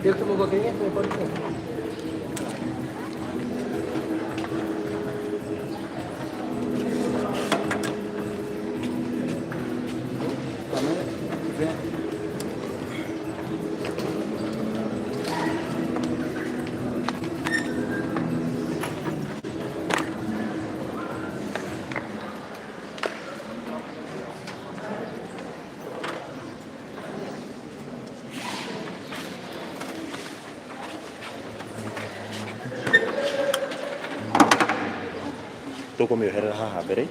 Dia ketemu gua kayaknya telepon. Tũkũmĩoherera haha mbere.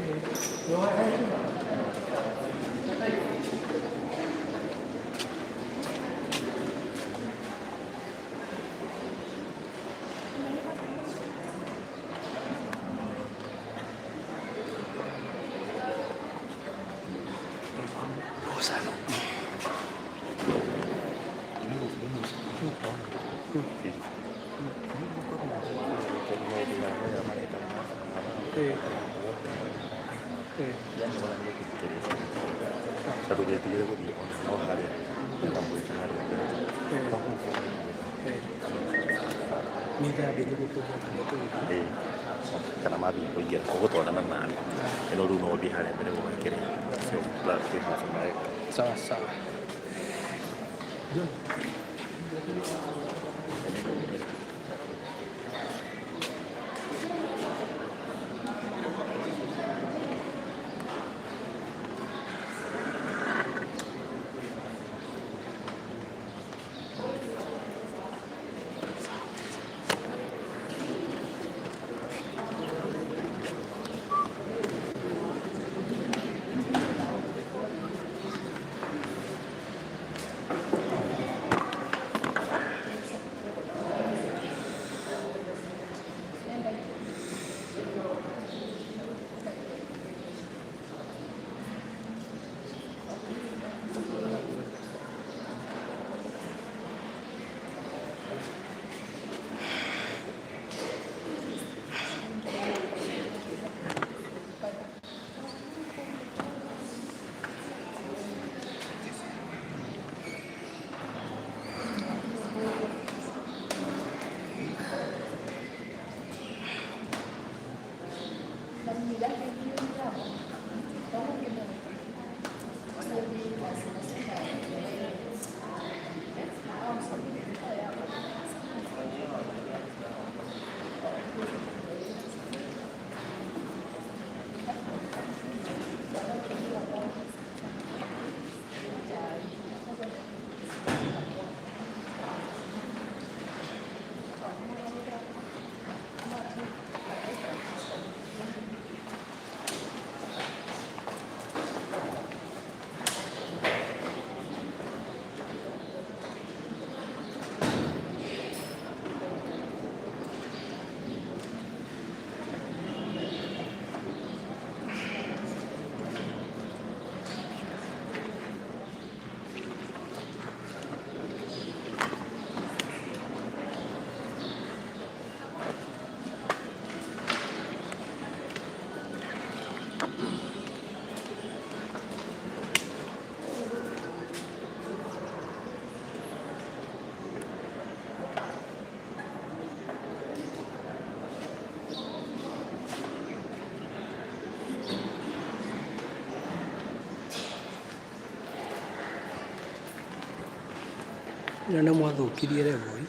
Ndũgetigĩre gũthiĩ ona no harĩa nĩkamwĩka harĩa mbere. Ĩĩ, kana mathiĩ kũingĩra ũgũtwarana nawe ĩno rĩu no ũthiĩ harĩa mbere ũgekĩre. Sawa sawa. Ĩno nĩ mwathũkirie level.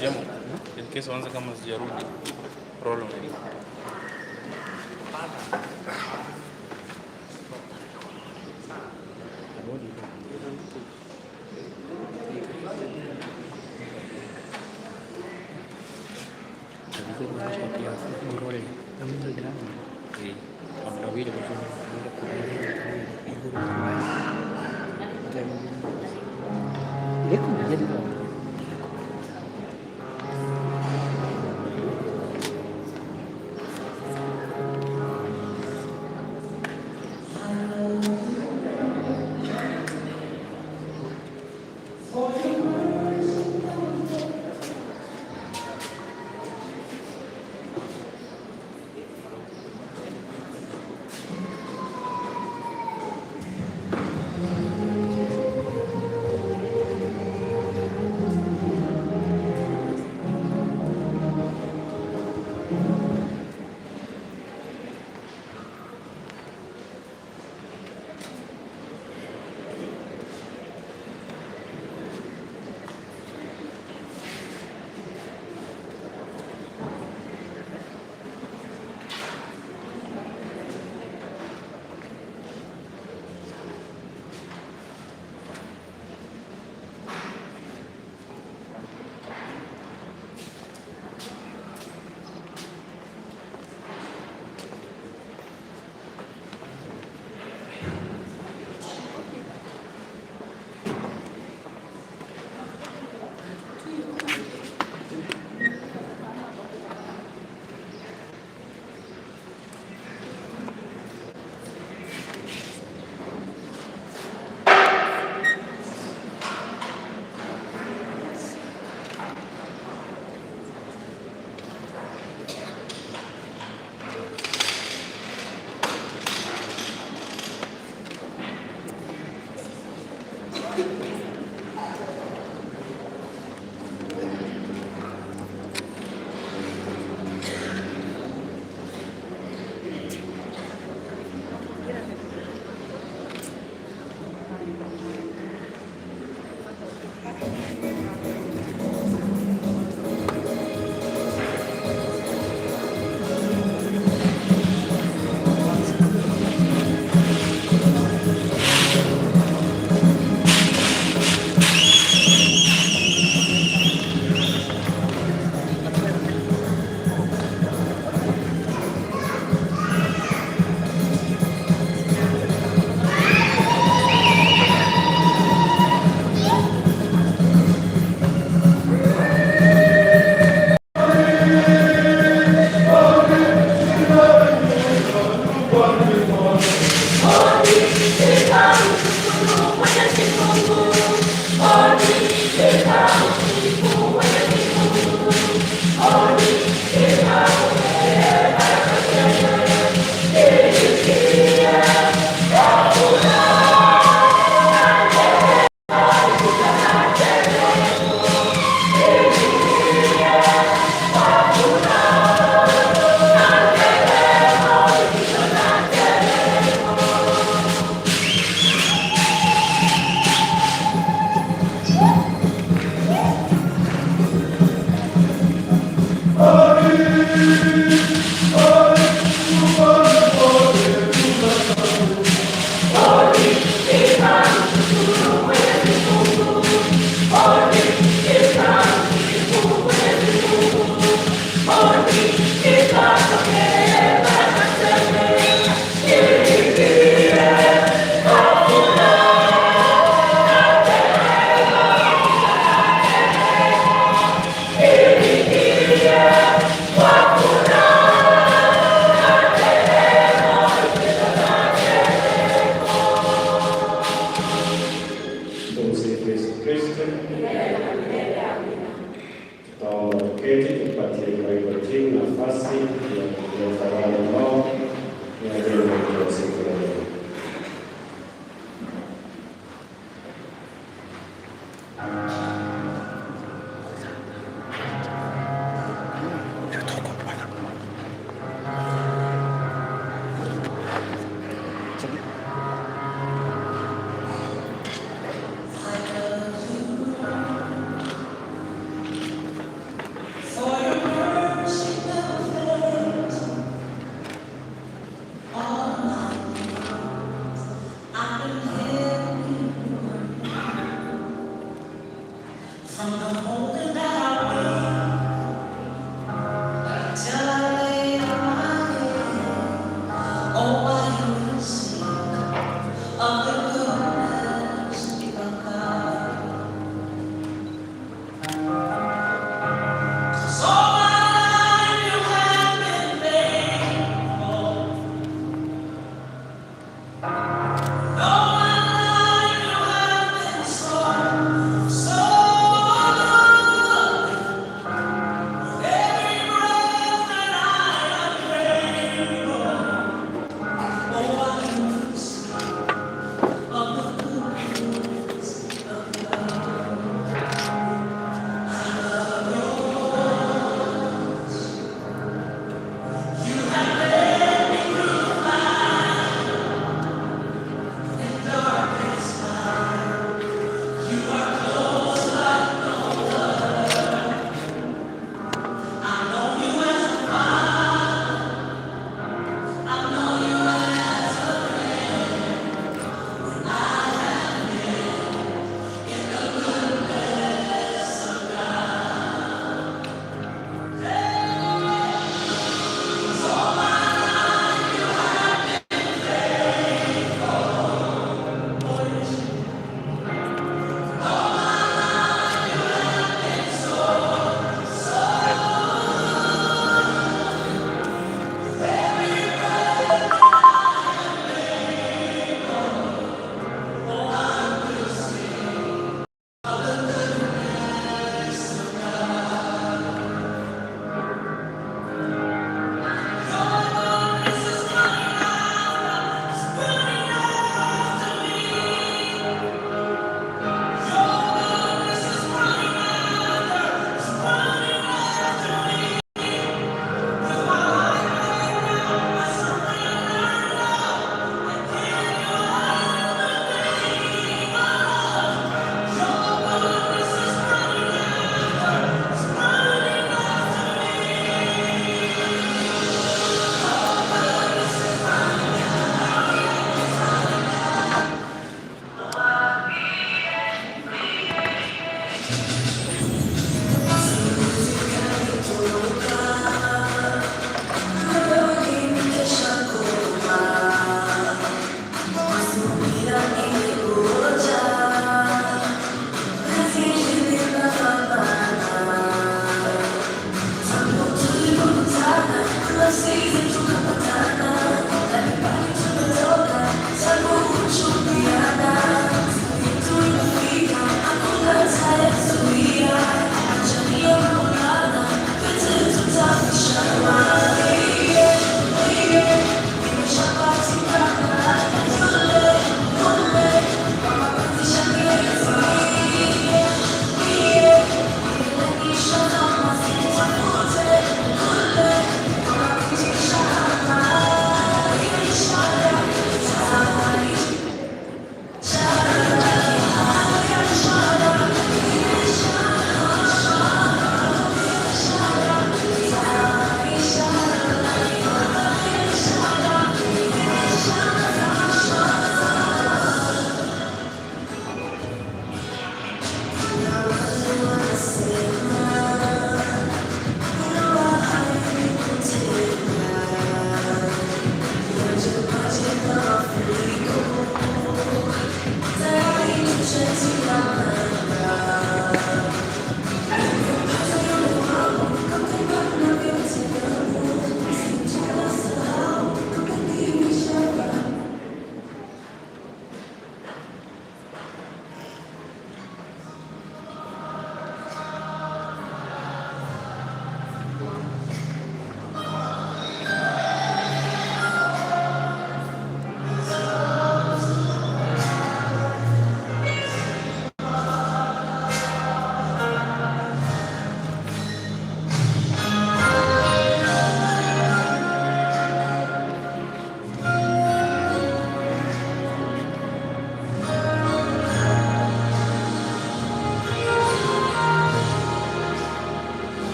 Jemo, in case wanza kama sijarudi roll on.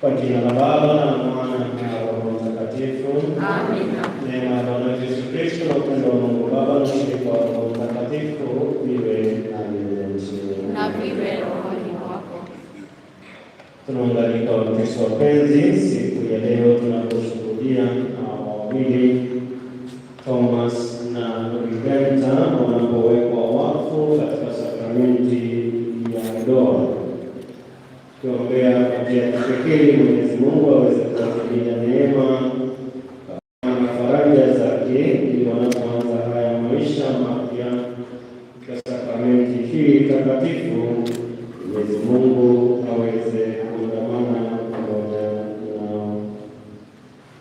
Kwa jina la Baba na la Mwana na Roho Mtakatifu. Amina. Neema ya Bwana wetu Yesu Kristo na upendo wa Mungu Baba na ushirika wa Roho Mtakatifu viwe nanyi nyote. Na viwe rohoni mwako. Tunaunganika Wakristo wapenzi, siku ya leo tunaposhuhudia hawa wawili Thomas na Rudenta wanapowekwa wakfu katika sakramenti ya ndoa, tuombea kwa njia ya kipekee Mwenyezi Mungu aweze kuwajalia neema na faraja zake ili wanapoanza haya maisha mapya katika sakramenti hii takatifu, Mwenyezi Mungu aweze kuandamana pamoja nao.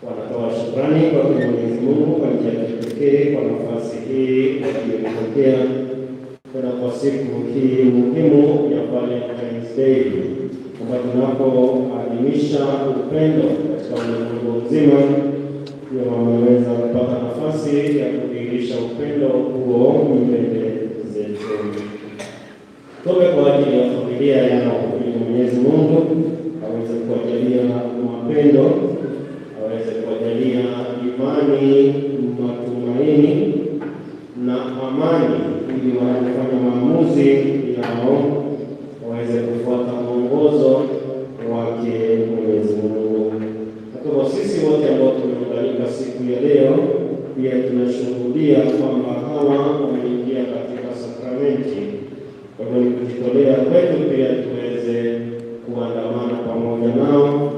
Wanatoa shukrani kwa Mwenyezi Mungu kwa njia ya kipekee kwa nafasi hii waliyopokea tena kwa siku hii muhimu ya Valentine's Day, ambayo tunapoadhimisha upendo katika ulimwengu mzima, pia wameweza kupata nafasi ya kudhihirisha upendo huo mbele zetu. Tuombe kwa ajili ya familia yao ili Mwenyezi Mungu aweze kuwajalia mapendo, aweze kuwajalia imani, matumaini na amani, ili wanapofanya maamuzi yao waweze kufuata mwongozo wake Mwenyezi Mungu. Na kwa sisi wote ambao tumeunganika siku ya leo, pia tunashuhudia kwamba hawa wameingia katika sakramenti. Kwa hivyo ni kujitolea kwetu pia tuweze kuandamana pamoja nao,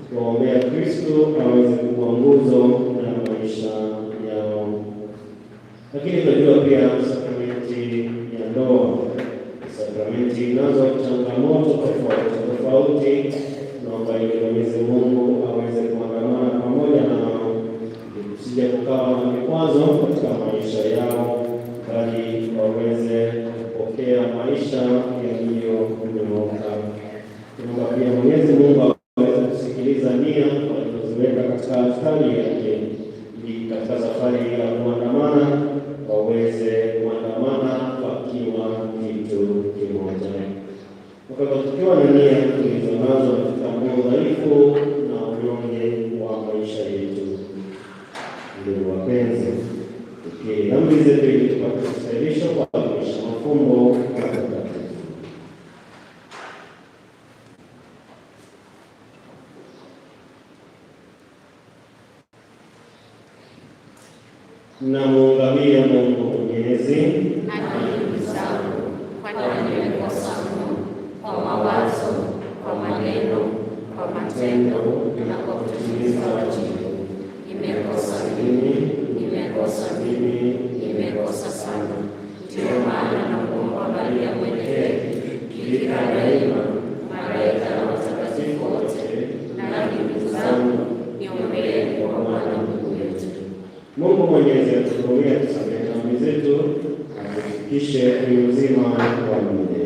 tuwaombea Kristo aweze kuwa nguzo ya maisha yao. Lakini tunajua pia sakramenti ya ndoa, sakramenti inazo changamoto tofauti tofauti. Naomba ili Mwenyezi Mungu aweze kuandamana pamoja nao, ili kusije kukawa na vikwazo katika maisha yao, bali waweze kupokea maisha yaliyonyooka. Tunaomba pia Mwenyezi Mungu aweze kusikiliza nia walizoziweka katika altari yake, ili katika safari ya kuandamana waweze kuandamana wakiwa kitu kimoja. Kwa hivyo tukiwa na nia tulizo nazo, tutambue udhaifu na unyonge wa maisha yetu. Ndugu wapenzi, tukiri dhambi zetu ili tupate kustahilishwa kuadhimisha mafumbo matakatifu. Namuungamia Mungu Mwenyezi Na ndugu zangu, kwani nimekosa mno kwa wazo, kwa maneno, kwa matendo na kwa kutimiza wajibu. Nimekosa mimi, nimekosa mimi, nimekosa sana. Ndiyo maana namuomba Maria mwenye heri, Bikira daima, malaika na watakatifu wote, nanyi ndugu zangu, niombeeni kwa Bwana Mungu wetu. Mungu Mwenyezi atuhurumie, atusamehe dhambi zetu, atufikishe kwenye uzima wa milele.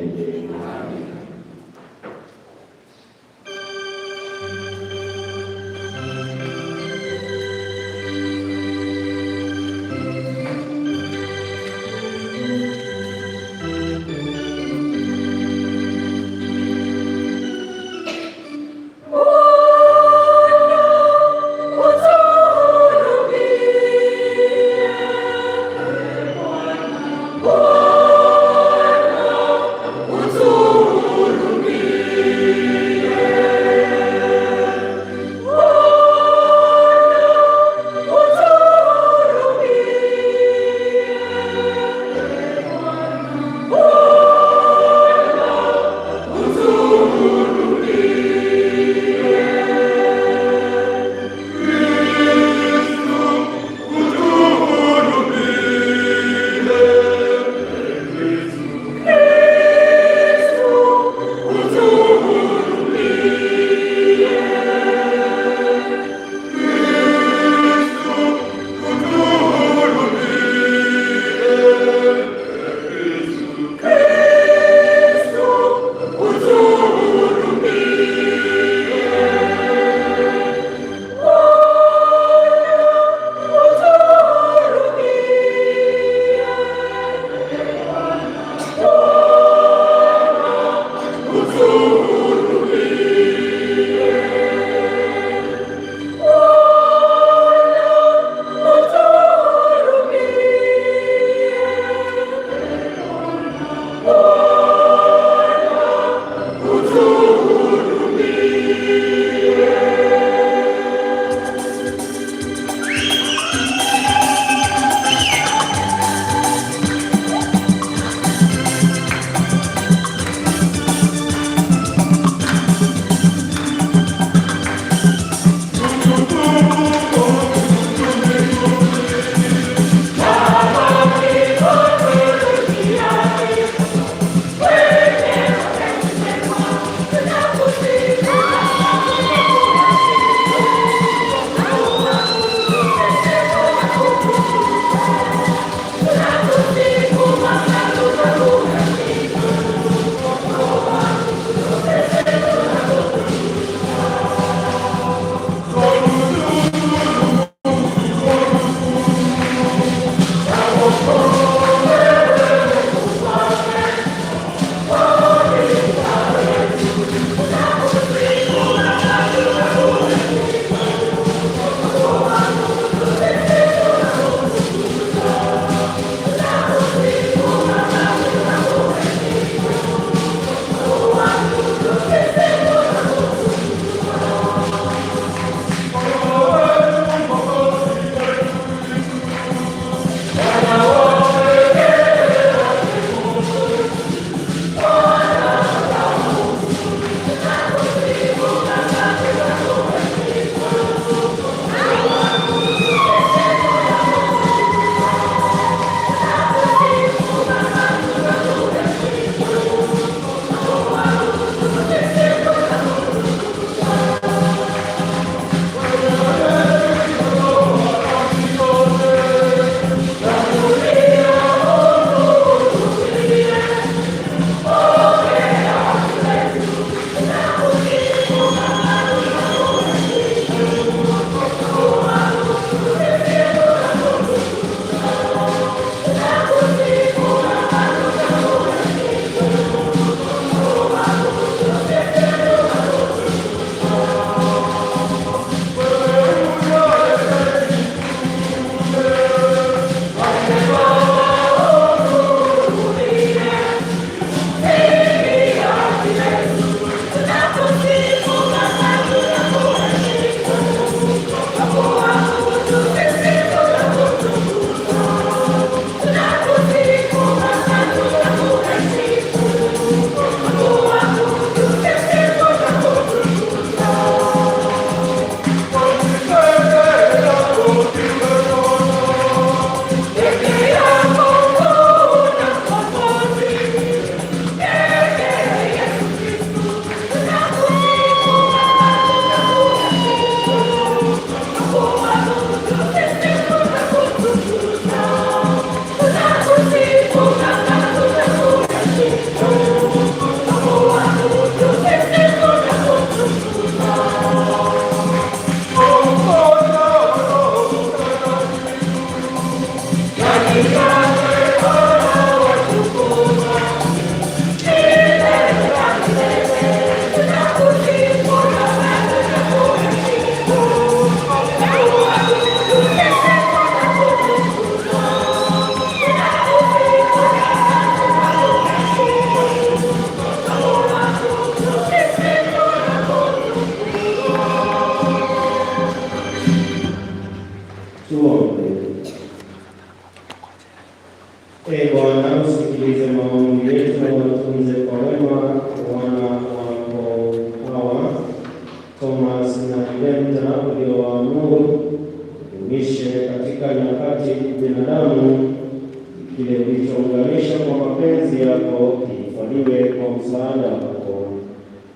kwako.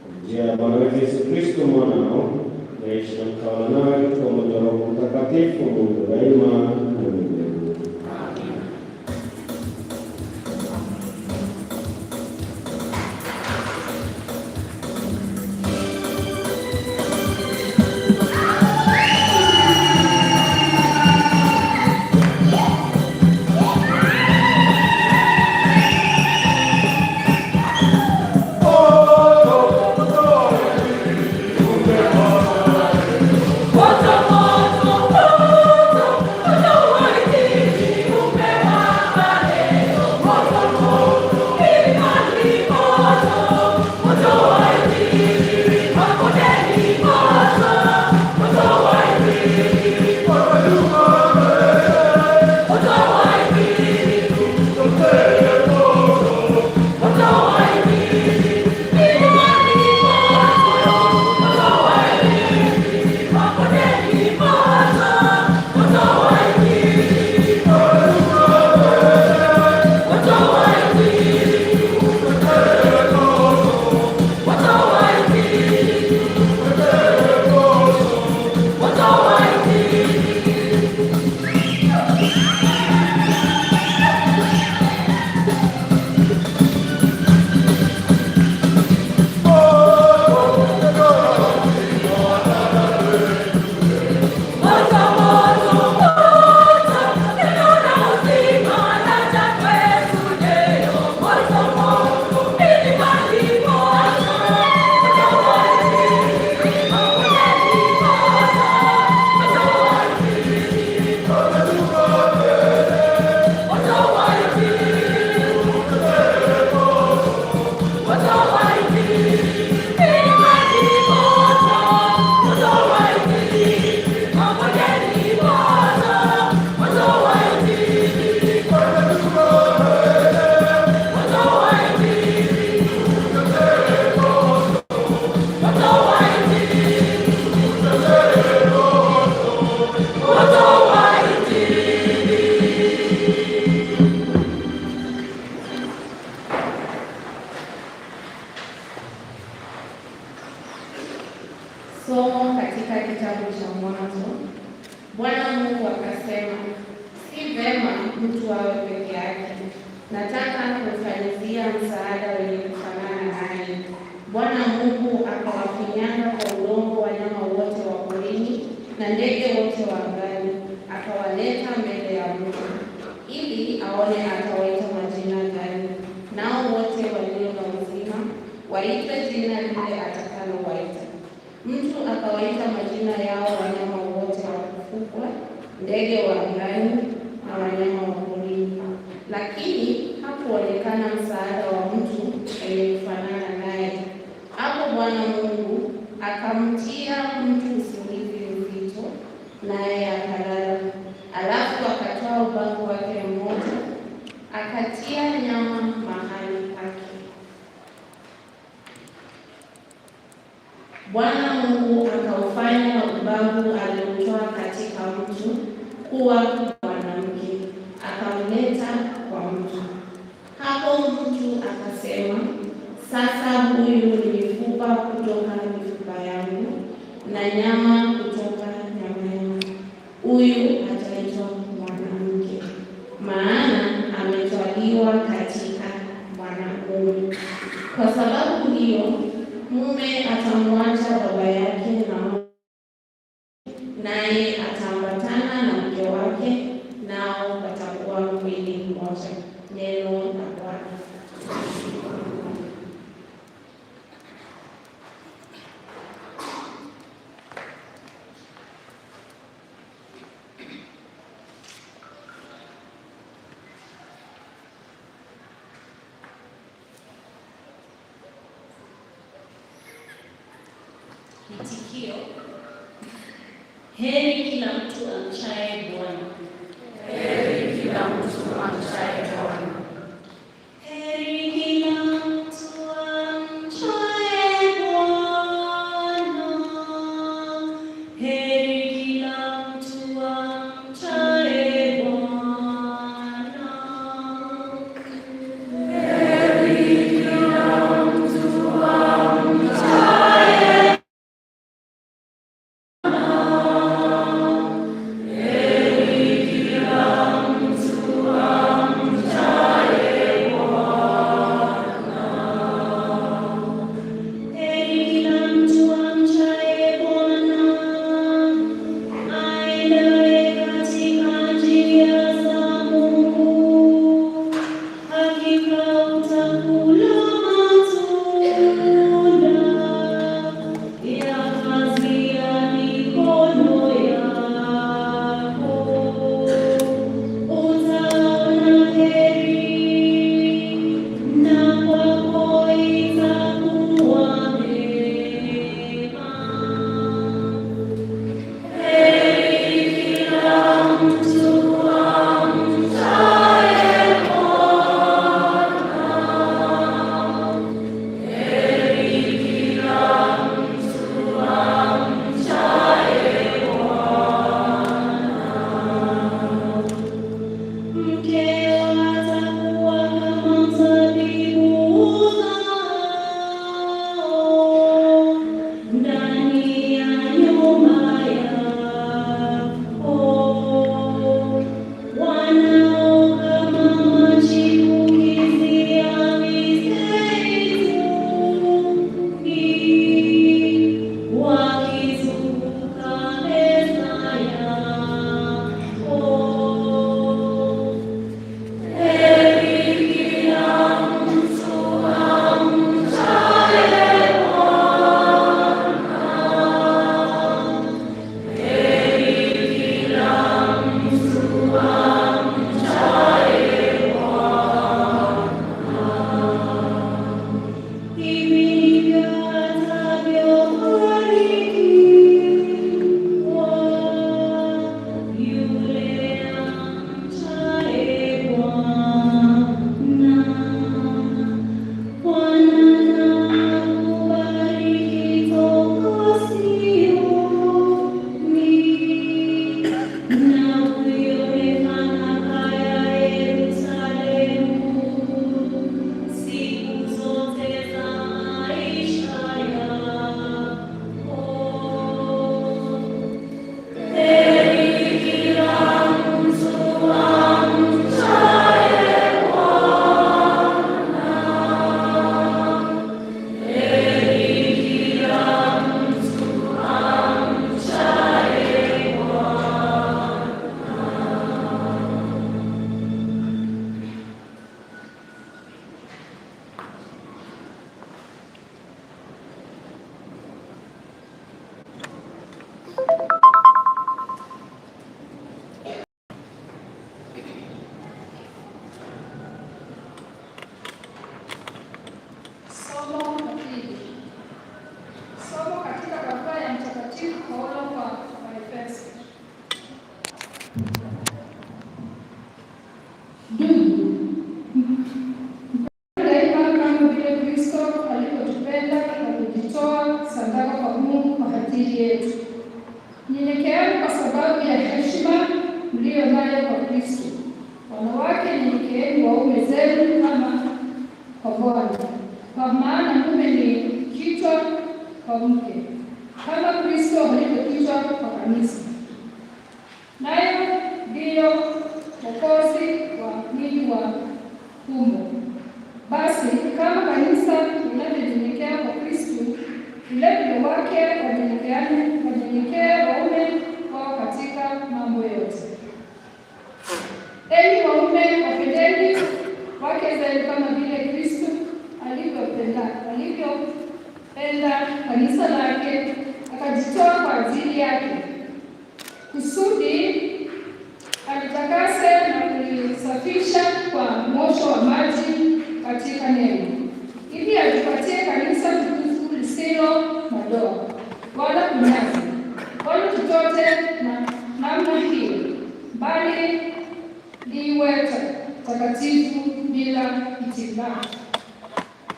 Kwa njia ya Bwana wetu Yesu Kristo mwanao, naishi na kutawala nawe katika umoja wa Roho Mtakatifu, Mungu daima na milele. Somo katika kitabu cha Mwanzo. Bwana Mungu akasema, si vema mtu awe peke yake, nataka kumfanyizia msaada wenye kufanana naye. Bwana Mungu akawafinyanga kwa udongo wanyama wote wa porini na ndege wote wa angani, akawaleta mbele ya mtu ili aone atawaita majina gani. Nao wote walio na uzima waitwe jina lile atakalowaita. Mtu akawaita majina yao wanyama wote wa kufugwa, ndege wa angani na wanyama wa porini, lakini hakuonekana msaada wa mtu mwenye kufanana naye. Hapo Bwana Mungu akamtia mtu usingizi mzito, naye akalala. Alafu akatwaa ubavu wake mmoja, akatia nyama mahali pake. Bwana Mungu akaufanya ubavu aliotoa katika mtu kuwa mwanamke, akamleta kwa mtu. Hapo mtu akasema, sasa huyu ni mifupa kutoka mifupa yangu na nyama kutoka nyama yangu. Huyu ataitwa mwanamke, maana ametwaliwa katika mwanamume. Kwa sababu hiyo mume atamwacha baba yake na mama, naye ataambatana na mke wake, nao watakuwa mwili mmoja. Neno la Bwana. Kiitikio: heri kila mtu amchaye Bwana. Heri kila mtu amchaye Bwana. Heri kila mtu amchaye Bwana. Heri kila mtu amchaye Bwana. Heri kila mtu ajili yetu. Nyenyekeeni kwa sababu ya heshima mliyo nayo kwa Kristo. Wanawake, nyenyekeeni waume zenu kama kwa Bwana, kwa maana mume ni kichwa kwa mke, kama Kristo alivyo kichwa kwa kanisa, naye ndiyo Mwokozi wa mwili wa humo. Basi kama kanisa linavyonyenyekea kwa Kristo, vilevile wake wanyenyekee waume wao katika mambo yote. Enyi waume, wapendeni wake zenu kama vile Kristo alivyopenda kanisa lake, akajitoa kwa ajili yake, kusudi alitakase na kulisafisha kwa mwosho wa maji katika neno, ili alipatie kanisa tukufu lisilo na doa wala kunyazi wala chochote na namna hiyo, bali liwe takatifu bila hitilafu.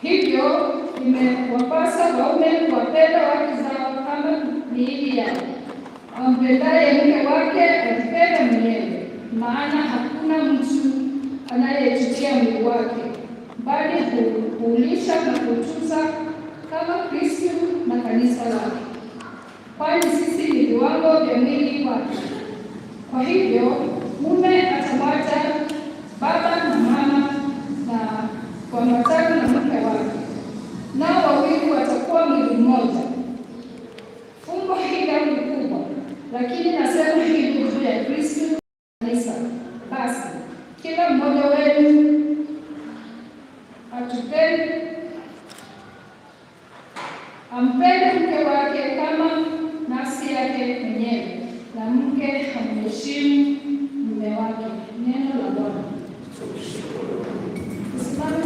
Hivyo imewapasa waume kuwapenda wake zao kama miili yao. Ampendaye mke wake ajipenda mwenyewe, maana hakuna mtu anayechukia mwili wake, bali huulisha na kuutunza kama Kristo na kanisa lake, kwani sisi ni viwango vya mwili wake. Kwa hivyo mume atamwacha baba na mama na kuambatana na mke wake, nao wawili watakuwa mwili mmoja. Fumbo hili ni kubwa, lakini nasema hivi juu ya Kristo na kanisa. Basi kila mmoja wenu ampende mke wake kama nafsi yake mwenyewe, na mke amheshimu mume wake. Neno la Bwana. Tusimame.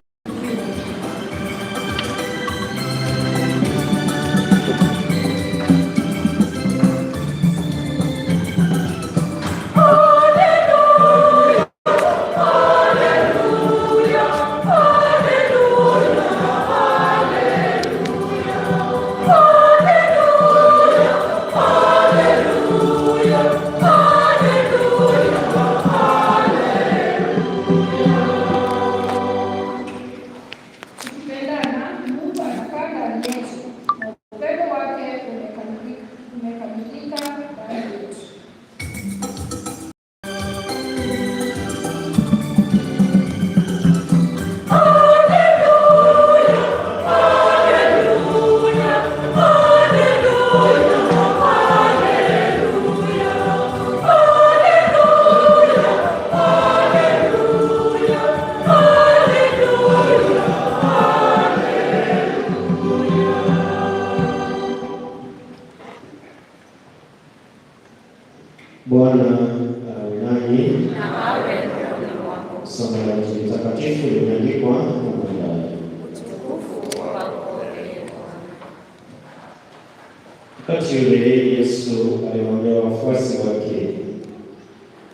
Tukipendana, Mungu anakaa ndani yetu na upendo wake umekamilika ndani yetu. Bwana awe nanyi. Na awe rohoni mwako. Somo la Injili takatifu limeandikwa na Mathayo. Utukufu kwako, ee Bwana. Wakati ule Yesu aliwaambia wafuasi wake,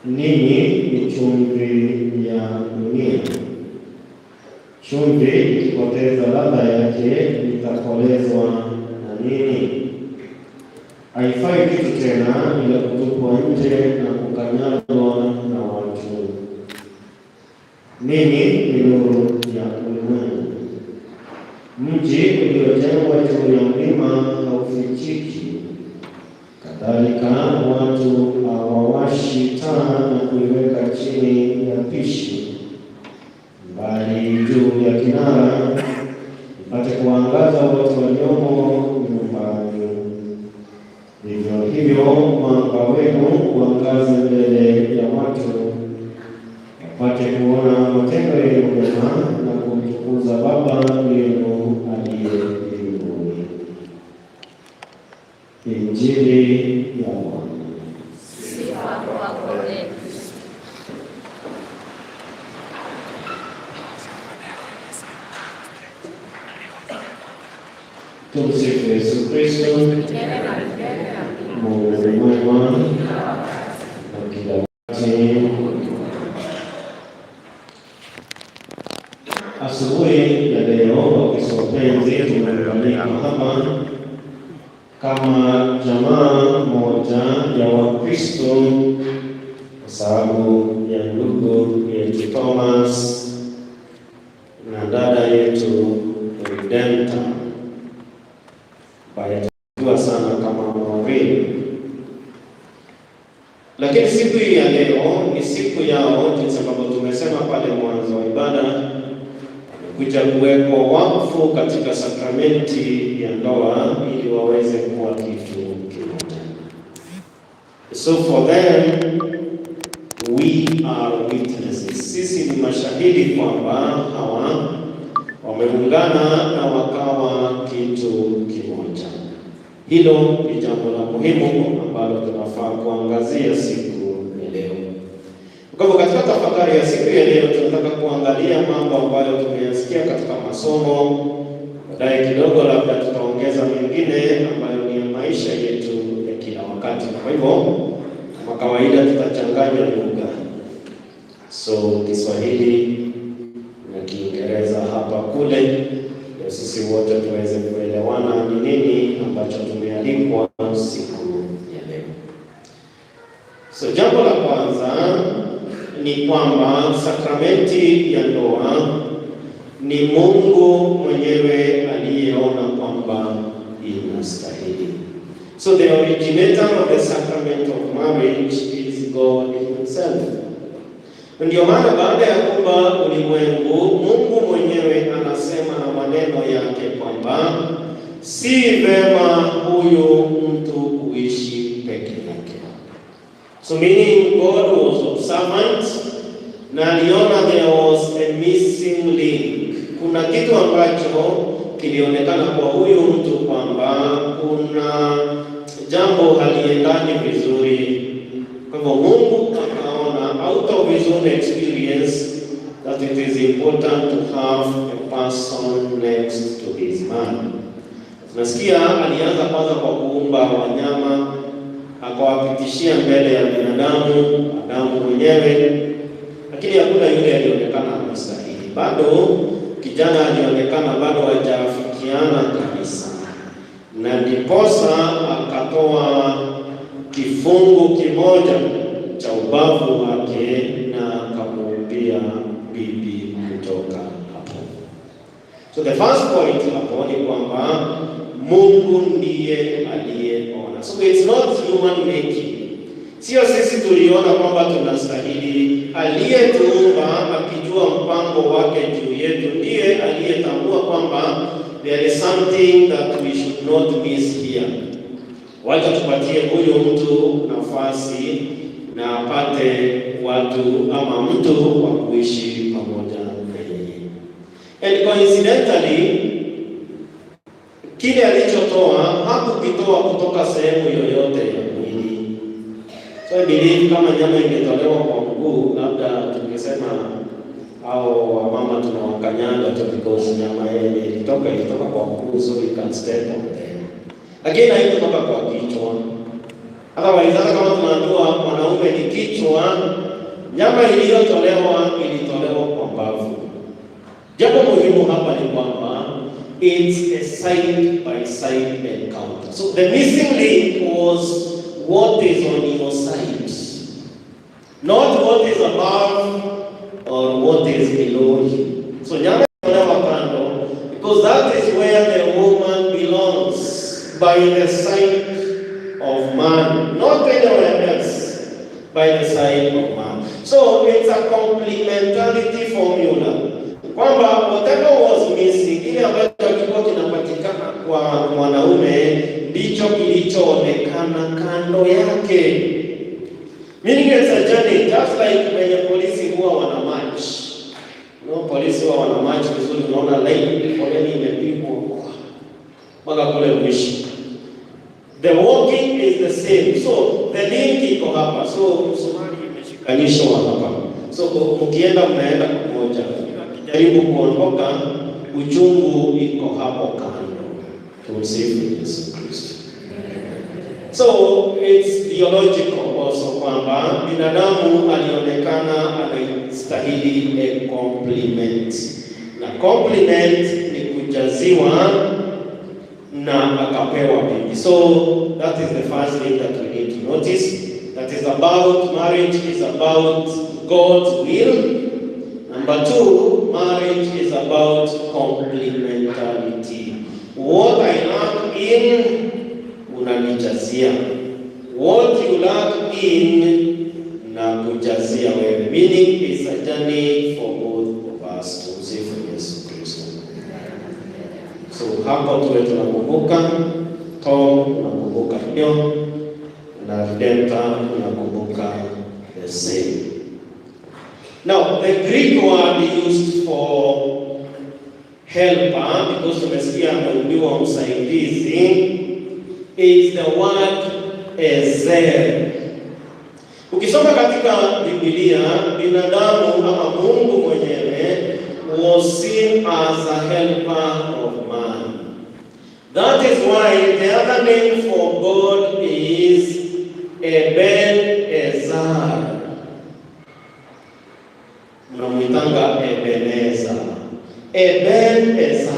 ninyi ni chumvi ya dunia. Chumvi ikipoteza ladha yake itakolezwa na nini? Haifai kitu tena ila kutupwa nje na kukanyagwa na watu. Ninyi ni nuru ya ulimwengu. Mji uliojengwa juu ya mlima haufichiki. Kadhalika watu hawawashi taa na kuiweka chini ya pishi, bali juu ya kinara, ipate kuangaza wote waliomo nyumbani. Vivyo hivyo mwanga wenu uangaze mbele ya watu, wapate kuona matendo yenu mema na kumtukuza Baba yenu aliye mbinguni. Injili ya Bwana. Sifa kwako, ee Kristo. Tumsifu Yesu Kristo. Milele na milele. Amina. Mungu ni mwema na kila wakati. Asubuhi ya leo, Wakristo wapenzi, tumeunganika hapa Kama jamaa moja ya Wakristo, kwa sababu ya ndugu yetu Thomas na dada yetu Redempta ambaye tunajua sana kama Maureen. Lakini siku hii ya leo ni siku yao, jinsi ambavyo tumesema pale mwanzo wa ibada, wamekuja kuwekwa wakfu katika sakramenti ya ndoa ili waweze kuwa kitu kimoja. So for them we are witnesses. Sisi ni mashahidi kwamba hawa wameungana na wakawa kitu kimoja. Hilo ni jambo la muhimu ambalo tunafaa kuangazia siku ya leo. Kwa hivyo katika tafakari ya siku ya leo tunataka kuangalia mambo ambayo tumeyasikia katika masomo. Baadaye kidogo labda tutaongeza mengine ambayo ni ya maisha yetu ya kila wakati. Kwa hivyo kama kawaida tutachanganya lugha, so Kiswahili na Kiingereza hapa kule, ndio sisi wote tuweze kuelewana ni nini ambacho tumealikwa siku ya leo. So jambo la kwanza ni kwamba sakramenti ya ndoa ni Mungu mwenyewe aliyeona kwamba inastahili. So the originator of the sacrament of marriage is God himself. Ndio maana baada ya kuumba ulimwengu, Mungu mwenyewe anasema na maneno yake kwamba si vema huyu mtu kuishi peke yake. So meaning God was observant na aliona there was a missing link. Kuna kitu ambacho kilionekana kwa huyu mtu kwamba kuna jambo haliendani vizuri. Kwa hivyo Mungu akaona out of his own experience that it is important to have a person next to his man. Tunasikia alianza kwanza kwa kuumba wanyama, akawapitishia mbele ya binadamu, Adamu mwenyewe, lakini hakuna yule alionekana amestahili. Bado kijana alionekana bado hajafikiana kabisa, na ndiposa akatoa kifungu kimoja cha ubavu wake na akamuumbia bibi kutoka hapo. So the first point hapo ni kwamba Mungu ndiye aliyeona. So it's not human making. Sio sisi tuliona kwamba tunastahili. Aliyetuumba akijua mpango wake juu yetu ndiye aliyetambua kwamba there is something that we should not miss here. Wacha tupatie huyu mtu nafasi na apate watu ama mtu wa kuishi pamoja na yeye. And coincidentally kile alichotoa hakukitoa kutoka sehemu yoyote ya mwili. So I believe kama nyama ingetolewa kwa mguu, labda tungesema au wamama tunawakanyaga tu because nyama yenye ilitoka kwa mguu, so you can step on them, lakini haikutoka kwa kichwa. Otherwise, hata kama tunaambiwa mwanaume ni kichwa, nyama iliyotolewa ilitolewa kwa mbavu. Jambo muhimu hapa ni kwamba it's a side by side encounter. So the missing link was what is on your side, not what is above or what is below you. So nyama ilitolewa kando because that is where the woman belongs, by the side of man, not anywhere else, by the side of man. So it's a complementarity formula kwamba whatever was missing, kile ambacho kilikuwa kinapatikana kwa mwanaume ndicho kilichoonekana kando yake. Meaning it's a journey, just like wenye polisi huwa wana march. No, polisi huwa wana march vizuri, unaona line foleni imepigwa mpaka kule mwisho. The walking is the same. So the link iko hapa. So msumari imeshikanishwa hapa. So mkienda mnaenda pamoja. Jaribu kuondoka, uchungu iko hapo kando. Tumsifu Yesu Kristo. So it's theological also kwamba binadamu alionekana anastahili a complement, na complement ni kujaziwa na na akapewa bibi. So that is the first thing that we need to notice. That is about marriage is about God's will. Number two, marriage is about complementarity. What I lack in, unanijazia. What you lack in, nakujazia wewe. Meaning it's a journey for both of us. Tumsifu Yesu Kristo. So hapo tuwe tunakumbuka, Tom unakumbuka hiyo na Redemptor unakumbuka the same. Now, the Greek word used for helper, because tumesikia ameumbiwa msaidizi, is the word ezer. Ukisoma katika Biblia, binadamu ama Mungu mwenyewe was seen as a helper of man. That is why the other name for God is Eben Ezer. Mnamwitanga Ebeneza. Eben Ezer,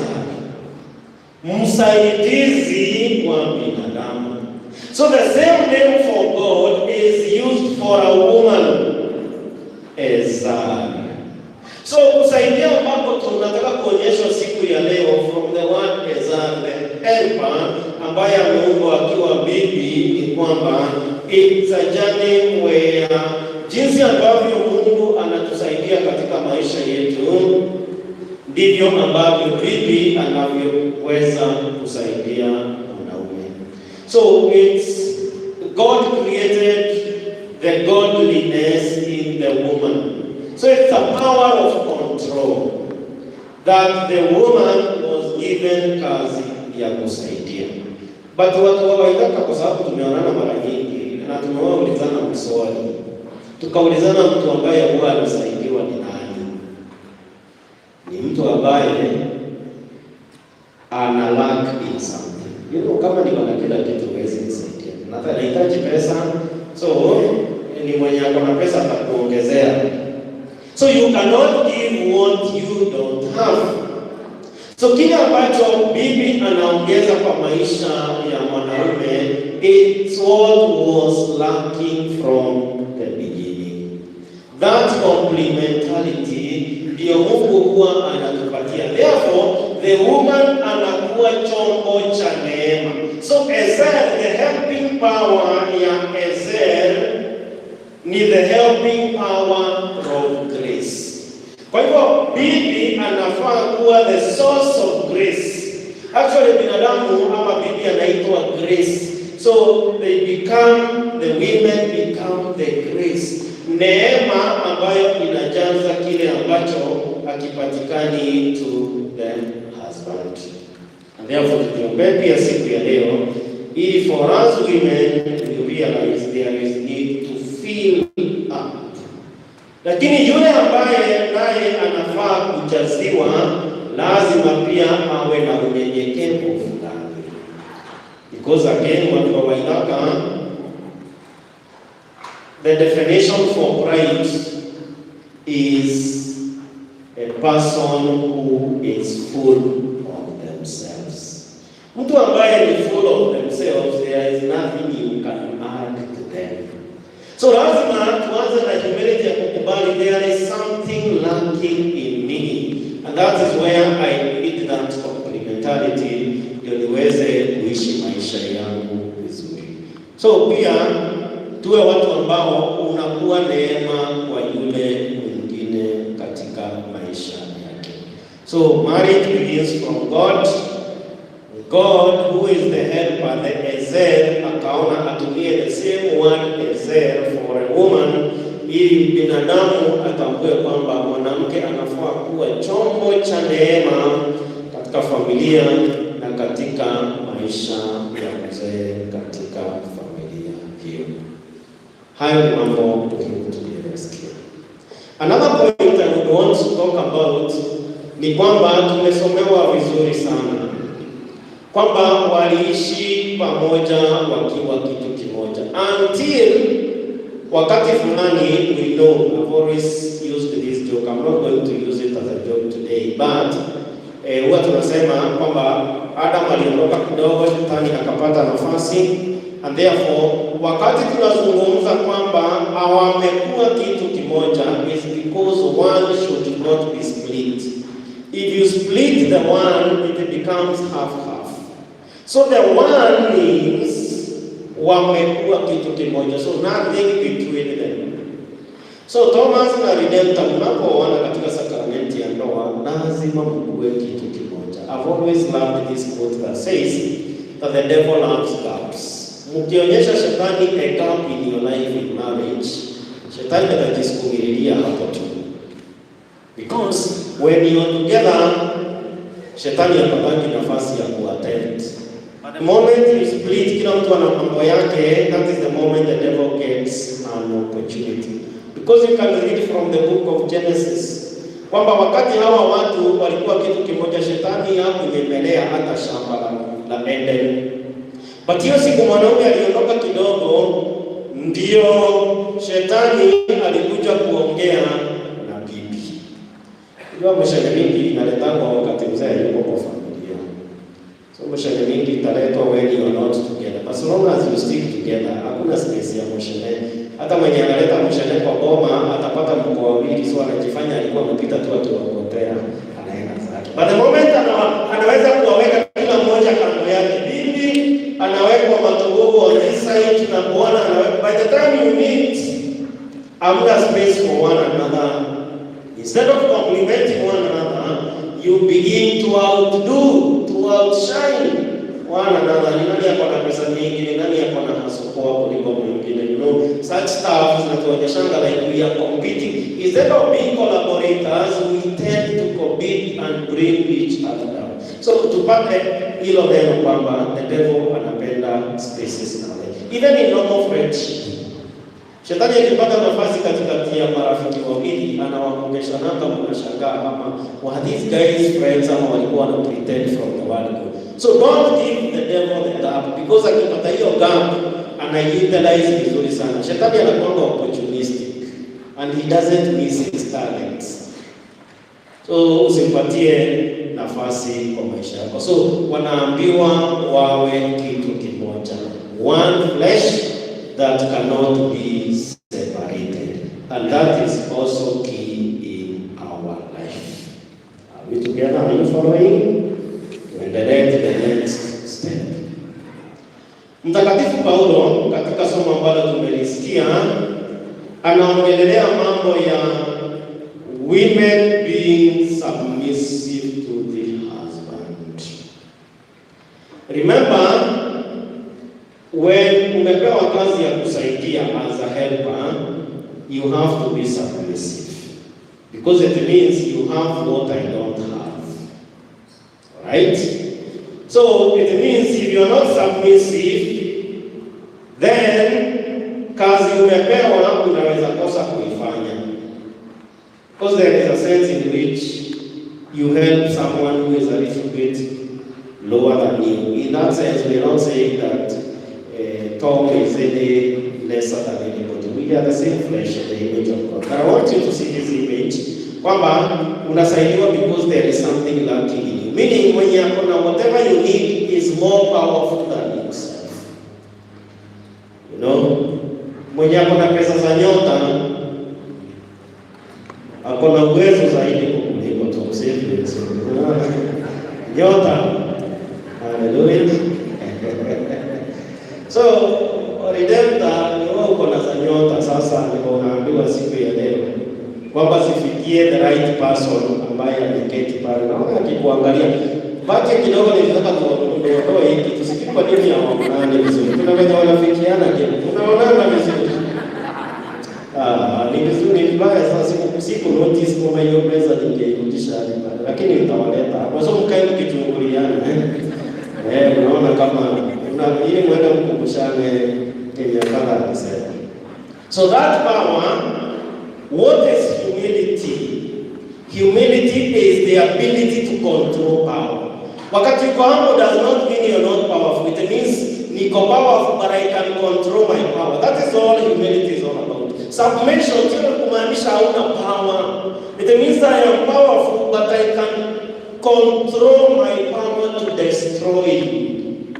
msaidizi wa binadamu. So the same name for God is used for a woman, Ezer. So kusaidia ambapo tunataka kuonyeshwa siku ya leo from the word Ezer, the helper ambaye ameumbwa akiwa bibi, ni kwamba it's a journey where jinsi ambavyo Mungu anatusaidia katika maisha yetu ndivyo ambavyo bibi anavyoweza kusaidia mwanaume. So it's God created the godliness in the woman. So it's a power of control that the woman was given kazi ya kusaidia. But watu wa Waithaka, kwa sababu tumeonana mara nyingi na tumewaulizana maswali, tukaulizana mtu ambaye huwa anasaidiwa ni nani? Ni mtu ambaye ana lack in something. Kama niko na kila kitu huwezi nisaidia. Na nahitaji pesa, so ni mwenye ako na pesa atakuongezea. So you cannot give what you don't have. So kile ambacho bibi anaongeza kwa maisha ya mwanaume, it's what was lacking from the beginning. That complementarity ndio Mungu huwa anatupatia. Therefore, the woman anakuwa chombo cha neema. So Ezer, the helping power ya Ezer ni the helping power of grace. Kwa hivyo bibi anafaa kuwa the source of grace. Actually binadamu ama bibi anaitwa grace. So they become, the women become the grace. Neema ambayo inajaza kile ambacho hakipatikani to the husband. And therefore tuiombee pia siku ya leo ili for us women we realize there is need to fill up. Lakini yule ambaye naye anafaa kujaziwa lazima pia awe na unyenyekevu fulani, because again watu wa Waithaka, the definition for pride is a person who is full of themselves. Mtu ambaye ni full of themselves, there is nothing you can add to them. So lazima tuanze na humility ya kukubali there is something lacking in me, and that is where I need that complementarity ndio niweze kuishi maisha yangu vizuri. So pia tuwe watu ambao unakuwa neema kwa yule mwingine katika maisha yake. So marriage begins from God. God who is the helper, the Ezer, akaona atumie the same word Ezer for a woman ili binadamu atambue kwamba mwanamke anafaa kuwa chombo cha neema katika familia na katika maisha ya mzee katika familia hiyo. Hayo ni mambo muhimu tuliyosikia. Another point I would want to talk about ni kwamba tumesomewa vizuri sana kwamba waliishi pamoja wakiwa kitu kimoja until wakati fulani. We know I've always used this joke, I'm not going to use it as a joke today, but Huwa tunasema kwamba Adam aliondoka kidogo, shetani akapata nafasi, and therefore wakati tunazungumza kwamba wamekuwa kitu kimoja is because one should not be split. If you split the one, it becomes half half. So the one means wamekuwa kitu kimoja, so nothing between them. So Thomas na Redemptor, mnapooana katika sakramenti ya ndoa, lazima mkuwe kitu kimoja. I've always loved this quote that says that the devil loves gaps. Mkionyesha shetani a gap in your life in marriage, shetani atajisukumilia hapo tu. Because when you are together, shetani hapatangi nafasi ya kuattempt. But the moment you split, kila mtu ana mambo yake, that is the moment the devil gets an opportunity. Because you can read from the book of Genesis kwamba wakati hawa watu walikuwa kitu kimoja, shetani hakunyemelea hata shamba la Eden. But hiyo siku mwanaume aliondoka kidogo, ndio shetani alikuja kuongea na bibi. Unajua mushene mingi inaletangwa wakati mzee yuko kwa familia. So mushene mingi italetwa when you are not together. As long as you stick together, hakuna space ya mushene. Hata mwenye analeta mushene kwa boma atapata mko wawili, so anajifanya alikuwa amepita tu akiwapotea, anaenda zake. But the moment anaweza kuwaweka kila mmoja kando yake, bibi anawekwa matungugu on this side na bwana anawekwa. By the time you meet, hamna space for one another. Instead of complimenting one another, you begin to outdo, to outshine one another. Ni nani ako na pesa mingi? Ni nani ako na hustle poa kuliko mwingine? Such stuff zinatuonyeshanga like we are competing. Instead of being collaborators, we tend to compete and bring each other down. So tupate hilo neno kwamba the devil anapenda spaces na wewe. Even in normal friendship. Shetani akipata nafasi katikati ya marafiki wawili anawaongeshananga, mnashangaa ama were these guys friends ama walikuwa wana pretend from the word go. So don't give the devil the gap, because akipata hiyo gap anaiutilize vizuri sana. Shetani anakuwa opportunistic and he doesn't miss his talents. So usimpatie nafasi kwa maisha yako. So wanaambiwa wawe kitu kimoja, one flesh that cannot be separated, and that is also key in our life. Are we together? Are you following? Tuendelee to the next step. Mtakatifu Paulo katika somo ambalo tumelisikia anaongelelea mambo ya women being submissive to the husband. Remember, when umepewa kazi ya kusaidia as a helper, you have to be submissive because it means you have what I don't have. Right? So it means if you are not submissive, then kazi umepewa unaweza kosa kuifanya. Because there is a sense in which you help someone who is a little bit lower than you. In that sense, we are not saying that Tom is any lesser than anybody. We are the same flesh in the image of God. But I want you to see this image kwamba unasaidiwa because there is something lacking in you. Meaning mwenye ako na whatever you need is more powerful than yourself. Mwenye ako na pesa za nyota ako na uwezo zaidi kukuliko. Tumsifu Yesu. Nyota. Haleluya. So Redemptor ni wewe uko na za nyota sasa, ndio unaambiwa siku ya leo kwamba zifikie the right person ambaye ameketi pale. Naona akikuangalia baki kidogo, nilitaka tuondoe hiki kitu, sijui kwa nini hawaonani vizuri. Kuna wenye wanafikiana kidogo, unaonana vizuri. Ah, ni vizuri, ni vibaya sasa. Siku notice kwamba hiyo meza ningeirudisha hadi pale, lakini nitawaleta kwa sababu mkae mkichunguliana, eh. Eh, unaona kama una ili mwende mkumbushane kenye Father alisema. So that power, what is humility? Humility is the ability to control power. Wakati uko humble does not mean you're not powerful. It means niko powerful but I can control my power. That is all humility is all about. Submission sio kumaanisha hauna power. It means I am powerful but I can control my power to destroy you.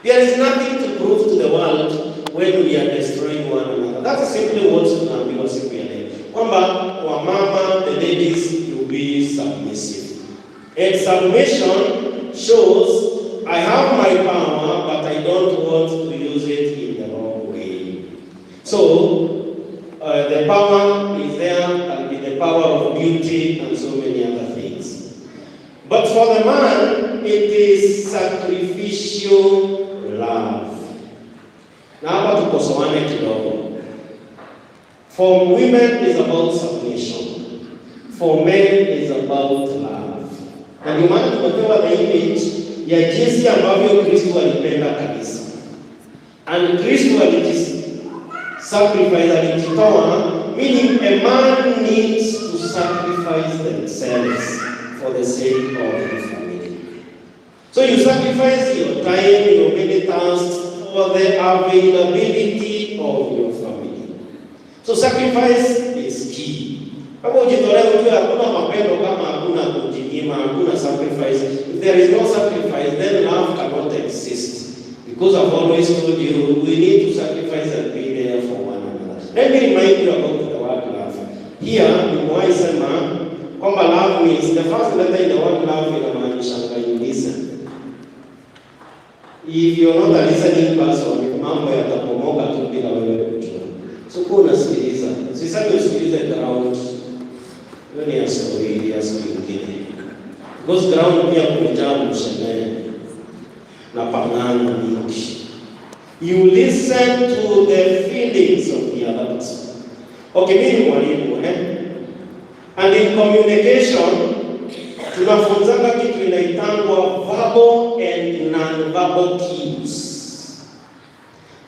There is nothing to prove to the world when we are destroying one another. That is simply what tunaambiwa siku ya leo, kwamba wamama, the ladies, you be submissive. And submission shows I have my power, but I don't want to use it in the wrong way. So the power is there, and be the power of beauty and so many other things. But for the man, it is sacrificial love. Na hapa tukosoane kidogo. For women is about submission. For men is about love. Na ndio maana tumepewa the image ya jinsi ambavyo Kristo alipenda kanisa. And Kristo alijisacrifice, alijitoa, meaning a man needs to sacrifice themselves for the sake of the family. So you sacrifice your time, your many tasks for the availability of your family. So sacrifice is key. Kama ujitolee, ujue hakuna mapendo kama hakuna kujinyima, hakuna sacrifice. If there is no sacrifice, then love cannot exist. Because I've always told you, we need to sacrifice and be there for one another. Let me remind you about the word love. Here, nimewahi sema kwamba love means, the first letter in the word love inamaanisha you listen. If you're not a listening person, mambo yatapomoka tu bila wewe kujua. So kuwa unasikiliza. Usiseme usikilize ground. Hiyo ni ya story ya siku nyingine. Because ground pia kumejaa mshene na pang'ano mingi. You listen to the feelings of the other person. Okay, mimi ni mwalimu, eh? And in communication tunafunzanga kitu inaitangwa verbal and non-verbal cues.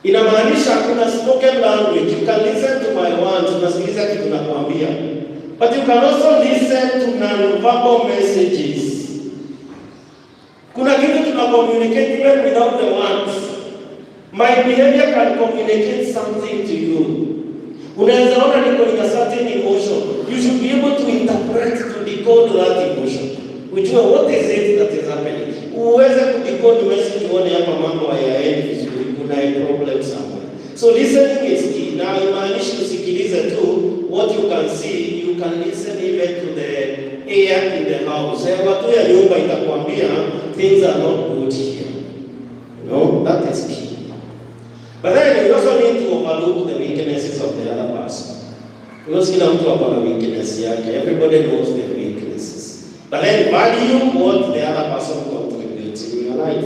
Inamaanisha kuna spoken language, you can listen to my words, unasikiliza kitu nakwambia. But you can also listen to non-verbal messages. Kuna kitu tuna communicate even without the words. My behavior can communicate something to you. Unaweza ona niko in a certain emotion. You should be able to interpret, to decode that emotion. Ujue what is it that is happening. Uweze kudecode message, uone hapa mambo hayaendi vizuri, kuna a problem somewhere. So listening is key. Na haimaanishi usikilize tu what you can see, you can listen even to the air in the house. Hewa tu ya nyumba itakwambia things are not good here. No, that is key. But then you also need to overlook the weaknesses of the other person. Because kila mtu ako na weakness yake. Everybody knows their weaknesses. But then value what the other person contributes in your life.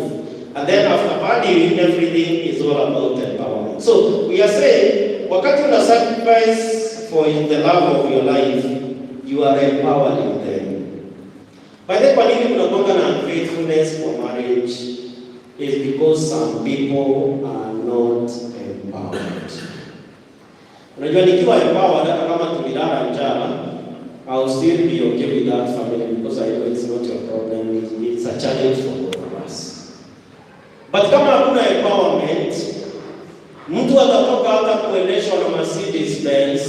And then after valuing, everything is all about empowerment. So we are saying, wakati una sacrifice for the love of your life, you are empowering them. By the way, kwa nini kunakuanga na unfaithfulness for marriage? Is because some people are not empowered. Unajua nikiwa empowered, hata kama tulilala njaa, I'll still be okay with that family because I know it's not your problem, it's a challenge for both of us. But kama hakuna empowerment, mtu atatoka hata kuendeshwa na Mercedes Benz,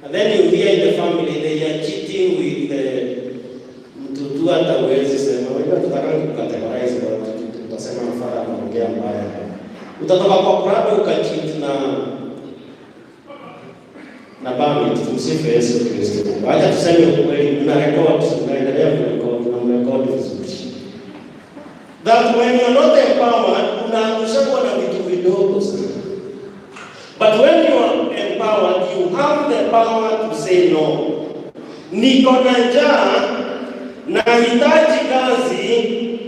and then you hear in the family they are cheating with the mtu tu, hata huwezi sema, unajua tutakangi kucategorize watu, tutasema mfano anaongea mbaya. Utatoka kwa Prado ukacheat na Bamit. Tumsifu Yesu Kristo. Wacha tuseme ukweli, mna record, mnaendelea kurecord na mrecord vizuri. That when you're not empowered, unaangushwa na vitu vidogo sana. But when you are empowered, you have the power to say no. Niko na njaa, nahitaji kazi,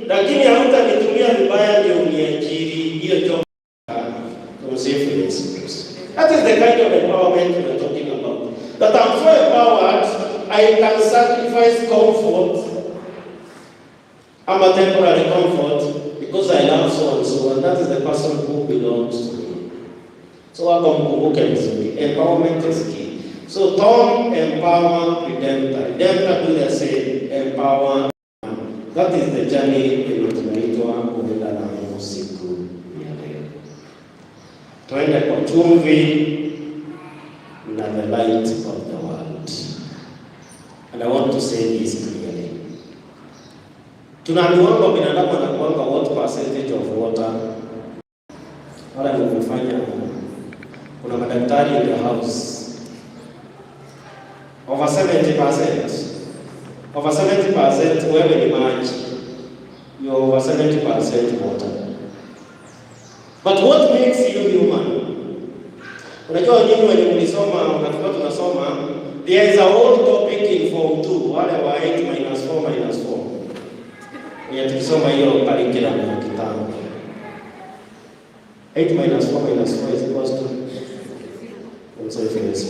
lakini hautanitumia vibaya ndio uniajiri. Hiyo job. Tumsifu Yesu Kristo. That is the kind of empowerment we are talking about. That I'm so empowered, I can sacrifice comfort. I'm a temporary comfort because I love so and so, and that is the person who belongs to me. So wako mkumbuke vizuri. Empowerment is key. So Tom empower Redemptor. Redemptor do the same, empower. That is the journey yenye tunaitwa kuenda nayo siku ya leo. Tuende kwa chumvi na the light of the world. And I want to say this clearly. Tunaambiwanga binadamu anakuanga what percentage of water? Wala nimefanya, kuna madaktari in the house. Over 70%. Over 70% wewe ni maji. You are over 70% water. But what makes you human? Unajua nyinyi wenye mlisoma wakati tulikuwa tunasoma, there is a whole topic in form 2, wale wa 8 minus 4 minus 4. Wenye tulisoma hiyo curriculum ya kitambo. 8 minus 4 minus 4 is equals to. I'm sorry for this.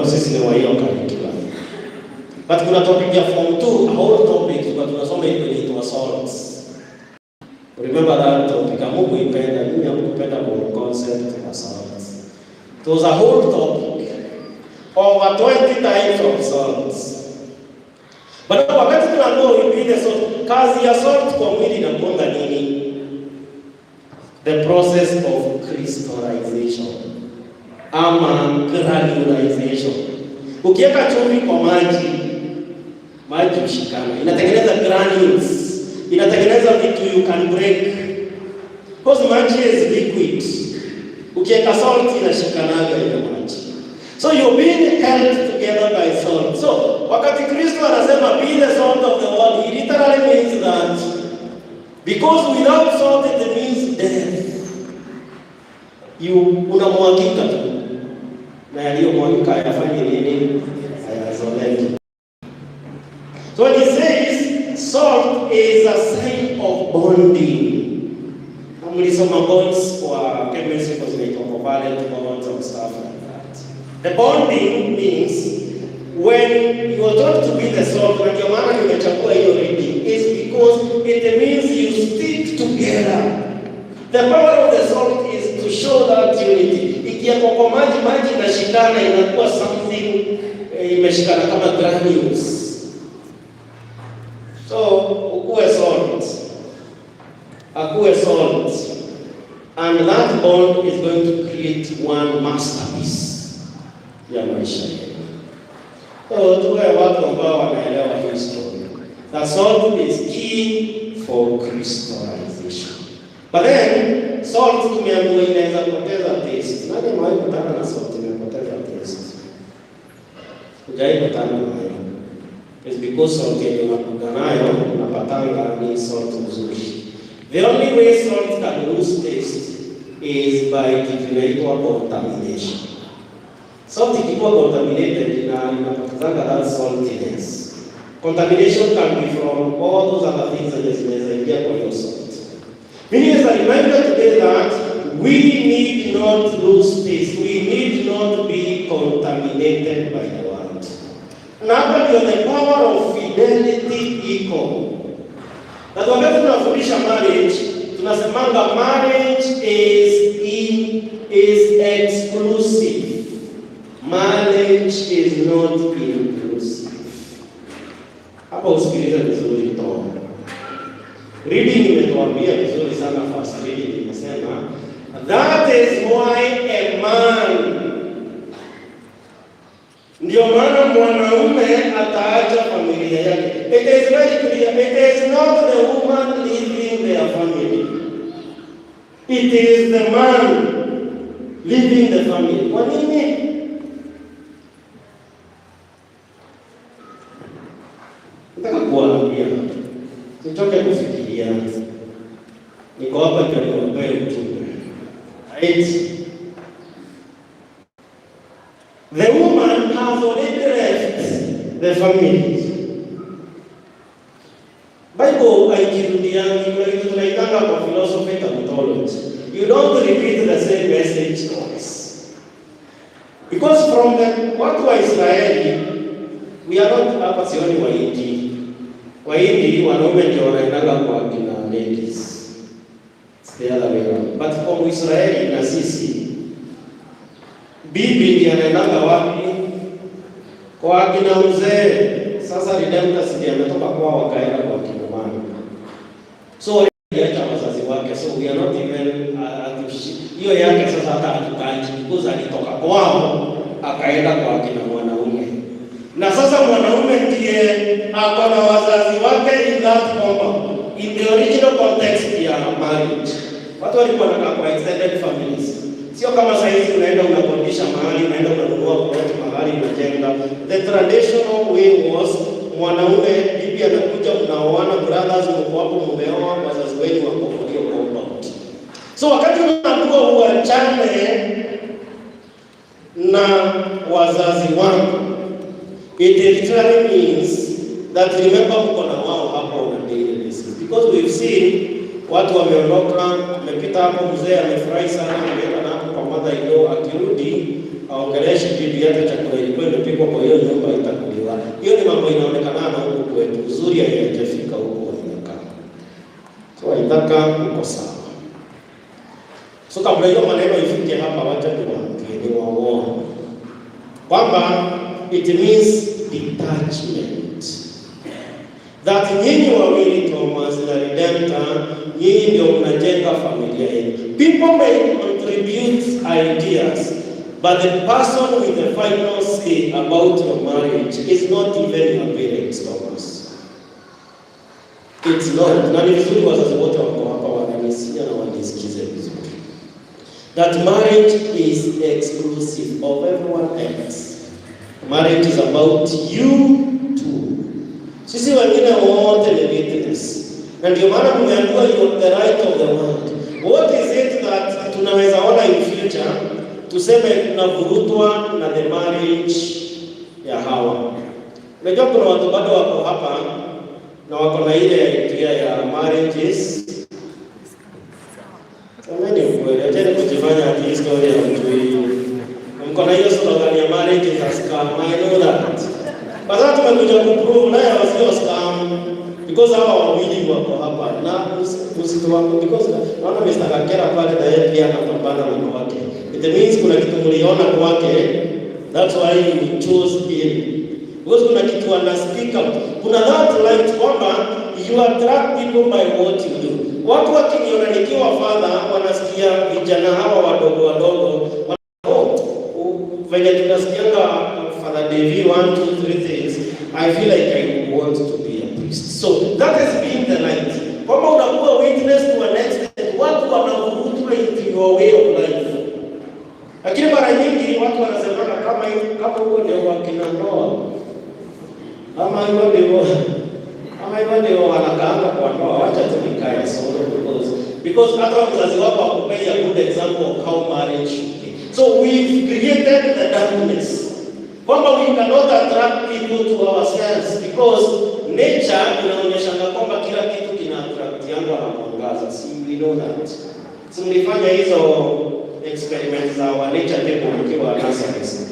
Sisi ni wa hiyo curriculum. But kuna topic ya form 2, a whole topic tulikuwa tunasoma ile inaitwa salts. Remember that topic. Hamukuipenda, mimi hamkupenda kwa concept ya salts. It was a whole topic. Over 20 types of salts. But wakati tunaambiwa we be the salt, kazi ya salt kwa mwili inakuanga nini? The process of crystallization ama granularization. Ukiweka chumvi kwa maji, maji hushikana, inatengeneza granules, inatengeneza vitu you can break. Because maji is liquid. Ukiweka salt inashikanaga ile maji. So you're being held together by salt. So wakati Kristo anasema, "Be the salt of the world," he literally means that, because without salt it means death. You unamwagika tu, na yaliyomwagika hayafanyi nini? Hayazoleki. So when he says salt is a sign of bonding. Na mlisoma bonds kwa chemistry kwa zinaitwa covalent bonds and stuff like that. The bonding means when you are told to be the salt, na ndio maana nimechagua hiyo reading, is because it means you stick together. The power of the salt is to show that unity. Ikiwekwa kwa maji, maji inashikana, inakuwa something imeshikana kama granules. So ukuwe salt, akuwe salt, and that bond is going to create one masterpiece ya maisha yetu. So tuwe watu ambao wanaelewa hii story. The salt is key for crystallization. But then salt tumeambiwa inaweza poteza taste. Nani amewahi kutana na salt imepoteza taste? Hujawahi kutana nayo. It's because salt yenye unakuga nayo unapatanga ni salt mzuri. The only way salt can lose taste is by kitu inaitwa contamination. Salt ikikuwa contaminated inapotezanga that saltiness. Contamination can be from all those other things zenye zinaweza ingia kwa hiyo salt. Meaning, as a reminder today that we need not lose taste. We need not be contaminated by the world. Na hapa ndio the power of fidelity iko. Na wakati tunafundisha marriage, tunasemanga marriage is exclusive. Marriage is not inclusive. Hapa usikilize vizuri to. Reading imetuambia vizuri sana, first reading imesema that is why a man, ndio maana mwanaume ataacha familia yake. It is very clear, it is not the woman leaving their family. It is the man leaving the family. Kwa nini? Nataka kuwaambia, sichoke kufikiria. Niko hapa ndio niwape ujumbe. Right? The woman has already left the family. Bible haijirudiangi, kuna kitu tunaitanga kwa philosophy tautology. You don't repeat the same message twice. Because from the watu wa Israeli, we are not, hapa sioni Wahindi. Wahindi wanaume ndio wanaendanga kwa kina ladies. It's the other way around. But kwa Israeli na sisi, bibi ndiye anaendanga wapi? Kwa kina mzee. Sasa Redemptus ndiye ametoka kwao wakaenda kwa kina mama. So aliacha wazazi wake, so we are not even hiyo yake sasa hata hatukaji because alitoka kwao akaenda kwa kina mwanaume. Na sasa mwanaume ndiye ako na wazazi wake in that compound. In the original context ya marriage, watu walikuwa wanakaa kwa extended families. Sio kama saa hizi unaenda unakodisha mahali, unaenda unanunua plot mahali unajenga. The traditional way was mwanaume, bibi anakuja, mnaoana, brothers mko hapo, mumeoa, wazazi wenu wako kwa hiyo compound. So wakati unaambiwa uachane na wazazi wako, it literally means that remember mko na wao hapo on a daily basis, because we've seen watu wameondoka, amepita hapo, mzee amefurahi sana, ameenda na hapo kwa mother in law, akirudi aongeleshi bibi yake, chakula ilikuwa imepikwa kwa hiyo nyumba itakuliwa. Hiyo ni mambo inaonekana na huku kwetu, uzuri haijafika huku inakaa. So Waithaka uko sawa. So kabla hiyo maneno ifike hapa, wacha niwaambie, niwaone kwamba it means detachment, that nyinyi wawili Thomas na Redemptor, nyinyi ndio mnajenga familia yenu. People may contribute ideas, but the person with the final say about your marriage is not even your parents, Thomas. It's not. Na ni vizuri wazazi wote wako hapa wananisikia na wanisikize vizuri. That marriage is exclusive of everyone else. Marriage is about you two. Sisi wengine wote ni witness. Na ndio maana tumeambiwa you are the light of the world. What is it that tunaweza ona in future tuseme tunavurutwa na the marriage ya hawa? Unajua kuna watu bado wako hapa na wako na ile idea ya marriages. Semeni ukweli, acheni kujifanya ati historia ya mtu hii. Mko na hiyo slogan ya "marriage is a scam". I know that. Kwa sababu tumekuja kuprove nayo sio scam, because hawa wawili wako hapa na msituwangu, because naona Mr. Kakera pale na yeye pia anapambana na kwake. It means kuna kitu mliona kwake, that's why you chose him. Because kuna kitu ana speak out. Kuna that light kwamba you attract people by what you do. Watu wakiniona nikiwa father wanasikia vijana hawa wadogo wadogo, oh, venye tunasikianga Father Davy one two three things, I feel like I want to be a priest. So that is being the light. Kwamba unakuwa witness to an extent, watu wanavurutwa into your way of life. Lakini mara nyingi watu wanasemanga kama huko ndio wakina ndoa, kama hivyo ndio wanakaanga kwa ndoa, wacha tu nikae solo, because hata mzazi wako akupea a good example of how marriage should be. So we've created the darkness. Kwamba we cannot attract people to ourselves because nature inaonyeshanga kwamba kila kitu kina attractianga na mwangaza. Si we know that? Si mlifanya hizo experiment za wa nature table mkiwa nursery?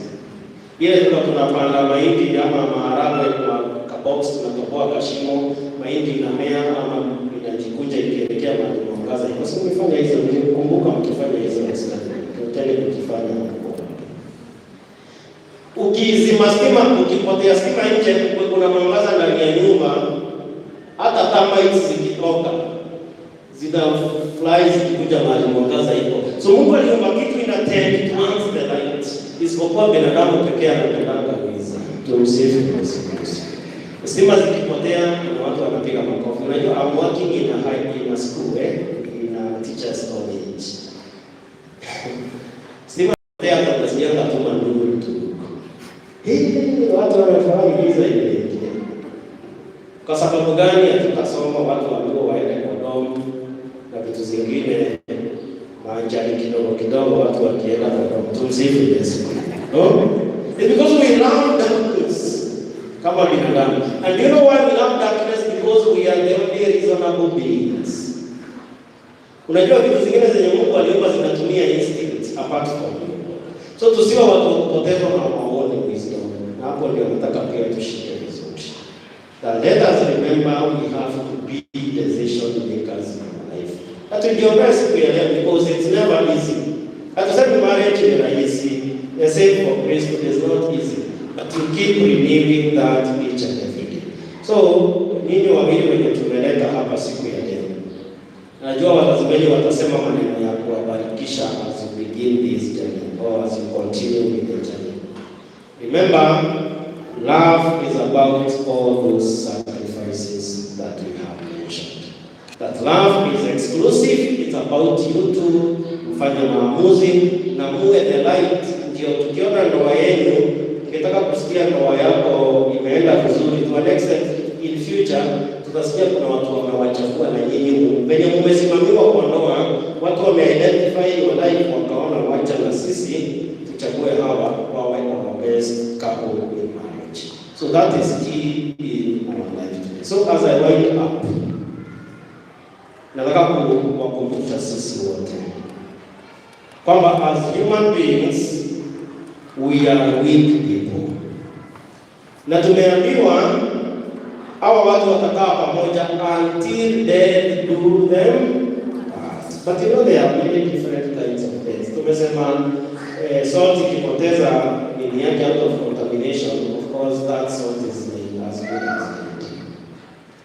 Ile tunapanda mahindi ama maharagwe kwa kabox, tunatoboa kashimo, mahindi inamea ama inajikunja ikielekea mahali mwangaza iko. Si mlifanya hizo? Nilikumbuka mkifanya hizo experiment. Tena mkifanya huko. Ukizima stima, ukipotea stima nje, kuna mwangaza ndani ya nyumba, hata termites zikitoka zina fly zikikuja mahali mwangaza iko. So Mungu aliumba kitu ina tend towards the light, isipokuwa binadamu pekee anapendanga giza. Tumsifu Yesu Kristo. Stima zikipotea, kuna watu wanapiga makofi. Unajua I'm working in a school, in a teachers college. Stima zikipotea, hata utasikianga tu manduru tu. Hii watu wamefurahi giza imeingia. Kwa sababu gani hatutasoma watu waambiwa waende kwa dorm na vitu zingine, maajali kidogo kidogo, watu wakienda kwa dorm. Tumsifu Yesu. No? It's because we love darkness kama binadamu. And you know why we love darkness? Because we are the only reasonable beings. Unajua vitu zingine zenye Mungu aliumba zinatumia instinct apart from you. So tusiwe watu wa kupotezwa na maoni wisdom. Na hapo ndio nataka pia tushike vizuri. That let us remember we have to be decision makers in our life. Na tujiombee siku ya leo because it's never easy. Hatusemi marriage ni rahisi. The same for priesthood is not easy. But you keep renewing that each and every day. So ninyi wawili wenye tumeleta hapa siku ya leo, najua wazazi wenu watasema maneno ya kuwabarikisha as you begin this journey or as you continue with the journey. Remember, Love is about all those sacrifices that we have mentioned. That love is exclusive, it's about you two mfanye maamuzi na muwe the light. Ndio tukiona ndoa yenu, ukitaka kusikia ndoa yako imeenda vizuri, to an extent in future tutasikia kuna watu wamewachagua na nyinyi venye mumesimamiwa kwa ndoa, watu wameidentify your life, wakaona wacha na sisi tuchague hawa wawe our best couple in marriage. So that is key in our life today. So as I wind up, nataka kuwakumbusha sisi wote kwamba as human beings we are weak people, na tumeambiwa hawa watu watakaa pamoja until death do them part. But you know there are many different kinds of death. Tumesema salt ikipoteza nini yake out of contamination, of course that salt is like as good as dead.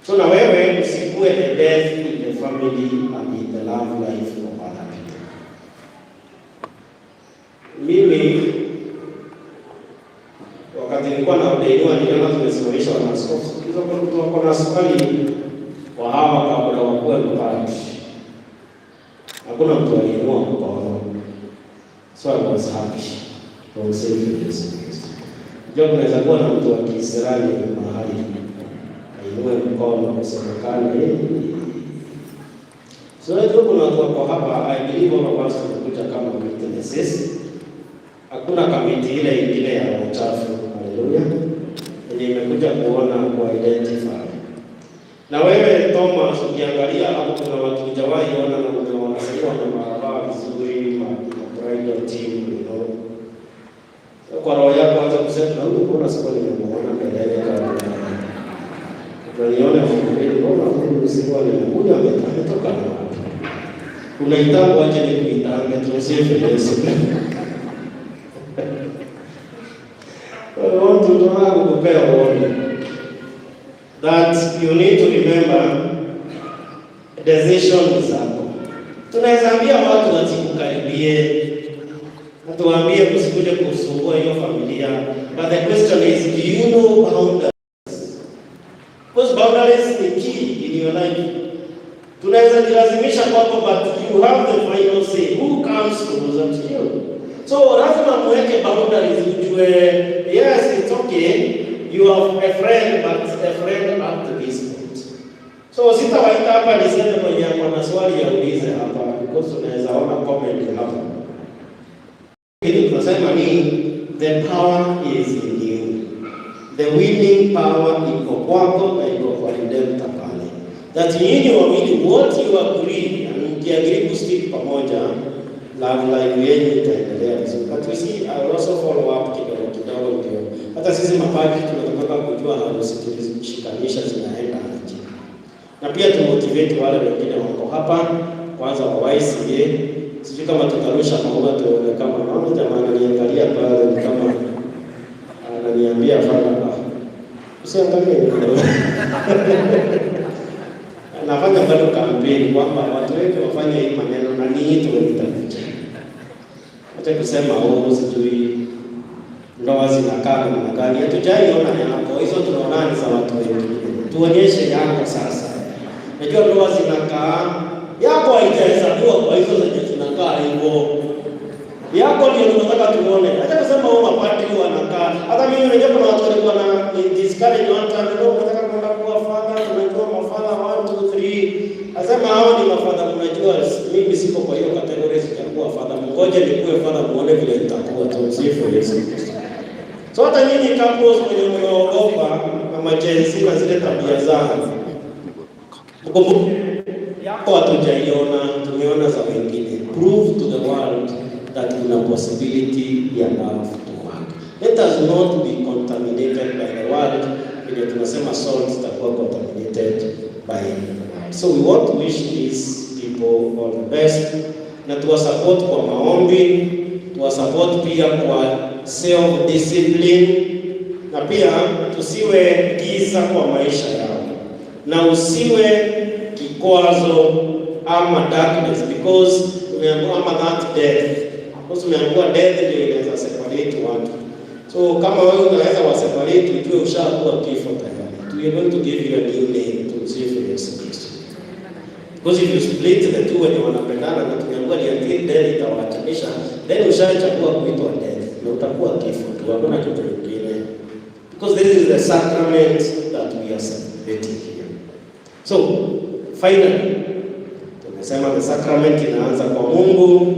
So na wewe usikue the death in the family and in the love life of other people. Mimi wakati nilikuwa naordainiwa niliona tumesimamisha wanaaskofu. Hizo kwa mtu wako na swali wa hawa kabla wakuwe mapadri. Hakuna mtu aliinua mkono. So I was happy. Tumsifu Yesu Kristo. Unajua kunaweza kuwa na mtu wa Kiisraeli mahali ainue mkono kusemekana eh. So najua kuna watu wako hapa, I believe all of us tumekuja kama witnesses. Hakuna kamiti ile ingine ya uchafu, haleluya, yenye imekuja kuona ku identify. Na wewe Thomas, ukiangalia hapo kuna watu hujawahi ona na umeona sasa wamevaa vizuri, ma bridal team. Kwa roho yako anza kusema na huyu mbona sikuwa nimemuona mbeleni kama unaniona mbele, mbona huyu sikuwa nimekuja ametoka na wapi? Unaitangwa, acha nikuitange, tumsifu Yesu. I want to tunataka kukupea warning that you need to remember decision zako. Tunaweza ambia watu wasikukaribie na tuwaambie msikuje kusumbua hiyo familia, but the question is, do you know boundaries? Because boundaries ni key in your life. Tunaweza jilazimisha kwako, but you have the final say. Who comes closer to you? So lazima muweke boundaries, ujue yes, it's okay, you have a friend, but a friend up to this point. So sitawaita hapa niseme mwenye ako na swali aulize hapa, because unaweza ona comment hapa. Kitu tunasema ni the power is in you. The winning power iko kwako na iko kwa Redemptor pale. That nyinyi wawili what you agree, and mkiagree kustick pamoja, love life yenu itaendelea vizuri. But we see, I will also follow up kidogo kidogo, ndio hata sisi mapadri tunataka kujua harusi tulizishikanisha zinaenda aje, na pia tumotivate wale wengine wako hapa kwanza wa YCA. Sijui kama tutarusha maua tuone kama naona jamaa ananiangalia pale ni kama ananiambia fanya, ah, usiangalie hivyo. Nafanya bado kampeni kwamba watu wengi wafanye hii maneno na niitwe nitakuja. Acha kusema oh, sijui ndoa zinakaa namna gani. Hatujaiona yako, hizo tunaona ni za watu wengine. Tuonyeshe yako sasa. Najua ndoa zinakaa, yako haijahesabiwa kwa hizo zenye zinakaa hivyo. Yako ndio tunataka tuone. Acha kusema wao mapadri wanakaa. Hata mimi unajua kuna watu walikuwa na discourage one time, ndio unataka kwenda kuwa father, tunajua mafadha 1 2 3. Asema hao ni mafadha, mnajua mimi siko kwa hiyo category, sijakuwa father. Mngoje nikuwe father muone vile nitakuwa. Tumsifu Yesu Kristo. So hata nyinyi couples wenye mnaogopa na ma-Gen Z na zile tabia zao, mkumbuke yako hatujaiona, tumeona za wengine. Prove to the world that kuna possibility ya love to work. Let us not be contaminated by the world. Vile tunasema salt itakuwa contaminated by the world. So we want to wish these people all the best na tuwasupport kwa maombi, tuwasupport pia kwa self discipline, na pia tusiwe giza kwa maisha yao, na usiwe kikwazo ama darkness because tumeambiwa, ama that death, because tumeambiwa death ndio inaweza separate watu. So kama wewe unaweza waseparate, ujue ushakuwa kifo tayari. We are going to give you a new name. Tumsifu Yesu Kristo. Because if you split the two wenye wanapendana na tumeambiwa ni until death itawaachanisha, then ushachagua kuitwa death na utakuwa kifo tu, hakuna kitu kingine. Because this is the sacrament that we are celebrating here. So, finally, tumesema the sacrament inaanza kwa Mungu.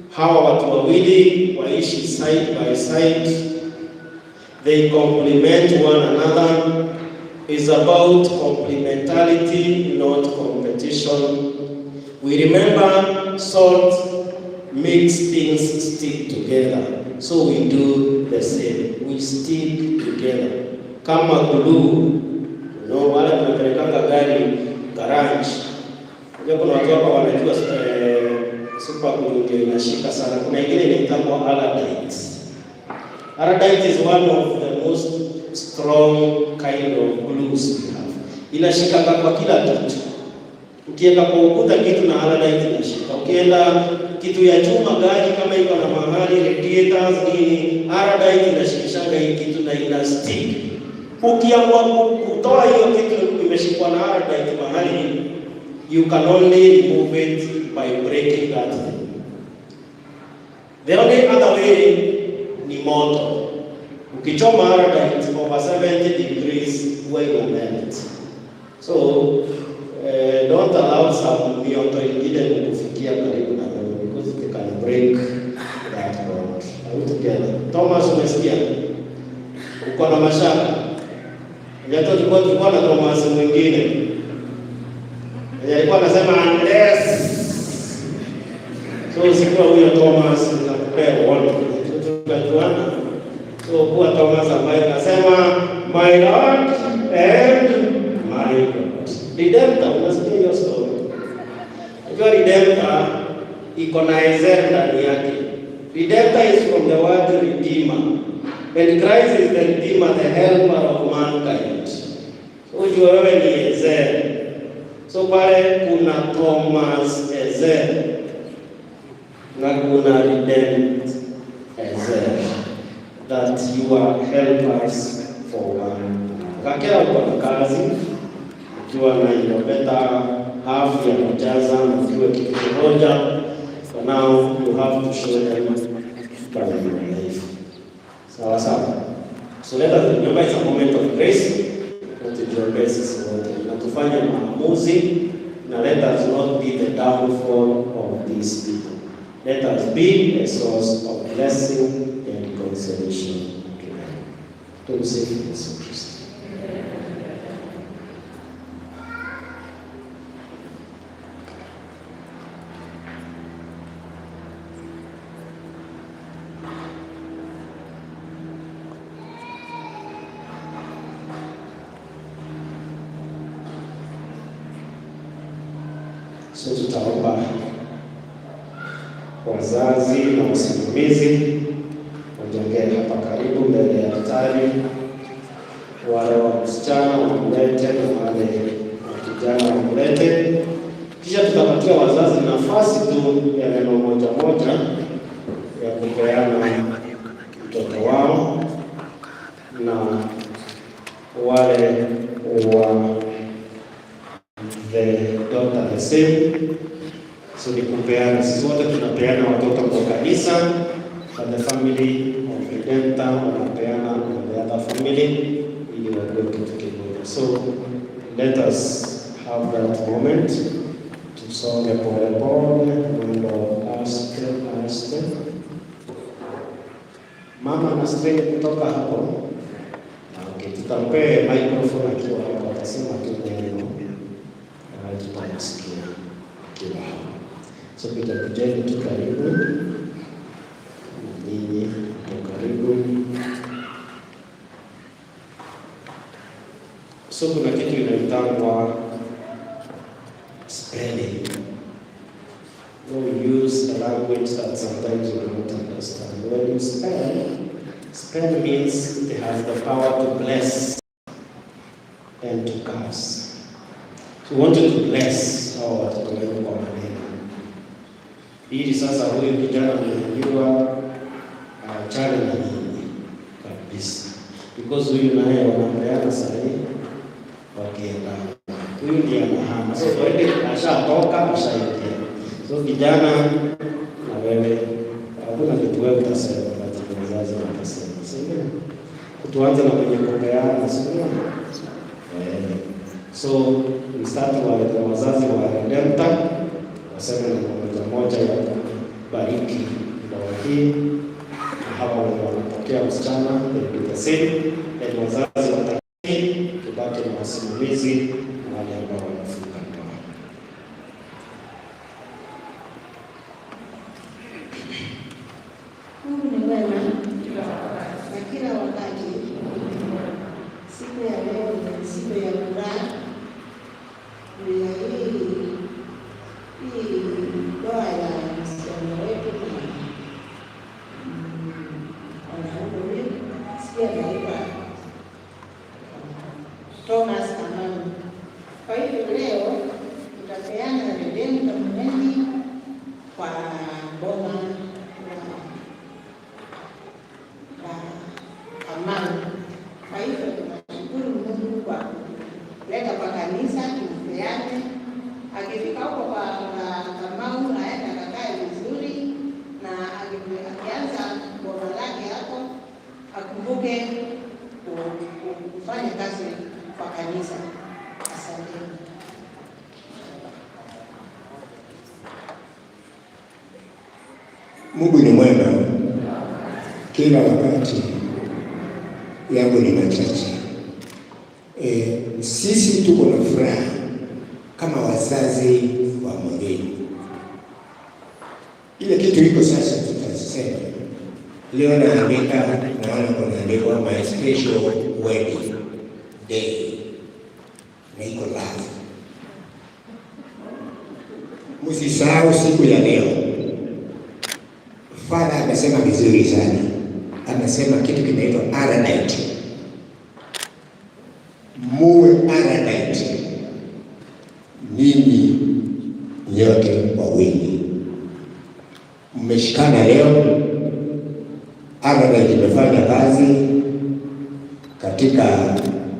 Hawa watu wawili waishi side by side. They complement one another. Is about complementarity, not competition. We remember salt makes things stick together. So we do the same. We stick together. Kama glue, wale tunapelekanga gari garage. Unajua kuna watu hapa wanajua super glue ndio inashika sana. Kuna ingine inaitwa Araldite. Araldite is one of the most strong kind of glues we have. Inashika kwa kila kitu. Ukiweka kwa ukuta kitu na Araldite inashika. Ukienda kitu ya chuma, gari kama iko na mahali radiators nini, Araldite inashikishanga hii kitu na ina stick. Ukiamua kutoa hiyo kitu imeshikwa na Araldite mahali, you can only remove it by breaking that thing. The only other way ni moto. Ukichoma Araldite over 70 degrees huwa ina melt. So don't allow some mioto ingine kukufikia karibu na wewe because it can break that bond. Are we together? Thomas, umesikia? Uko na mashaka? Hata tulikuwa na Thomas mwingine mwenye alikuwa anasema unless. So usikuwa huyo Thomas, nakupea warning. Tunajuana. So kuwa Thomas ambaye anasema my Lord and my God. Redemptor, unasikia hiyo story? Unajua Redemptor iko na ezer ndani yake. Redemptor is from the word redeemer. And Christ is the redeemer, the helper of mankind. So ujue wewe ni Ezer. So pale kuna Thomas Ezer na kuna Redeemed Ezer, that you are helpers for one. Kakera uko na kazi, ukiwa na hiyo better half ya kujaza na ukiwa kitu kimoja, for now you have to show them by your life. Sawa sawa. So let us remember it's a moment of grace, na tujiombee sisi wote na tufanye maamuzi, na let us not be the downfall of these people. Let us be a source of blessing and consolation to them. Tumsifu Yesu Kristo. So tutaomba wazazi na wasimamizi wajongee hapa karibu mbele ya altari, wale wa msichana wamlete na wale wa kijana wamlete, kisha tutapatia wazazi nafasi tu ya neno moja moja ya kupeana mtoto wao, na wale wa the daughter the same. So ni kupeana, sisi wote tunapeana watoto kwa kanisa, but the family of Redemptor wanapeana na the other family ili wakuwe kitu kimoja. So let us have that moment, tusonge pole pole, mwendo aste aste. Mama ana string kutoka hapo. Okay, tutampea microphone akiwa hapo, atasema tu neno na tutamsikia akiwa hapo. So Peter, kujeni tu karibu na nyinyi mko karibu. So kuna kitu inaitangwa spelling. We use a language that sometimes you don't understand. When you spell, spell means it has the power to bless and to curse. So we want you to bless hawa watoto wenu kwa maneno, ili sasa huyu kijana mwenyejiwa aachane na nyinyi. Because huyu naye wanapeana sahihi wakienda, huyu ndiye anahama, so already ashatoka, ashaingia. So vijana na wewe, hakuna kitu wewe utasema, but wazazi watasema, si ndio? Tuanze na mwenye kupeana, si ndio? Eh, so we start with wazazi wa Redempta waseme na moja moja ya kubariki ndoa hii, na hawa wenye wanapokea msichana, they do the same, then wazazi wataki, tubaki na wasimamizi na wale ambao wanafunga ndoa. Mungu ni mwema na kila wakati. Siku ya leo ni siku ya furaha juu ya hii ndoa ya msichana wetu na mwanaume huyu, sikia anaitwa Thomas Amani. Kwa hivyo leo tutapeana Redempta Mumengi kwa boma la Kamau. Kwa hivyo tunashukuru Mungu kwa kuleta kwa kanisa tumpeane. Akifika huko kwa Kamau aende akakae vizuri, na akianza boma lake hapo akumbuke kufanya kazi kwa kanisa. Asante. Mungu ni mwema kila wakati. Yangu ni machache. Sisi tuko na furaha kama wazazi wa Maureen. Ile kitu iko sasa, tutasema leo naandika, naona kunaandikwa my special wedding day na iko live. Msisahau siku ya leo. Father amesema vizuri sana, amesema kitu kinaitwa Aaronite. Muwe Aaronite ninyi nyote wawili mmeshikana leo. Aaronite imefanya kazi katika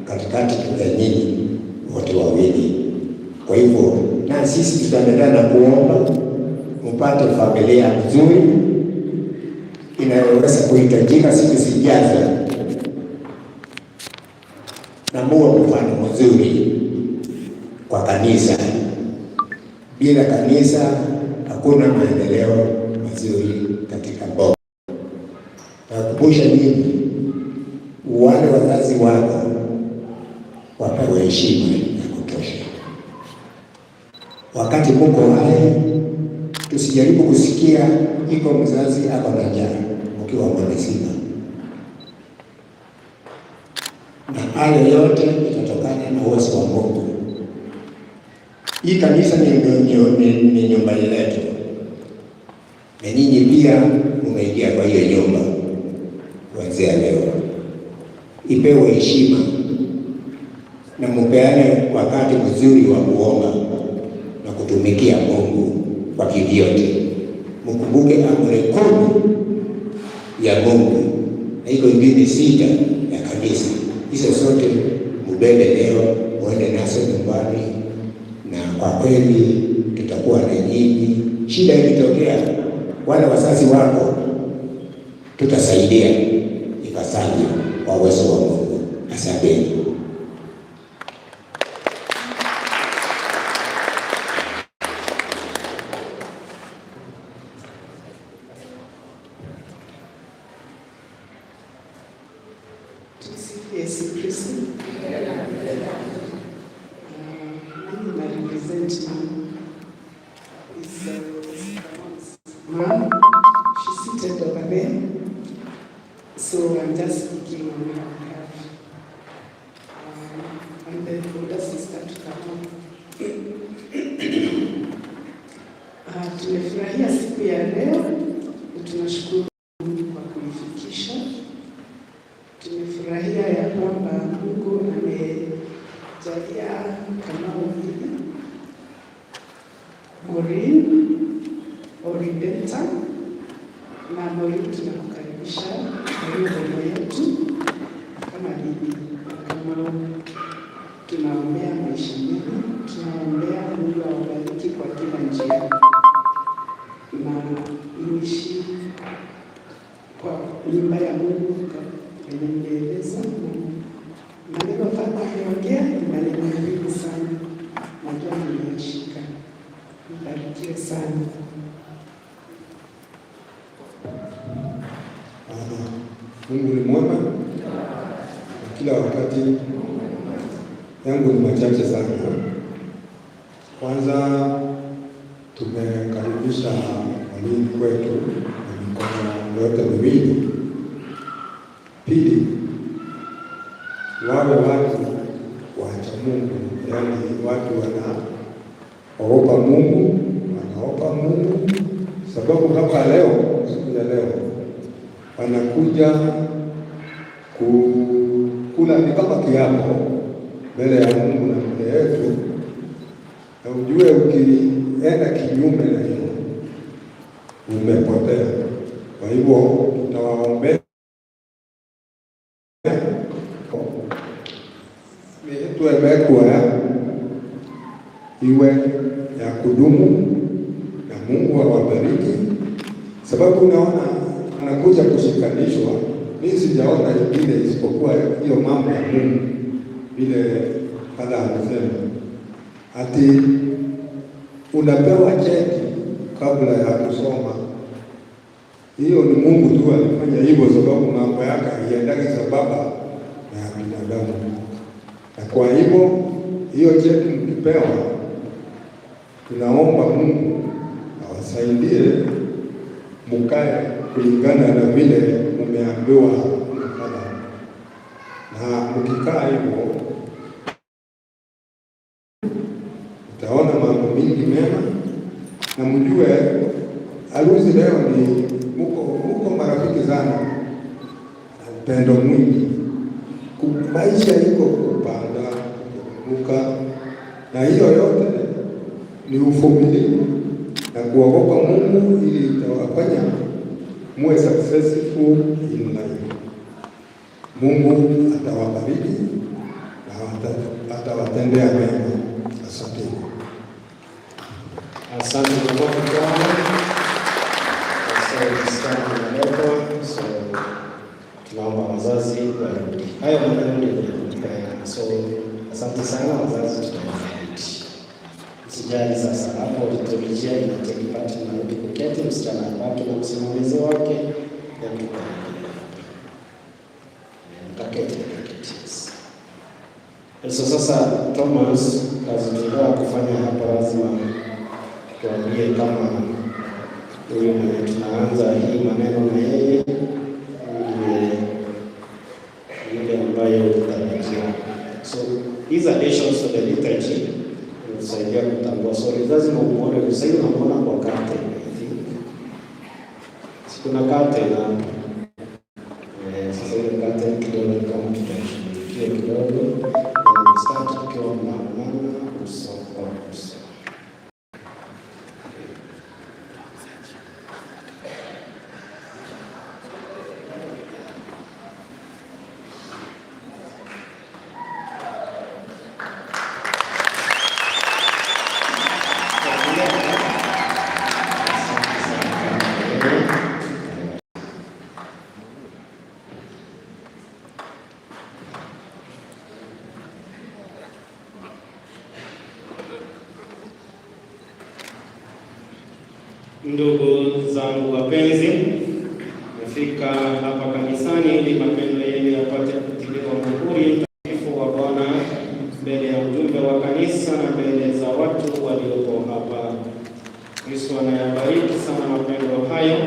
katikati ya nyinyi wote wawili. Kwa hivyo na sisi tutaendelea na kuomba mpate familia nzuri inayoweza kuhitajika siku zijazo, na muwe mfano mzuri kwa kanisa. Bila kanisa hakuna maendeleo mazuri katika boma. Nakumbusha nyinyi, wale wazazi wako wapewe heshima ya kutosha. Wakati muko hai, tusijaribu kusikia iko mzazi ako na njaa mkiwa mwamezima, na hayo yote itatokana na uwezo wa Mungu. Hii kanisa ni nyumba yetu, na nyinyi pia mmeingia kwa hiyo nyumba kuanzia leo. Ipewe heshima na mupeane wakati mzuri wa kuomba na kutumikia Mungu kwa kivyote. Mkumbuke amri 10 ya Mungu na iko ingine 6 ya kanisa. Hizo zote mubebe leo, muende nazo nyumbani, na kwa kweli tutakuwa na nyinyi. Shida ikitokea, wale wazazi wako tutasaidia ipasavyo kwa uwezo wa Mungu. Asanteni. Tumsifu Yesu Kristo. Mimi na represent mom. Is mom. She's seated over there. So I'm just speaking on her behalf. I'm the older sister to Kamau. Tumefurahia siku ya leo na tunashukuru Mungu kwa kuifikisha. Tumefurahia ya kwamba Mungu amejalia Kamau hivi Maureen Oridenta na Maureen, tunakukaribisha kwa hiyo boma yetu. Kama Kama bibi Kamau, tunaombea maisha mema, tunaombea Mungu awabariki kwa kila njia na muishi kwa nyumba ya Mungu venye mlieleza. Na maneno Father ameongea ni maneno muhimu sana, najua nimeyashika. Mbarikiwe sana. Mungu ni mwema na kila wakati. Yangu ni machache sana. Kwanza tumekaribisha walimu kwetu na mikono yote miwili. Pili, wawe watu wacha Mungu, yaani watu wanaogopa Mungu, wanaogopa Mungu, sababu hapa leo, siku ya leo wanakuja kukula ni kama kiapo mbele ya Mungu na mbele yetu, na ujue ukienda kinyume na hiyo umepotea. Kwa hivyo tutawaombea tuemekuoya iwe ya kudumu na Mungu awabariki, sababu unaona anakuja kushikanishwa. Mimi sijaona ingine isipokuwa hiyo mambo ya Mungu, vile Father amesema ati unapewa cheti kabla ya kusoma. Hiyo ni Mungu tu alifanya hivyo, sababu mambo yake haiendagi sambamba na ya binadamu. Na kwa hivyo hiyo cheti mkipewa, tunaomba Mungu awasaidie mukae kulingana na vile mumeambiwa na Father, na mkikaa hivyo utaona mambo mingi mema, na mjue harusi leo ni muko marafiki sana na upendo mwingi. Maisha iko kupanda kuteremka, na hiyo yote ni uvumilivu na kuogopa Mungu, ili itawafanya muwe successful in life. Mungu atawabariki na atawatendea mema. Asante. Asante makofi kwao. So msichana analetwa, so tunaomba wazazi warudi. Hayo maneno ndio ya kupeana. So asante sana wazazi, tutawafariji. Usijali sasa, hapo liturujia ina take part, tunarudi kuketi, msichana abaki na msimamizi wake, then tutaendelea hapa. Mkaketi, mkaketi. Yes. So sasa Thomas, kazi tunataka kufanya hapa, lazima tuambie kama huyu mwenye tunaanza hii maneno na yeye ndiye yule ambaye ulitarajia. So these additions to the liturgy inatusaidia kutambua. So lazima umuone, sasa hivi unamuona kwa curtain, I think. Si kuna curtain hapo. Sasa ile curtain kidogo ni kama tutaishughulikia kidogo. Then we start tukiwa mnaonana uso kwa uso. Asante sana. Ndugu zangu wapenzi, nimefika hapa kanisani ili mapendo yenu yapate kutiliwa muhuri mtakatifu wa Bwana mbele ya ujumbe wa kanisa na mbele za watu waliopo hapa. Kristo anayabariki sana mapendo hayo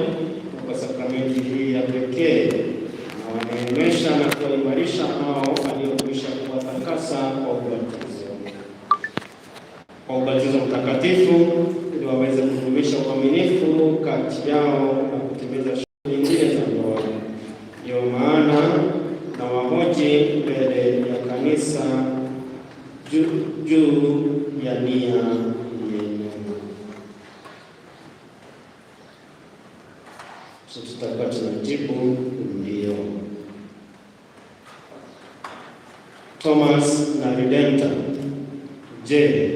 kwa sakramenti hii ya pekee, na waneemesha na kuwaimarisha hao aliyokwisha kuwatakasa kwa ubatizo mtakatifu ili waweze kudumisha uaminifu kati yao na kutimiza shughuli nyingine za ndoa. Ndiyo maana nawahoji mbele ya kanisa juu ya nia yenu. So tutakuwa tunajibu ndio. Thomas na Redempta, je,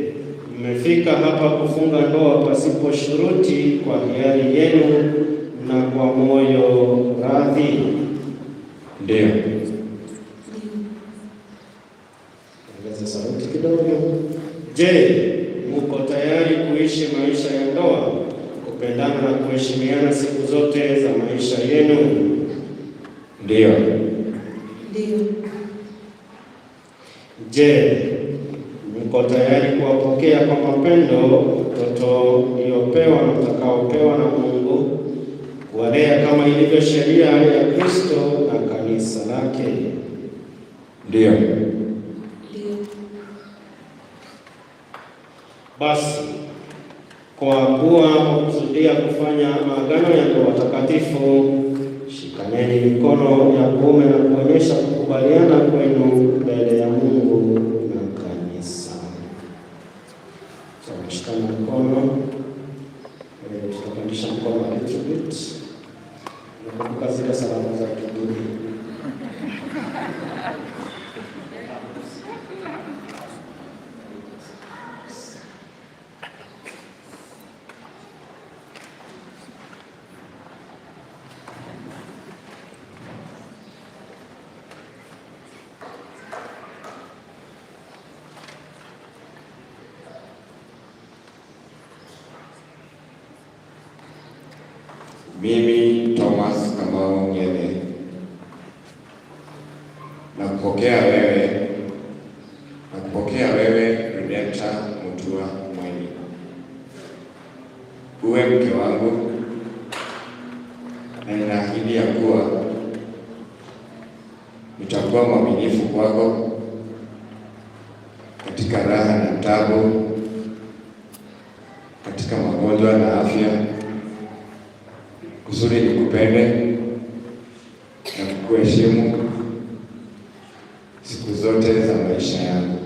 mmefika hapa kufunga ndoa pasipo shuruti kwa hiari yenu na kwa moyo radhi? Ndio. Ongeza sauti kidogo. Je, mko tayari kuishi maisha ya ndoa, kupendana na kuheshimiana siku zote za maisha yenu? Ndio. Ndio. Je, mko tayari kuwapokea kwa mapendo watoto mliopewa na mtakaopewa na Mungu, kuwalea kama ilivyo sheria ya Kristo na kanisa lake? Ndio. Ndio. Basi kwa kuwa mwakusudia kufanya maagano ya ndoa takatifu, shikaneni mikono ya kuume na kuonyesha kukubaliana kwenu mbele ya Mungu na kanisa. So, shikana mkono. Tutapandisha mkono a little bit. Nakumbuka zile salamu za Kigiri. Mimi Thomas Kamau Ng'ethe nakupokea wewe Redempta Mutua Mweni, uwe mke wangu, na ninaahidi ya kuwa nitakuwa mwaminifu kwako katika raha na tabu, katika magonjwa na afya, kusudi nikupende na kukuheshimu siku zote za maisha yangu.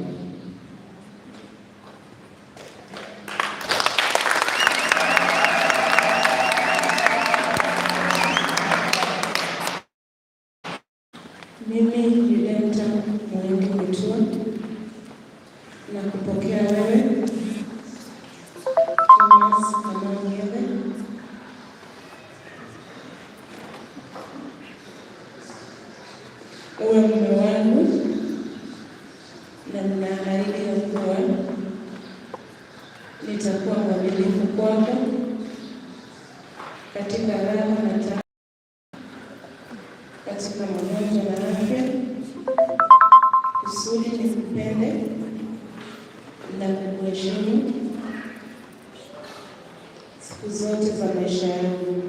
Mimi Redempta Mwengi Mutua nakupokea wewe Thomas Kamau Ng'ethe uwe mume wangu, na ninaahidi ya kuwa nitakuwa mwaminifu kwako katika raha na taabu, katika magonjwa na afya, kusudi nikupende na kukuheshimu siku zote za maisha yangu.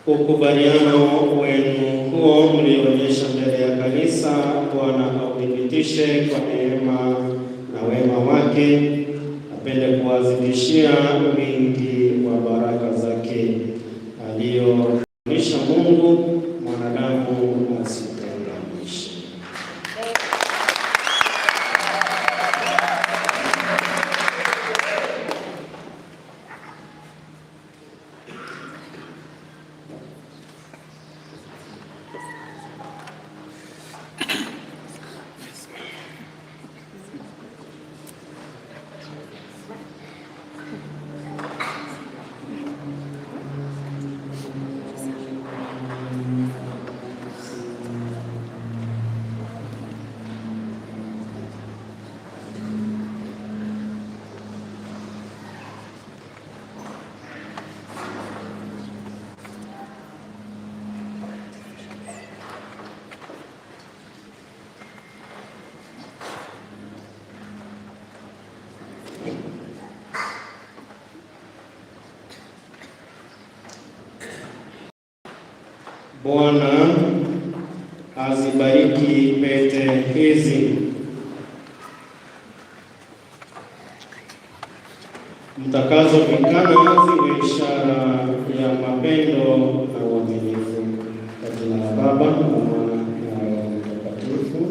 Ukubaliano wenu huo mlionyesha mbele ya kanisa, Bwana authibitishe kwa neema na wema wake, apende kuwazidishia wingi wa baraka zake aliyounganisha Mungu, mwanadamu asitenganishe. Bwana azibariki pete hizi mtakazovikana, ziwe ishara ya mapendo na uaminifu. Kwa jina la Baba na Mwana na Roho Mtakatifu.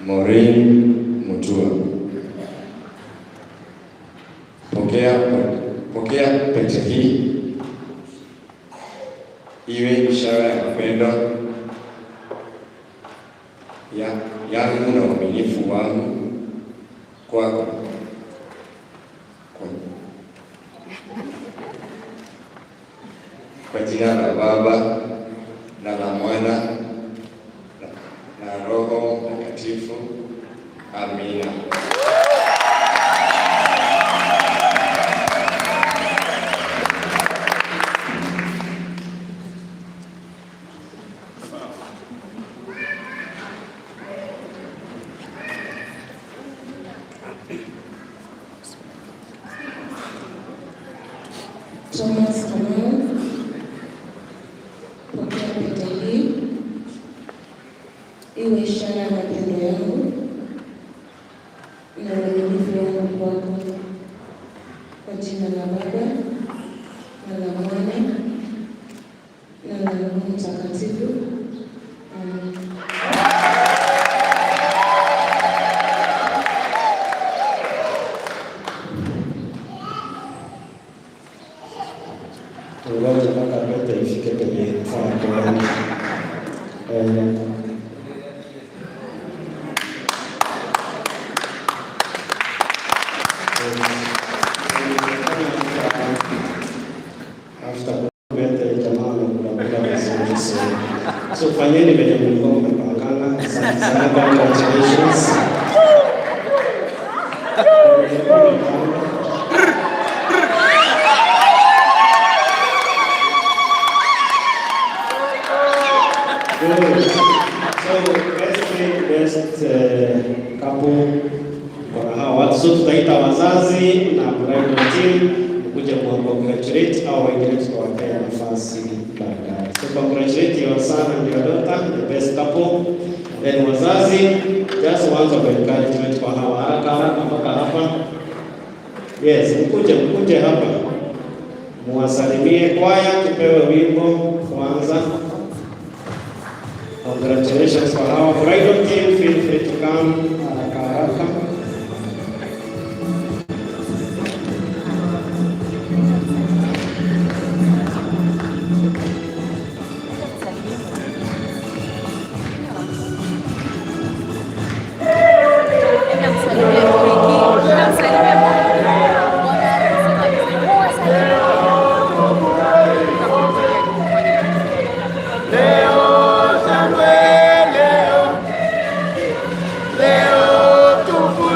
Maureen Mutua, pokea, pokea pete hii iwe ishara ya mapendo ya yangu na uaminifu wangu kwako. Kwa jina la Baba na la Mwana na Roho Mtakatifu. Amina. Thomas Kamau, pokea pete hii iwe ishara ya mapendo yangu na uaminifu wangu kwako, kwa jina la Baba na la Mwana na la Roho Mtakatifu. Amen. Ngoja mpaka pete ifike kwenye mfano. After pete jamaa amekula kula vizuri, so fanyeni venye mlikuwa mmepangana. Asante sana, congratulations. Good. So best best couple kuna hawa watu, so tutaita wazazi na bridal team kuja ku congratulate au wengine tutawapea nafasi baadaye. So congratulate your son and your daughter, the best couple. Then wazazi, just words of encouragement kwa hawa, haraka haraka mpaka hapa. Yes, mkuje mkuje hapa muwasalimie. Kwaya tupewe wimbo kwanza. Congratulations for our bridal team. Feel free to come haraka haraka. Leo shangwe leo, leo.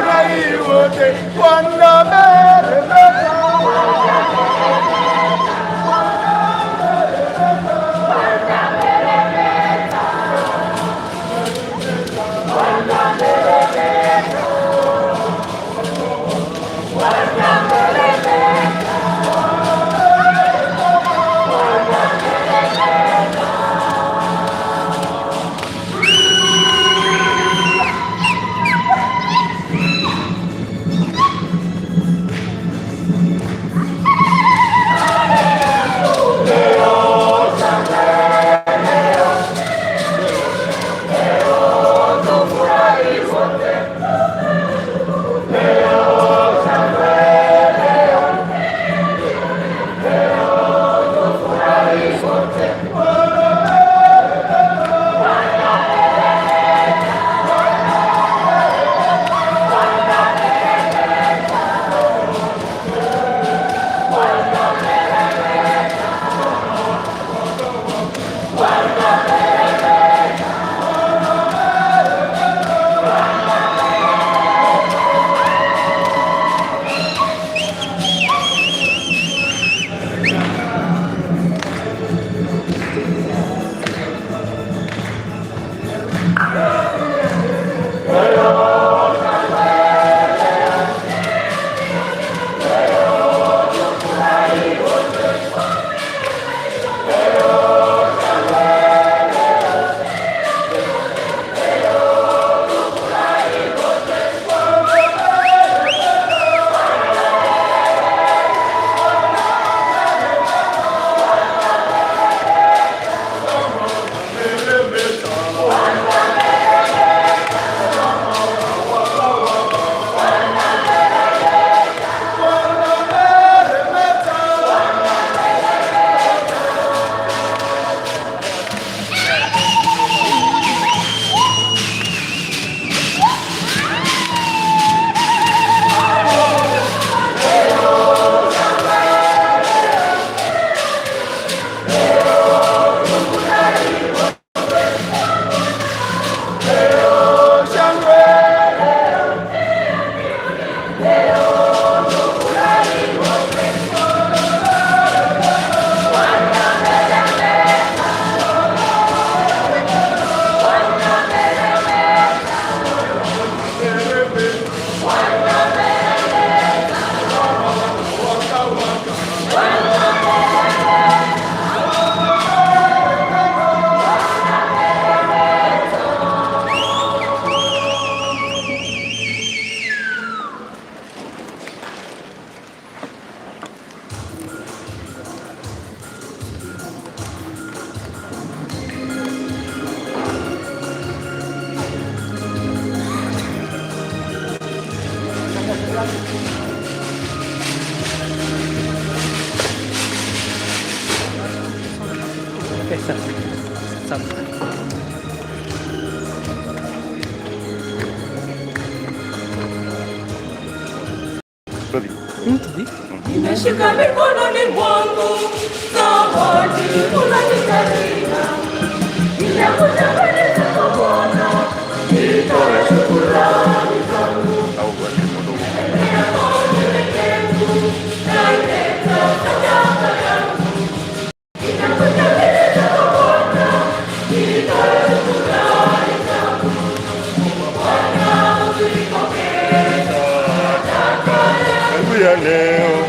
Sawa. Nimeshika mikononi mwangu zawadi unanijalia, nimekuja mbele zako Bwana, nitoe shukrani zangu. Mbele yako unyenyekevu, naileta sadaka yangu. Nimekuja mbele zako Bwana, nitoe shukrani zangu. Bwana, uzipokee sadaka yangu ya leo.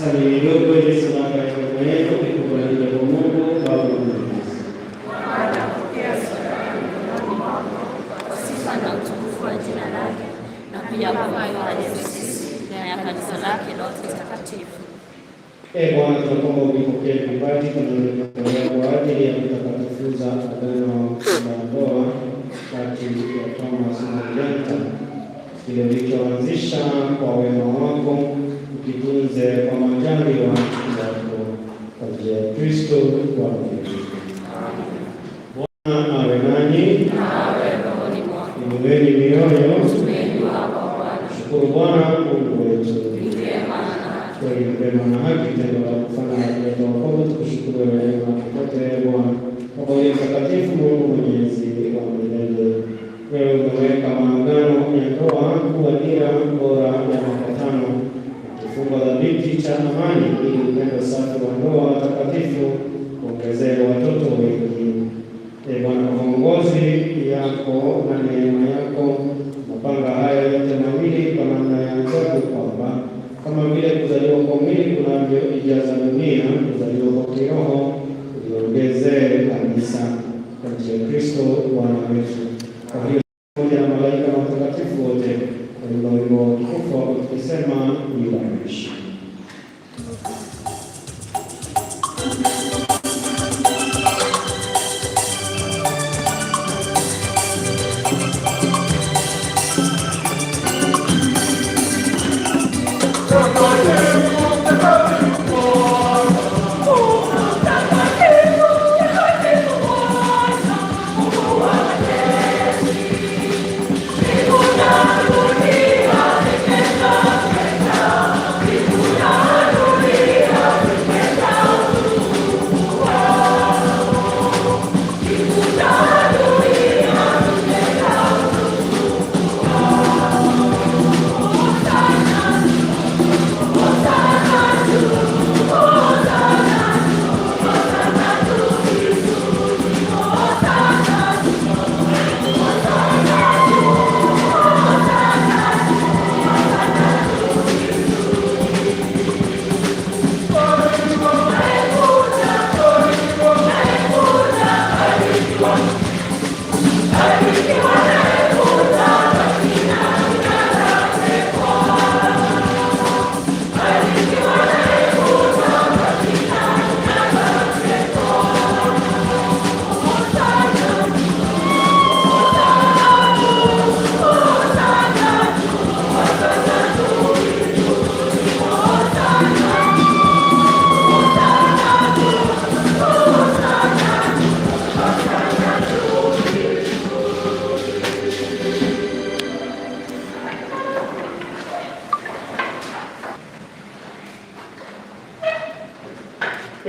Salini ndugu, ili sadaka ya mioyo yenu ikubalike kwa Mungu Baba Mwenyezi. Bwana, pokea sadaka mikononi mwako kwa sifa na utukufu wa jina lake, na pia kwa manufaa yetu sisi na ya kanisa lake lote takatifu. Ee Bwana, tunakuomba uvipokee vipaji tunavyotolea kwa ajili ya kutakatifuza agano la ndoa kati ya Thomas na Janta, kile ulichoanzisha kwa wema wako ukitunze kwa majaliwa yako, kwa njia ya Kristo Bwana wetu. Bwana awe nanyi. Awe rohoni mwako. Inueni mioyo. Tumeinua kwa Bwana. Shukuru Bwana Mungu wetu. Ni vyema na haki. Kweli ni vyema na haki, tendo la kufana na kuleta wokovu, tukushukuru wewe daima popote, Bwana Baba uliye mtakatifu, Mungu mwenyezi wa milele. Wewe umeweka maagano ya ndoa kuwa dira bora ya mapatano na kifungo thabiti cha amani, ili upendo safi wa ndoa takatifu uongezee watoto wengi. Ee Bwana, kwa maongozi yako na neema yako mapanga haya yote mawili kwa namna ya ajabu kwamba kama vile kuzaliwa kwa mwili kunavyoijaza dunia, kuzaliwa kwa kiroho uliongezee kanisa kwa njia ya Kristo Bwana wetu. Kwa hiyo pamoja na malaika na watakatifu wote waimba wimbo wa utukufu wako tukisema bila mwisho.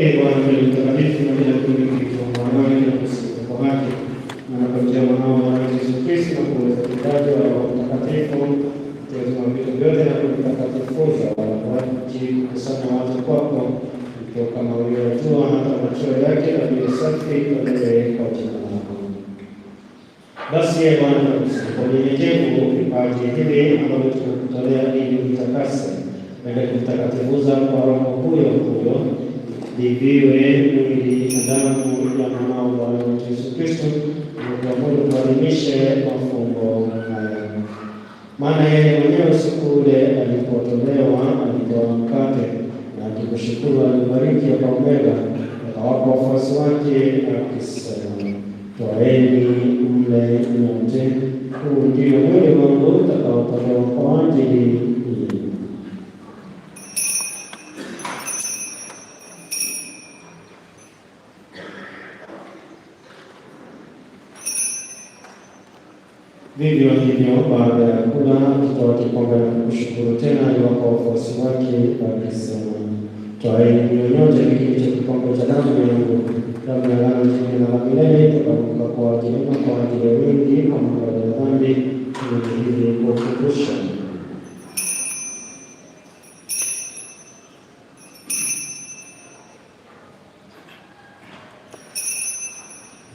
Ee Bwana kweli mtakatifu na bila kumiliki mwanawe na kusifu kwa haki na kwa njia mwanao Bwana Yesu Kristo na kuweza utendaji wa Roho Mtakatifu utazima vitu vyote na kuvitakatifuza walaji kukusanya watu kwako kutoka mawio ya jua hata machweo yake na vile safi tolewe kwa jina lako. Basi ee Bwana, tunakusifu kwa unyenyekevu vipaji hivi ambavyo tumekutolea ili uvitakase, uende kuvitakatifuza kwa Roho huyo huyo viviwe mwili na damu ya mwanao Bwana wetu Yesu Kristo, ili tuadhimishe mafumbo haya. Maana yeye mwenyewe usiku ule alipotolewa, alitoa mkate na akikushukuru, alibariki, akaumega, akawapa wafuasi wake, akisema, twaeni mle nyote, huu ndio mwili wangu utakaotolewa kwa ajili yenu. Vivyo hivyo, baada ya kula, akitwaa kikombe na kushukuru tena, aliwapa wafuasi wake akisema, twaeni mnywe nyote, hiki ndicho kikombe cha damu yangu, damu ya agano jipya na la milele, itakayotumika kwa ajili yenu kwa ajili ya wengi kwa maondoleo ya dhambi. Fanyeni hivi kwa ukumbusho.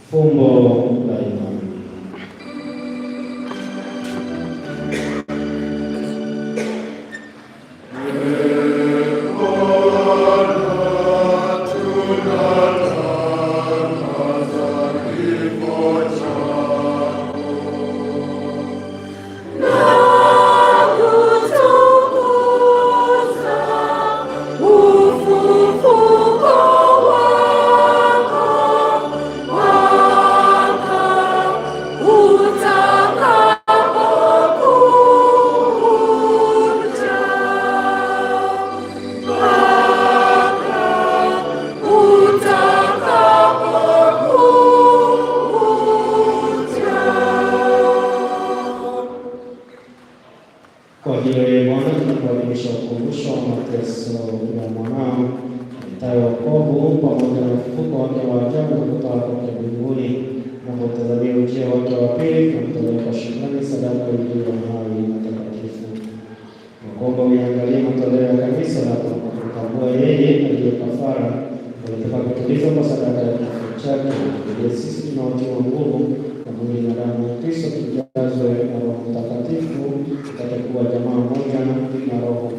Fumbo la imani. Mungu. Leo ee Bwana, tunakuadhimisha ukumbusho wa mateso ya mwanao aletaye wokovu pamoja na ufufuko wake wa ajabu na kutawala kwake mbinguni. Tunapotazamia ujio wake wa pili, tunamtolea kwa shukrani sadaka iliyo hai na takatifu. Tunakuomba uiangalie matoleo ya kanisa lako kwa kumtambua yeye aliye kafara alitaka kutulizwa kwa sadaka ya kifo chake, ili sisi tunaotiwa nguvu na mwili na damu ya Kristo tujazwe na Roho Mtakatifu, tupate kuwa jamaa moja na Roho,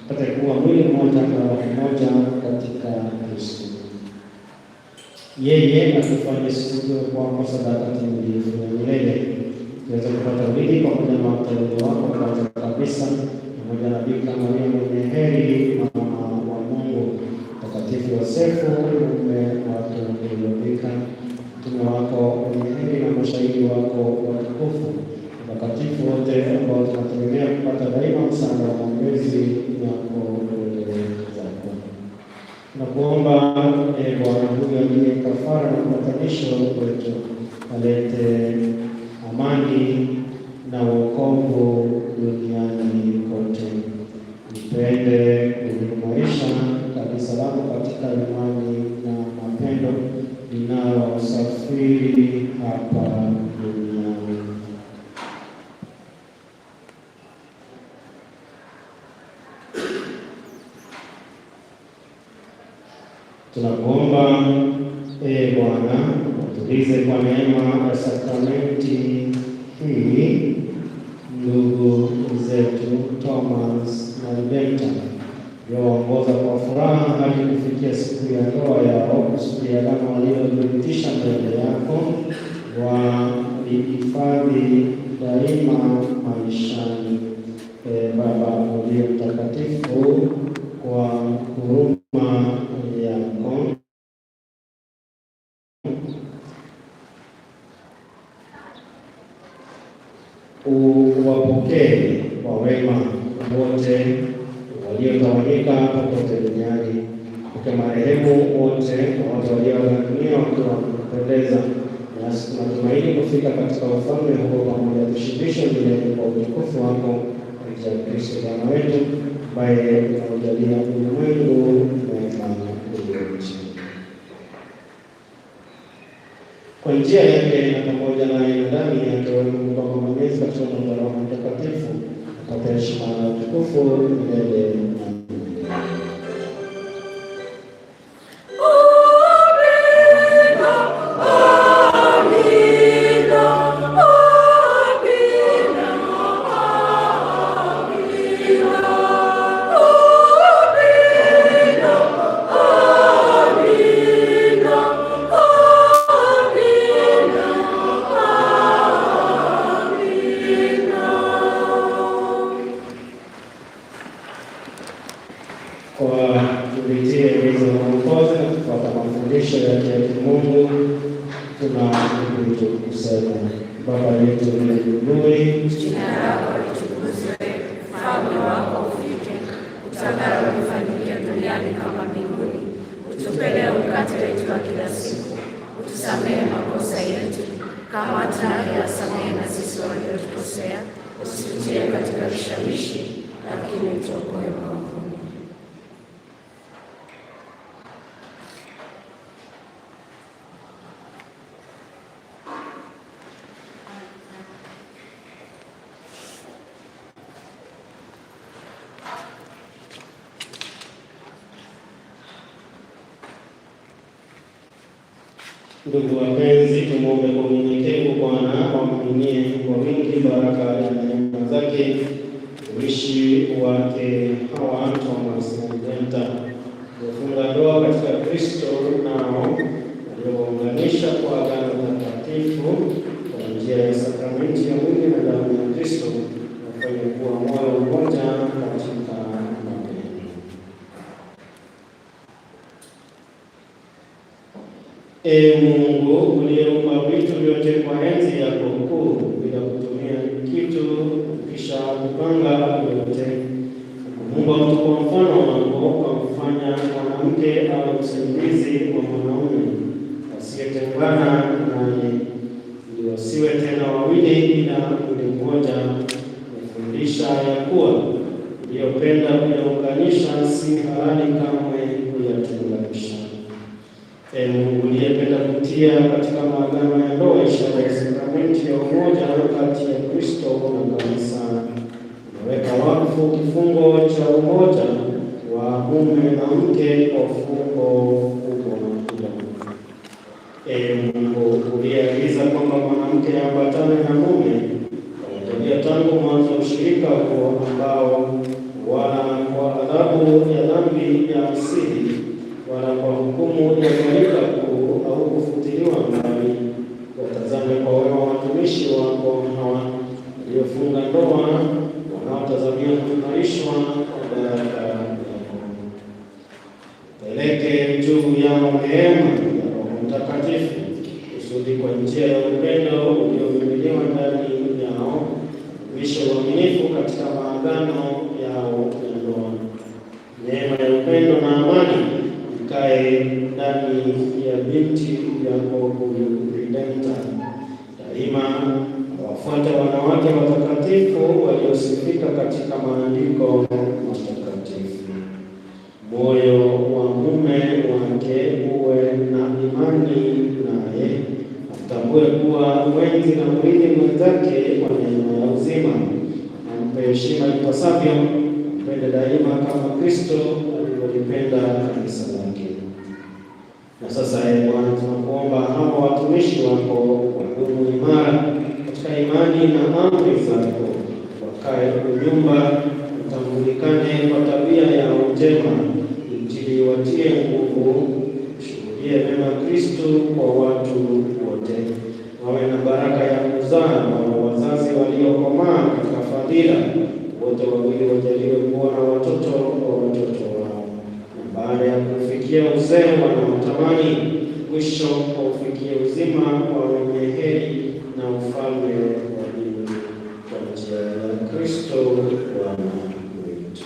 tupate kuwa mwili mmoja na roho moja katika Kristo. Yeye atufanye sisi tuwe kwako sadaka timilifu ya milele, tuweze kupata urithi pamoja na wateule wako kwanza kabisa, pamoja na Bikira Maria mwenye heri, mama wa Mungu, Mtakatifu Yosefu mume wake uliovika, mtume wako mwenye heri na mashahidi wako watukufu, watakatifu wote ambao tunategemea kupata daima msaada wa maombezi yako mbele zako. Tunakuomba ee Bwana, huyu aliye kafara na upatanisho kwetu, alete amani na wokovu duniani kote. Nipende kuliimarisha kanisa lako katika imani na mapendo linalosafiri hapa duniani. Tunakuomba ee Bwana, utulize kwa neema ya sakramenti hii ndugu zetu Thomas na Libenta walioongoza kwa furaha hadi kufikia siku ya ndoa yao, kusudi agano walilothibitisha mbele yako walihifadhi daima maishani. Ee Baba uliye mtakatifu, kwa huruma yako uwapokee kwa wema wote waliotawanyika popote duniani, pokea marehemu wote na wote walioaga dunia wakiwa wamekupendeza, nasi tunatumaini kufika katika ufalme huo pamoja, tushibishwe milele kwa utukufu wako kwa njia ya Kristo Bwana wetu, ambaye unaujalia ulimwengu mema yote. Kwa njia yake na pamoja naye na ndani yake, wewe Mungu Baba Mwenyezi, katika umoja wa Roho Mtakatifu, upate heshima na utukufu milele na milele. Kwa kupitia himizo la Mwokozi na kufuata mafundisho yake ya kimungu, tunathubutu kusema: Baba yetu uliye mbinguni, Jina lako litukuzwe, ufalme wako ufike, utakalo lifanyike duniani kama mbinguni. Utupe leo mkate wetu wa kila siku, utusamehe makosa yetu kama tunavyowasamehe na sisi waliotukosea, usitutie katika kishawishi, lakini utuokoe maovuni. Ndugu wapenzi, tumwombe kwa unyenyekevu Bwana awamiminie kwa wingi baraka ya neema zake mtumishi wake hawa Thomas na Libenta waliofunga ndoa katika Kristo, nao waliowaunganisha kwa agano takatifu kwa njia ya sakramenti ya mwili na damu ya Kristo, wafanye kuwa moyo mmoja katika mapendo. Ee Mungu uliyeumba vitu vyote kwa enzi yako kuu bila kutumia kitu, kisha kupanga yote, ukamuumba mtu kwa mfano wako, ukamfanya mwanamke awe msaidizi wa mwanaume, wasiyetengana naye, ili wasiwe tena wawili, ila mwili mmoja. Umefundisha ya kuwa Uliyopenda kuyaunganisha, si halali kamwe kuyatenganisha. Ee Mungu uliyependa kutia katika maagano ya ndoa ishara ya sakramenti ya umoja kati ya Kristo na kanisa, umeweka wakfu kifungo cha umoja wa mume na mke kwa fumbo kubwa hilo. Ee Mungu uliyeagiza kwamba mwanamke aambatane na mume, ukawajalia tangu mwanzo ushirika huo ambao wala kwa adhabu ya dhambi ya asili wala kwa hukumu ya gharika kuu au kufutiliwa mbali. Watazame kwa wema watumishi wako hawa waliofunga ndoa, wanaotazamia kuimarishwa kwa baraka yako. Peleke juu yao neema ya Roho Mtakatifu, kusudi kwa njia ya upendo uliomiminiwa ndani yao udumishe uaminifu katika maagano yao ya ndoa. Neema ya upendo na amani ikae ndani ya binti yako huyu Redempta. Daima wafuate wanawake watakatifu waliosifika katika maandiko matakatifu. Moyo wa mume wake uwe na imani naye, atambue kuwa mwenzi na mrithi mwenzake wa neema ya uzima. Ampe heshima ipasavyo, ampende daima kama Kristo alivyolipenda kanisa lake. Na sasa, ee Bwana, tunakuomba hawa watumishi wako wadumu imara katika imani na amri zako, wakae unyumba, utambulikane kwa tabia yao njema, Injili watie nguvu, shuhudie mema Kristo kwa watu wote, wawe na baraka ya kuzaa, wawe wazazi waliokomaa katika fadhila, wote wawili wajaliwe kuona watoto wa watoto wao, na baada ya kufikia uzee wanaotamani, mwisho waufikie uzima wa wenye heri na ufalme wa mbinguni, kwa njia ya Kristo Bwana wetu.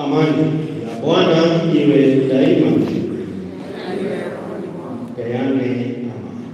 Amani ya Bwana iwe daima. Peane amani.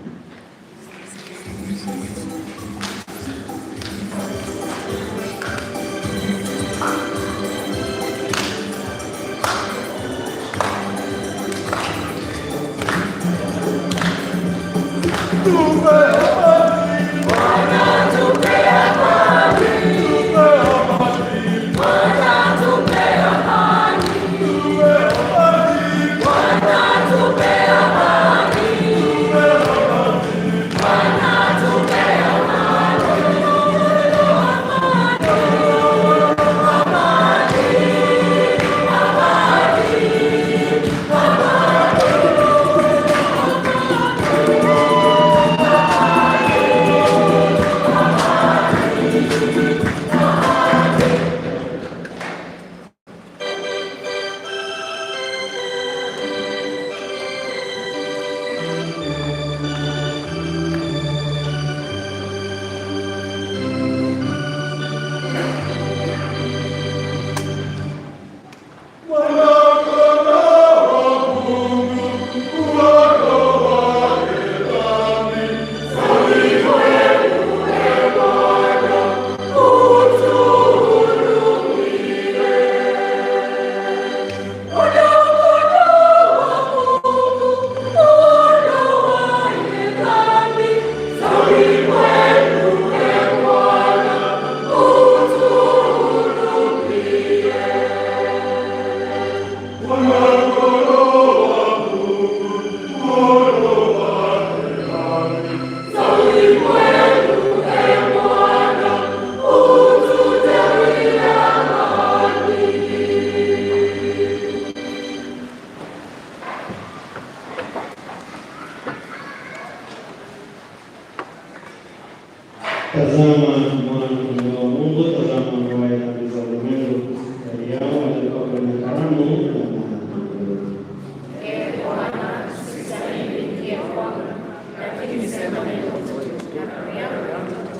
Tazama mwana kondoo wa Mungu, tazama aondoaye dhambi za ulimwengu. Heri yao waliokuwa kwenye karamu ya mwana kondoo. Ee Bwana, sistahili uingie kwangu, lakini sema neno tu, na roho yangu.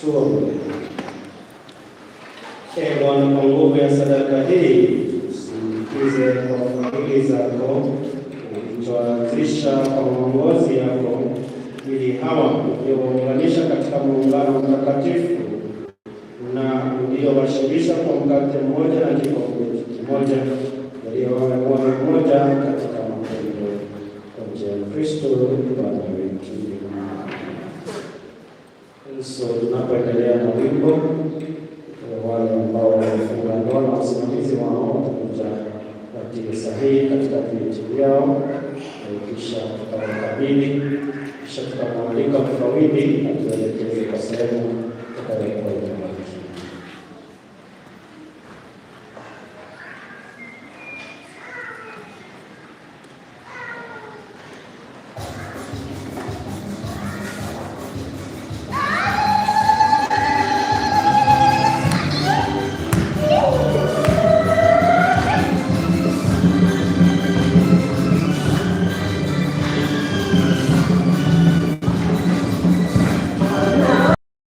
Tuombe. Ee Bwana, kwa nguvu ya sadaka hii usindikize kwa fadhili zako ulichoanzisha kwa maongozi yako, ili hawa uliowaunganisha katika muungano mtakatifu na uliowashibisha kwa mkate mmoja na kikombe kimoja, walio wawe moyo mmoja katika mapendo, kwa njia ya Kristo Bwana wetu. So tunapoendelea na wimbo, wale ambao wamefunga ndoa na wasimamizi wao watakuja watie sahihi katika vyeti vyao, kisha tutawakabidhi, kisha tutamwalika mfawidhi atuelekeze kwa sehemu tutakayokuwa imebaki.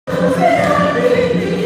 Thank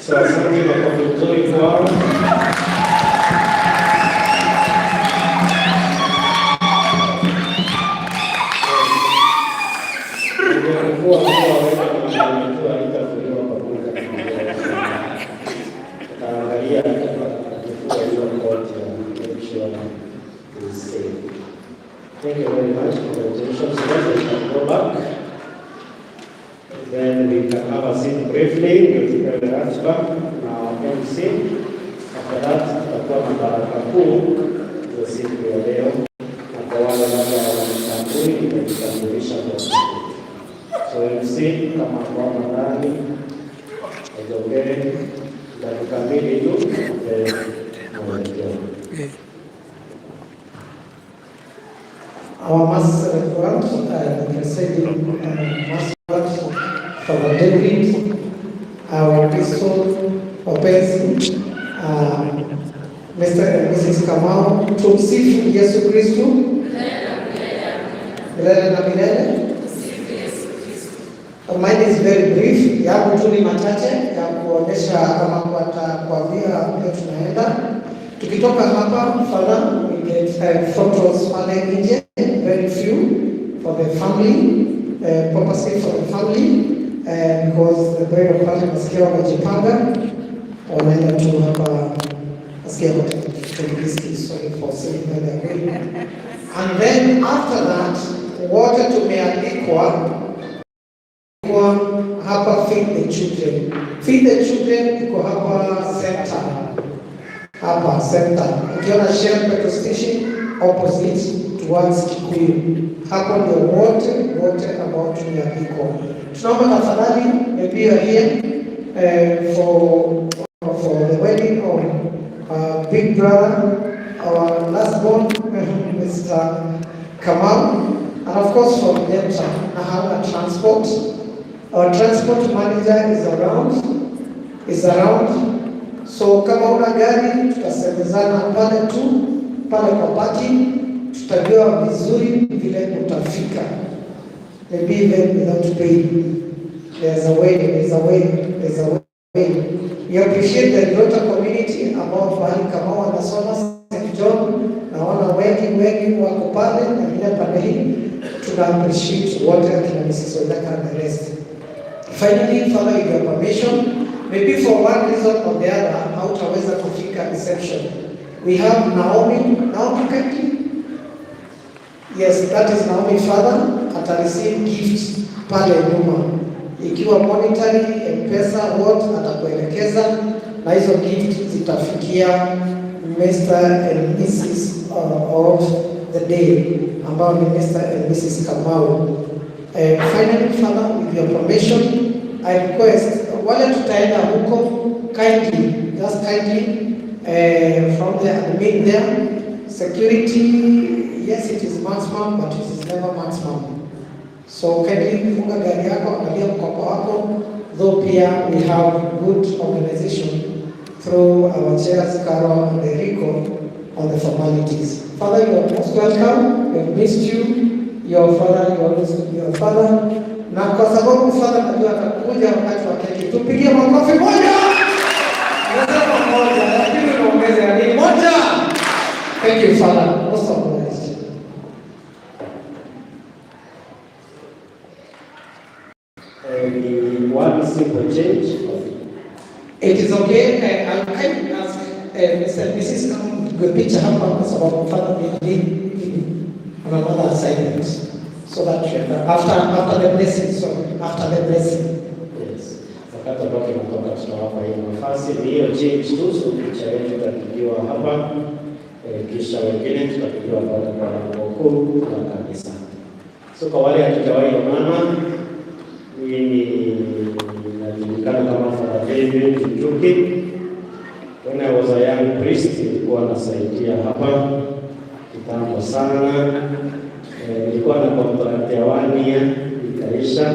So asante, makofi mzuri kwao. Ungekuwa kuwa wewe unajua haitafuliwa kwa muda. Tutaangalia akifua hiyo koti ya make sure is safe. Thank you very much. Congratulations. Then we can go back. Then we can have a seat briefly. Tupewe ratiba na MC. After that, tutakuwa na baraka kuu ya siku ya leo, na kwa wale labda wanitambui, nitajitambulisha kwa ufupi. So MC kama ako hapa ndani, ajongee dakika 2 tu, mwelekeo. Our Mass Celebrant, the presiding Mass Celebrant, Father David, our Wakristo wapenzi, Mr. and Mrs. Kamau, tumsifu Yesu Kristu milele na milele. Mine is very brief, yangu tu ni machache ya kuonyesha ama kuambia vile tunaenda. Tukitoka hapa, Father, we get photos pale nje, very few for the family, purposely for the family, because the bridal party nasikia wamejipanga, wanaenda tu hapa, nasikia hotel Kempinski, sorry for saying where they are going. And then after that, wote tumealikwa kwa hapa Feed the Children. Feed the Children iko hapa center. Hapa center. Ukiona Shell petrol station opposite towards Kikuyu. Hapo ndio wote wote ambao tumealikwa. Tunaomba tafadhali, maybe you are here for the wedding of big brother, our last born, Mr. Kamau, and of course for Delta, na hauna transport. Our transport manager is around. So kama una gari tutasemezana pale tu pale kwa parking, tutajua vizuri vile utafika. Maybe even without paying. There's a way, there's a way, there's a way. We appreciate the Riota community ambao pahali kama wanasoma St. John, naona wengi wengi wako pale na vile pande hii tuna appreciate wote akina Mrs. Odeka and the rest. Finally, Father, with your permission, maybe for one reason or the other, hautaweza kufika reception. We have Naomi, Naomi kindly. Yes, that is Naomi, Father, ata receive gift pale nyuma. Ikiwa monetary, M-Pesa, what atakuelekeza na hizo gift zitafikia Mr. and Mrs. Of the day ambao ni Mr. and Mrs. Kamau. Finally, Father, with your permission, I request wale tutaenda huko kindly, just kindly from the admin there, security, yes, it is maximum, but it is never maximum. So kindly funga gari yako, angalia mkopo wako, though pia we have good organization through our chairs, Carol and Enrico, on the formalities. Father, you are most welcome. We have missed you. Your father, you always be your father. Na kwa sababu Father najua atakuja wakati wa keki, tupigie makofi moja. Nasema moja, lakini unaongeza ya nini? Moja. Thank you, Father. Most obliged. Ni one simple change. It is okay. I'll kindly ask Mr. and Mrs. Come tupigwe picha hapa kwa sababu Father may be on another assignment. So that after the blessing, sorry, after the blessing. Yes. Wakati ambapo tunatoka tunawapa hiyo nafasi ni hiyo change tu, so picha yetu itapigiwa hapa kisha wengine tutapigiwa pale kwa lango kuu la kanisa. So kwa wale hatujawahi onana, mimi najulikana kama Father David Njuki. When I was a young priest, nilikuwa nasaidia hapa kitambo sana. Nilikuwa na contract ya one year ikaisha,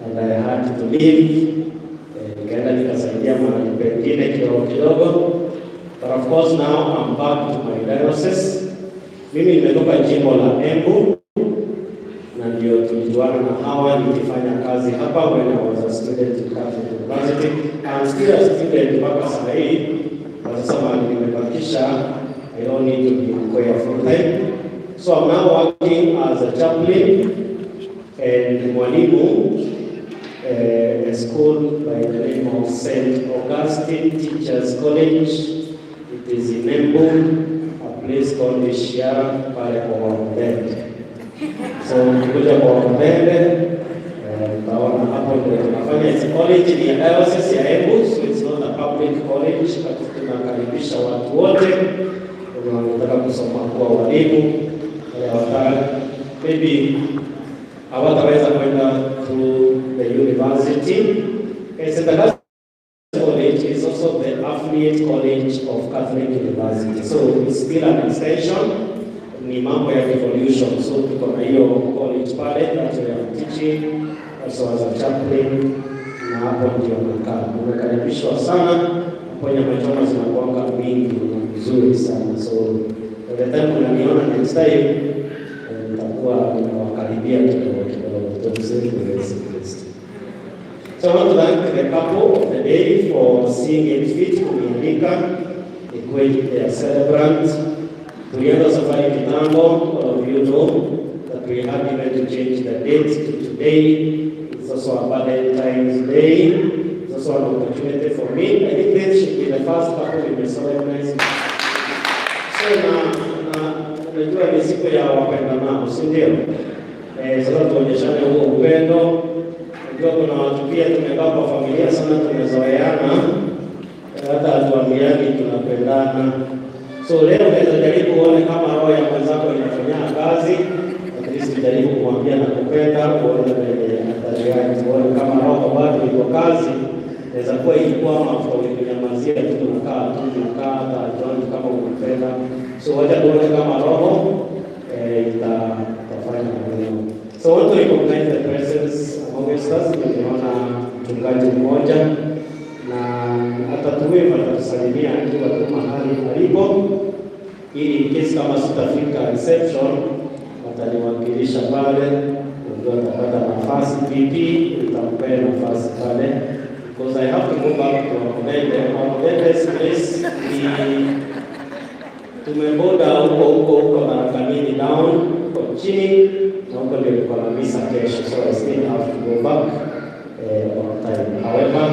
and I had to leave. Nikaenda nikasaidia mahali pengine kidogo kidogo, but of course now I'm back to my diocese. Mimi nimetoka jimbo la Embu na ndio tulijuana na hawa nikifanya kazi hapa when I was a student in Catholic University. University. I'm still a student mpaka saa hii, na sasa mahali nimebakisha, I don't need to be in choir full time. So I'm now working as a chaplain and mwalimu a school by the name of St. Augustine Teachers College. It is in Embu, a place called Ishiara, pale kwa Wamubende. So ukikuja kwa Wamubende, utaona hapo ndio tunafanya. It's a college, ni ya diocese ya Embu, so it's not a public college, but tunakaribisha watu wote wenye wanataka kusoma kuwa walimu, wale maybe hawataweza kwenda through the university. St. Augustine College is also the affiliate college of Catholic University. So it's still an extension. Ni mambo ya devolution. So tuko na hiyo college pale, that's where I'm teaching, also as a chaplain, na hapo ndio nakaa. Umekaribishwa sana. Hapo nyama choma zinakuanga mingi na vizuri sana. So by the time unaniona next time, nitakuwa nimewakaribia kidogo kidogo. Tumsifu Yesu Kristo. So I want to thank the couple of the day for seeing it fit kunialika nikuwe their celebrant. Tulianza safari kitambo, all of you know that we had even to change the date to today. It's also a Valentine's Day. It's also an opportunity for me. I think this should be the first couple we may solemnize. So na unajua ni siku ya wapendanao, si ndio? Sasa tuonyeshane huo upendo. Unajua kuna watu pia tumekaa kwa familia sana, tumezoeana, hata hatuambiani tunapendana. So leo unaweza jaribu uone kama roho ya mwenzako inafanya kazi, at least jaribu kumwambia nakupenda, uone venye atareact, uone kama roho bado iko kazi. Inaweza kuwa ilikuwa mafuta ulikunyamazia tu, tunakaa tu tunakaa, hata hatuoni kama unampenda. So wacha tuone kama roho itafanya maneno. So I want to recognize the presence amongst us. Nimeona mchungaji mmoja na atatuweva atatusalimia akiwa tu mahali alipo, ili in case kama sitafika reception ataniwakilisha pale, ndio atapata nafasi. PP nitampea nafasi pale because I have to go back to Wamuthende. Wamutende's place ni tumeboda huko huko huko Marakanini down huko chini, na huko ndio niko na misa kesho, so I still have to go back on time. However,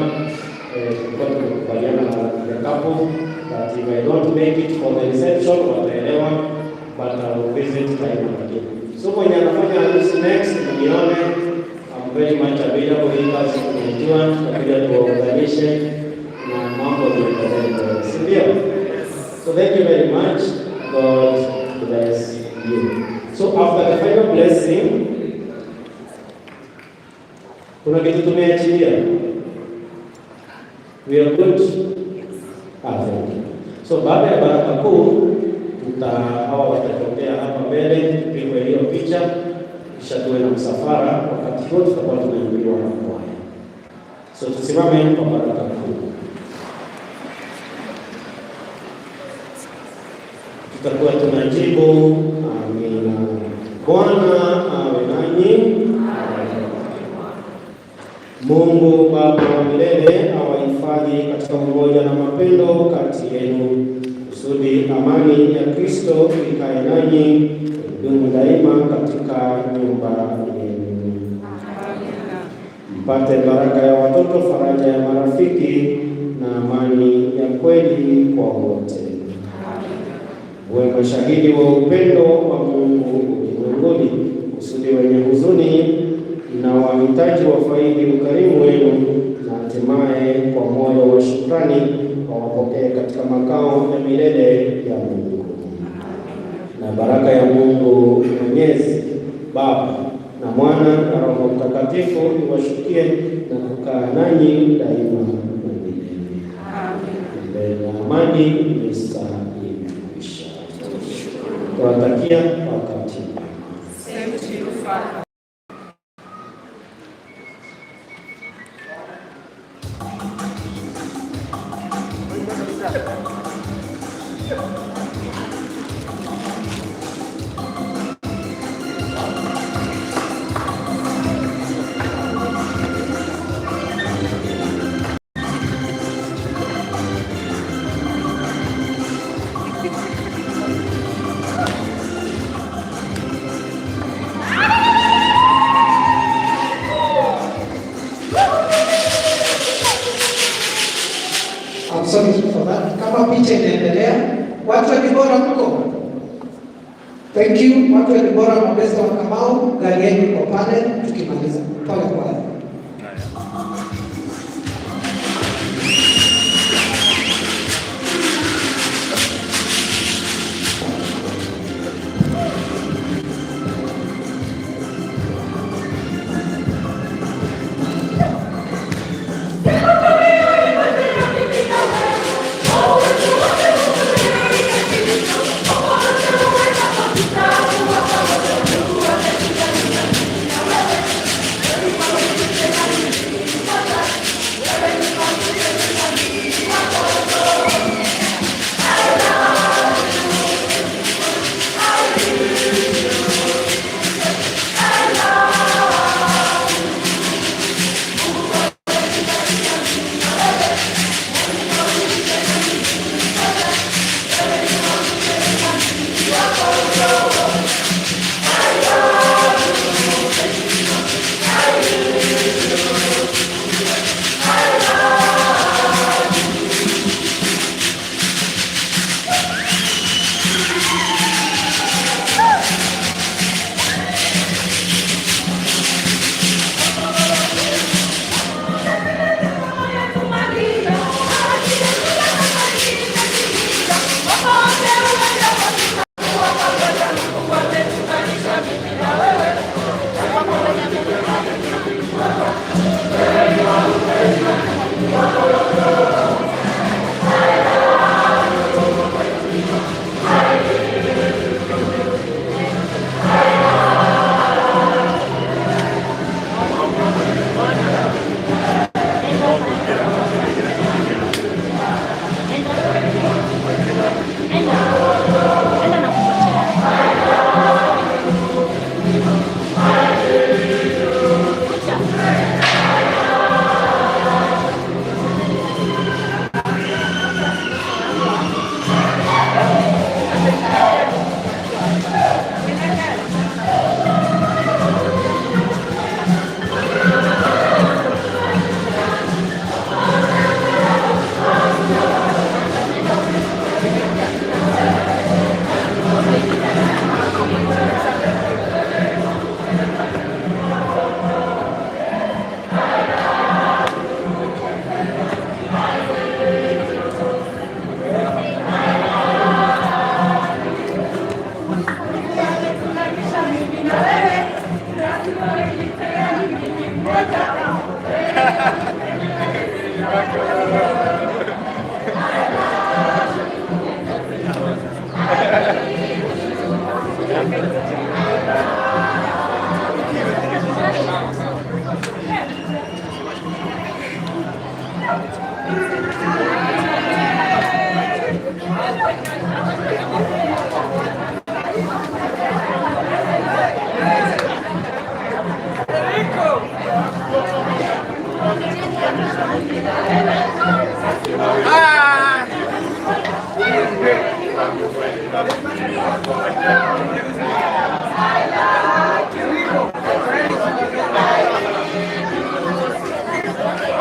tulikuwa tumekubaliana na the couple that if I don't make it for the reception wataelewa, but I will visit time and again. So mwenye anafanya harusi next nione, I'm very much available. Hii kazi tunaijua, tutakuja tuwaunganishe na mambo viendelee mbele, si ndio? So thank you very much. God bless you. So after the final blessing, kuna kitu tumeachilia. We are good. Ah, thank you. So baada ya baraka kuu, tuta hawa watatokea hapa mbele, tupigwe hiyo picha, kisha tuwe na msafara. Wakati huo tutakuwa tunaimbiwa na kwaya. So tusimame kwa baraka kuu. Tutakuwa tunajibu amina. Bwana awe nanyi. Mungu Baba wa milele awahifadhi katika umoja na mapendo kati yenu, kusudi amani ya Kristo ikae nanyi dumu daima katika nyumba yenu, mpate baraka ya watoto, faraja ya marafiki na amani ya kweli kwa wote. Uwe mashahidi wa upendo wa Mungu ulimwenguni, kusudi wenye huzuni na wahitaji wafaidi ukarimu wenu, na hatimaye kwa moyo wa shukrani wawapokee katika makao ya milele ya Mungu. Na baraka ya Mungu Mwenyezi, Baba na Mwana na Roho Mtakatifu iwashukie na kukaa nanyi daima na milele. Amen. Na amani, misa imekwisha. Tunawatakia wakati mwema. Same to you, Father. I'm sorry for that. Kama picha inaendelea, watu wa Libora mko? Thank you. Watu wa Libora, mabeste wa Kamau, gari yenu iko pale, tukimaliza pale kwa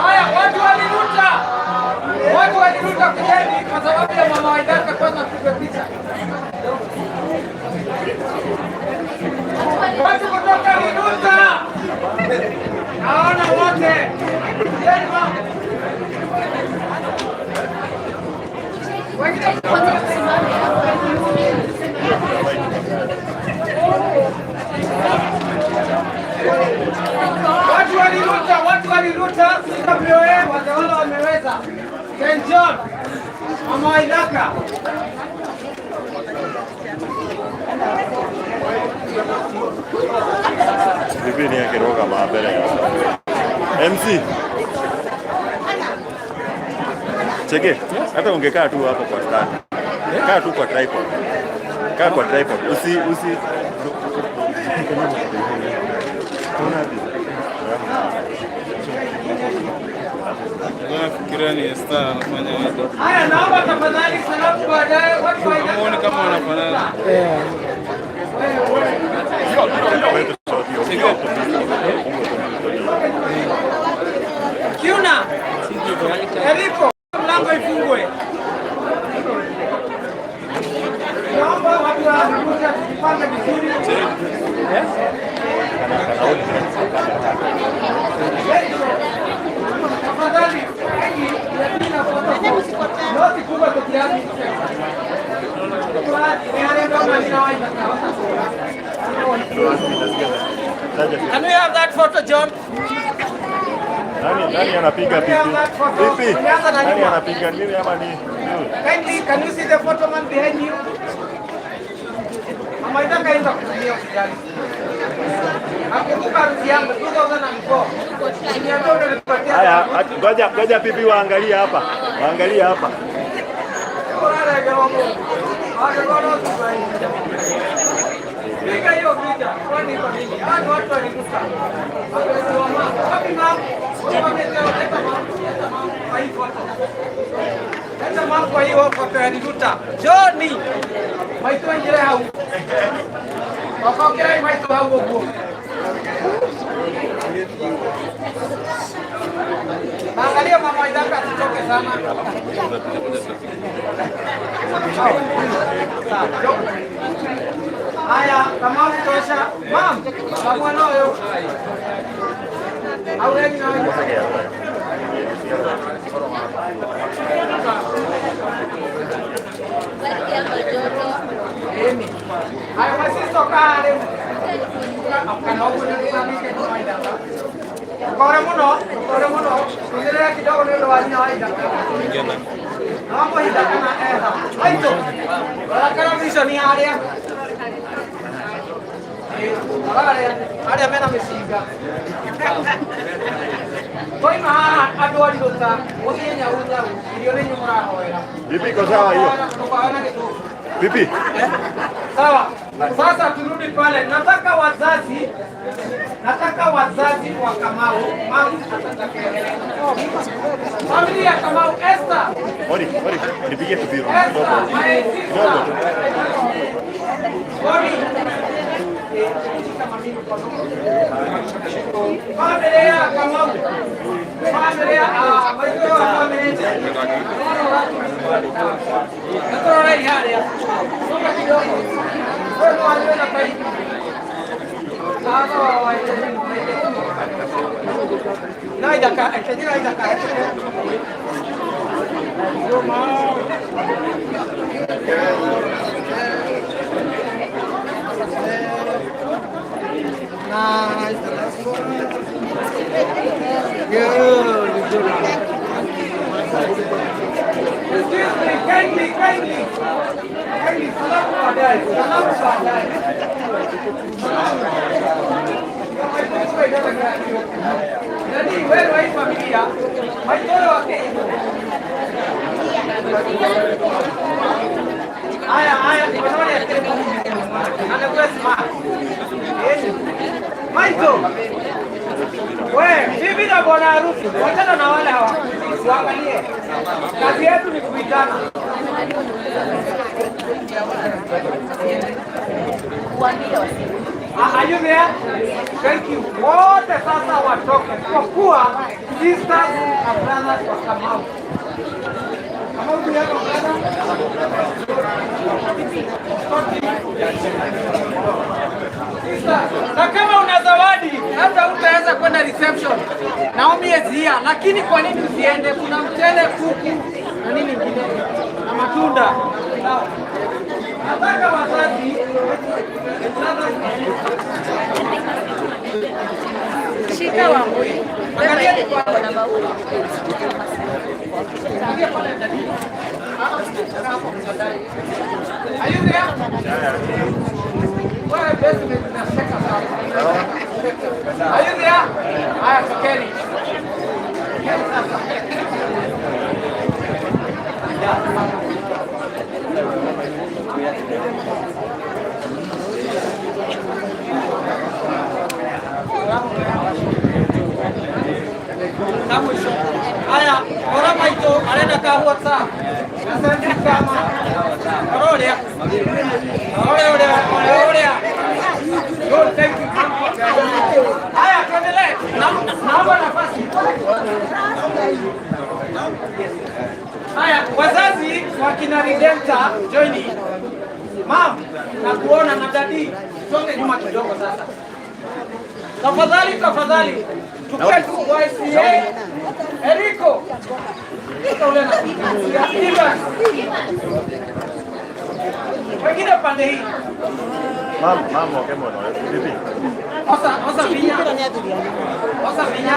Haya, watu waliruta, watu waliruta, kujeni kwa sababu ya mama Waithaka. Kwanza tupige picha. Watu kutoka Riruta, naona wote. Kujeni mama. Wengine watu waliruta, watu waliruta, CWA watawala wameweza. St. John, Mama Waithaka. Bibi ni akĩrũgama mbere MC. Cheke, hata ungekaa tu hapo kwa stand. Kaa tu kwa tripod. Kaa kwa tripod. Usi Kuna Nafikiria ni Esther anafanya hivi. Haya, naomba tafadhali salamu baadaye. Watu wa Muone kama wanafanana. Kiuna, Eriko, mlango. Mlango ifungwe. Naomba watu wa kuja tujipange vizuri. Tafadhali, noti kubwa peke yake. Can we have that photo, John? Nani anapiga Can we have pipi? that photo? Pipi. Tulianza na Nani nyuma. anapiga mimi ama ni? Kindly, can you see the photo man behind you? Mama Ithaka inza kutumia usijali. Nakumbuka harusi yangu 2004. Niambia unanipatia. Haya, ngoja ngoja pipi waangalie hapa. Waangalie hapa. Piga hiyo picha. Kwani iko nini? Hawa ni watu walikufa. Wapenzi wa mama. Wapi mama? Leta mama. Leta mama kwa hii photo. Leta mama kwa hiyo photo ya Riruta. Johnny. Maito ingire hau. Wakokera maito hau guo. Angalia mama Ithaka asitoke sana. Haya, kama tosha. Mam, kama nayo. Au regi nayo. Haya, masisto kale. Kana huko ni kusamike kwa Ithaka. Kore muno, kore muno. Tuendelee kidogo ndio wa nyina wa Ithaka. Mambo Ithaka na Eva. Maito. Barakara mission ni haria. Haria mena micinga. Koima haha andu a Riruta muthie nyau nyau irio nĩ inyuĩ mũrahoera. Pipi iko sawa hiyo. Ndũkahoe na gĩtũngũrũ. Pipi. Sawa. Sasa turudi pale. Nataka wazazi wa Kamau, mama atatakelea. Familia ya Kamau, Esther. Ori, ori, nipige pipi Esther, kidogo. my sister. Kidogo tu. Ori. Familia ya Kamau. Familia maitũ wa familia. Natũrorei harĩa. Songa kidogo. Wewe mwanzo na kai. Na Ithaka, ekenjira Ithaka. Excuse me, kindly, kindly. Kindly, salamu baadaye, salamu baadaye. Nani, wewe wa hii familia, maitoro wake. Haya, haya, wanaona anakuwa smart. Maito. We, bibi na bwana harusi, wachana na wale hawa. Waangalie. Kazi yetu ni kuitana. Are you there? Thank you. Wote sasa watoke kwa kuwa sisters na brothers wa Kamau. Kamau, do you have a brother? Sister, na kama una zawadi hata utaweza kwenda reception. Naomi is here, lakini kwa nini usiende? Kuna mchele, kuku na nini ingine na matunda. Sawa. Nataka wazazi Shika Wambui. Beba ile iko na maua. Are you there? Wewe basement unasheka sana. Are you there? Haya, tokeni. Tokeni sasa. Na mwisho. Haya, ora maito arenda ka WhatsApp. Nasema kama ora ora ora ora ora. Good, thank you. Haya, tuendelee. Naomba nafasi. Wakina Redemptor, join in. Mom, nakuona na daddy. Songe nyuma kidogo sasa. Tafadhali, tafadhali. Tukue tu YCA. Eriko. Sasa ule na Evans. Wengine pande hii. Mam, mam, okay, mono. Vipi? Osa, osa vinya. Osa vinya.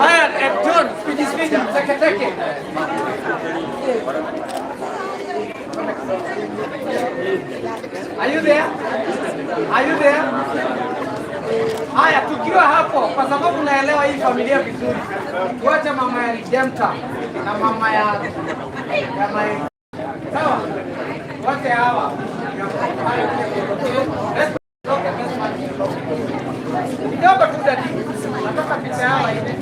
Haya, John, speedy speedy, teke teke. Are you there? Are you there? Haya, tukiwa hapo, kwa sababu naelewa hii familia vizuri, tuache mama ya Redemptor na mama ya Mae. Sawa? Wote hawa. Let's okay, let's kidogo tu daddy. Nataka picha hawa hivi.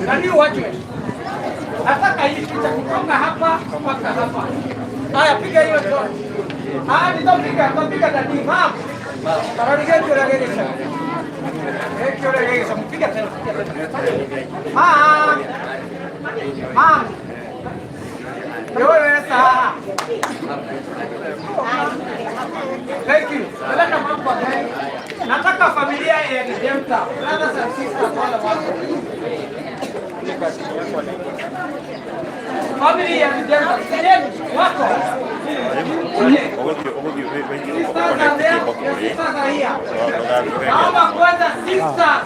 Nani wachwe? Nataka hii picha kutoka hapa mpaka hapa. Haya, piga hiyo shot. Ah, nitapiga, nitapiga daddy. Mom. Karani gani kule gani sasa? Eh, kule gani sasa? Piga tena, piga tena. Mom. Mom. Yo esa. Thank you. Peleka mambo gani? Nataka familia ya Redemptor, brothers and sisters wale wako. Family ya Redemptor, sijeni wako. Sisters are there, your sisters are here. Naomba kwanza sisters.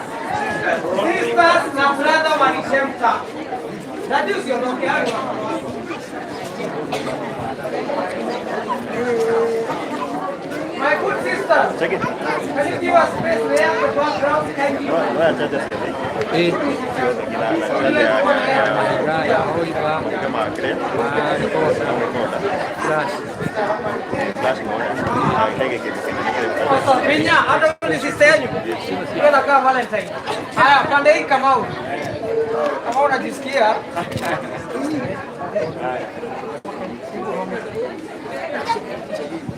Sisters na brother wa Redemptor. Daddy usiondoke hayo wako. My good sisters, Check it. can you give us space there, the background, kindly? Eh. Kama crane. Flash. Flash moja. Ndege kitu. Sasa Vinya, hata ni sister yenu. Yule anakaa Valentine. Haya, pande hii Kamau. Kama unajisikia.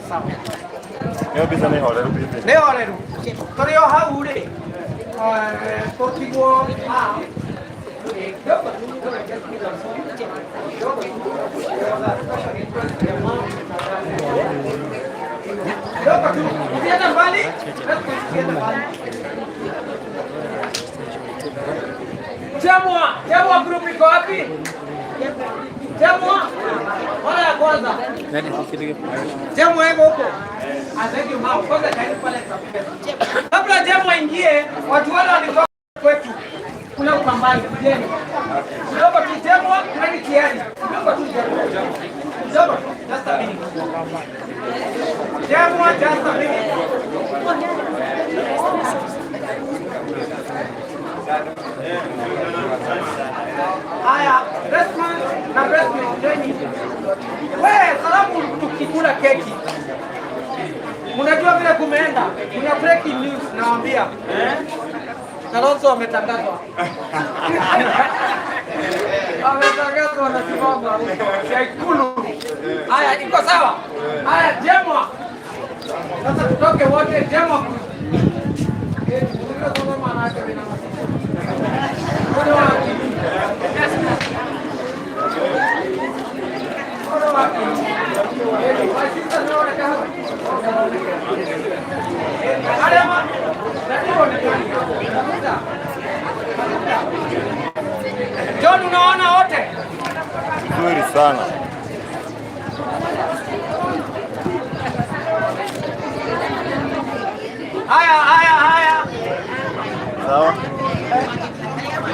Sawa. Nĩ mbica nĩ horeru bibi. Nĩ horeru. Tũrĩ o hau rĩ. Tũtigwo ah. Kidogo tu, kidogo tu. Kidogo tu. Usiende mbali. Usiende mbali. Jamwa, Jamwa group iko wapi? Jamwa, mara ya kwanza. Jamwa iko huko. Ah, thank you mama. Kwanza kaeni pale tutapenda. Kabla Jamwa ingie, watu wale walikuwa kwetu. Kule Ukambani, kujeni. Kidogo tu Jamwa, kaeni tayari. Kidogo tu Jamwa. Kidogo tu, just a minute. Jamwa, just a minute. Haya, Bestman na Bestman, join. We, salamu tukikula keki. Mnajua vile kumeenda. Kuna breaking news nawaambia. Kalonzo ametangazwa. Ametangazwa na simama ya Ikulu. Haya, iko sawa? Haya, Jemwa. Sasa tutoke wote Jemwa. Eh, unajua maana yake ni nini? Mbona wapi? Mbona wapi? My sister naonekana. Alema, nani onekana? John, unaona wote? Nzuri sana. Haya, haya, haya. Sawa.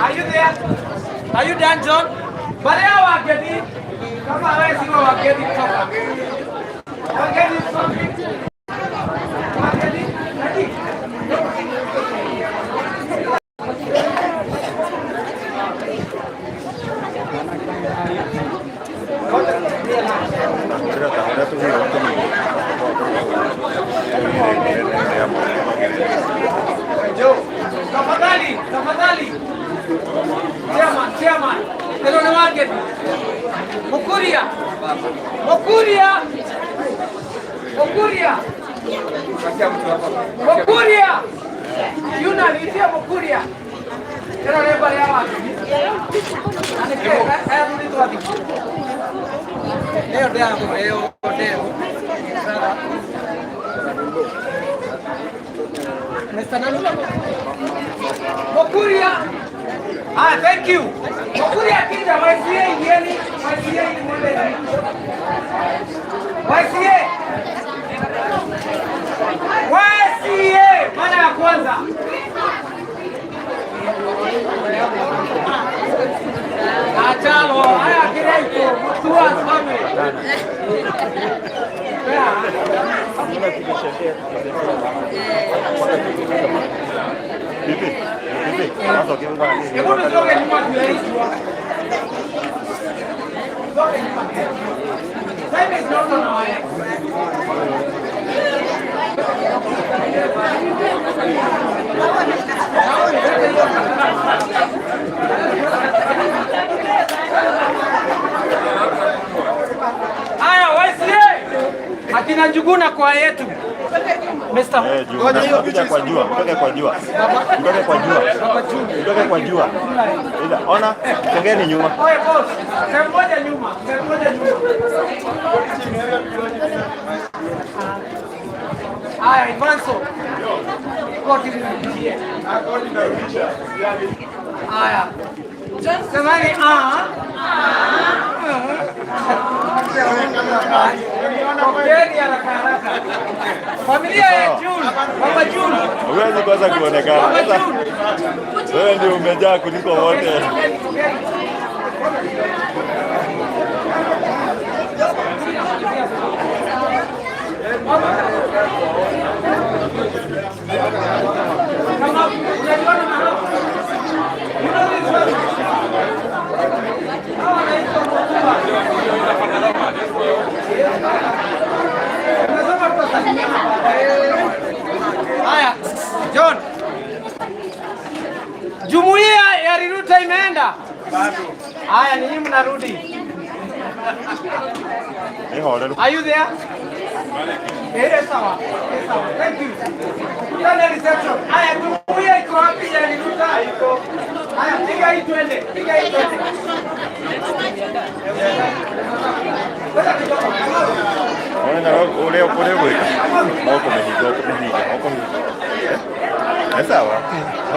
Are you there? Are you done, John? Bale wageni kama wewe si wa wageni toka. Wageni something. Wageni, ready? Tena tahura tu hiyo kama Tafadhali, tafadhali. Mukuria. Mukuria. Mukuria. Mukuria. Yuna nitie Mukuria. Tena leba ya watu. Anike, haya mtu wapi? Leo ndio leo leo. Mr. Nani? Mukuria. Ah, thank you. Mukuria akija YCA ingieni, YCA mwende. YCA. YCA mara ya kwanza. Achalo, haya kireiko, Mutua family. Vipi? Vipi? Sasa ukiona Hebu tusonge nyuma tuyaitwa. Songe nyuma. Time is not on our hands. Haya, YCA. Akina Njuguna kwa yetu. Mr. Eh, juu. Kuja kwa jua, mtoke kwa jua. Mtoke kwa jua. Mtoke kwa jua. Ila ona, songeni nyuma. Oye boss, sehemu moja nyuma, sehemu moja nyuma. Haya, Ivanso. Koti nirudishie. Haya. Semani a. Pokeni haraka haraka. Familia ya June, Mama June. Huwezi kosa kuonekana. Mama Sasa June. wewe ndio umejaa kuliko wote. Kama unajiona na hapo. You know this one? Hawa wanaitwa Mutua. Unasema tutasalimiana baadaye. Haya, John. Jumuiya ya Riruta imeenda? Haya, ninyi mnarudi. Ni horeru. Are you there? Eh, sawa. Eh, sawa. Thank you. Tukutane reception. Haya, jumuiya iko wapi ya Riruta? Iko. Haya, piga hii twende. Piga hii twende. Ngoja kidogo. Ona ule ule gwika. Okumehiga okumehiga okumehiga. Eh, sawa.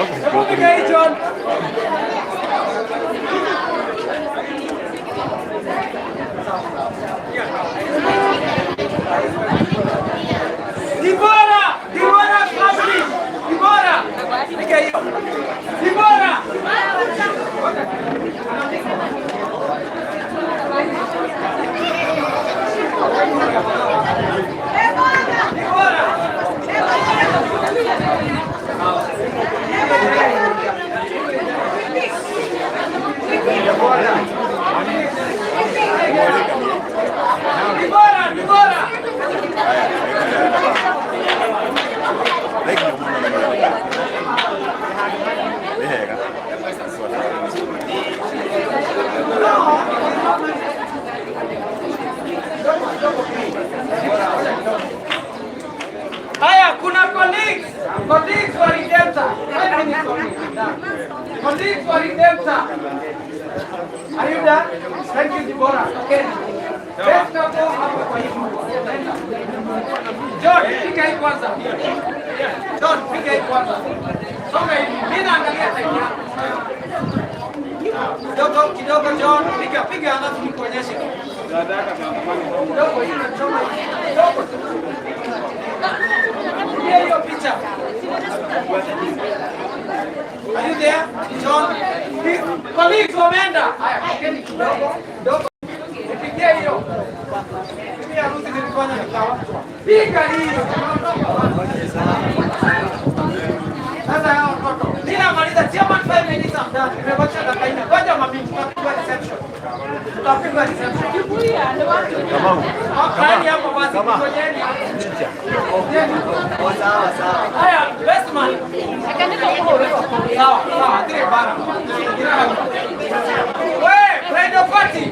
Okumehiga Piga hii okumehiga. John. Dibora! Dibora family! Dibora! Piga hiyo. Dibora! Dibora! Dibora! Legi muno na nĩ hega. Haya, kuna colleagues, colleagues wa Redemptor. 5 minutes only. Colleagues wa Redemptor. Are you done? Thank you, Deborah. Okay. Best couple hapo kwa hii Nenda. John, piga hii kwanza. John, piga hii kwanza. Songa hivi. Mimi naangalia time yako. Kidogo kidogo John, piga piga alafu nikuonyeshe. Kidogo hii nachoma hivi. Kidogo tu. Piga hiyo picha. Are you there? John? Colleagues wameenda. Haya, pigeni kidogo. Kidogo. Nipigie hiyo. Mimi harusi nilifanya nikawachwa. Piga hiyo. Sasa hao watoto. Ninamaliza chairman 5 minutes I'm done. Nimebakisha dakika 4. Ngoja mami tutapigwa reception. Tutapigwa reception. Kamau. Kaeni hapo basi ngojeni. Haya, best man. Sawa, sawa, atire bara. We, bridal party.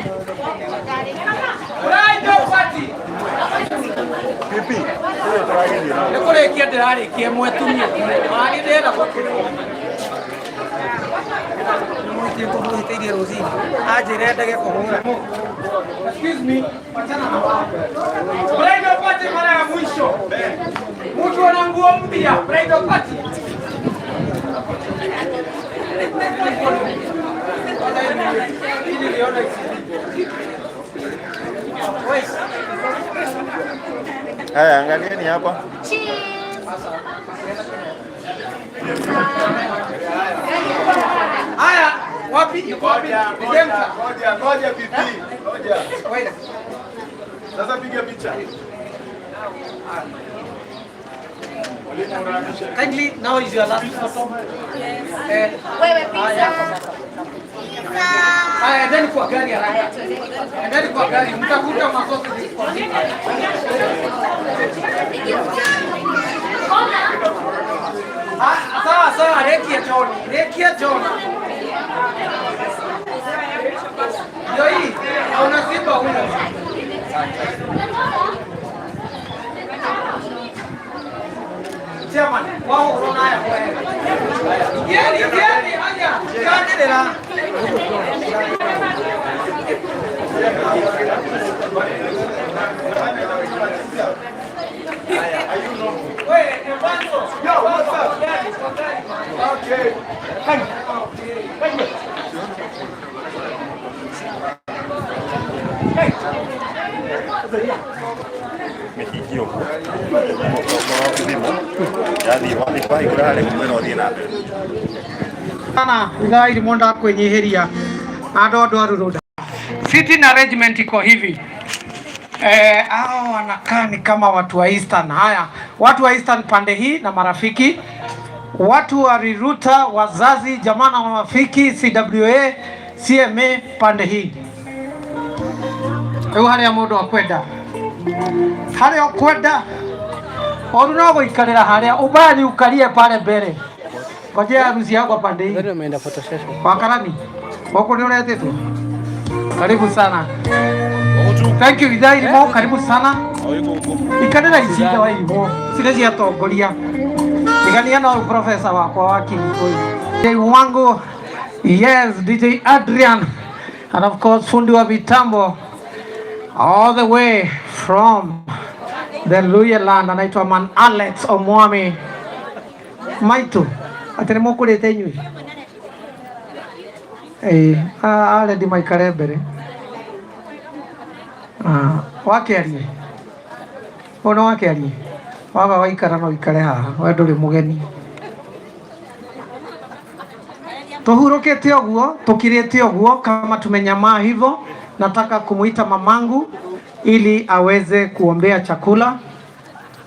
Nĩ kũrĩkia ndĩrarĩkia mwetumia mani ndĩrenda gũkĩrwo mũitie kũhũhĩtĩirie rũcinĩ anjĩre ndege kũhũra. Excuse me, wachana na wao. Bridal party mara ya mwisho. Mtu ana nguo mpya, bridal party. Niliona. Wait. Haya, angalieni hapa. Cheese. Haya, wapi? Yuko wapi? Ngoja, ngoja, ngoja pipi. Ngoja. Wait. Sasa piga picha. Kindly, now is your last photo. Eh, Wewe pizza. Haya, endeni kwa gari haraka. Endeni kwa gari, mtakuta masosi ziko. Ah, sawa sawa, rekia John, rekia John. Ndio hii, hauna simba huyo. Chairman, wao unaona haya wewe. Ingieni, ingieni, haya. Kaendelea. Wewe, Evanso. Yo, what's up? Okay. Thank you. Mĩhingio thimũ yathiĩ wahingũra harĩa mwena ũthiĩ na mbere. Sana ithaa irimo ndakwĩnyihĩria na andũ andũ a Rurunda. Sitting arrangement iko hivi. Hao wanakaa ni kama watu wa Eastern. Haya, watu wa Eastern pande hii na marafiki, watu wa Riruta, wazazi, jamaa na marafiki, CWA, CMA pande hii. Rĩu harĩa mũndũ akwenda, harĩa ũkwenda oru no gũikarĩra harĩa ubaya ni ukarie pale mbere. Ngojea harusi yako pande hii. Wakarani gũkũ nĩ ũretĩtwo, karibu sana. Thank you ithaa irimo, karibu sana. Ikarĩra icinda wa irimo cire cia tongoria tigania na ũyũ profesa wakwa wa kiri ũyũ DJ wangu, yes, DJ Adrian, and of course fundi wa mitambo all the way from the Luhya land, anaitwa Man Alex Omwami Maitu. Atĩ nĩ mũkũrĩte inyuĩ? Ĩĩ, already maikare mbere. Ah, wakĩarie ũyũ nĩ wakĩarie waga waikara no ikare haha we ndũrĩ mũgeni. Tuhurukite ũguo, tukirĩte ũguo, kama tumenyamaa hivyo, nataka kumuita mamangu ili aweze kuombea chakula,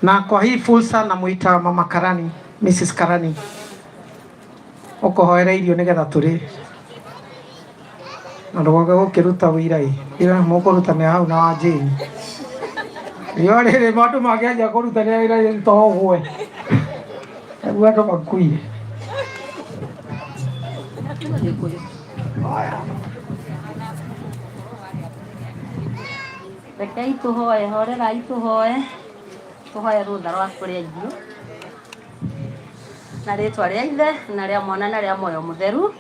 na kwa hii fursa namuita mama Karani, Mrs. Karani, ũkũhoera irio nĩgetha tũrĩe na ndũgoke gũkĩruta wĩira ĩ ira mũkũrutanĩra hau na wa Jane riũa rĩrĩ andũ mangĩanjia kũrutanĩra wĩra to ũgwe nĩguo andũ makuire. Rekei tuhoe, horerai tuhoe, tuhoe rutha rwa kuria irio na ritwa ria Ithe na ria Mwana na ria Moyo Mutheru.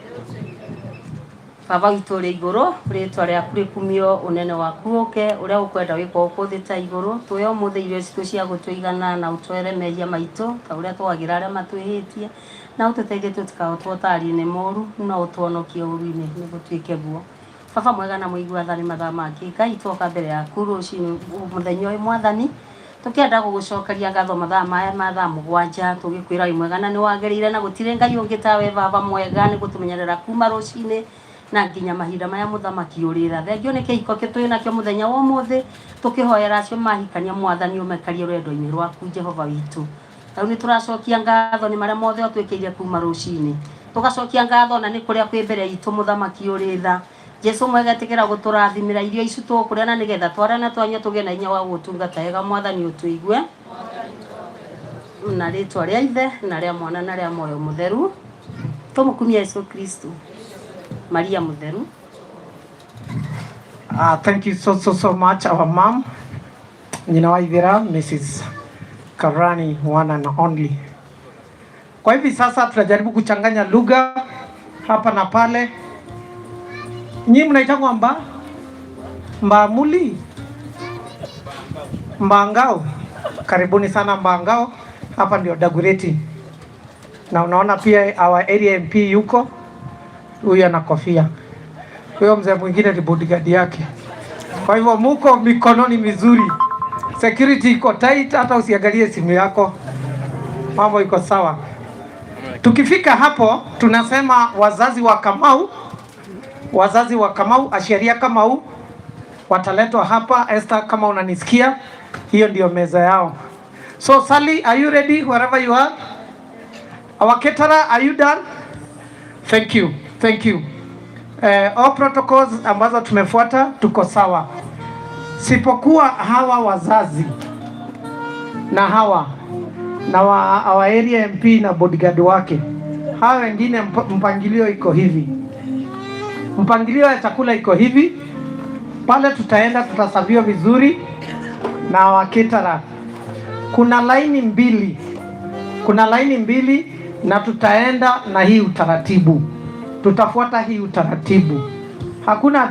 Baba witũ ũrĩ igũrũ, rĩtwa rĩaku rĩkumio, ũnene waku ũke, ũrĩa ũkwenda wĩkwo gũkũ thĩ ta igũrũ. Tũhe ũmũthĩ irio citũ cia gũtũigana na ũtwere mehia maitũ ta ũrĩa twagĩra arĩa matwĩhĩtie, na ũtũteithie tũtikahotwo ũtari-inĩ mũũru, no ũtũhonokie ũũru-inĩ, nĩgũtuĩke guo. Baba mwega na mũigua tha, nĩ mathaa mangĩ Ngai twoka mbere yaku rũcinĩ mũthenya ũyũ Mwathani, tũkĩenda gũgũcokeria ngatho mathaa maya ma thaa 7 tũgĩkwĩra wĩ mwega na nĩ wagĩrĩire na gũtirĩ Ngai ũngĩ tawe Baba mwega nĩ gũtũmenyerera kuma rũcinĩ na nginya mahinda maya mũthamaki ũrĩra. Thengio nĩ kĩhiko kĩ twĩ nakĩo mũthenya wa ũmũthĩ, tũkĩhoera acio mahikania Mwathani ũmekarie rwendo-inĩ rwaku Jehova witũ. Rĩu nĩ tũracokia ngatho nĩ marĩa mothe ũtwĩkĩire kuma rũcinĩ, tũgacokia ngatho na nĩ kũrĩa kwĩ mbere itũ mũthamaki ũrĩ tha. Jesu mwega ĩtĩkĩra gũtũrathimĩra irio ici tũkũrĩa na nĩgetha twarĩa na twanyua tũgĩe na hinya wa gũgũtungata wega Mwathani ũtũigue. Na rĩtwa rĩa Ithe na rĩa Mwana na rĩa Moyo Mũtheru, tũmũkumie Yesu Kristo. Maria Mũtheru. Thank you so, so, so much, our mom, Nyina wa Ithera, Mrs. Karani, one and only. Kwa hivi sasa tunajaribu kuchanganya lugha hapa na pale. Nyinyi mnaitangwa Mbamuli, Mbangao. Karibuni sana Mbangao, hapa ndio Dagoretti, na unaona pia our area MP yuko huyu, ana kofia. Huyo mzee mwingine ni bodyguard yake. Kwa hivyo muko mikononi mizuri, security iko tight, hata usiangalie simu yako, mambo iko sawa. Tukifika hapo tunasema wazazi wa Kamau, wazazi wa Kamau, aciari a Kamau wataletwa hapa. Esther, kama unanisikia, hiyo ndio meza yao. So Sally, are you ready wherever you are? Our caterer, are you done? Thank you, thank you. All protocols ambazo tumefuata tuko sawa, sipokuwa hawa wazazi na hawa na our area MP na bodyguard wake. Hawa wengine mpangilio iko hivi, mpangilio ya chakula iko hivi. Pale tutaenda tutaserviwa vizuri na wa caterer. Kuna laini mbili, kuna laini mbili na tutaenda na hii utaratibu, tutafuata hii utaratibu. Hakuna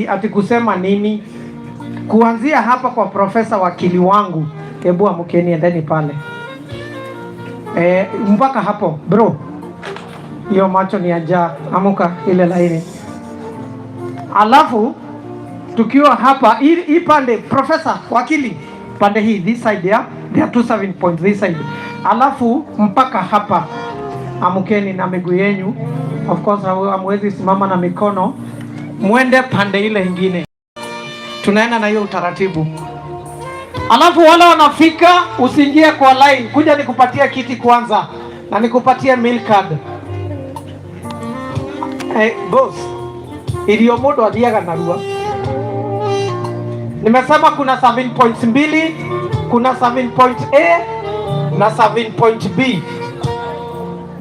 ati kusema nini. Kuanzia hapa kwa profesa wakili wangu, hebu amkeni, endeni pale mpaka hapo bro, hiyo macho ni ya amuka ile laini. Alafu tukiwa hapa hii pande, profesa wakili pande hii, this side ya there are two serving points this side, alafu mpaka hapa amkeni na miguu yenyu, of course hamwezi simama na mikono, mwende pande ile ingine. Tunaenda na hiyo utaratibu. Alafu wale wanafika, usiingie kwa line, kuja nikupatie kiti kwanza na nikupatie meal card. Hey, boss, irio mundu athiaga narua. Nimesema kuna serving points mbili, kuna serving point A na serving point B.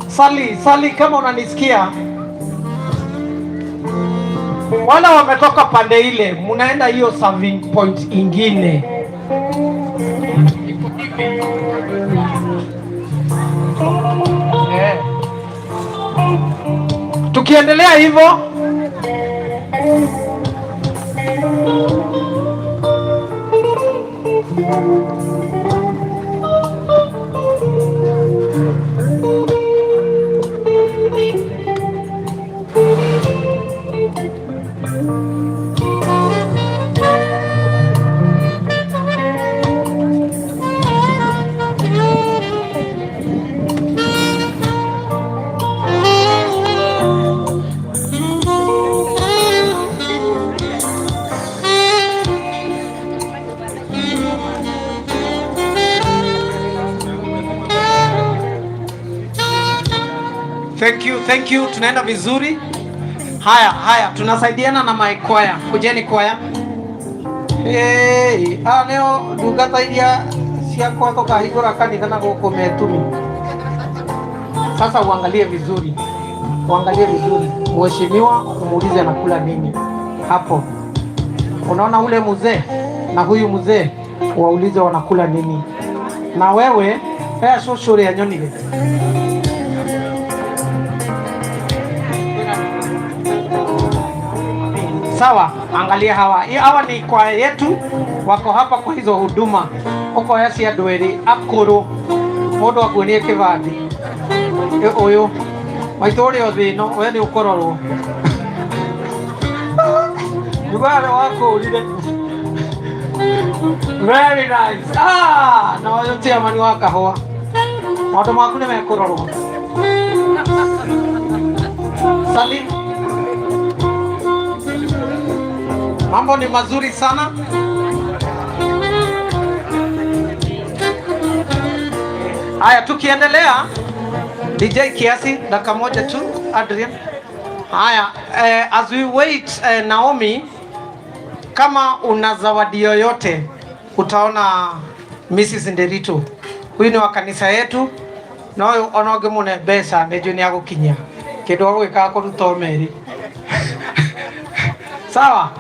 Sali, Sali, kama unanisikia, wala wametoka pande ile, munaenda hiyo serving point ingine. Eh. Tukiendelea hivyo. Thank you, thank you. Tunaenda vizuri. Haya, haya, tunasaidiana na my choir. Kujeni choir. Hey, leo ndungata iria ciakwa tukahingũra kanitha na gũkũ metumi. Sasa uangalie vizuri, uangalie vizuri, mheshimiwa umuulize anakula nini hapo. Unaona ule mzee na huyu mzee, waulize wanakula nini. Na wewe hea cũcũ ũrĩa nyonire. Sawa, angalia hawa. Hii hawa ni kwa yetu, wako hapa kwa hizo huduma. Uko ya cia andũ erĩ akũrũ, mũndũ akuonie kĩbandĩ. Ũyũ maitũ ũrĩa ũthĩ ĩno, we nĩ ũkũrorwo. Njugaga wakũrire. Very nice. Ah, na ũyũ chairman wa kahũa. Maũndũ maku nĩ mekũrorwo. Salim. Mambo ni mazuri sana. Haya, tukiendelea DJ kiasi dakika moja tu Adrian. Haya, as we wait Naomi, kama una zawadi yoyote utaona Mrs. Nderitu huyu ni wa kanisa yetu na ũyũ ona ũngĩmũne mbeca nĩ njũĩ nĩ agũkinyia kĩndũ agũgĩkaga kũruta meri. Sawa,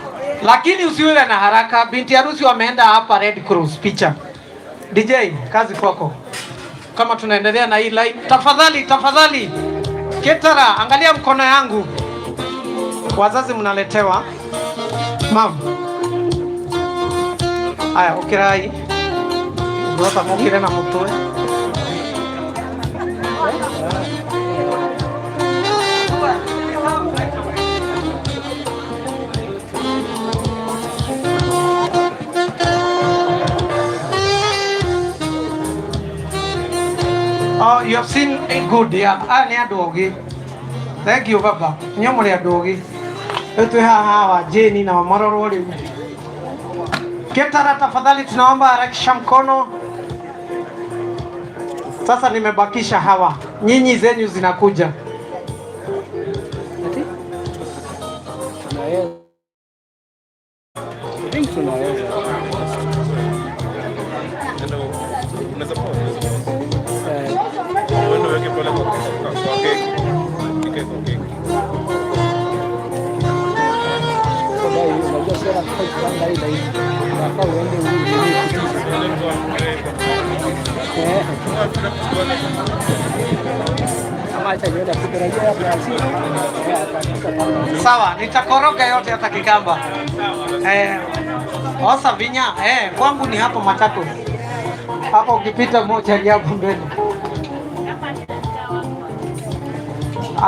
lakini usiwe na haraka. Binti harusi wameenda hapa Red Cross picha. DJ, kazi kwako. Kama tunaendelea na hii line, tafadhali tafadhali. Caterer, angalia mkono yangu. Wazazi mnaletewa. Mam. Aya, ukirai. Ngota mukire na mutwe. Oh, you have seen it good, yeah. Ah, ni andũ ogĩ. Thank you, baba. Inyuĩ mũrĩ andũ ogĩ. Rĩu twĩ haha hawa Jane na marorwo rĩu. Caterer, tafadhali tunaomba harakisha mkono. Sasa nimebakisha hawa. Nyinyi zenyu zinakuja. Ati? Tunaweza. I think tunaweza. Unaweza pause, unaweza pause. Uende uweke pale kwa keki. Ikae kwa keki. Unajua sio nafaa kupanga hii laini. Unafaa uende Eh. Ama acha niende apike, unajua hapa atapika pale. Sawa, nitakoroga yote hata kikamba. Osa vinya, kwangu ni hapo Machakos. Hapo ukipita moja ni hapo mbele.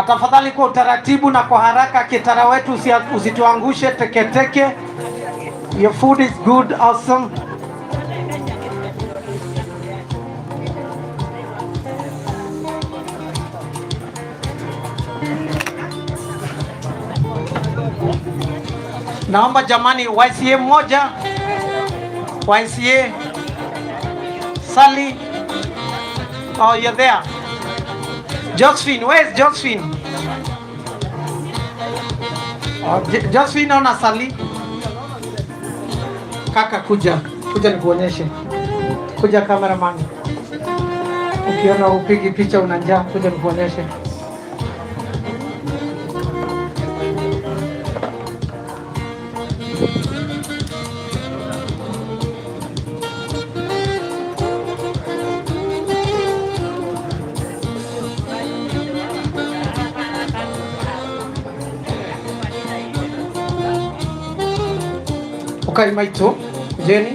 Tafadhali kwa utaratibu na kwa haraka, caterer wetu usituangushe teketeke. Your food is good, awesome. Naomba jamani, YCA moja, YCA Sally, oh, you're there. Josephine, where is Josephine? Oh, Josephine ona Sally. Kaka kuja, kuja nikuonyeshe. Kuja cameraman. Ukiona upigi picha una njaa, kuja nikuonyeshe. Ukai maitu, kujeni.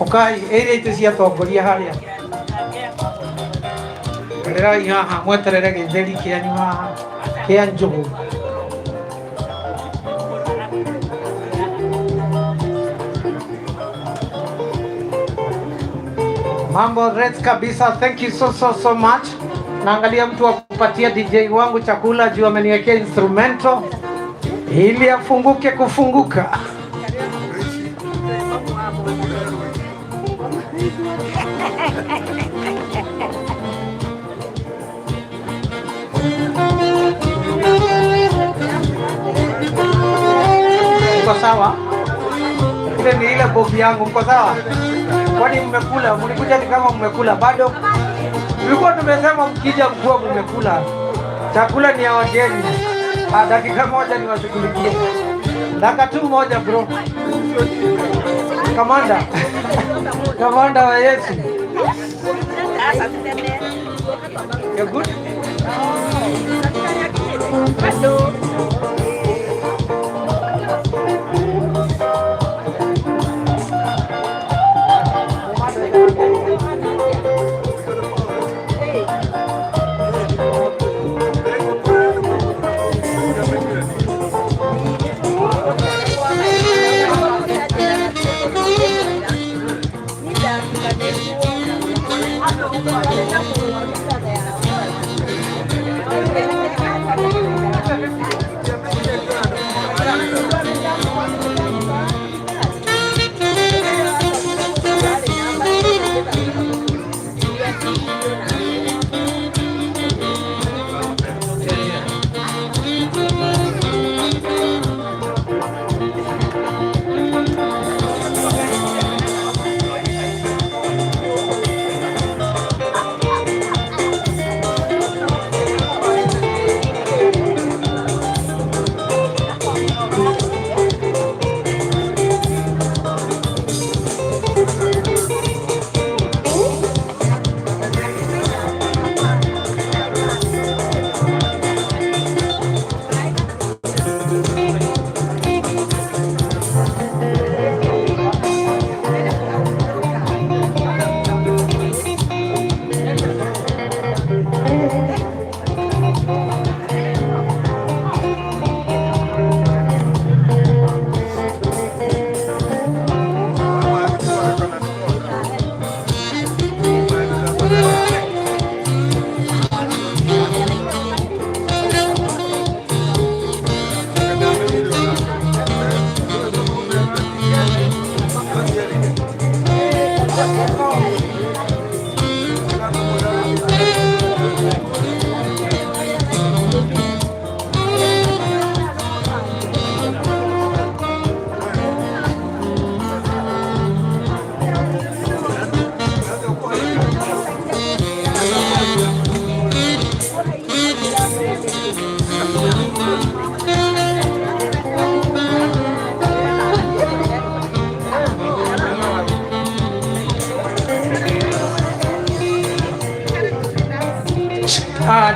Ukai, ĩrĩa itĩ cia atongoria harĩa. Ikarĩrai haha mweterere gĩtheri kĩanyu haha kĩa njũgũ. Mambo red kabisa, thank you so so so much. Naangalia mtu wa kupatia DJ wangu chakula juu ameniwekea instrumento ili afunguke kufunguka. Mko sawa? Ile ni ile bogi yangu, mko sawa? Kwani mmekula? Mlikuja ni kama mmekula bado? Tulikuwa tumesema mkija mkuwa mmekula. Chakula ni ya wageni. Dakika moja niwashughulikie. Dakika tu moja bro. Kamanda. Kamanda wa Yesu. You're good? Bado.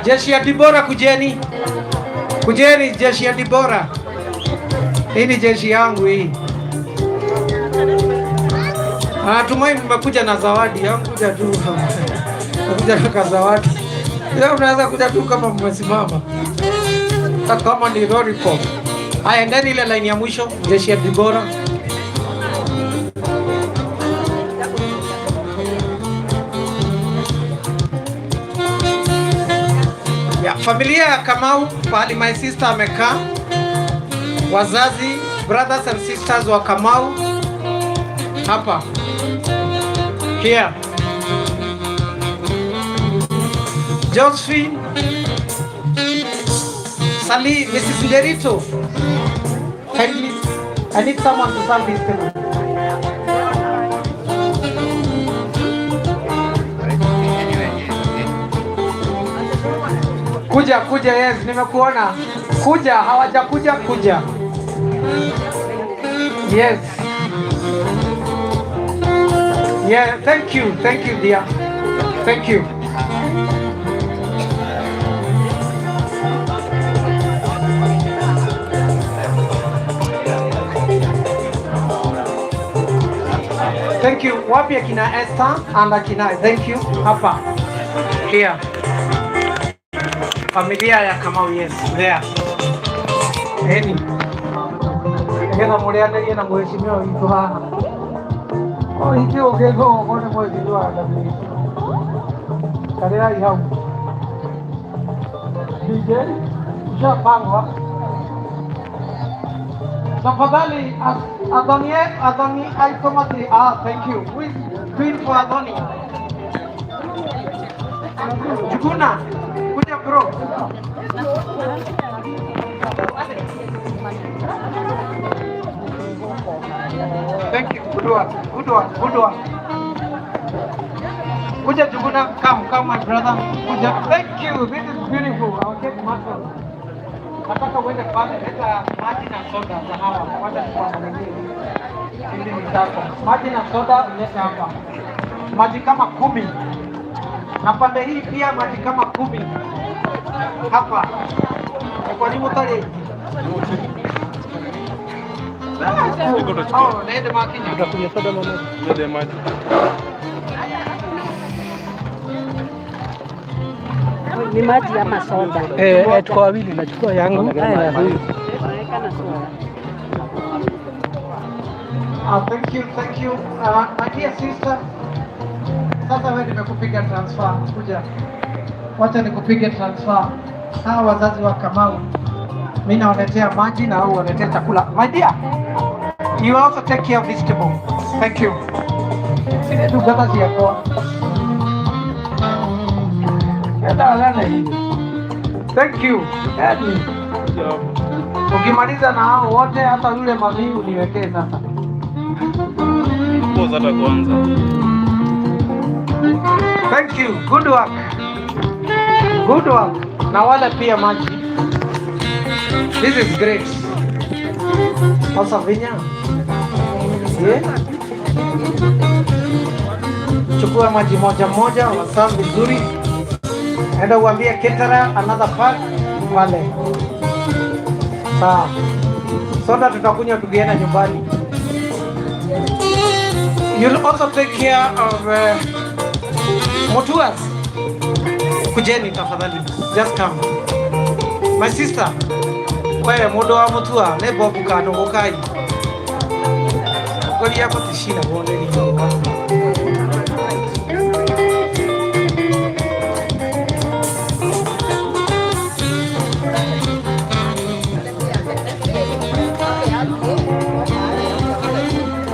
Jeshi ya Dibora kujeni. Kujeni jeshi ya Dibora. Hii ni jeshi yangu hii. Natumai mmekuja na zawadi. Hamkuja tu. Mmekuja na zawadi. Ila unaweza kuja tu kama mmesimama. Hata kama ni lollipop. Haya, endeni ile line ya mwisho, jeshi ya Dibora. Ya, familia ya Kamau pahali my sister amekaa, wazazi, brothers and sisters wa Kamau hapa here. Josephine Sali, Mrs. Nderito, kindly, I need someone to serve this table. Kuja, kuja, yes, nimekuona. Kuja, hawajakuja, kuja. Yes. Yeah, thank you dear. Thank you. Thank you. Wapi akina Esther and akina, thank you. Hapa. Here. Familia ya Kamau, yes, there. Eni. Ngetha mũrĩanĩrie na mheshimiwa witũ haha. O ithuĩ ũkĩigua ũguo nĩ mheshimiwa David. Karĩrai hau. DJ, ushapangwa. Tafadhali Adoni, Adoni Aitomati. Ah, thank you. Who is queen for Adoni? Juguna. Kuja bro. Thank you. Good one. Good one. Good one. Kuja Juguna, come, come my brother. Kuja. Thank you. This is beautiful. Our cake marshal. Nataka uende pale, leta maji na soda za hawa. Wacha tukuangalilie. Hizi ni zako. Maji na soda ulete hapa. Maji kama 10. Na pande hii pia maji kama 10. Hapa. Kwa nini mutare? Oh, nende makinya. Utakunywa soda mama? Nende maji. Ni maji ama soda? Eh, tuko wawili, nachukua yangu na huyu. Ah, thank you, thank you. My dear sister, sasa wewe nimekupiga transfer. Kuja. Wacha nikupige transfer. Hawa wazazi wa Kamau, mimi nawaletea maji na hao waletea chakula. My dear, you also take care of this table. Thank you. Sine dugata siako. Thank you. Yaani, ukimaliza na hao wote hata yule mami uniwekee sasa. Pause hata kwanza. Thank you. Good work. Good work. Na wale pia maji. This is great. Sasa vinya. Yeah. Chukua maji moja moja, wasafi vizuri. Enda uambie caterer another pack pale. Sawa. Soda tutakunywa tukienda nyumbani. You'll also take care of Mutuas. Kujeni tafadhali. Just come. My sister. Wewe mundu wa Mutua ne bobu kano gukai. Ngori yako tishina wone ni.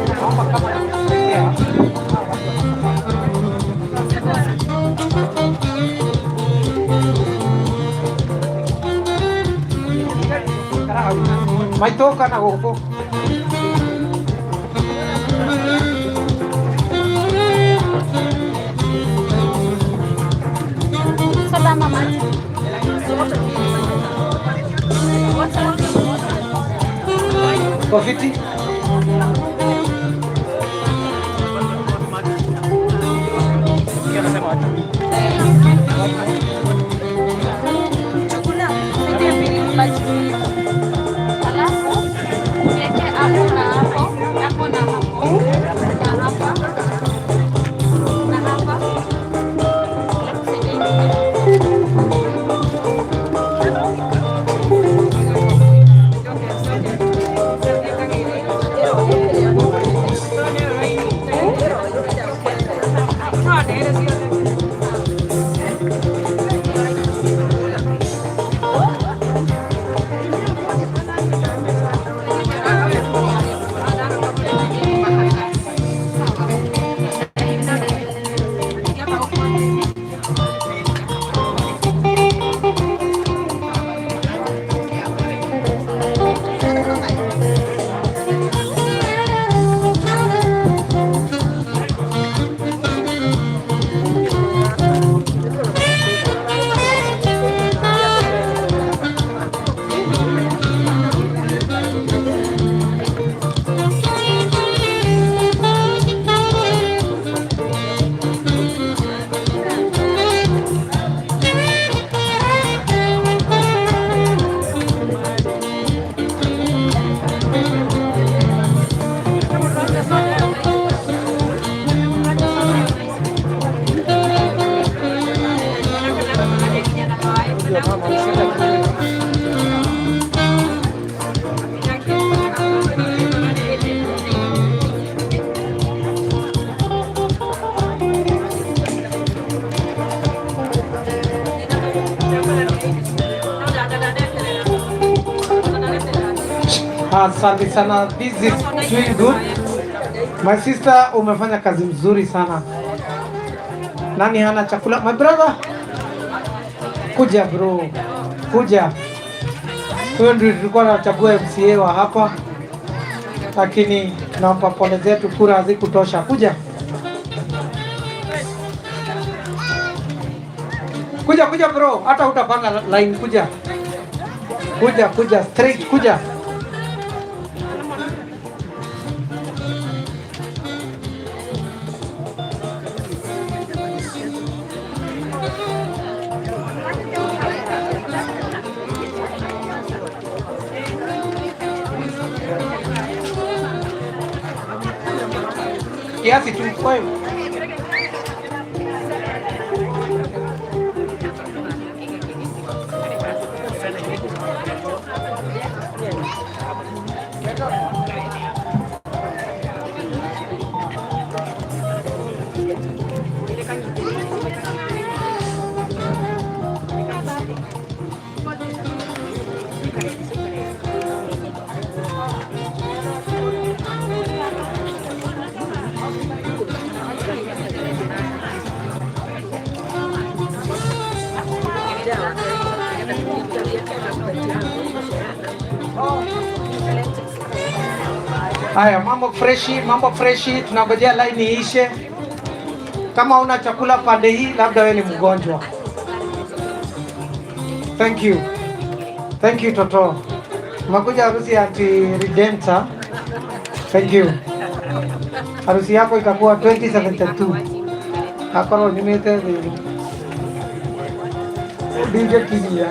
Naomba kama nakusaidia. Maitoka na gũkũ. Soda ama maji? Uko fiti? Alafu uweke hapo na hapo, hapo na hapo, na hapa na hapa. Alafu saidia ingine. Asante sana. This is doing good. My sister, umefanya kazi mzuri sana. Nani hana chakula? My brother, kuja bro, kuja. Huyo ndio tulikuwa tunachagua MCA wa hapa, lakini tunampa pole zetu, kura hazikutosha. Kuja, kuja, kuja bro, hata utapanga line. Kuja, kuja, kuja straight, kuja. Kiasi tu wewe. Haya, mambo freshi, mambo freshi, tunangojea line iishe. Kama una chakula pande hii, labda wewe ni mgonjwa. Thank you. Thank you Toto. Umekuja harusi ya Auntie Redemptor. Thank you. Harusi yako itakuwa 2072. Akorwo nyumĩte thĩ. Ndingĩkinyia.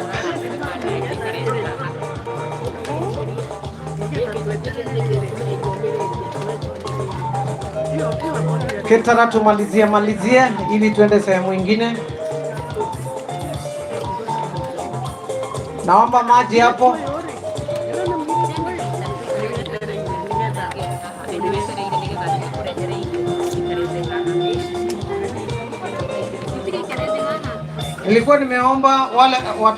Ketara, tumalizie malizie ili tuende sehemu ingine. Naomba maji hapo. Nilikuwa nimeomba wale wat,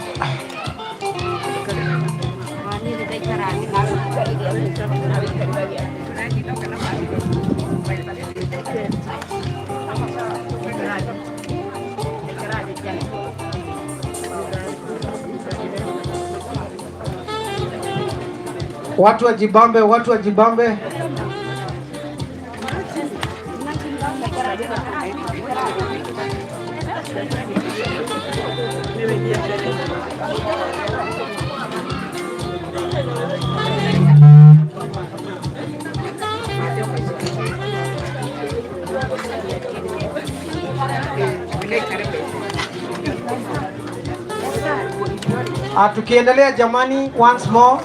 watu wajibambe, watu wajibambe. Tukiendelea jamani, once more,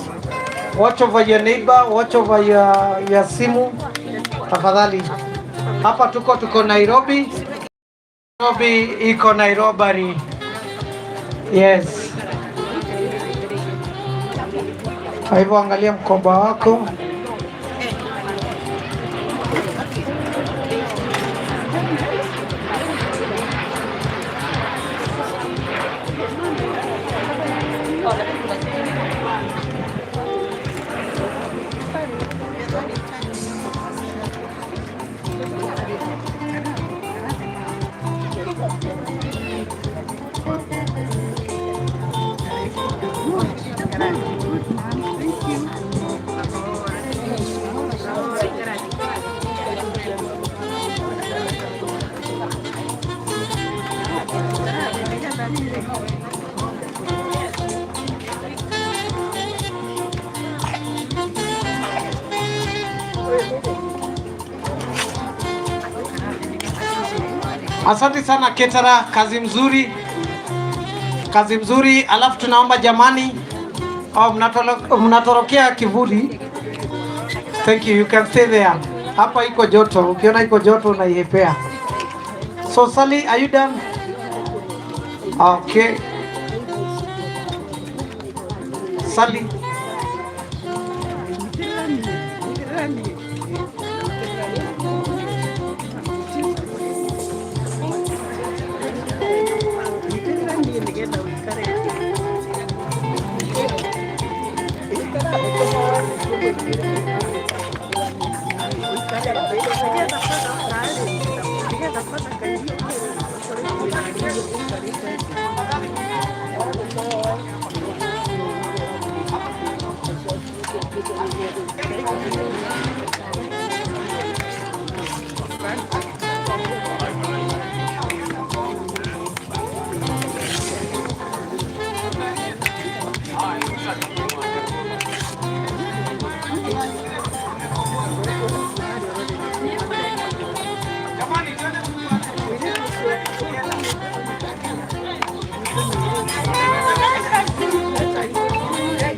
watch over your neighbor, watch over your simu tafadhali. Hapa tuko Nairobi. Nairobi iko Nairobi. Yes. Kwa hivyo angalia mkoba wako. Asante sana caterer, kazi mzuri, kazi mzuri. Alafu tunaomba jamani, oh, mnatorokea kivuli. Thank you, you can stay there. Hapa iko joto, ukiona iko joto unaihepea. So Sally, are you done? Okay. Sally.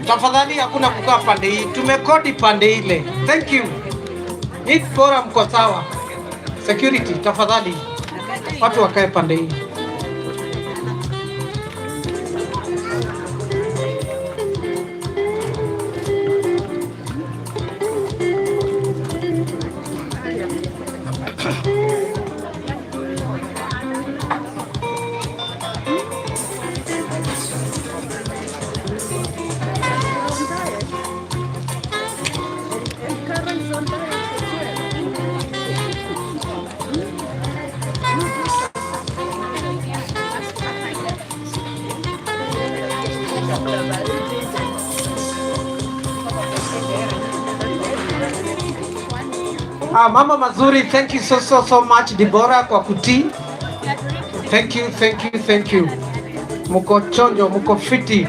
Tafadhali hakuna kukaa pande hii, tumekodi pande ile. Thank you. Hii bora mko sawa. Security tafadhali, watu wakae pande hii. Ah, mama mazuri, thank you so so so much Deborah kwa kutii. Thank you, thank you, thank you. Mko chonjo, mko fiti.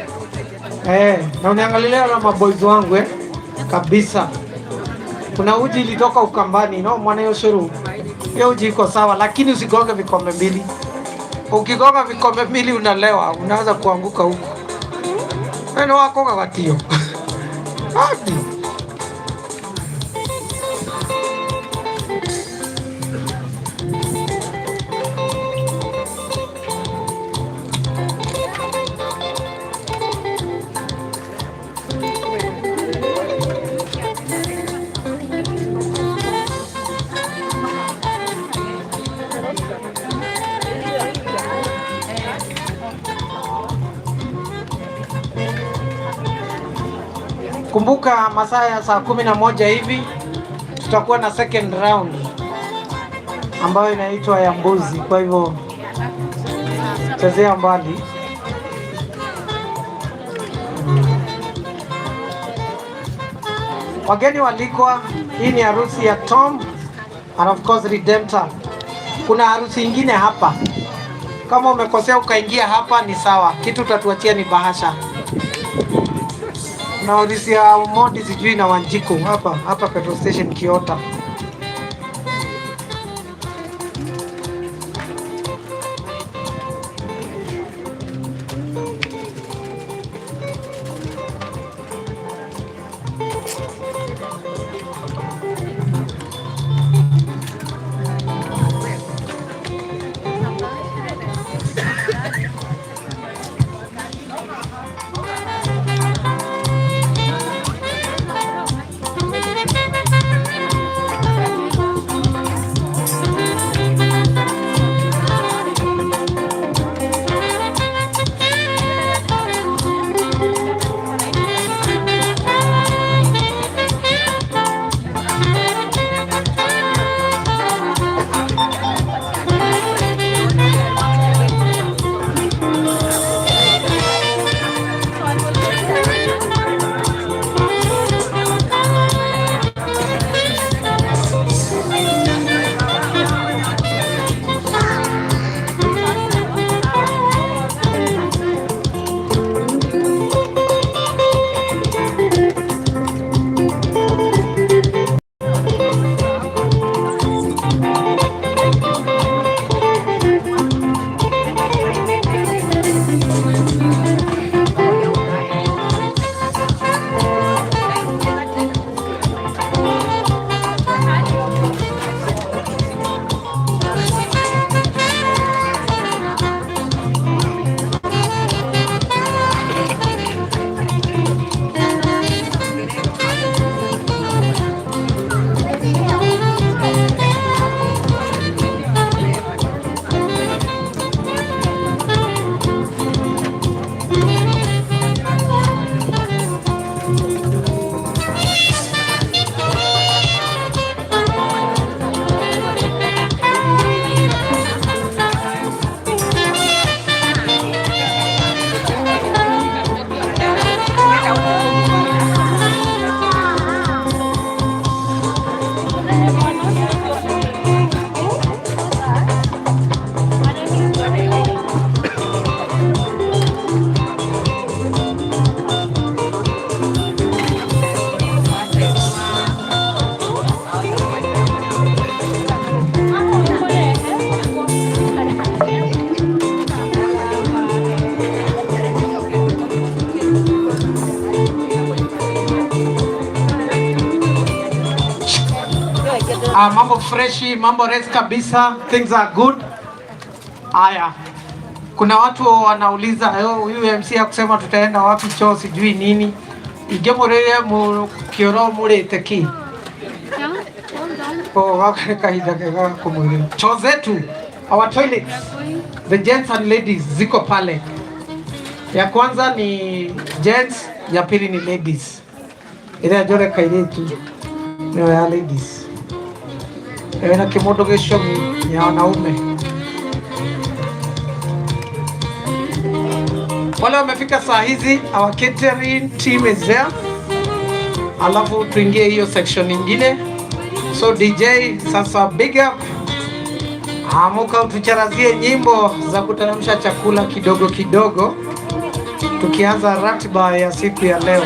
Na uniangalilia na maboys wangu kabisa. Kuna uji ilitoka Ukambani, no mwana Yoshuru. Hiyo uji iko sawa, lakini usigonge vikombe mbili. Ukigonga vikombe mbili unalewa, unaanza kuanguka huko. Wewe wako watio. Hadi. Kumbuka masaa ya saa 11 hivi tutakuwa na second round ambayo inaitwa ya mbuzi, kwa hivyo chezea mbali. Wageni walikwa, hii ni harusi ya Tom and of course Redemptor. Kuna harusi ingine hapa, kama umekosea ukaingia hapa ni sawa, kitu utatuachia ni bahasha. Na harusi ya Omondi sijui na Wanjiku hapa hapa petrol station Kiota. Mambo freshi, mambo res kabisa, things are good. Aya, kuna watu wanauliza, "Eh, huyu MC akusema tutaenda wapi choo sijui nini ingĩmũrĩre kĩoro mũrĩte ki oh, gaka nĩ kahinda kega ga kũmwĩrĩra choo zetu, our toilets, the gents and ladies, ziko pale. Ya kwanza ni gents, ya pili ni ladies. Ĩrĩa njore kairĩtu nĩyo ya ladies, ĩyo na kĩmũndũ gĩcong'i ni ya wanaume. Wale wamefika saa hizi, our catering team is there, alafu tuingie hiyo section nyingine. So DJ sasa, big up, amuka utucharazie nyimbo za kuteremsha chakula kidogo kidogo, tukianza ratiba ya siku ya leo.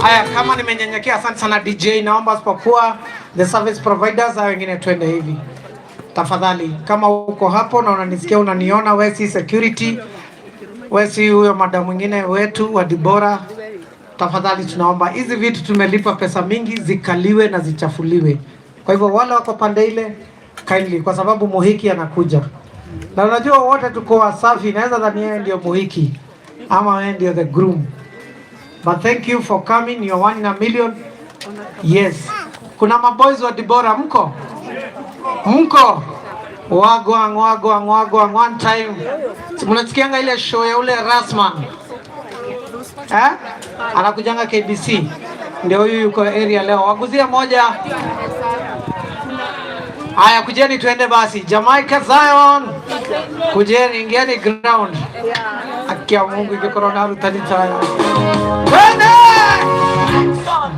Haya, kama nimenyenyekea, asante sana DJ. Naomba sipokuwa the service providers au wengine twende hivi tafadhali. Kama uko hapo na unanisikia unaniona, we si security, we si huyo madam mwingine wetu wa Dibora, tafadhali tunaomba hizi vitu tumelipa pesa mingi zikaliwe na zichafuliwe. Kwa hivyo wale wako pande ile kindly, kwa sababu Muhiki anakuja na unajua wote tuko wasafi, naweza dhani yeye ndio Muhiki ama wewe ndio the groom. But thank you for coming, you're one in a million. Yes. Kuna maboys wa Dibora mko? Mko? Wagwang, wagwang, wagwang, one time. Si mnasikianga ile show ya ule Rasman? Eh? Anakujanga KBC. Ndio huyu yuko area leo. Waguzia moja. Haya, kujeni tuende basi. Jamaica Zion. Kujeni, ingieni ground. Akia Mungu ingĩkorwo na arutani ta aya. Twende!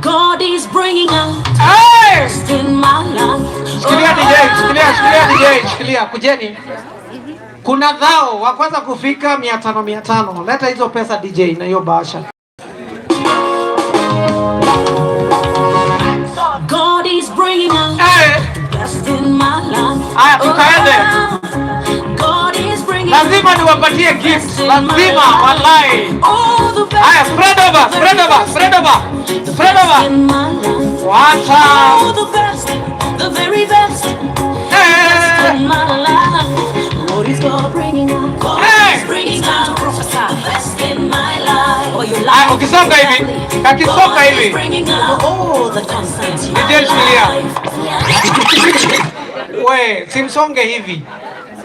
God is bringing out Hey! in my life. Shikilia DJ, shikilia, shikilia DJ, shikilia. Kujeni. Kuna dhao wa kwanza kufika 500 500. Leta hizo pesa DJ na hiyo bahasha. God is bringing out the best in my life. Haya, tukaende. God is bringing Lazima niwapatie gift. Lazima wallahi. Haya, spread over, spread over, spread over. Spread over. Wacha. Oh, the best, the very best, the best in my life. What is God bringing out? God is bringing out to prophesy the best in my life. Oh, your Haya, life. ukisonga hivi, kakisonga God is hivi. bringing out all the concerns my DJ shikilia. life. We, simsonge hivi.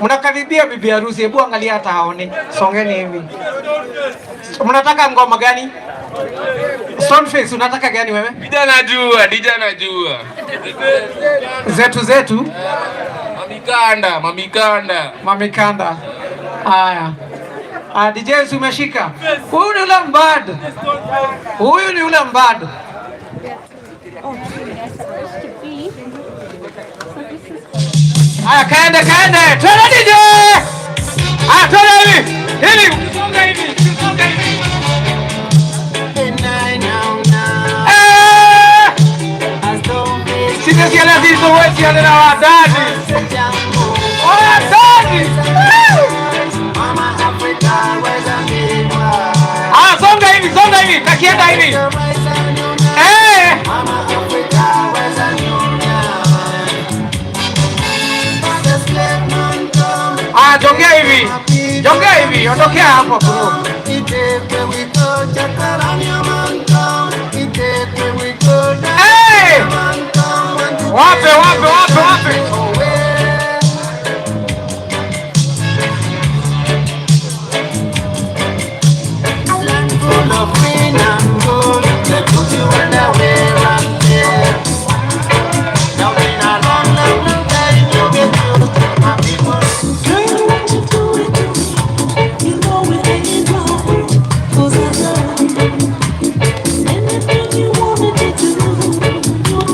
Mnakaribia bibi harusi, hebu angalia hata haoni. Songeni hivi. Mnataka ngoma gani? Stoneface, unataka gani wewe? DJ anajua, DJ anajua. Zetu zetu, Mamikanda, mamikanda. Mamikanda. Haya. Ah, DJ si umeshika. Huyu ni ule mbad. Huyu ni ule mbad. Haya, kaende kaende. Twende DJ. Haya, twende hivi. Hivi, usonge hivi, usonge hivi. Eh! Sisi hizo wewe na wadadi. Wadadi. Ah, songa hivi, songa hivi, kakienda hivi. Eh! Ah, jongea hivi. Jongea hivi, ondokea hapo bro. Hey! Wape, wape, wape, wape.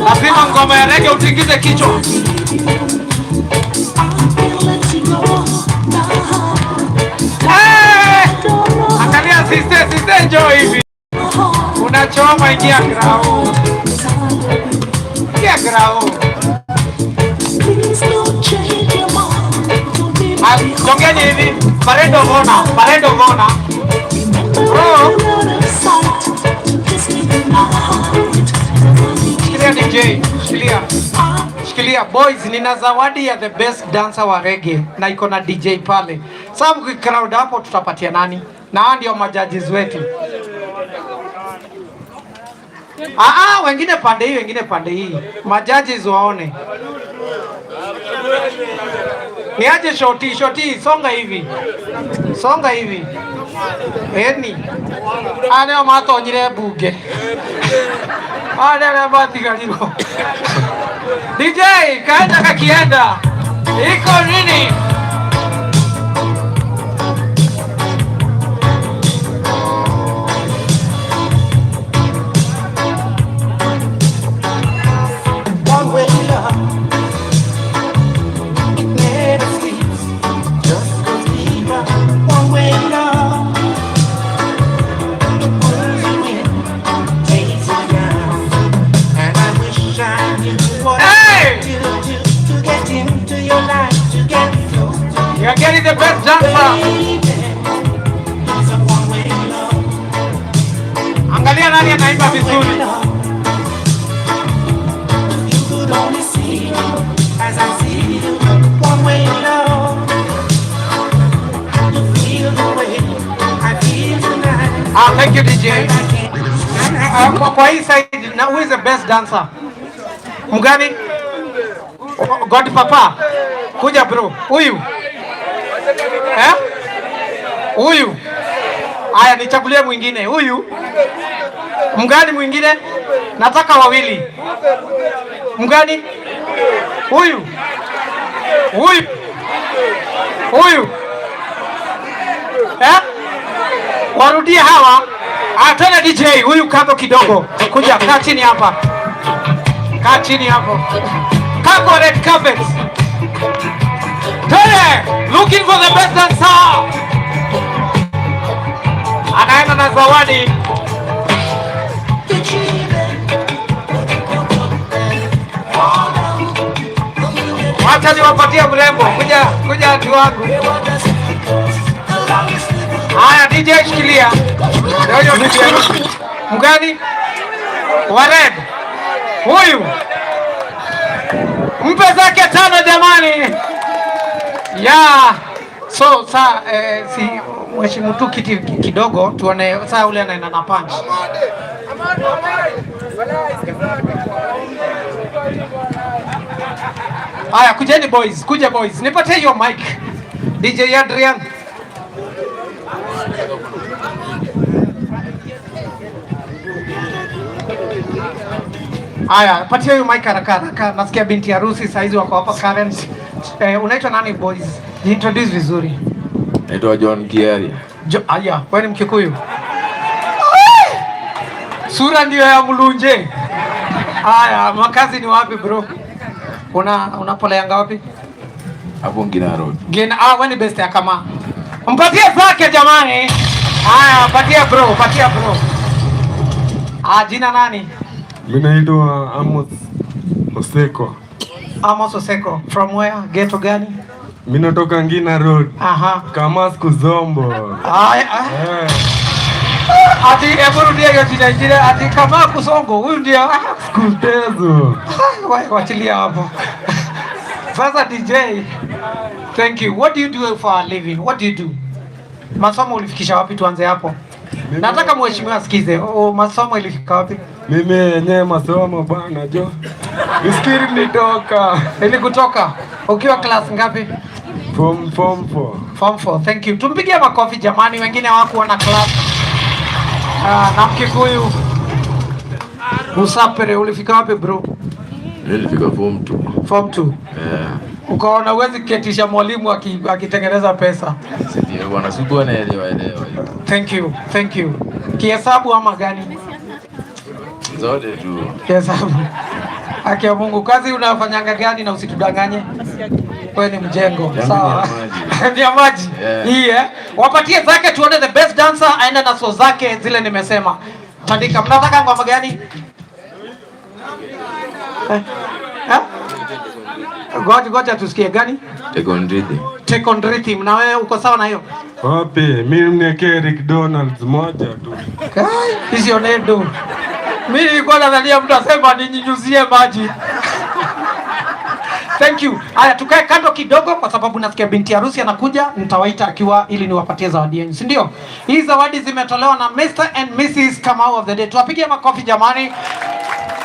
Lazima ngoma ya reggae utingize kichwa. Hey! Angalia sister, sister njoo hivi. Unachoma, ingia grau. Ingia grau. Ah, Jongeni hivi. Parade of honor, parade of honor. Bro. Shikilia DJ, shikilia. Shikilia boys, nina zawadi ya the best dancer wa reggae na iko na DJ pale. Sasa mkicrowd hapo tutapatia nani? Na hao ndio majudges wetu. Ah ah, wengine pande hii, wengine pande hii. Majudges waone. Niaje shoti, shoti, songa hivi. Songa hivi. Eni. Aya nĩo matonyire mbunge. Aya nĩ arĩa matigarirwo. DJ, kaenda kakienda. Iko nini? One way love, it never sleeps, just goes deeper. One way love, it pulls you in, takes you Wanaimba vizuri. You could only see as I see you, one way love. You feel the way I feel tonight. Ah, thank you, DJ. Ah, kwa hii side na who is the best dancer? Mgani? God Papa. Kuja, bro. Huyu. Eh? Huyu. Aya, nichagulie mwingine. Huyu. Mgani mwingine? Nataka wawili. Mgani? Huyu. Huyu. Huyu. Eh? Warudie hawa. Ah, tena DJ, huyu kando kidogo. Kuja, kaa chini hapa. Kaa chini hapo. Kaa kwa red carpet. Tele, looking for the best dancer. Anaenda na zawadi. Wacha niwapatie mrembo. Kuja, kuja watu wangu. Haya, DJ, shikilia. Ndio hiyo bibi harusi. Mgani? Wa red. Huyu. Mpe zake tano, jamani. Yeah. So sa si mheshimu tu kiti kidogo tuone saa ule anaenda na punch. Haya, kujeni boys, kuja boys. Nipatie hiyo mic. DJ Adrian. Haya, patia hiyo mic haraka haraka. Nasikia binti harusi saizi wako hapa Karen. Unaitwa nani, boys? Jiintroduce vizuri. Naitwa John Kiari. Aya, wewe ni Mkikuyu? Sura ndio ya Mlunje. Haya, makazi ni wapi, bro? Unapoleanga wapi? Hapo Ngina Road. Ngina, ah, wewe ni best ya kama. Mpatie zake, jamani. Haya, patia bro, patia bro. Ah, jina nani? Mimi naitwa Amos Oseko. Amos Oseko, from where? Ghetto gani? Mimi natoka Ngina Road. Aha. Kama Kuzombo. Aya. Eh. Ati hebu rudia hiyo jina ingine, ati kama Kusongo. Huyu ndio Kutezo. Wachilia hapo. Sasa DJ, thank you. What do you do for a living? What do you do? Masomo ulifikisha wapi? Tuanze hapo. Nataka mheshimiwa asikize. Oh, masomo ilifika wapi? Mimi yenyewe masomo bana jo. Iskiri nilitoka. Ilikutoka ukiwa class ngapi? Form 4. Form 4. Thank you. Tumpigie makofi jamani, wengine hawakuona class. Ah, na Mkikuyu. Musapere ulifika wapi, bro? Nilifika form 2. Form 2. Yeah. Ukaona huwezi ketisha mwalimu akitengeneza pesa. Ndio bwana, sikuwa naelewa elewa. Thank you. Thank you. Kihesabu ama gani? Zote tu. Kihesabu. Haki ya Mungu, kazi unafanyanga gani na usitudanganye? Wewe ni mjengo. Yangu ni Sawa. ya maji. Ni ya maji. Yeah. Hii eh. Wapatie zake tuone the best dancer aende na so zake zile nimesema. Tandika, mnataka ngoma gani? Eh? Eh? Ngoja ngoja tusikie gani? Take on rhythm. Take on rhythm. Na wewe uko sawa na hiyo? Wapi? Mimi niwekee Rick Donalds moja tu. Kai, hizi onedo. Mimi nilikuwa nadhania mtu asema ninyunyuzie maji. Thank you. Haya, tukae kando kidogo kwa sababu nasikia binti harusi anakuja, nitawaita akiwa ili niwapatie zawadi yenu, si ndio? Hizi zawadi zimetolewa na Mr and Mrs Kamau of the day. Tuwapigie makofi jamani.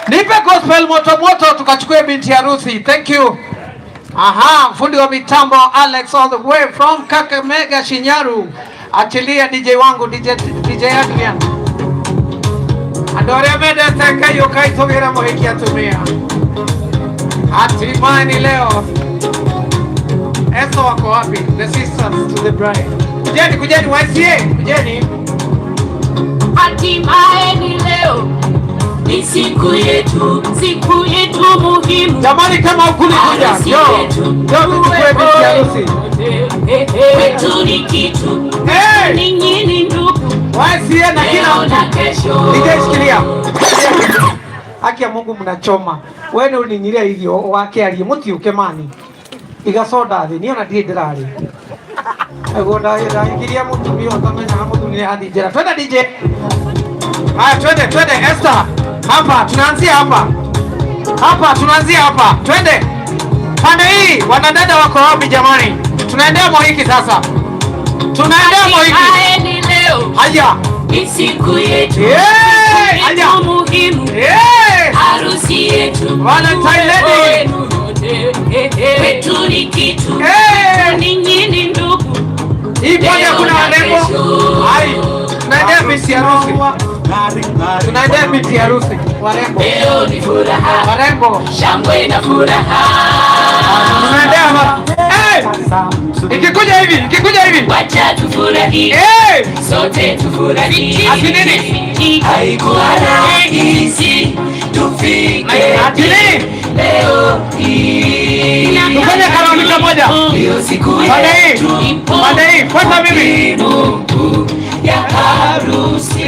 Nipe gospel moto moto tukachukue binti harusi. Thank you. Aha, fundi wa mitambo Alex all the way from Kakamega Shinyaru. Achilia DJ wangu DJ Adrian. Andore mede teka yokaitogera mohiki atumia. Hatimaye ni leo. Eso wako wapi? The sisters to the bride. Kujeni, kujeni YCA, kujeni. Hatimaye ni leo. Ni siku yetu muhimu. Jamani, kama ukuli kuja. Harusi Yo. yetu. Yo, tuchukue binti harusi. Kwetu ni kitu. Hey! Ninyi ni ndugu. YCA na kila Leo mtu. na kesho. DJ, shikilia. Haki ya Mungu mnachoma. Wewe ni uninyiria irio wake arie mutiuke mani. Iga soda thi niona ndie ndirari. Ego ndaingiria mutumia utamenya muthuri ni athi njera. Twenda DJ. Haya, twende twende Esther. Hapa tunaanzia hapa. Hapa tunaanzia hapa. Twende. Pande hii wanadada wako wapi jamani? Tunaendea Mwahiki sasa. Tunaendea Mwahiki. Hatimaye leo. Haya. Ni siku yetu. Yeah! Siku Haya. muhimu. Yeah! Harusi yetu. Valentine lady. Wenu wote. Kwetu ni kitu. Eh! Ninyi ni ndugu. Hii pande Leo kuna na warembo. kesho. Hai. Tunaendea miti harusi. Tunaendea miti harusi. Warembo. Leo ni furaha. Warembo. Shangwe na furaha. Tunaendea hapa. Eh! Ikikuja hivi, ikikuja hivi. Wacha tufurahi. Eh! Sote tufurahi. Ati nini? Haikuwa rahisi tufike Ati nini? leo hii. Tufanye karaoke moja. Ndio siku Pande hii. yetu Pande hii. Fuata mimi. ya harusi.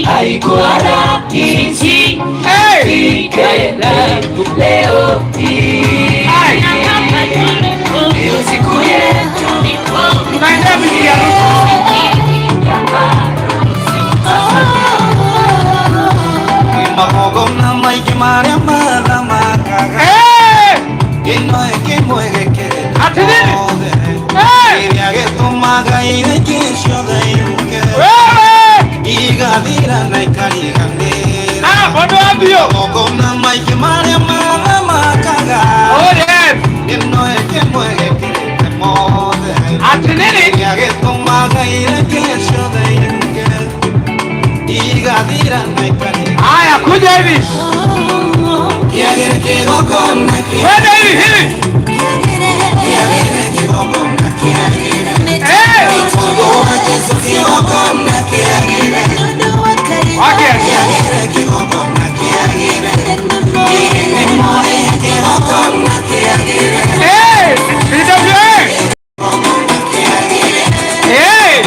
Haikuwa rahisi tufike leo hii. Ndio siku yetu Tunaendea miti harusi. Magogona maingĩ marĩa mathamakaga ĩno ĩkĩmwe gĩkĩrĩte mothe kĩrĩa gĩtũmaga irĩki ciothe iruke igathira na ikariganĩra magongona maingĩ marĩa mathamakaga ĩno ĩkĩmwe gĩkĩrĩte mothe kĩrĩa gĩtũmaga irĩki ciothe iruke igathira na ikariganĩra. Haya, kuja hivi. Twende hivi hivi. Eh! Wake. Eh! BWA! Eh!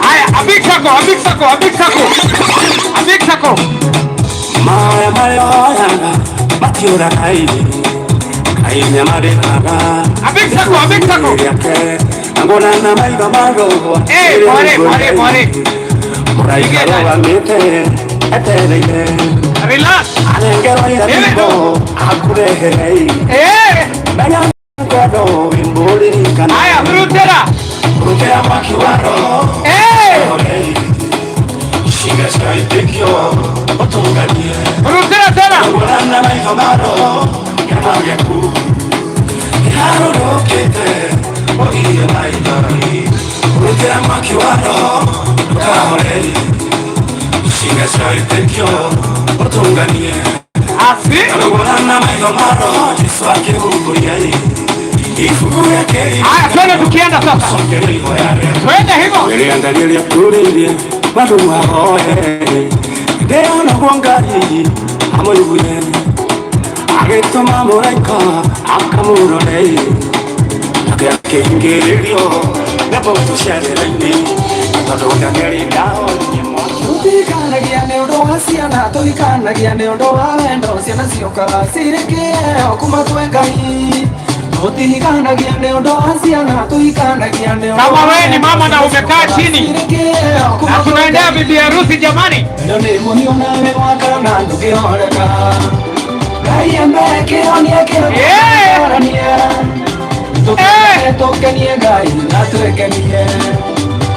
Haya, a big circle, a big circle, a big circle. A big circle. Maya mayoyanga matiura kaini kainya marekaga A big circle, a big circle. Yake angona na maiga marogwa. Eh, pare, pare, pare. Muraikaro wa mite etereire. Relax. Anengerwa irathimo akureherei. Eh! Menya ngwendo wimburirikana. Haya, rutera. Rutera mwaki wa roho. Eh! Ishinga cia wĩtĩkio ũtũnganie. Rutera tena. Ngũrana maitho ma roho kĩama gĩaku kĩharũrũkĩte ũgirie maithori. Rutĩra mwaki wa roho ndũkahoreri. Ishinga cia wĩtĩkio ũtũnganie. Asi. Ngũrana maitho ma roho Jesũ akĩhumbũria ibuku rĩake. Haya, twende tukienda sasa. Twende hivyo. Rĩrĩa rĩakũrĩirie andũ mahoe ndĩonagwo Ngai amũigue agĩtũma mũraika akamũrore nake akĩingĩrĩrio nĩ mbũtũ cia rĩera-inĩ tondũ Danieli ndahonirie mwaki. Tũtirikanagia nĩ ũndũ wa ciana, tũhikanagia nĩ ũndũ wa wendo, ciana ciũkaga cirĩ kĩheo kuma kwĩ Ngai. Tũtihikanagia nĩ ũndũ wa ciana, tũhikanagia nĩ ũndũ Kama wa wewe ni wendo, mama na ciana umekaa ciũkaga chini cirĩ kĩheo kuma na kwĩ tunaendea Ngai. bibi harusi jamani. Wendo nĩ mũhiũ nawe wakana ndũngĩhoreka. Ngai ambe kĩhonia kĩranie. Tũkene tũkenie Ngai na twĩkenie.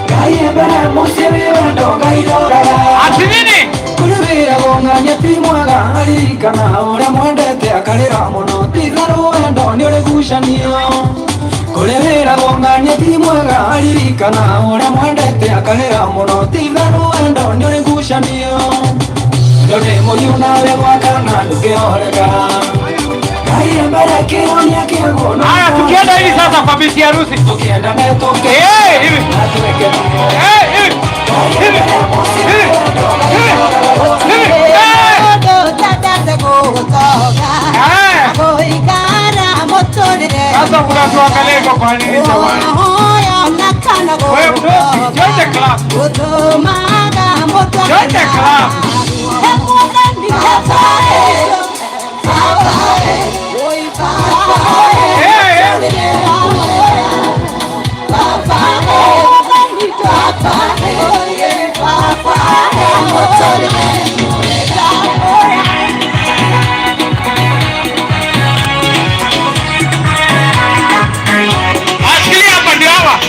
Ngai embere mũciĩ wĩ wendo Ngai roraga. Ati nini? Kũrĩ wĩragwo ng'ania ti mwega aririkana ũrĩa mwendete akarĩra mũno ti-itherũ wendo nĩ ũrĩ gucanio. Kũrĩ wĩragwo ng'ania ti mwega aririkana ũrĩa mwendete akarĩra mũno ti-itherũ wendo nĩ ũrĩ gucanio. Wendo nĩ mũhiũ nawe gwakana ndũngĩhoreka. Ngai embere kĩhonia kĩaguo no Haya, tukienda hivi sasa kwa bibi harusi. Tukienda naye tũkenie Eh, hivi. na twĩkenie. Eh, hivi. Hivi. Hivi. Hivi. Hivi. Eh! Eh! Sasa mnatuangalia hivyo kwa nini jamani? Wewe mdosi, join the club. Join the club. Eh, eh. Ashikilia hapa ndio hawa.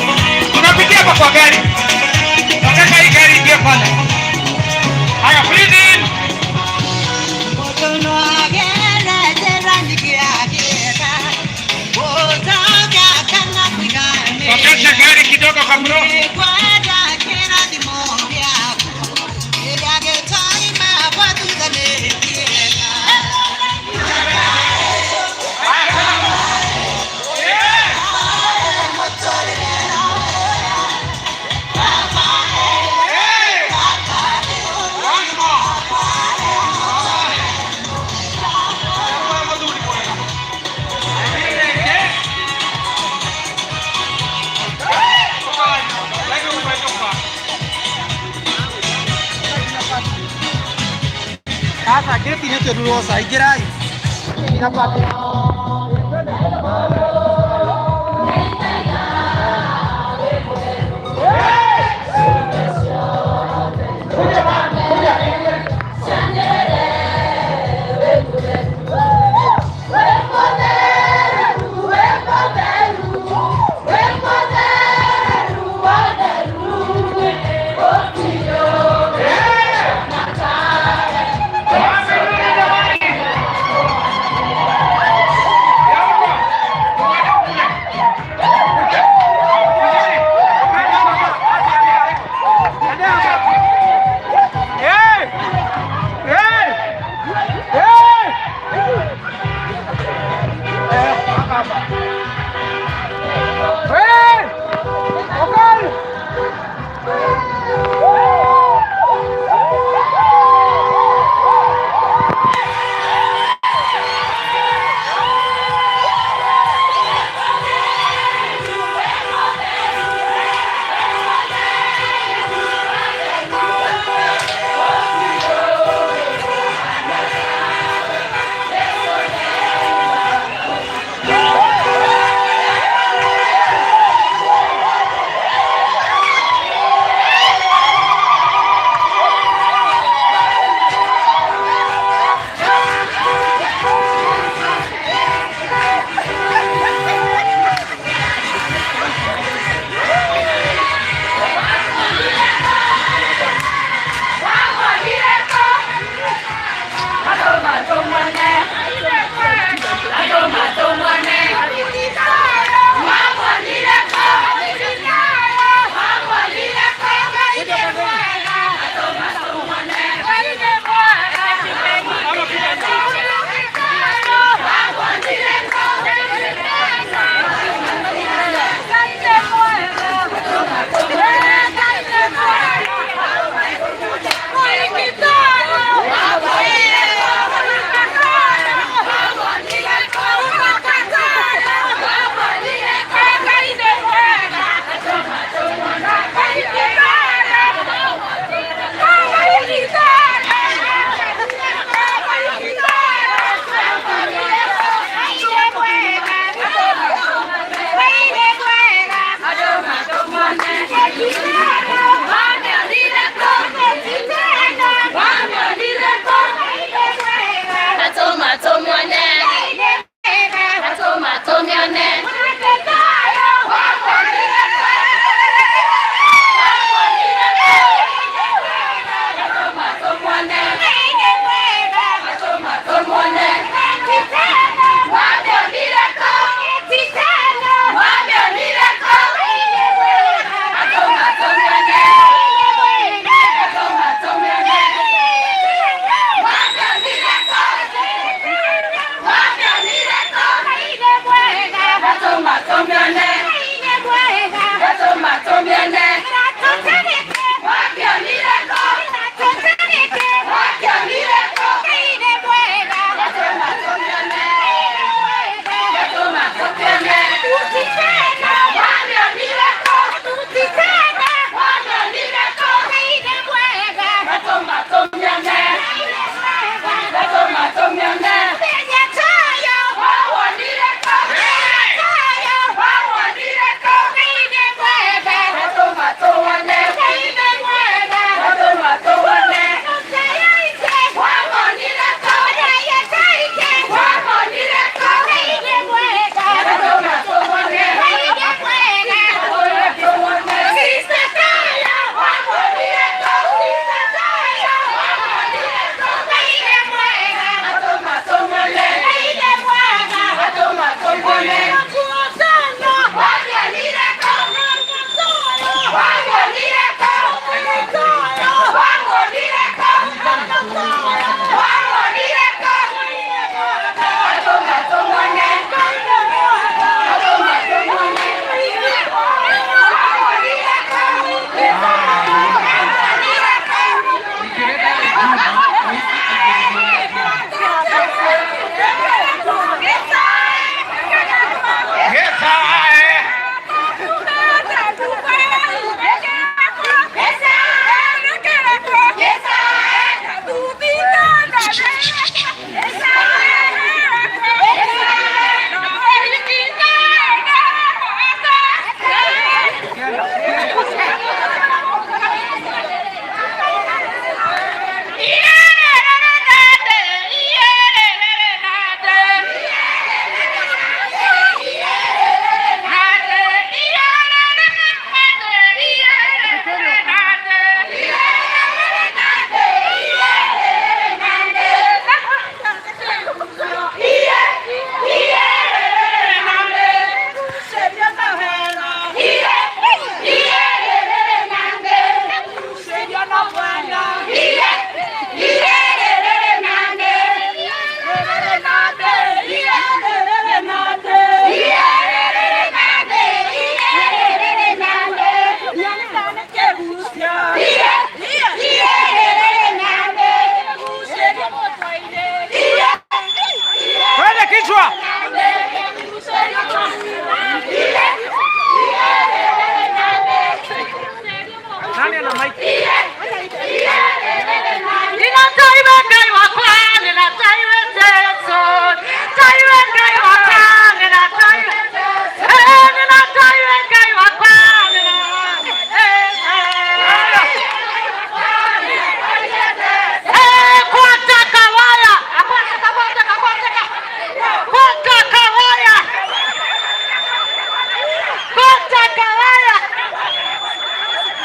Tunapitia hapa kwa gari. Nataka hii gari ingie pale. Haya, breathe in. Sokesha gari kidogo kwa bro. Sasa geti nĩ tũruoca ingĩrai.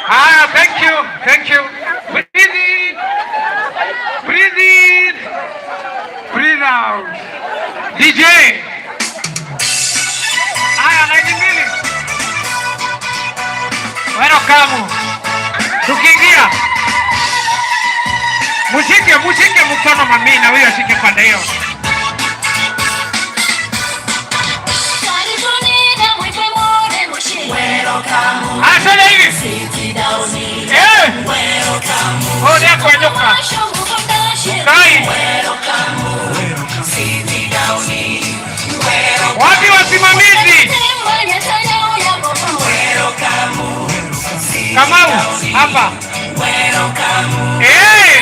Haya, thank you, thank you. Breathe in. Breathe in. Breathe out. DJ. Haya, laini mbili. Welcome. Tukiingia. Mushike, mushike mkono mami na huyo ashike pande hiyo. Ah, twende hivi. Eh. Oh, ni kwa nyoka. Kai. Wapi wasimamizi? Kamau, hapa. Eh. Eh.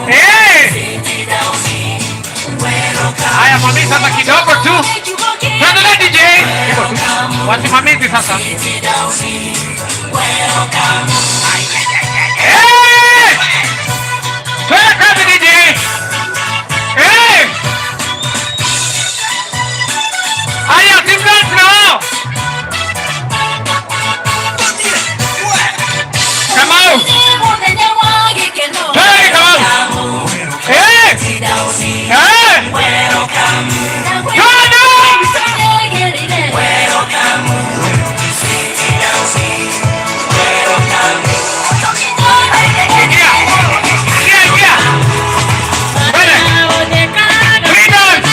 Eh. Haya mami, sasa kidogo tu. Tuendelee DJ. Hivyo tu. Wasimamizi sasa. Eh! Twende kazi DJ. Eh! Haya, team dance na wao. Kamau. Twende Kamau. Eh! Eh! Twende! Ingia. Ingia, ingia. Twende. Three dance.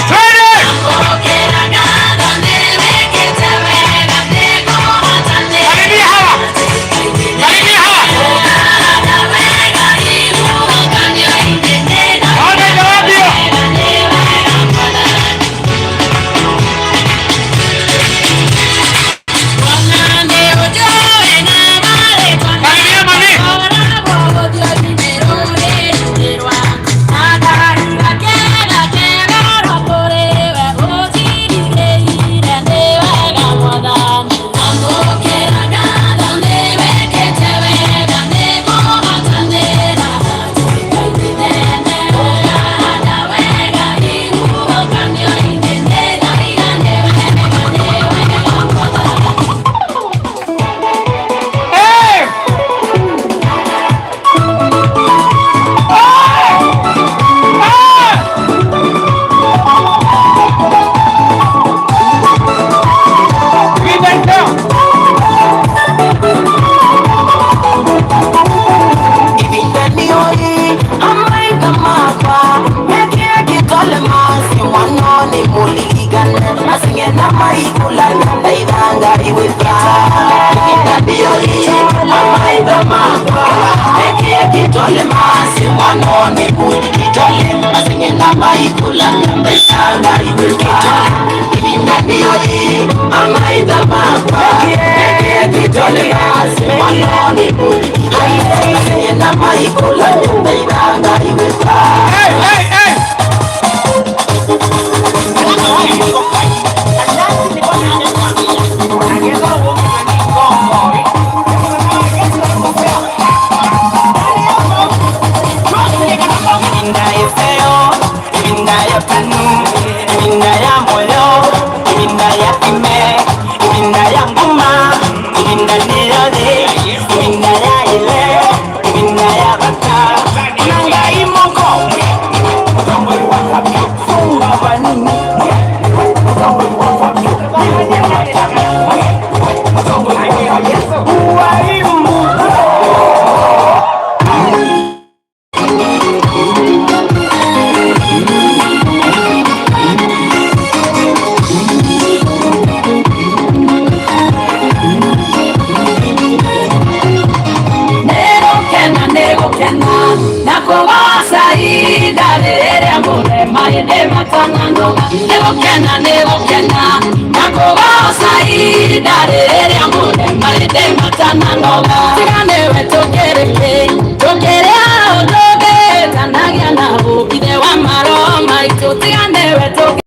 Twende! Karibia hawa. Karibia hawa. Ona jawabu hiyo. Karibia mami. Eh! Ah! Vita Hey, hey, hey! Nĩgũkena nĩgũkena na kũgoca ihinda rĩrĩa mũrema hĩndĩ matananoga. Tiga nĩwe tũkĩrĩ kĩ tũkĩrĩ hau tũngĩtanagia na ithe wa maroho maitũ. Tiga nĩwe tũkĩrĩ.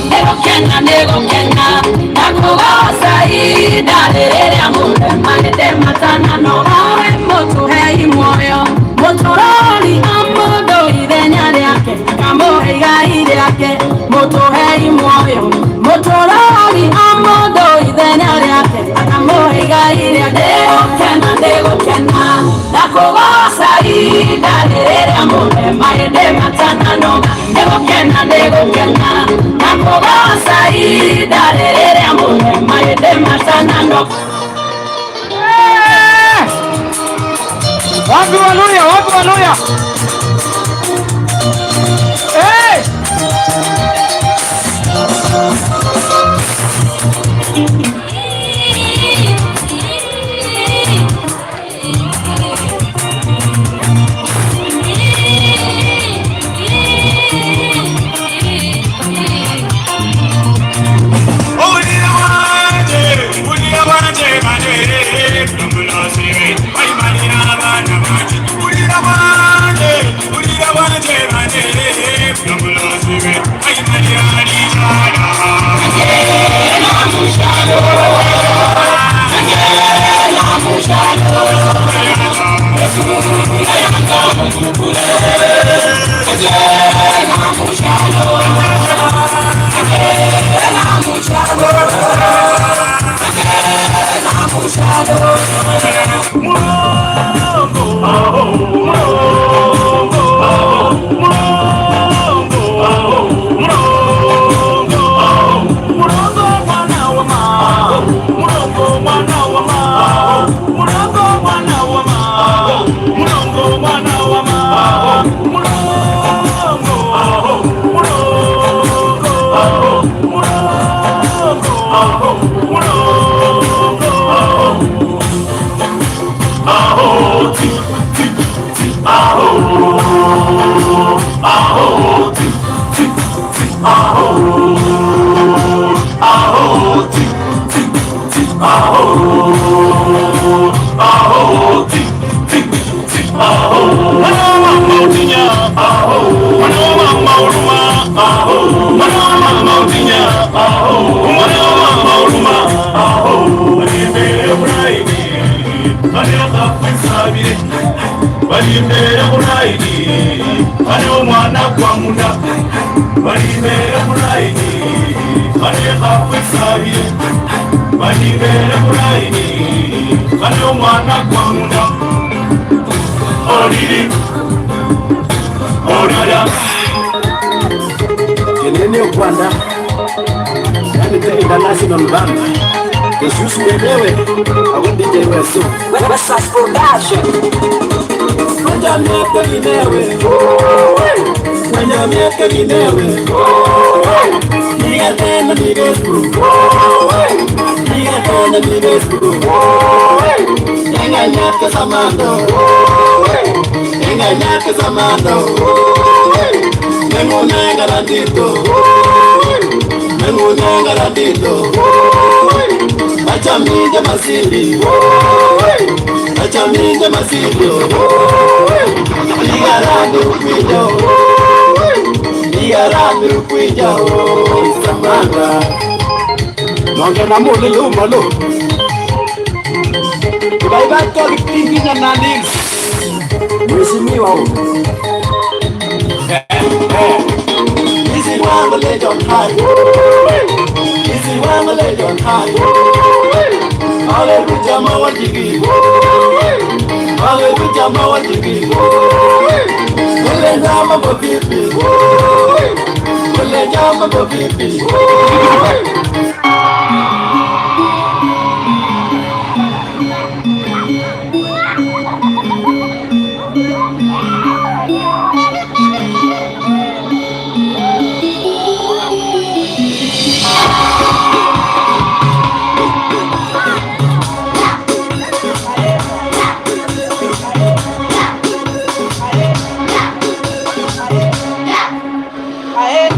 Nĩgũkena nĩgũkena na kũgoca ihinda rĩrĩa mũrema hĩndĩ matananoga. We mũtũhei muoyo mũtũrori amũndũ ithenya rĩake akamũhe igai rĩake. Mũtũhei muoyo mũtũrori amũndũ ithenya rĩake akamũhe igai rĩake. Nĩgũkena nĩgũkena na kũgoca ihinda rĩrĩa mũrema hĩndĩ matananoga. Nĩgũkena nĩgũkena na kũgoca ihinda rĩrĩa mũrema hĩndĩ matananoga. Wapi Waluya, wapi Waluya? Hey! Kenene Rwanda, yani the international band. Jesus mwenyewe au DJ Weso. Wesas Production. Mwenye miaka minewe, mwenye miaka minewe, niga tena nigesuru, niga tena nigesuru, enga nyaka samando, enga nyaka samando, mengunenga randito, mengunenga randito, achamije masili, achamije masili, nigarandi ukwija, samanda. Nonge na mulu malu. Ibaiba kwa kipindi na nani? Mheshimiwa huyu. Isi wangu lejon hai, isi wangu lejon hai. Ale kujama wajigi, ale kujama wajigi. Kule jama bovipi, kule jama bovipi. Aê!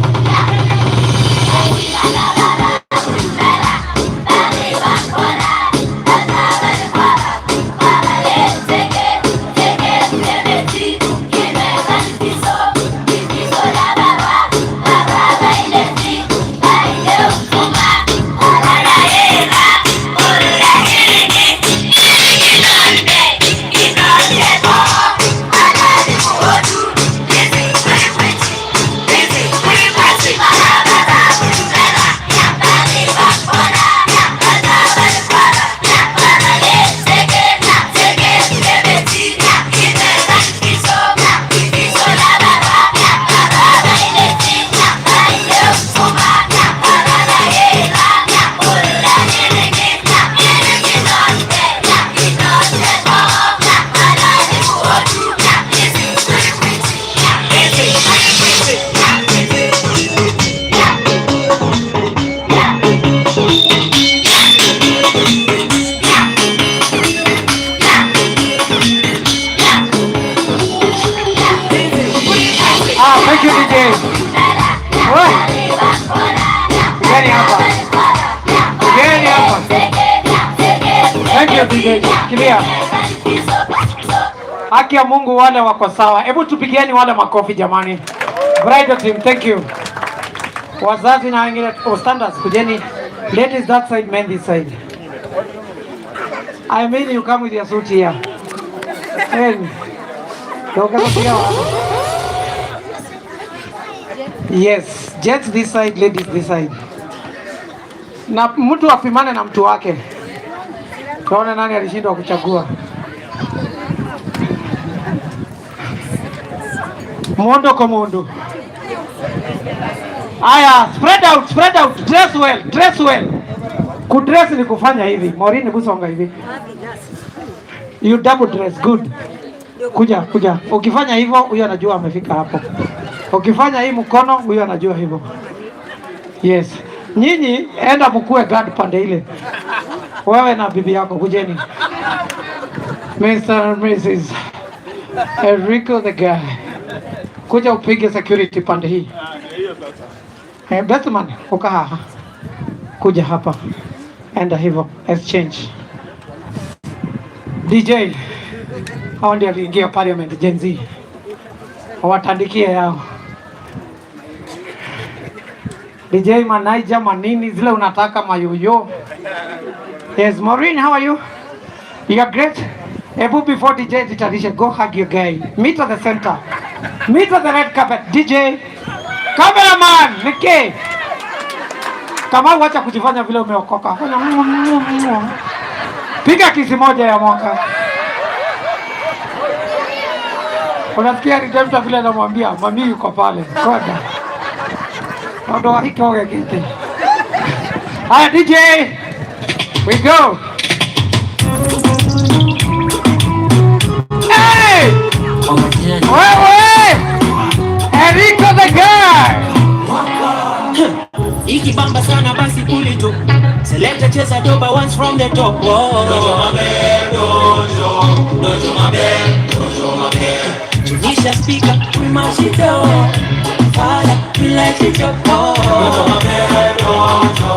you DJ. Kimbia. Haki ya Mungu, wale wako sawa. Hebu tupigieni wale makofi jamani. Bridal team, thank you. Wazazi na wengine, oh, standards, kujeni. Ladies that side, men this side. I mean you come with your suit here. Hey. Yes, gents this side, ladies this side. Na mtu apimane na mtu wake. Tuone nani alishindwa kuchagua. Mondo kwa mondo. Aya, spread out, spread out. Dress well, dress well. Kudress ni kufanya hivi. Maureen, kusonga hivi. You double dress, good. Kuja, kuja. Ukifanya hivyo, huyo anajua amefika hapo. Ukifanya hii mkono, huyo anajua hivyo. Yes. Nyinyi enda mkue guard pande ile. Wewe na bibi yako kujeni. Mr. and Mrs. Enrico the guy. Kuja upige security pande hii. Hey, best man, ukaa. Kuja hapa. Enda hivyo, exchange. DJ. Hao ndio aliingia parliament Gen Z. Watandikie yao. DJ Manaija manini zile unataka mayoyo. Yes, Maureen, how are you? You are great. Ebu before DJ jitarishe, go hug your guy. Meet at the center. Meet at the red carpet. DJ. Cameraman, Nicky. Kama wacha kujifanya vile umeokoka. Fanya Piga kisi moja ya mwaka. Unasikia Redemptor vile anamwambia, mami yuko pale. Kwenda. Ondoa hiki oge kiti. Haya DJ. We go. Hey! Wewe! Enrico the guy. Ikibamba sana basi puli tu. Selector cheza doba once from the top. Oh. Dojo mabe, dojo, dojo mabe, dojo mabe. Tunisha speaker, we mash it up. Fire, we light it up. Oh. Dojo mabe, dojo,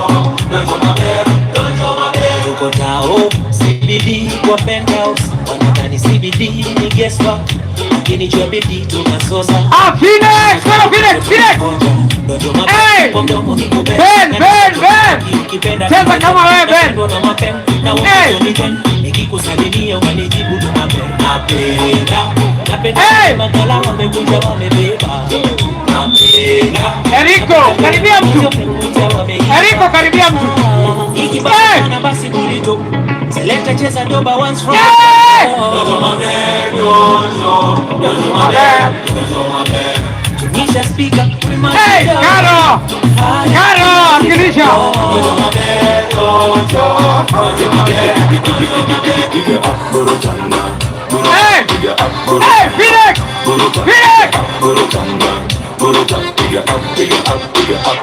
dojo mabe, dojo mabe. Tuko tao, CBD kwa penthouse. Wanadhani CBD ni guest work. Lakini jua bidii tunasosa. Ah, Phoenix! Phoenix, Phoenix! Hey! Ben, Ben, Ben! Cheza kama wewe Ben. Hey! Nikikusalimia unanijibu tunapenda. Napenda. Hey! Makala wamekuja wamebeba. Napenda. Eriko, karibia mtu. Eriko, karibia mtu. Ikibana basi kulito. Selector cheza doba once from. Tunisha speaker. Hey, Karo! Karo, akilisha. Hey! Hey, Phoenix! Phoenix!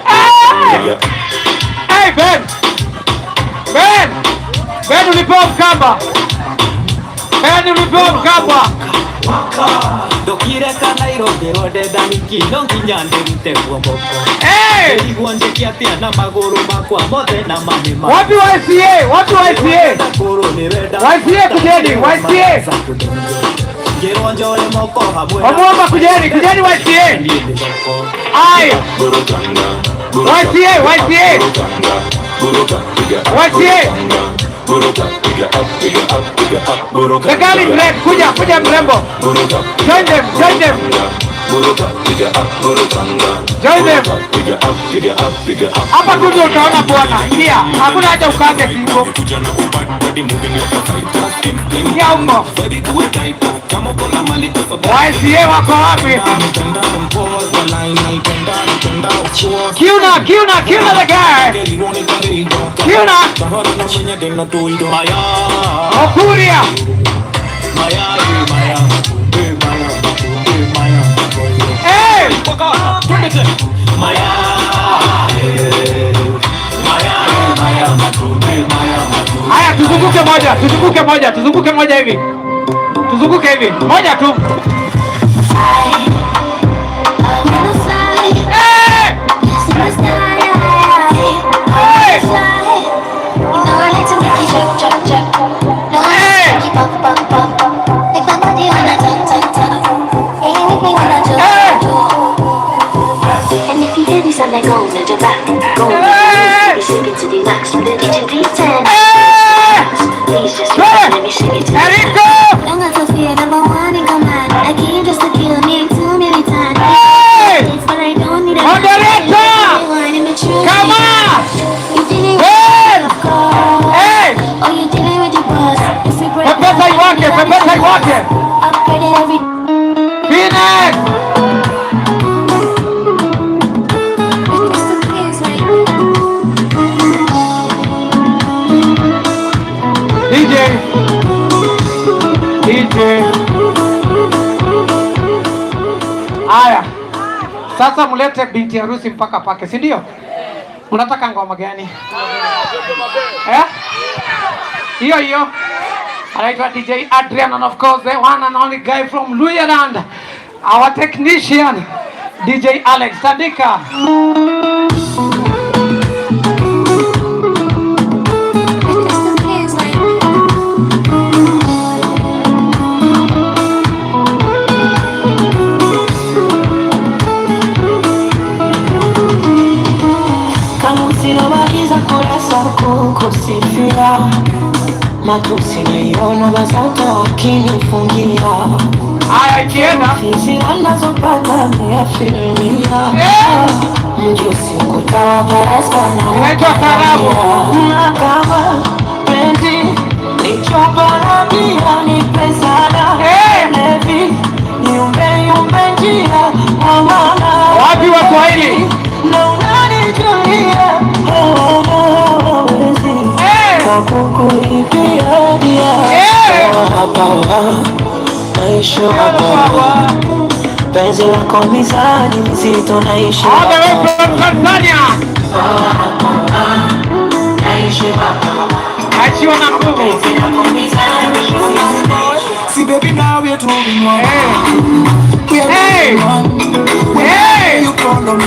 Hey! Hey, Ben! Ben! Ben ulipewa mkamba. Ben ulipewa mkamba. Ndokire kana irongero ndethaniki no nginya ndĩrute guoko. Hey! Ndigua njĩke atĩa na magũrũ makwa mothe na mami ma. Wapi YCA? Wapi YCA? YCA kujeni, YCA. Ngĩrwo njore moko hamwe. Omwamba kujeni, kujeni YCA. Ai. YCA, YCA. YCA. The girl in red, kuja, kuja mrembo. Join them, join them. Join them. Hapa tu ndio utaona bwana. Ingia, hakuna haja ukaange singo. Ingia huko. YCA wako wapi? Kiuna, Kiuna, Kiuna the guy. Kiuna. Okuria. Hey! Haya, tuzunguke moja, tuzunguke moja, tuzunguke moja hivi. Tuzunguke hivi. Moja tu. Hey! Hey! pop, pop, pop. Make my body wanna talk, talk, talk. Yeah, you make me wanna jump, jump. And if you hear this, I'm like, go to the back, go to the back. Shake it to the max, from the D to the 10. Please just let me shake it to the max. I'm not Sophia, number one in command. I came just to kill me too many times. But I don't need a Moderator! Come on! You dealing with the Hey! Oh, you dealing with the boss. If we break Pepesa iwake, pepesa iwake. Upgraded every Phoenix! It's the kids like DJ. DJ. Haya. Sasa mlete binti harusi mpaka pake, si ndio? Mnataka ngoma gani? Eh? Hiyo hiyo. Anaitwa DJ Adrian and of course the one and only guy from Luhyaland. Our technician DJ Alex Tandika. It's the kids like Kama usilomaliza kurasa kukusifia, matusi naiona BASATA wakinifungia. Haya, ikienda Fizia nazopata ni asilimia mjusi ukuta barasa na Inaitwa tarabu. Na kama penzi ni chupa la bia nipe sana levi yumbe yumbe njia kwa maana Wapi Waswahili? na unanijulia hawawezi kwa kukulipia naishi hapa penzi lako mizani mzito naishi All the way from Tanzania. Naishi hapa Achiwa na nguvu. See, baby, now we're two in one. We are Hey! two in one. When Hey! you call on me,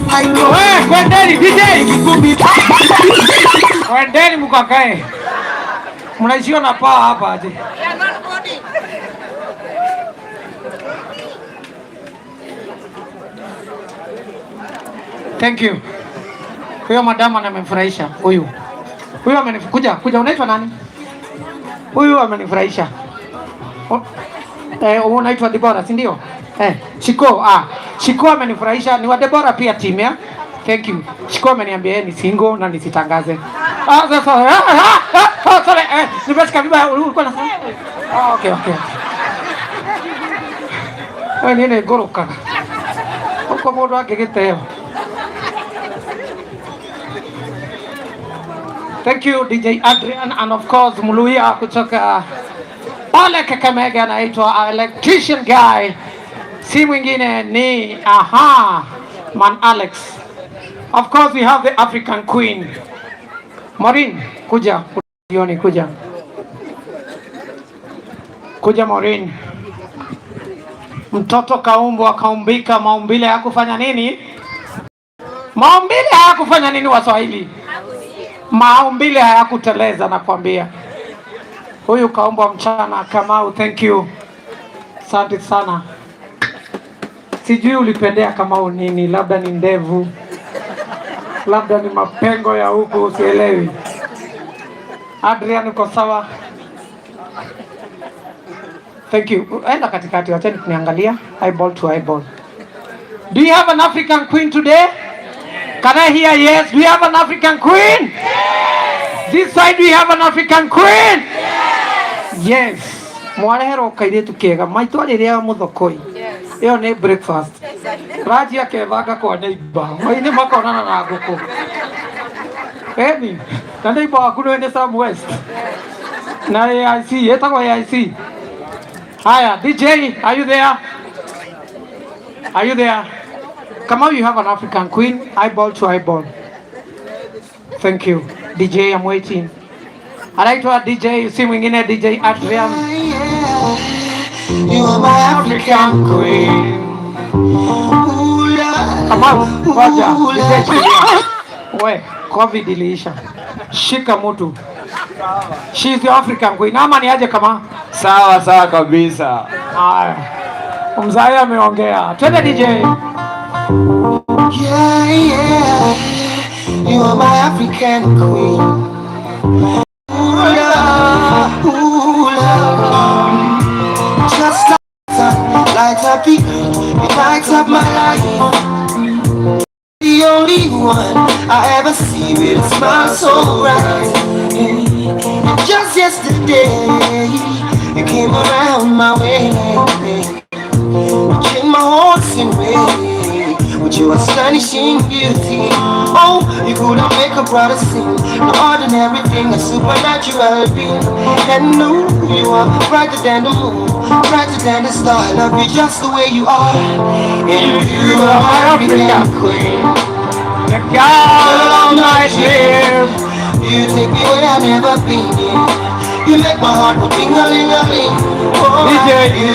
I know. We, kwendeni DJ. It could be Kwendeni mkakae. Mnaishiwa na paa hapa aje. Thank you. Huyo madam amemfurahisha huyu. Huyu kuja, kuja, unaitwa nani? Huyu amenifurahisha. Unaitwa Debora, si ndio? Shiko, Shiko amenifurahisha, ni wa Debora pia team ya. Thank you. Shiko ameniambia yeye ni single na nisitangaze. Sasa, sorry, nimeshika vibaya, ulikuwa na okay. Wewe nini goroka? Uko mundu angĩgĩteo. Thank you DJ Adrian and of course Mluhya kutoka pale Kakamega, anaitwa electrician guy, si mwingine ni aha man Alex. Of course we have the African Queen Maureen, kuja jioni, kuja kuja Maureen. Mtoto kaumbwa kaumbika, maumbile hakufanya nini? Maumbile hayakufanya nini Waswahili? Maumbile hayakuteleza nakwambia. Huyu kaumbwa mchana. Kamau, thank you. Asante sana. Sijui ulipendea Kamau nini, labda ni ndevu, labda ni mapengo ya huku, sielewi. Adrian, uko sawa? Thank you. Enda katikati, wacheni kuniangalia. Eyeball to eyeball. Do you have an African queen today? Can I hear yes? Do you have an African queen? Yes. This side we have an African queen? Yes. Yes. Mwarehero kairitu kega maitũ arĩrĩaga mũthokoi. Ĩyo nĩ breakfast. Raji akebanga kwa neighbor. Hwaĩ-inĩ makonana na ngũkũ. Eni, na neighbor waku nĩ Sam West. Na AIC, ĩtagwo AIC. Haya, DJ, are you there? Are you there? Come on, you have an African queen, eyeball to eyeball. Thank you. DJ, I'm waiting. Anaitwa DJ, si mwingine DJ Adrian. You are my African queen. Kamau, ngoja. DJ, shika. We, COVID iliisha. Shika mtu. She is the African queen. Ama ni aje kama? Sawa sawa kabisa. Haya. Mzae ameongea. Twende DJ. Yeah. You are my African queen. Ooh, love, ooh, love. Just like the sun, light up the earth, it lights up my life. The only one I ever see with a smile so bright. And just yesterday, you came around my way. You changed my horse in way with your astonishing beauty. Oh, you couldn't make a brother sing. No ordinary thing, a supernatural being. And no, you are brighter than the moon, brighter than the star. I love you just the way you are. And you are my African queen. The girl of my dream. You take me where I've never been. You make my heart go ting-a-ling-a-ling. Oh, DJ,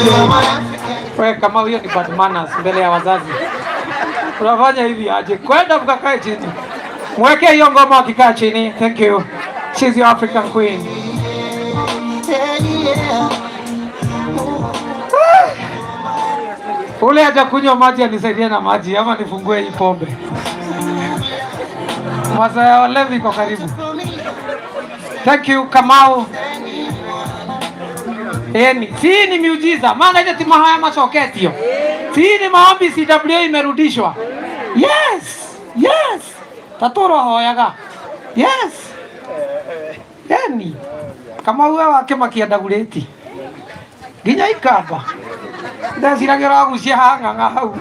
you are my Wewe kama huyo ni bad manners mbele ya wazazi. Unafanya hivi aje? Kwenda mkakae chini. Mweke hiyo ngoma akikaa chini. Thank you. She's your African queen. Yeah. Ule hajakunywa maji anisaidie na maji ama nifungue hii pombe. Masaa ya walevi iko karibu. Thank you Kamau. Eni, si ni miujiza maana ile ti mahoya macoketio. Si ni maombi CWA imerudishwa. Yes. Tatoro hoyaga. Yes. Eni. Kamau we wake makiendagurĩti. Nginya ikamba. Ndeciragia ũragucia hang'ang'a hau.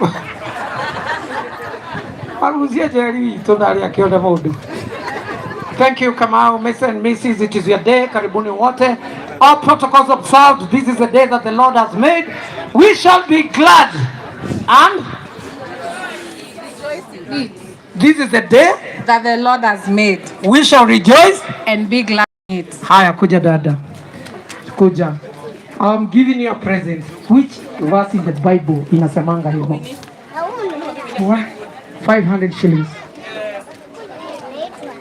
Magucie njeri witũ na arĩa akĩone mũndũ. Thank you Kamau, Mr. and Mrs. It is your day. Karibuni wote. All protocols observed. This is the day that the Lord has made. We shall be glad. And this is the day that the Lord has made. We shall rejoice and be glad in it. Haya, kuja dada. Kuja. I'm giving you a present. Which verse in the Bible inasemanga hivyo? What? 500 shillings.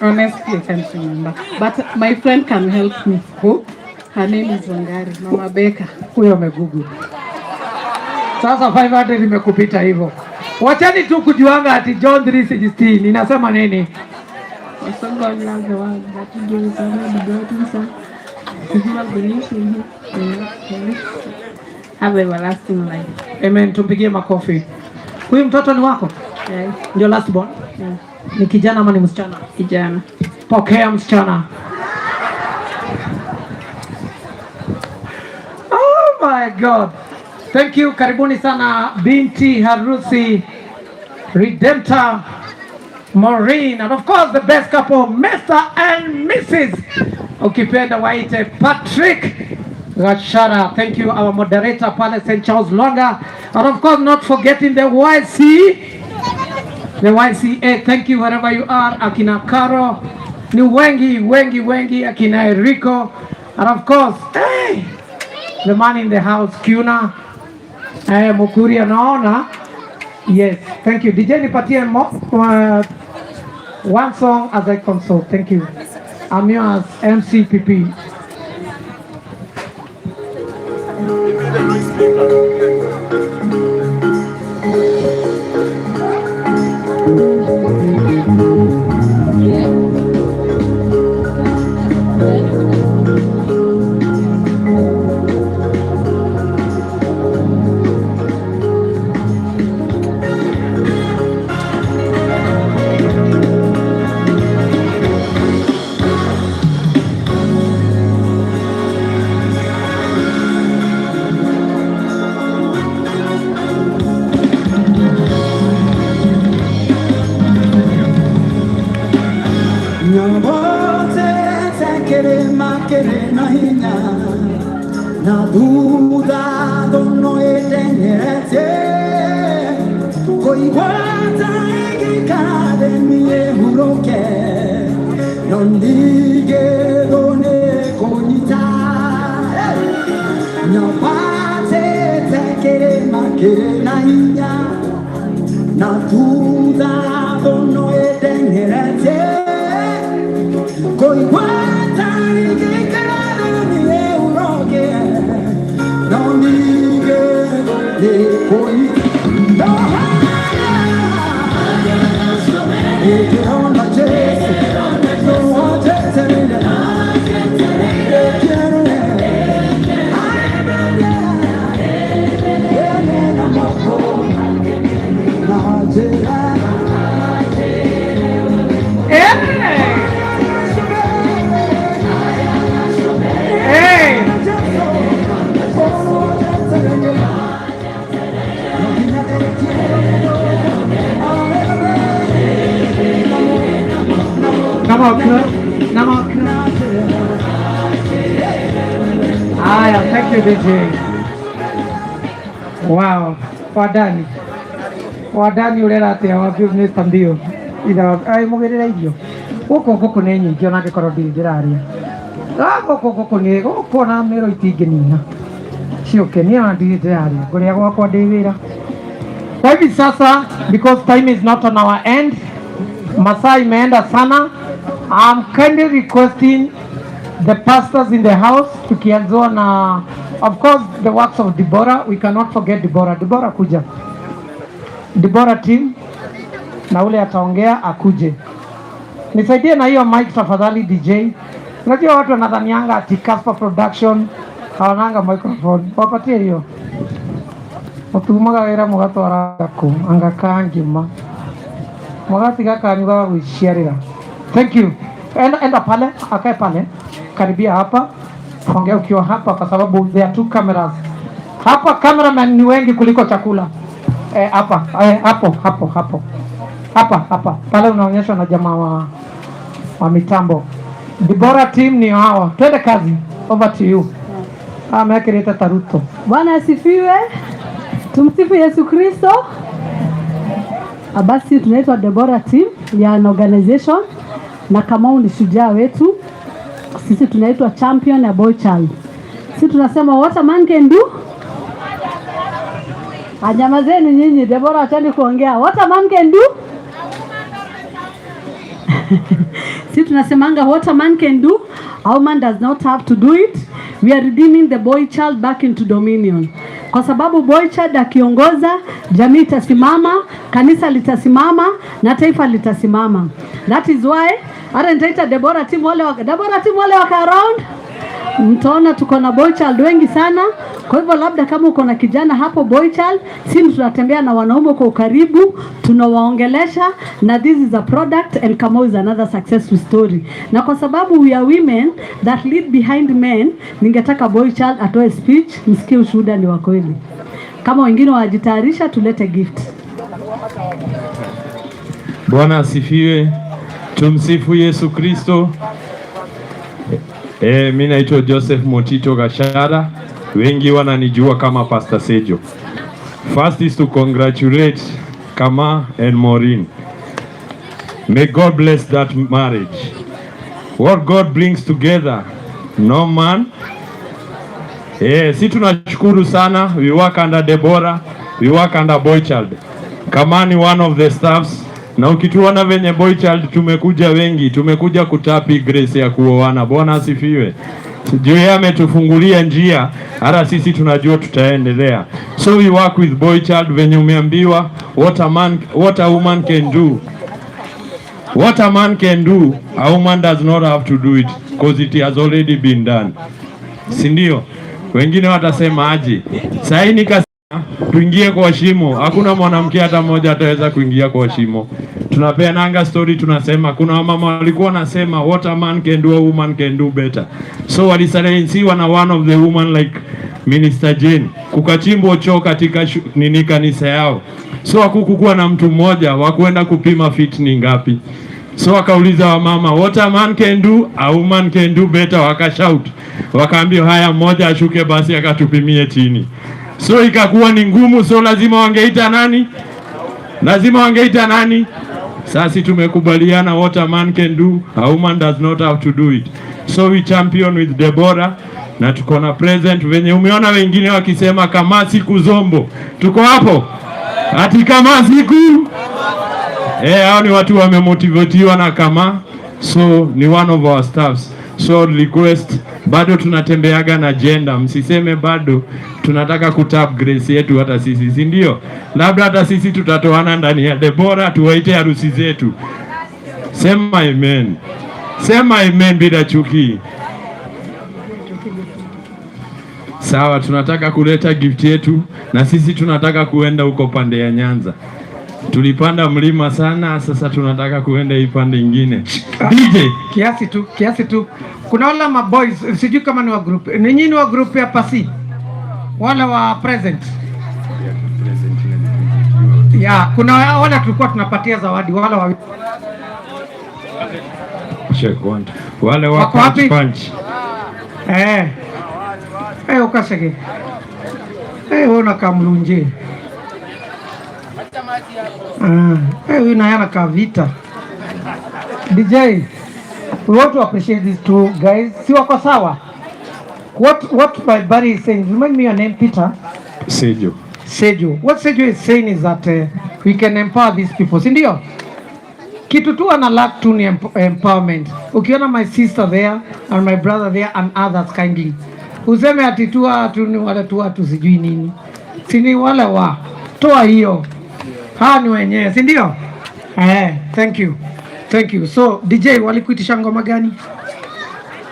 Honestly, I can't remember. But my friend can help me. Who? Her name is Wangari, Mama Baker. Huyo amegugu. Sasa 500 imekupita hivyo. Wachani tu kujuanga ati John 3:16 inasema nini? For so God loved the world that he gave his only begotten Son, whoever believes in him will not perish, have everlasting life. Amen. Tumpigie makofi. Huyu mtoto ni wako? Yes. Ndio last born? Yeah. Ni kijana ama ni msichana? Kijana. Pokea msichana. Oh my God. Thank you. Karibuni sana binti harusi Redemptor Maureen, and of course the best couple, Mr. and Mrs. Ukipenda waite Patrick Gachara. Thank you our moderator pale St. Charles Lwanga, and of course not forgetting the YC, the YCA. Thank you wherever you are, akina Caro, ni wengi wengi wengi, akina Eriko, and of course hey, the man in the house Kiuna, Mukuri anaona. Yes, thank you. DJ nipatie one song as I consult. Thank you. I'm yours, MCPP. Na thutha thono ĩteng'erete kũigua ta ĩngĩikara niĩ hurũke no ndigĩrwo nĩ kũnyita nyambatĩte kĩrĩma kĩrĩ na hinya na thutha thono ĩteng'erete kũigua ta ĩngĩikara Haya, thank you DJ. Wow, wadani. Wadani urera atia wa Mr. Mbio. Ira ai mugirire irio. Guku nguku ni nyingi ona ngikorwo ndirĩ ndĩraria. Ah, guku nguku ni guku na mĩro itingĩnina. Ciũke niĩ ona ndirĩ ndĩraria. Ngũrĩa gwakwa ndĩ wĩra. Kwa hivi sasa, because time is not on our end, masaa imeenda sana. I'm kindly requesting the pastors in the house, tukianzwa na, of course, the works of Deborah. We cannot forget Deborah. Deborah kuja. Deborah team, na ule ataongea akuje. Nisaidie na hiyo mic tafadhali DJ. Unajua watu wanadhanianga ati Casper Production hawananga microphone. Wapatie hiyo. Mutumaga wira mugatwara ku anga kangima. Mugatiga kanyu ga gwiciarira. Thank you. Enda pale, akae pale. Karibia hapa. Ongea ukiwa hapa kwa sababu there are two cameras. Hapa cameraman ni wengi kuliko chakula. Hapa, hapo, hapo, hapo. Hapa, hapa. Pale unaonyeshwa na jamaa wa mitambo. Deborah team ni hawa. Twende kazi. Over to you. Amekireta taruto. Bwana asifiwe. Tumsifu Yesu Kristo. Basi tunaitwa Deborah team ya an organization, na Kamau ni shujaa wetu. Sisi tunaitwa champion ya boy child. Sisi tunasema what a man can do. Anyamazeni nyinyi, Deborah acheni kuongea. What a man can do. Sisi tunasemanga what a man can do, a woman does not have to do it. We are redeeming the boy child back into dominion. Kwa sababu boy child akiongoza, jamii itasimama, kanisa litasimama na taifa litasimama. That is why hata nitaita Deborah team wale waka, Deborah team wale waka around. Mtaona tuko na boy child wengi sana. Kwa hivyo labda kama uko na kijana hapo boy child, sisi tunatembea na wanaume kwa ukaribu, tunawaongelesha, na this is a product and Kamau is another successful story. Na kwa sababu we are women that lead behind men, ningetaka boy child atoe speech, msikie ushuhuda ni wa kweli. Kama wengine wajitayarisha, tulete gift. Bwana asifiwe. Tumsifu Yesu Kristo. Mi naitwa Joseph Motito Gashara. Wengi wananijua kama Pastor Sejo. First is to congratulate Kama and Maureen. May God bless that marriage. What God brings together, no man. Si tunashukuru sana. We work under Deborah, we work under Boy Child. Kama ni one of the staffs. Na ukituona venye Boy Child tumekuja wengi, tumekuja kutapi grace ya kuoana. Bwana asifiwe. Juu yeye ametufungulia njia, hata sisi tunajua tutaendelea. So we work with Boy Child venye umeambiwa what a man, what a woman can do. What a man can do, a woman does not have to do it because it has already been done. Si ndio? Wengine watasema aje? Sasa nikasema tuingie kwa shimo, hakuna mwanamke hata mmoja ataweza kuingia kwa shimo. Tunapeananga story, tunasema kuna wamama walikuwa wanasema what a man can do, a woman can do better. So walisalensiwa na one of the woman like Minister Jane, kukachimbwa choo katika nini kanisa yao. So hakukuwa na mtu mmoja wa kwenda kupima feet ni ngapi. So wakauliza wamama, what a man can do, a woman can do better. Wakashout, wakaambiwa haya, mmoja ashuke basi akatupimie chini. So ikakuwa ni ngumu, so lazima wangeita nani? Lazima wangeita nani? Sasa tumekubaliana what a man can do, a woman does not have to do it. So we champion with Deborah na tuko na present venye umeona wengine wakisema kama siku zombo. Tuko hapo? Ati kama siku hao ni watu wamemotivatiwa na kama, so ni one of our staffs. So request Bado tunatembeaga na agenda, msiseme bado tunataka kutap grace yetu hata sisi, si ndio? Labda hata sisi tutatoana ndani ya Debora tuwaite harusi zetu. Sema amen, sema amen bila chuki. Sawa, tunataka kuleta gift yetu na sisi tunataka kuenda huko pande ya Nyanza. Tulipanda mlima sana, sasa tunataka kuenda hii pande ingine. DJ. Kiasi tu, kiasi tu. Kuna wale maboys, sijui kama ni wa group. Ninyi ni wa group ya pasi? Wale wa present. Ya, kuna wale tulikuwa tunapatia zawadi wale wa Check one. Wale wa Wako punch wapi? punch. Eh. Eh, ukaseke. Eh, wewe unakaa mlunje. Ah, eh, huyu naye anakaa vita. DJ, we want to appreciate these two guys. Si wako sawa? What my buddy is saying, remind me your name, Peter. Sejo. Sejo. What Sejo is saying is that we can empower these people, si ndio? Kitu tu ana lack tu ni empowerment. Ukiona my sister there and my brother there and others kindly. Useme ati tu watu ni wale tu watu sijui nini. Si ni wale wa toa hiyo. Hawa ni wenyewe, si ndio? Eh, thank you. Thank you. So DJ, walikuitisha ngoma gani?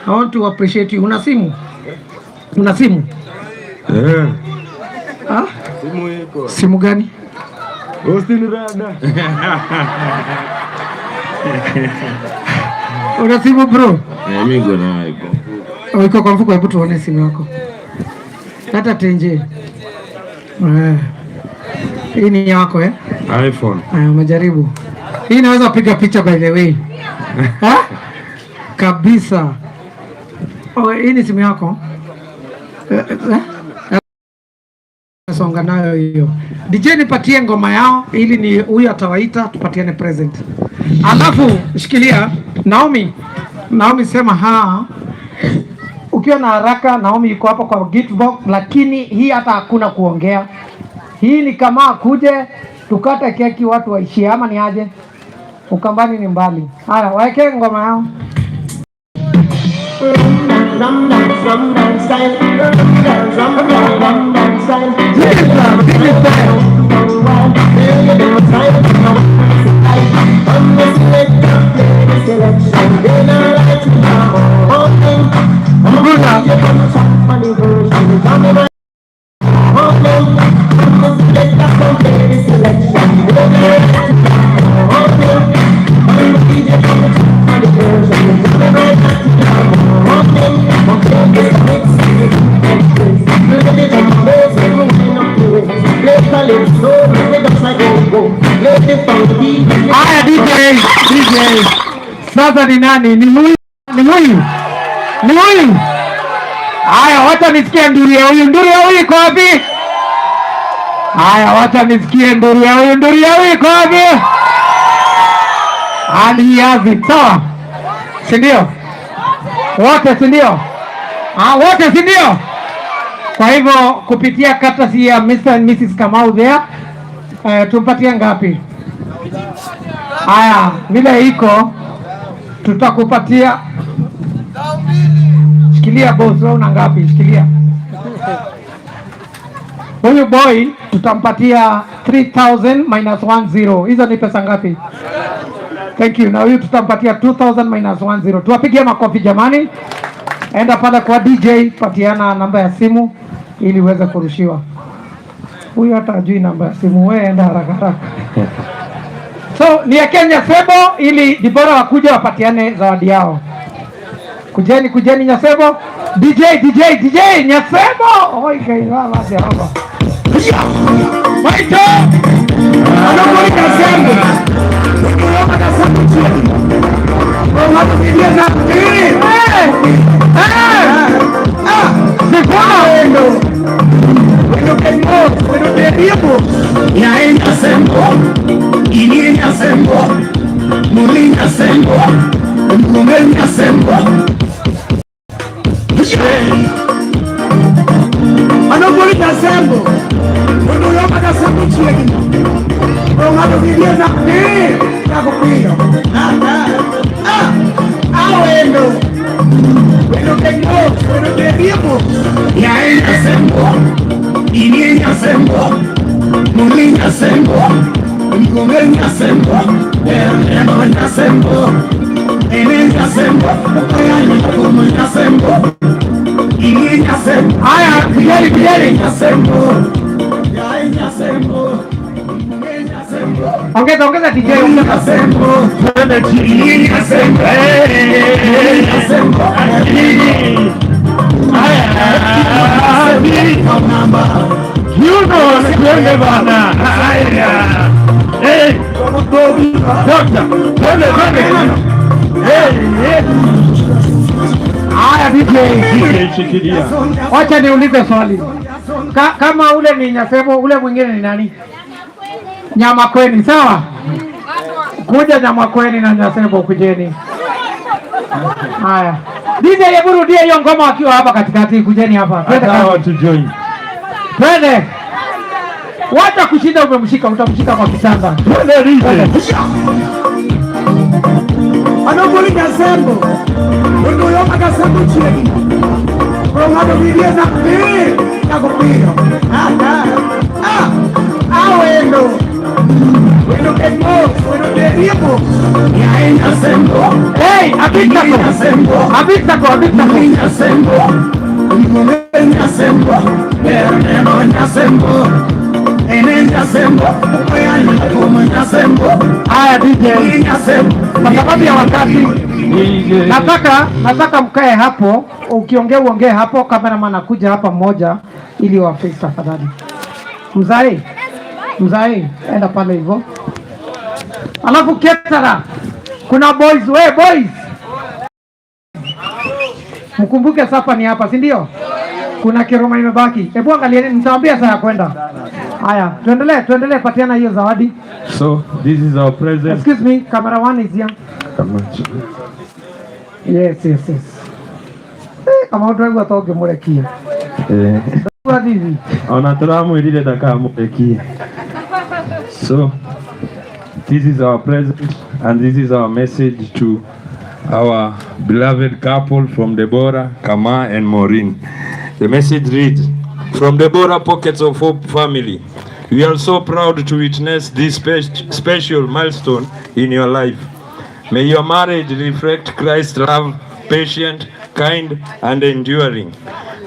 I want to appreciate you. Una simu? Una simu? Eh. Ah? Simu iko. Simu gani? Austin Rada. Una simu bro? Eh, mimi niko nayo iko. Oh, iko kwa mfuko, hebu tuone simu yako. Hata tenje. Eh. Hii ni yako eh? iPhone. Ah, umejaribu. Hii inaweza piga picha by the way. Ha? Kabisa. Oh, hii ni simu yako? Eh, eh? Songa nayo hiyo. DJ, nipatie ngoma yao ili ni huyu atawaita tupatiane present. Alafu shikilia Naomi. Naomi sema ha. Ukiwa na haraka, Naomi yuko hapo kwa gift box, lakini hii hata hakuna kuongea. Hii ni kama akuje tukate keki watu waishie, ama ni aje? Ukambani ni mbali. Haya, waeke ngoma yao. Rum dance, rum dance style, rum dance, rum dance, rum dance style. Haya, DJ, DJ. Sasa ni nani? Ni huyu? Ni huyu? Ni huyu? Haya, wacha nisikie nduru ya huyu. Nduru ya huyu iko wapi? Haya, wacha nisikie nduru ya huyu. Nduru ya huyu iko wapi? And he has it. Sawa? Si ndio? Wote si ndio? Ah, wote si ndio? Kwa hivyo kupitia courtesy ya Mr. and Mrs. Kamau there, tumpatie ngapi? Haya, vile iko tutakupatia. Shikilia boss, wewe una ngapi? Shikilia. Huyu boy tutampatia 3000 minus 10. Hizo ni pesa ngapi? Thank you. Na huyu tutampatia 2000 minus 10. Tuwapigie makofi jamani. Enda pale kwa DJ, patiana namba ya simu ili uweze kurushiwa. Huyu hata hajui namba ya simu, wewe enda haraka haraka. So ni Kenya Sebo ili Dibora wakuja wapatiane zawadi yao. Kujeni, kujeni Nyasebo. DJ, DJ, DJ Nyasebo. Oi kai baba Jehova. Maito. Anokoli Nyasebo. Nyasebo chini. Oh, na eh eh. Ah, Sifuna. Bueno, bueno, te digo. Nyasembo, ini Nyasembo, Muli Nyasembo, Mkume Nyasembo. Anokoli Nyasembo. Bueno, yo me Nyasembo chini. Oh, na eh, yakupilo. Ah, ah, ah, wendo. Haya, pigeni pigeni. Ongeza ongeza DJ, ongeza. Kiuno, twende bana. Haya. Eh, Dokta, twende twende. Eh, eh. Haya DJ. Shikilia. Wacha niulize swali. Kama ule ni Nyasemo, ule mwingine ni nani? Nyamakweni, sawa? Kuja Nyamakweni na Nyasemo, kujeni. Haya. DJ, hebu rudia hiyo ngoma wakiwa hapa katikati, kujeni hapa. Twende Hata kazi. watu join. Twende. Wacha kushinda umemshika, utamshika kwa kitanda. Twende DJ. Anogoli Nyasembo, Ondo yoma Nyasembo chiegni. Koro ng'ato birie na pir nyako piyo. Ah, ah, wendo. Wendo ken mos, wendo de rieko. Yae Nyasembo. Hey, abitako. Abitako, abitako. Nyasembo. Ngome Nyasembo. Ber neno Nyasembo. Ene Nyasembo. Oya Nyasembo. Haya DJ. Nyasembo. Kwa sababu ya wakati nataka mkae hapo, ukiongea uongee hapo, cameraman akuja hapa mmoja ili waface tafadhali. Mzai, mzai, enda pale hivyo. Alafu ketara, kuna boys, we boys. Mkumbuke sapa ni hapa, si ndio? Kuna kiroma imebaki. Hebu angalieni, nitawaambia saa ya kwenda. Haya, tuendelee, tuendelee, patiana hiyo zawadi. So this is our present. Excuse me, camera one is here. Come on. Yes. Eh, kama watu wangu watoge Eh. Kwa hivi. Ona turamwirire ndakamurekie. So this is our present and this is our message to our beloved couple from Deborah, Kama and Maureen. The message reads, from Deborah Pockets of Hope family, we are so proud to witness this special milestone in your life. May your marriage reflect Christ's love, patient, kind, and enduring.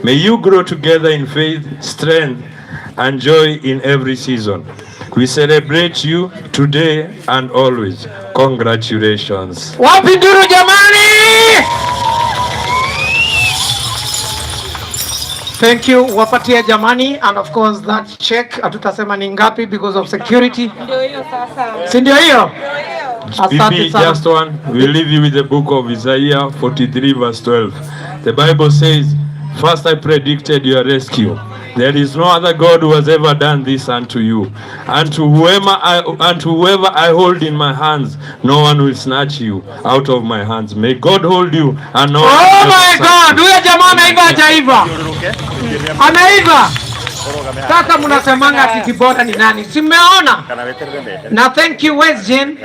May you grow together in faith, strength, and joy in every season. We celebrate you today and always. Congratulations. Wapi nduru jamani? Thank you. Wapatie jamani, and of course that check hatutasema ni ngapi because of security. Ndio hiyo sasa. Si ndio hiyo? Asante Bibi, sana. just one. We leave you with the book of Isaiah 43, verse 12. The Bible says, "First I predicted your rescue. There is no other God who has ever done this unto you. And to whoever I hold in my hands, no one will snatch you out of my hands. May God hold you and no one Oh will my snatch God, you." huyo jamaa anaiva hajaiva? Ameiva. Sasa mnasemanga ati Dibora ni nani? Si mmeona? Na thank you West Jane.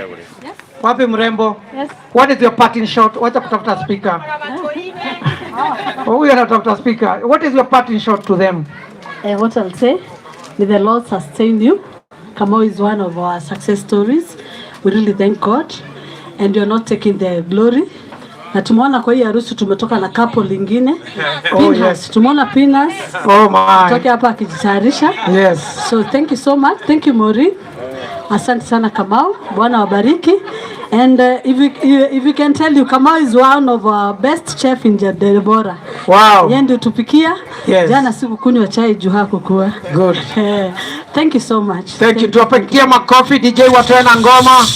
Wapi mrembo? Yes. What is your parting shot? Wacha kutafuta speaker. Huyu anatafuta speaker. What is your parting shot to them? What I'll say, may the Lord sustain you. Kamau is one of our success stories. We really thank God. And you're not taking the glory. Na tumeona kwa hii harusi tumetoka na couple lingine. Oh, Pinhas. yes. Tumeona Pinhas. Oh my. Toke hapa akijitayarisha. Yes. So thank you so much. Thank you Maureen. Asante sana Kamau. Bwana wabariki. And if we can tell you, Kamau is one of our best chef in Deborah. Wow. Yeye ndio tupikia. Yes. Jana sikukunywa chai juu hakukuwa. Good. Thank you so much. Thank you. Tuwapigie makofi DJ watoe na ngoma.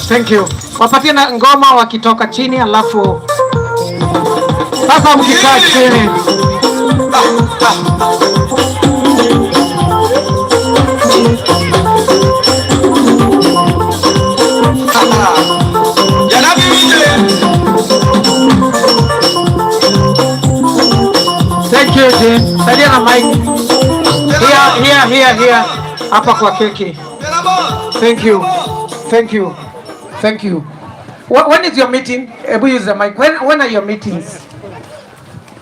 Thank you. Wapatie na ngoma wakitoka chini alafu sasa mkikaa chini. Thank you, Jane. Saidia na mic. Here, here, here, here. Hapa kwa keki. Thank you. Thank you. Thank you. When is your meeting? Ebu use the mic. When are your meetings?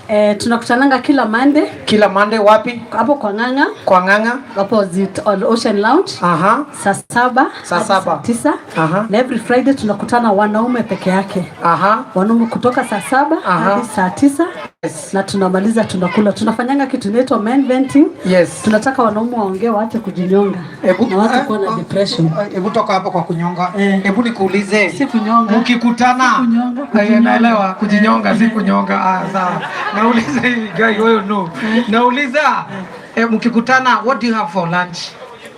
Eh, tunakutananga kila Monday. Kila Monday wapi? Hapo kwa Ng'ang'a. Kwa Ng'ang'a. Opposite Ocean Lounge. Aha. Saa 7 Saa hadi 7. saa 9. Aha. Na every Friday tunakutana wanaume peke yake. Aha. Wanaume kutoka saa 7 hadi saa 9. Na tunamaliza tunakula. Tunafanyanga kitu inaitwa men venting. Tunataka wanaume waongee, waache kujinyonga na waache kuwa na depression. Hebu toka hapo kwa kunyonga. Hebu nikuulize. Si kunyonga. Mkikutana. Si kunyonga, Eh, kujinyonga. naelewa kujinyonga si kunyonga. Ah, sawa. Nauliza hivi guy, wewe no. Nauliza mkikutana, what do you have for lunch?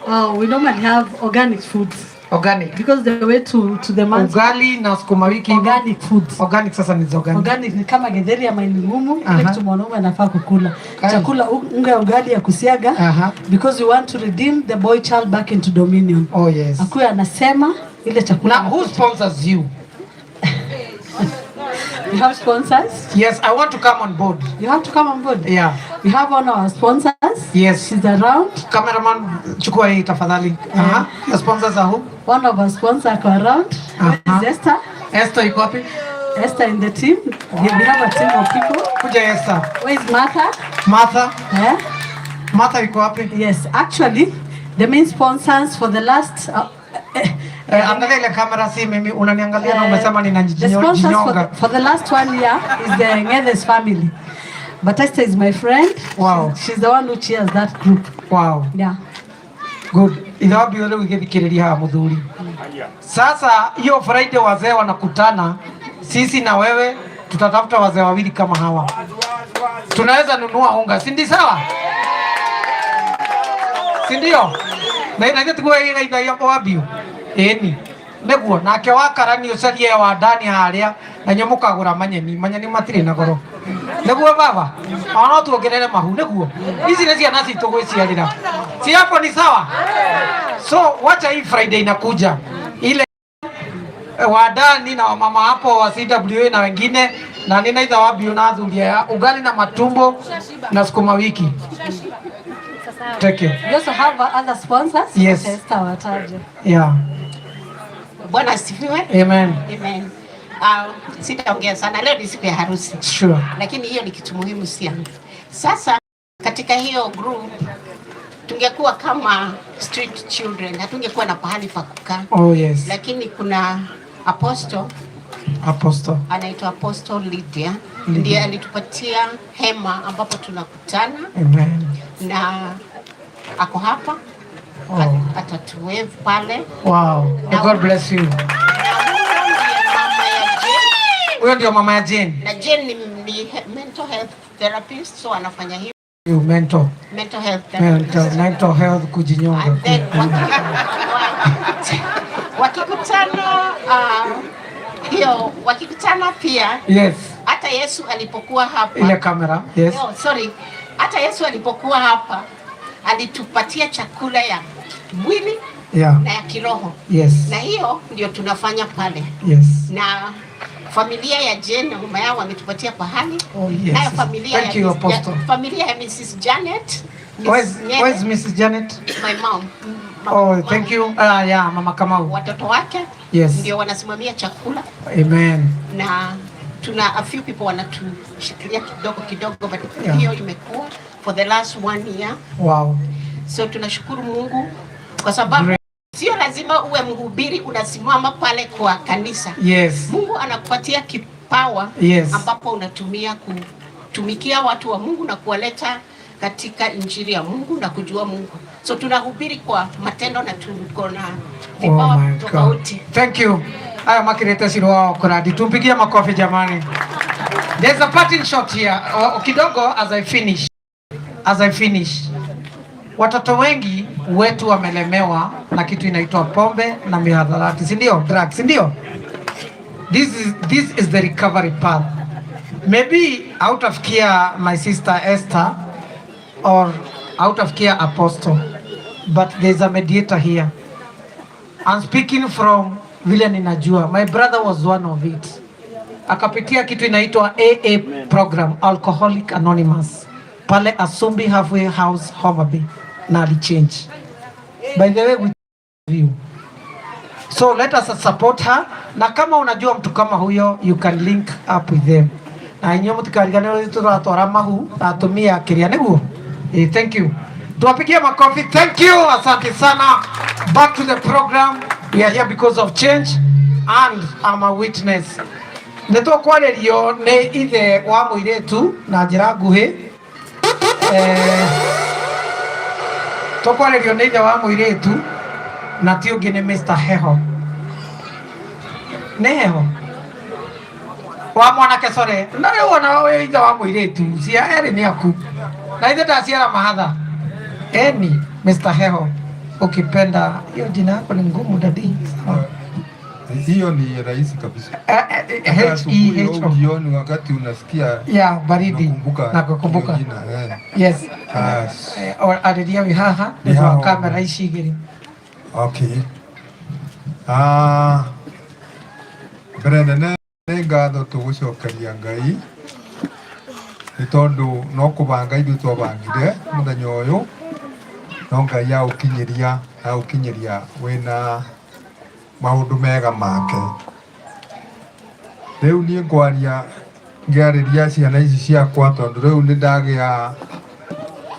Oh, we normally have organic foods. Organic. Because the way to the man's Ugali na sukuma wiki. Organic foods. Organic sasa ni organic. Organic ni kama githeri ya mahindi ngumu, ile kitu mwanaume anafaa kukula. Kai. Chakula unga ya ugali ya kusiaga because we want to redeem the boy child back into dominion. Oh yes. Akuwe anasema ile chakula. Now who sponsors you? We have sponsors. Yes, I want to come on board. You have to come on board. Yeah. We have one of our sponsors. Yes. She's around. Cameraman, chukua hii tafadhali. Aha. Your sponsors are who? One of our sponsors ako around. Aha. Is Esther. Esther yuko wapi? Esther in the team. We have a team of people. Kuja Esther. Where is Martha? Martha. Eh? Martha yuko wapi? Yes, actually the main sponsors for the last Eh, angalia ile kamera, si mimi unaniangalia na umesema The sponsors for ninajinyonga. the last one year is the Ngedes family. But Esther is my friend. Wow. She's the one who chairs that group. Wow. Yeah. Good. Ithabi rĩu igĩthikĩrĩria haha mũthuri. Sasa hiyo Friday wazee wanakutana, sisi na wewe tutatafuta wazee wawili kama hawa. Tunaweza nunua unga, si ndio sawa? Si ndio? Na ithuĩ tiguo ĩgaithagia wambiũ. Ĩni. Nĩguo nake wakarani ũcarie wa ndani harĩa na inyuĩ mũkagũra manyeni. Manyeni matirĩ na goro. Nĩguo baba? Ona no tuongerere mahu nĩguo. Ici nĩ ciana citũ gwĩciarĩra. Si hapo ni sawa? So wacha hii Friday inakuja ile wadani na wamama hapo wa CWA na wengine na nina itha wabiũ na athuri aya ugali na matumbo na sukuma wiki. Take care. We also have other sponsors. Yes. Esther wataje. Yeah. Bwana asifiwe. Amen. Amen. Sitaongea sana leo, ni siku ya harusi. Sure. Lakini hiyo ni kitu muhimu sana. Sasa katika hiyo group tungekuwa kama street children, hatungekuwa na pahali pa kukaa. Oh, yes. Lakini kuna apostle Apostle. Anaitwa Apostle Lydia. Lydia. Ndiye alitupatia hema ambapo tunakutana. Amen. Na ako hapa. Oh. Atatuwave pale. Wow. May God bless you. Huyo ndio mama ya Jane. Na Jane ni mental health therapist, so anafanya hiyo. You mental. Mental health therapist. Mental health kujinyonga. And then wakikutana hiyo wakikutana pia hata Yesu alipokuwa hapa. Ile kamera. Yes. No, sorry. Hata Yesu alipokuwa hapa alitupatia chakula ya mwili na ya kiroho. Na hiyo ndio tunafanya pale. Na familia ya Jane na mama yao wametupatia pahali. Oh, yes. Nayo familia Thank ya you, Miss- Apostle. ya, familia ya Mrs. Janet. Miss Nyene, Where's Mrs. Janet? My mom. Oh, thank you. Ah, yeah, Mama Kamau. Watoto wake ndio wanasimamia chakula. Amen. Na tuna a few people wanatushikilia kidogo kidogo, but hiyo imekuwa for the last one year. So tunashukuru Mungu kwa sababu Great. sio lazima uwe mhubiri unasimama pale kwa kanisa. Mungu anakupatia kipawa ambapo unatumia kutumikia watu wa Mungu na kuwaleta katika injili ya Mungu na kujua Mungu. So tunahubiri kwa matendo na tuko na Oh vipawa my God. tofauti. Thank you. Haya makirete siro wao kuradi. Tumpigie makofi jamani. There's a parting shot here. O, kidogo as I finish. As I finish. Watoto wengi wetu wamelemewa na kitu inaitwa pombe na mihadarati, si ndio? Drugs, si ndio? This is the recovery path. Maybe hautafikia my sister Esther or hautafikia apostle, but there's a mediator here. I'm speaking from vile ninajua. My brother was one of it. Akapitia kitu inaitwa AA program, Alcoholic Anonymous, pale Asumbi Halfway House, Homa Bay, na alichange. By the way, we you. So let us support her, na kama unajua mtu kama huyo, you can link up with them. Na inyuĩ mũtikariganĩrwo tũratwara mahu na atumia kĩrĩa nĩguo. Thank you. Tuwapigie makofi. Thank you. Asante sana. Back to the program. We are here because of change and I'm a witness. Nĩ tũkwarĩrio nĩ ithe wa mũirĩtu na njĩra nguhĩ. Tũkwarĩrio nĩ ithe wa mũirĩtu na ti ũngĩ nĩ Mr. Heho. Nĩ Heho wa mwanake, sorry. Na rĩu ona wĩ ithe wa mũirĩtu, cia erĩ nĩ aku na ithe ndaciara mahatha. Eni Mr. Heho, ukipenda hiyo jina yako ni ngumu, daddy. Sawa. Hiyo ni rahisi kabisa. H Hata asubuhi E H O. au jioni wakati unasikia Ya baridi unakumbuka na kukumbuka. hiyo jina, eh. Yes. Ah, Arĩria wĩ haha Nĩ nĩ wa haha. Kamera ici igĩrĩ. Okay. Ah, mbere nene nĩ ngatho tũgũcokeria Ngai nĩ tondũ no kũbanga ithuĩ twabangire mũthenya ũyũ, no Ngai aũkinyĩria wĩna maũndũ mega make. Rĩu niĩ ngwaria ngĩarĩria ciana ici ciakwa tondũ rĩu nĩ ndagĩa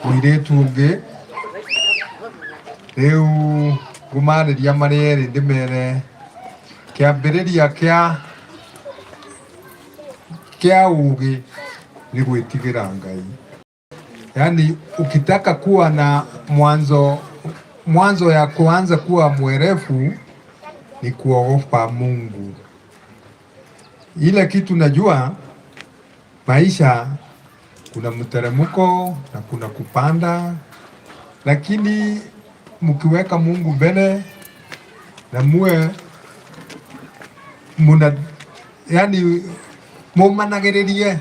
mũirĩtu ũngĩ. Rĩu ngũmarĩria marĩ erĩ ndĩmere kĩambĩrĩria kĩa ũgĩ nĩ gwĩtigĩra Ngai. Yaani ukitaka kuwa na mwanzo ya kuanza kuwa mwerevu ni kuogopa Mungu. Ile kitu najua maisha kuna mteremko na kuna kupanda, lakini mkiweka Mungu mbele na muwe muna, yani mumanagĩrĩrie.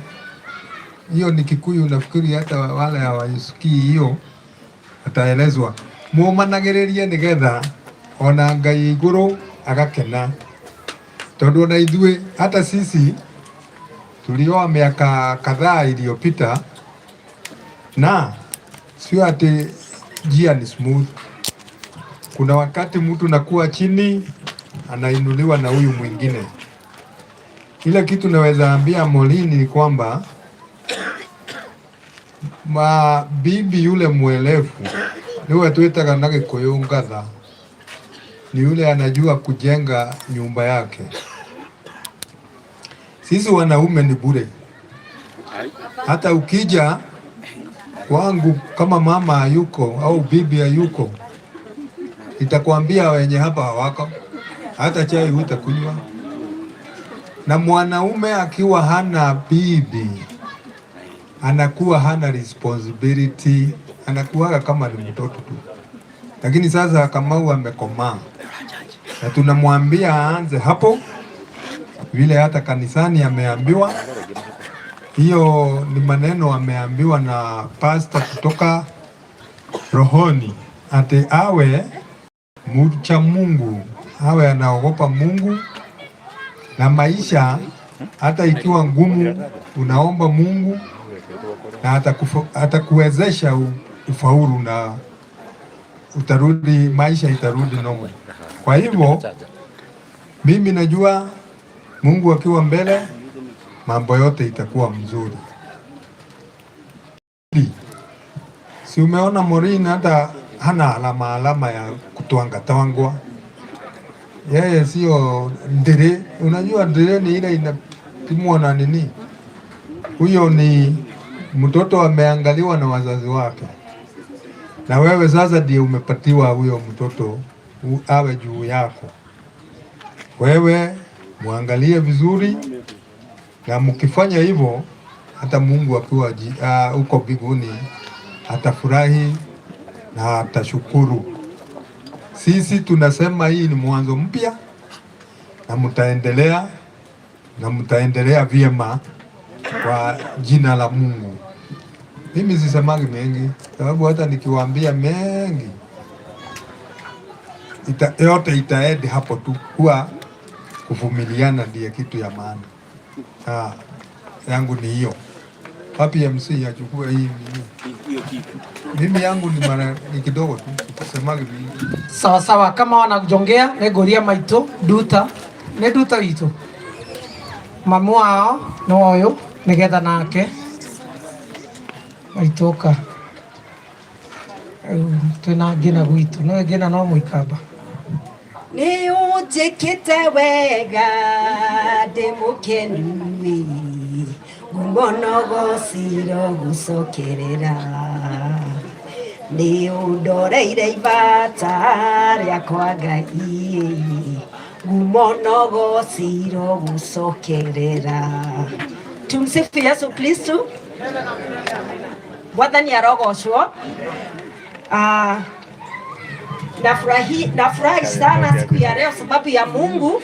Hiyo ni Kikuyu, nafikiri hata wale hawasikii hiyo wataelezwa. Mumanagĩrĩrie nĩgetha ona Ngai igũrũ agakena, tondũ ona ithuĩ, hata sisi tulioa miaka kadhaa iliyopita, na sio ati njia ni smooth. Kuna wakati mtu nakuwa chini anainuliwa na huyu mwingine. Ile kitu naweza ambia Maureen ni kwamba ma bibi yule mwelevu niwe twitaga na Gikuyu ngatha, ni yule anajua kujenga nyumba yake. Sisi wanaume ni bure. Hata ukija kwangu kama mama hayuko au bibi hayuko, itakwambia wenye hapa hawako, hata chai hutakunywa. Na mwanaume akiwa hana bibi anakuwa hana responsibility, anakuwa kama ni mtoto tu. Lakini sasa Kamau amekomaa na tunamwambia aanze hapo, vile hata kanisani ameambiwa. Hiyo ni maneno ameambiwa na pasta kutoka rohoni, ati awe mcha Mungu, awe anaogopa Mungu na maisha hata ikiwa ngumu, unaomba Mungu na atakuwezesha ufaulu na utarudi, maisha itarudi normal. Kwa hivyo mimi najua Mungu akiwa mbele, mambo yote itakuwa mzuri. Si umeona Maureen hata hana alama alama ya kutwanga twangwa. Yeye sio ndere. Unajua ndere ni ile inapimwa na nini? Huyo ni mtoto ameangaliwa na wazazi wake, na wewe sasa ndiye umepatiwa huyo mtoto awe juu yako. Wewe muangalie vizuri, na mkifanya hivyo, hata Mungu akiwa huko mbinguni atafurahi na atashukuru. Sisi tunasema hii ni mwanzo mpya, na mtaendelea na mtaendelea vyema kwa jina la Mungu. Mimi sisemangi mengi, sababu hata nikiwaambia mengi yote itaend hapo tu, kuwa kuvumiliana ndiye kitu ya maana. Yangu ni hiyo. Happy MC achukue hii nini. Mimi yangu ni mara ni kidogo tu, sisemagi vingi. Sawa sawa, kama wanajongea nĩ ngũria maitũ nduta nĩ nduta witũ mamu wao nĩ ũyũ nĩgetha nake maitũ ũka. Rĩu twĩna ngina gwitũ no ngina no mũikamba. Nĩ ũnjĩkĩte wega ndĩ mũkenu ngumo no gociro gũcokerera nĩ ũndoreire ibata rĩakwa Ngai ngumo no gociro gũcokerera. Tumsifu Yesu Kristu. Mwathani arogocwo. Nafurahi sana siku ya leo sababu ya Mungu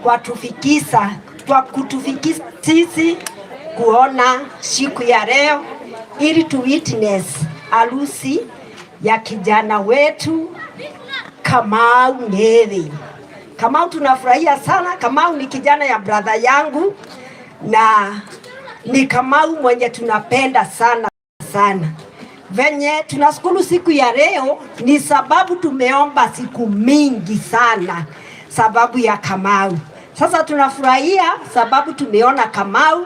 kwa kutufikisa sisi kuona siku ya leo ili tu witness harusi ya kijana wetu Kamau Neri. Kamau tunafurahia sana. Kamau ni kijana ya brother yangu na ni Kamau mwenye tunapenda sana sana. Venye tunashukuru siku ya leo ni sababu tumeomba siku mingi sana sababu ya Kamau. Sasa tunafurahia sababu tumeona Kamau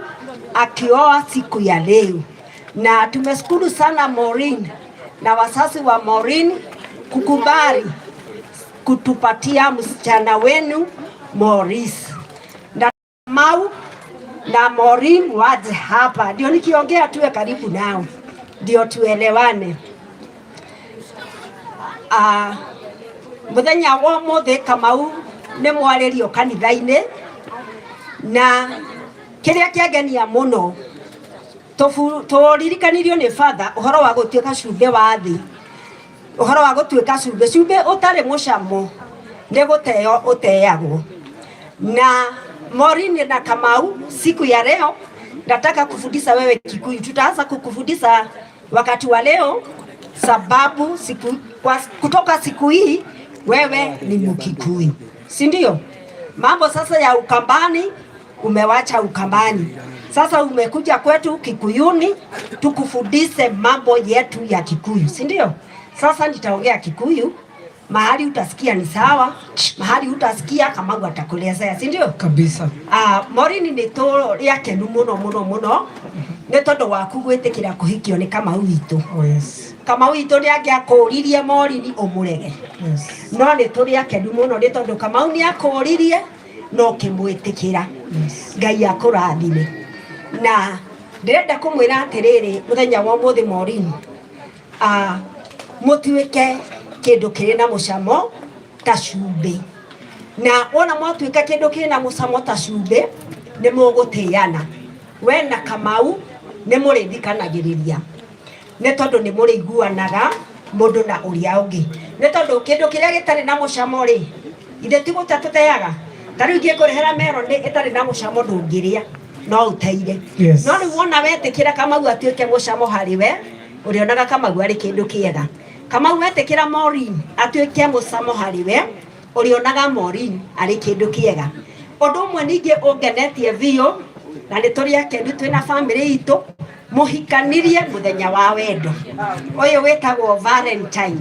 akioa siku ya leo, na tumeshukuru sana Maureen na wazazi wa Maureen kukubali kutupatia msichana wenu Maurice na Kamau na Maureen waje hapa, ndio nikiongea tuwe karibu nao, ndio tuelewane. Muthenya wa muthi Kamau nĩ mwarĩrio kanitha-inĩ na kĩrĩa kĩangenia mũno tũririkanirio nĩ father ũhoro wa gũtuĩka cumbĩ wa thĩ, ũhoro wa gũtuĩka cumbĩ, cumbĩ ũtarĩ mũcamo nĩ gũteo ũteagwo. Na Maureen na Kamau, siku ya leo nataka kufundisha wewe Kikuyu. Tutaanza kukufundisha wakati wa leo sababu kutoka siku hii wewe ni Mkikuyu, si ndio? Mambo sasa ya Ukambani umewacha Ukambani, sasa umekuja kwetu Kikuyuni tukufundishe mambo yetu ya Kikuyu, si ndio? Sasa nitaongea Kikuyu, mahali utasikia ni sawa, mahali utasikia Kamau atakuelezea, si ndio? Kabisa. Maureen nĩ tũrĩ akenu mũno mũno mũno nĩ tondũ waku gwĩtĩkĩra kũhikio nĩ Kamau witũ. Oh, yes. Kamau witũ nĩ angĩakũririe Maureen ũmũrege. Yes. No nĩ tũrĩ akenu mũno nĩ tondũ Kamau nĩ akũririe no ũkĩmwĩtĩkĩra. Yes. Ngai akũrathime. Na ndĩrenda kũmwĩra atĩrĩrĩ mũthenya wa ũmũthĩ Maureen, mũtuĩke kĩndũ kĩrĩ na mũcamo ta cumbĩ, na wona mwatuĩka kĩndũ kĩrĩ na mũcamo ta cumbĩ nĩ mũgũtĩana. We na Kamau nĩ mũrĩthikanagĩrĩria nĩ tondũ nĩ mũrĩiguanaga mũndũ na ũrĩa ũngĩ, nĩ tondũ kĩndũ kĩrĩa gĩtarĩ na mũcamo rĩ, ithe ti gũte tũteaga. Ta rĩu ingĩkũrehera meroni ĩtarĩ na mũcamo ndũngĩrĩa, no ũteire. Yes. No rĩu wona wetĩkĩra Kamau atuĩke mũcamo harĩ we, ũrĩonaga Kamau arĩ kĩndũ kĩega. Kamau wetĩkĩra Maureen atuĩke mũcamo harĩ we, ũrĩonaga Maureen arĩ kĩndũ kĩega. Ũndũ ũmwe ningĩ ũngenetie biũ, na nĩ tũrĩ akenu twĩna bamĩrĩ itũ, mũhikanirie mũthenya wa wendo ũyũ wĩtagwo Valentine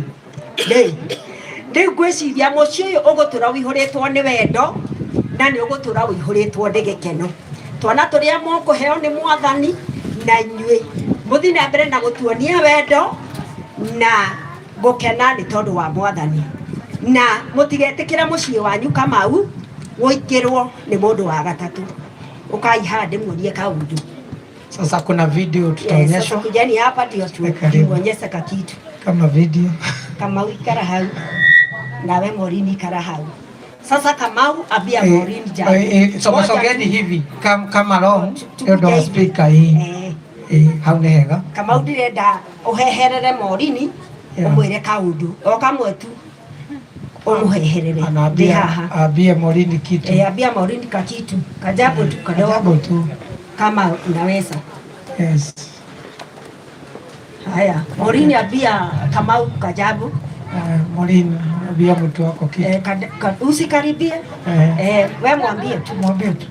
Day. Rĩu ngwĩciria mũciĩ ũyũ ũgũtũra ũihũrĩtwo nĩ wendo na nĩ ũgũtũra ũihũrĩtwo nĩ gĩkeno. Twana tũrĩa mũkũheo nĩ Mwathani na inyuĩ mũthiĩ na mbere na gũtuonia wendo na gũkena nĩ tondũ wa Mwathani, na mũtigetĩkĩra mũciĩ wanyu Kamau gũikĩrwo nĩ mũndũ wa gatatũ. Ũkai haha ndĩmuonie kaũndũ. Sasa kuna video Sasa tutaonyeshwa. kujeni hapa ndio Karibu. tuonyeshe kakitu. Kama video. Kamau ikara hau. Nawe Maureen ikara hau. Sasa Kamau ambia Maureen jambo. So Moja sogeni tu. hivi kama long Tukuje ndio hivi. speaker hii. Hau nĩ hega. Kamau ndirenda uheherere Maureen umwire kaundu o kamwe tu umuheherere. Anaambia Ndi haha. Ambie Maureen kitu. Ambia Maureen kakitu kajambo tu kadogo. Kajambo tu. Kama unaweza. Yes. Haya, Maureen ambia Kamau kajambo. Maureen ambia mtu wako kitu. Usikaribie. We mwambie tu. Mwambie tu.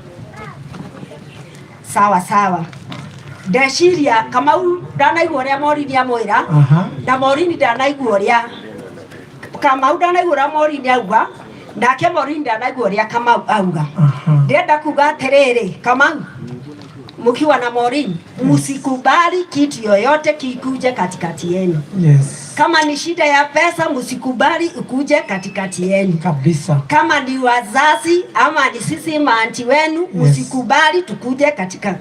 Sawa sawa. Ndeciria Kamau ndanaigua ũrĩa Morini amwĩra na Morini ndanaigua ũrĩa Kamau ndanaigua ũrĩa Morini auga nake Morini ndanaigua ũrĩa Kamau auga. Ndĩrenda kuga atĩrĩrĩ, Kamau mkiwa na Morini msikubali kitu yoyote kikuje katikati yenu. Yes. Kama ni shida ya pesa msikubali ikuje katikati yenu kabisa. Kama ni wazazi ama ni sisi maanti wenu msikubali tukuje katika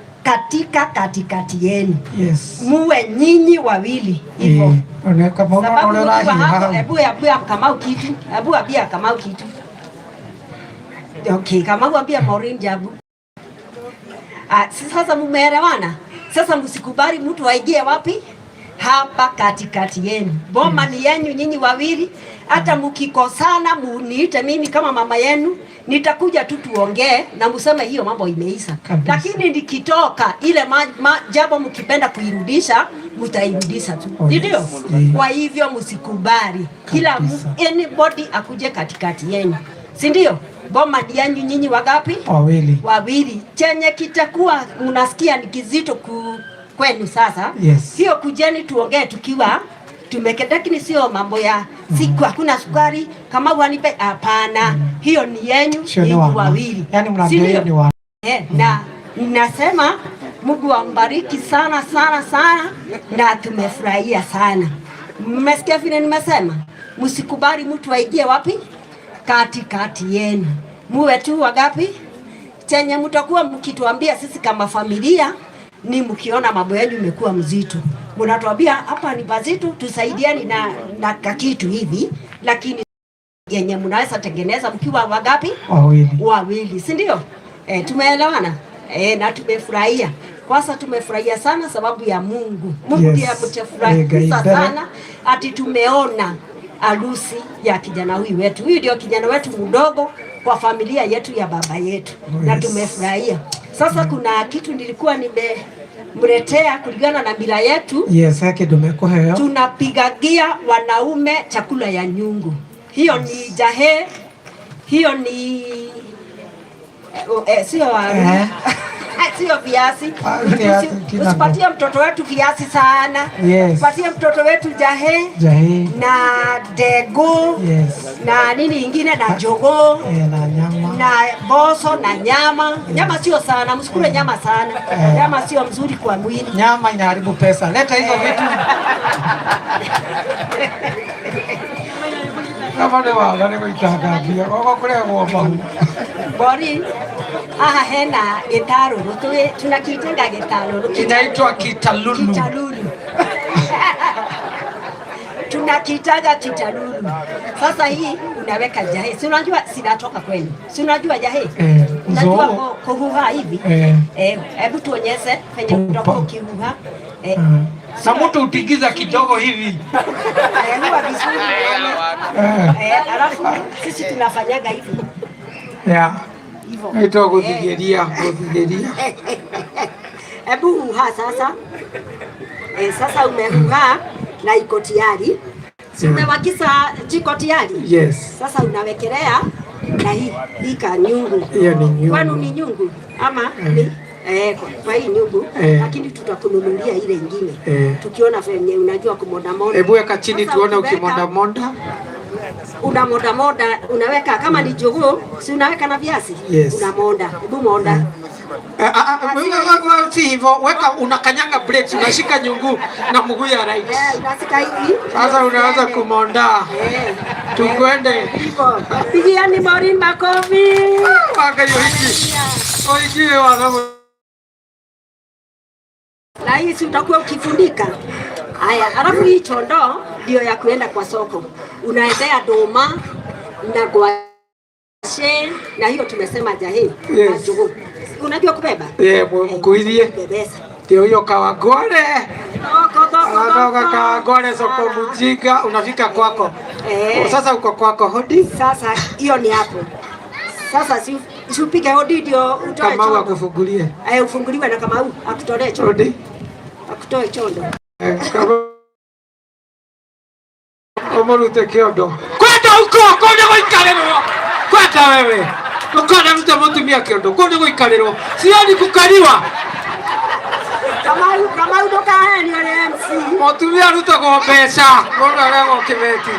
katikati yenu. Yes. Muwe nyinyi wawili hivyo. Sababu hebu ambia Kamau kitu, hebu ambia Kamau kitu. Okay, Kamau ambia Maureen jabu. Sasa mumeelewana? Sasa msikubali mtu aingie wapi? Hapa katikati yenu. Boma ni yenu nyinyi wawili. Hata mkikosana muniite mimi kama mama yenu, nitakuja tu tuongee na museme hiyo mambo imeisha. Lakini nikitoka ile jambo mkipenda kuirudisha, mtairudisha tu. Ndio? Yes. Kwa hivyo msikubali kila anybody akuje katikati yenu. Si ndio? Boma ni yenu nyinyi wangapi? Wawili. Wawili. Chenye kitakuwa mnasikia ni kizito kwenu sasa. Yes. Hiyo kujeni tuongee tukiwa tumeketi, lakini sio mambo ya siku hakuna sukari kama wanipe, hapana. Hiyo ni yenu nyinyi wawili. Yaani mnaambia ni wa. Na nasema Mungu ambariki sana sana sana, na tumefurahia sana. Mmesikia vile nimesema? Msikubali mtu aingie wapi? Katikati yenu. Muwe tu wangapi? Chenye mtakuwa mkituambia sisi kama familia ni mkiona mambo yenu imekuwa mzito, mnatuambia hapa ni pazito, tusaidiani na kakitu hivi, lakini yenye mnaweza tengeneza mkiwa wangapi? Wawili. Wawili, si ndio? Tumeelewana? Na tumefurahia. Kwanza tumefurahia sana sababu ya Mungu. Mungu ndiye ametufurahisha sana ati tumeona harusi ya kijana huyu wetu. Huyu ndio kijana wetu mdogo kwa familia yetu ya baba yetu. Na tumefurahia. Sasa kuna kitu nilikuwa nimemletea kulingana na mila yetu. Yes, haki tumekuheo. Tunapigagia wanaume chakula ya nyungu. Hiyo ni jahe, hiyo ni sio waru. Sio viazi. Usipatie mtoto wetu viazi sana. Yes. Patie mtoto wetu jahe, na dego. Yes. Na nini ingine na jogoo, na nyama, na boso na nyama. Nyama sio sana, msikule nyama sana. Nyama sio mzuri kwa mwili. Nyama inaharibu pesa. Leta hizo vitu. Kama ni waga ni gũitanga mbia, gogo kũrehwo mahu. Bori, aha hena gitaruru, tunakitenga gitaruru. Inaitwa kitalulu. Kitalulu. Tunakitaga kitalulu. Sasa hii unaweka jahe. Si unajua sinatoka kwenu. Si unajua jahe? Unajua kuhuha hivi? Hebu tuonyeshe penye kutoka ukihuha. Na mtu utigiza kidogo hivi. Huwa vizuri. Alafu sisi tunafanyaga hivi. Yeah. Naitwa kuthigeria, kuthigeria. Hebu huha sasa. Sasa umehuha na iko tayari. Si umewakisa jiko tayari? Yes. Sasa unawekelea na hii kanyungu. Hiyo ni nyungu. Kwani ni nyungu ama ni kwa hii nyungu, lakini tutakununulia ile nyingine. Tukiona venye unajua kumonda monda. Hebu weka chini tuone ukimonda monda. Unamonda monda, unaweka kama ni jogoo, si unaweka na viazi? Yes. Unamonda. Hebu monda. Si hivyo, weka unakanyanga brakes, unashika nyungu na mguu ya right. Unashika hivi. Sasa unaanza kumonda. Tukwende. Hivyo. Pigiani Maureen makofi. Waka hiyo hiki. Oiki waka. Na hii si utakuwa ukifunika. Haya, alafu hii chondoo ndio ya kuenda kwa soko. Unaendea doma na gwashe na hiyo tumesema jahe. Yes. Unajua kubeba? Mkuirie. Ndio hiyo Kawangware. Unatoka Kawangware soko mjinga unafika kwako. Sasa uko kwako hodi. Sasa hiyo ni hapo. Sasa si upige hodi ndio utoe Kamau chondo. Akufungulie. Ufunguliwe na Kamau akutolee chondo. Hodi. Akutoe chondo. Omorute kiondo. Kwenda huko, kwenda gũikarĩrwo. Kwenda wewe. Ukona rute mũtumia kiondo, kũu nĩ gũikarĩrwo. Sioni kukaliwa. Kamau, Kamau ndukahenio ni MC. Mutumia arutagwo mbeca mũndũ aregwo kĩbeti.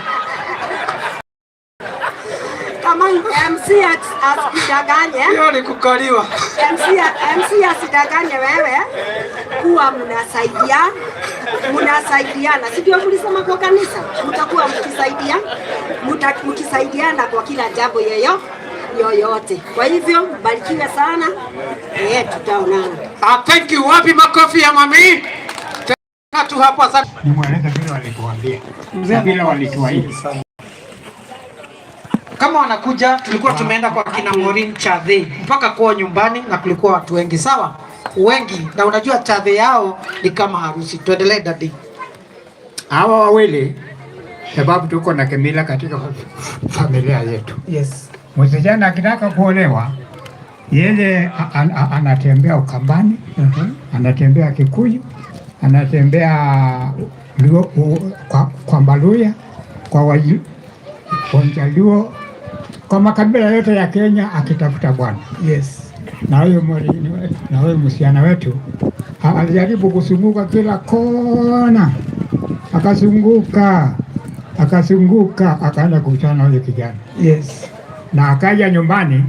Kamau MC asikudanganye. Hiyo ni kukaliwa. MC asidanganye wewe kuwa mnasaidiana, si ndio mlisema kwa kanisa mtakuwa mkisaidiana kwa kila jambo yoyote. Kwa hivyo mbarikiwe sana, tutaonana. Ah, thank you. Wapi makofi ya mami? Tatu hapo, asante. Nimweleze vile walituambia na vile walituahidi. Kama wanakuja, tulikuwa tumeenda kwa kina Maureen Chadhe mpaka kwao nyumbani, na kulikuwa watu wengi, sawa, wengi, na unajua chadhe yao ni kama harusi. Tuendelee dadi. Hawa wawili sababu tuko na kimila katika familia yetu. Yes. Msichana akitaka kuolewa yeye anatembea Ukambani, anatembea Kikuyu, anatembea Luo, kwa Mbaluya, kwa Wajaluo, kwa makabila yote ya Kenya akitafuta bwana. Yes. Na huyo na huyo msichana wetu alijaribu kuzunguka kila kona, akazunguka akazunguka, akaenda kukutana na huyo kijana. Yes. Na akaja nyumbani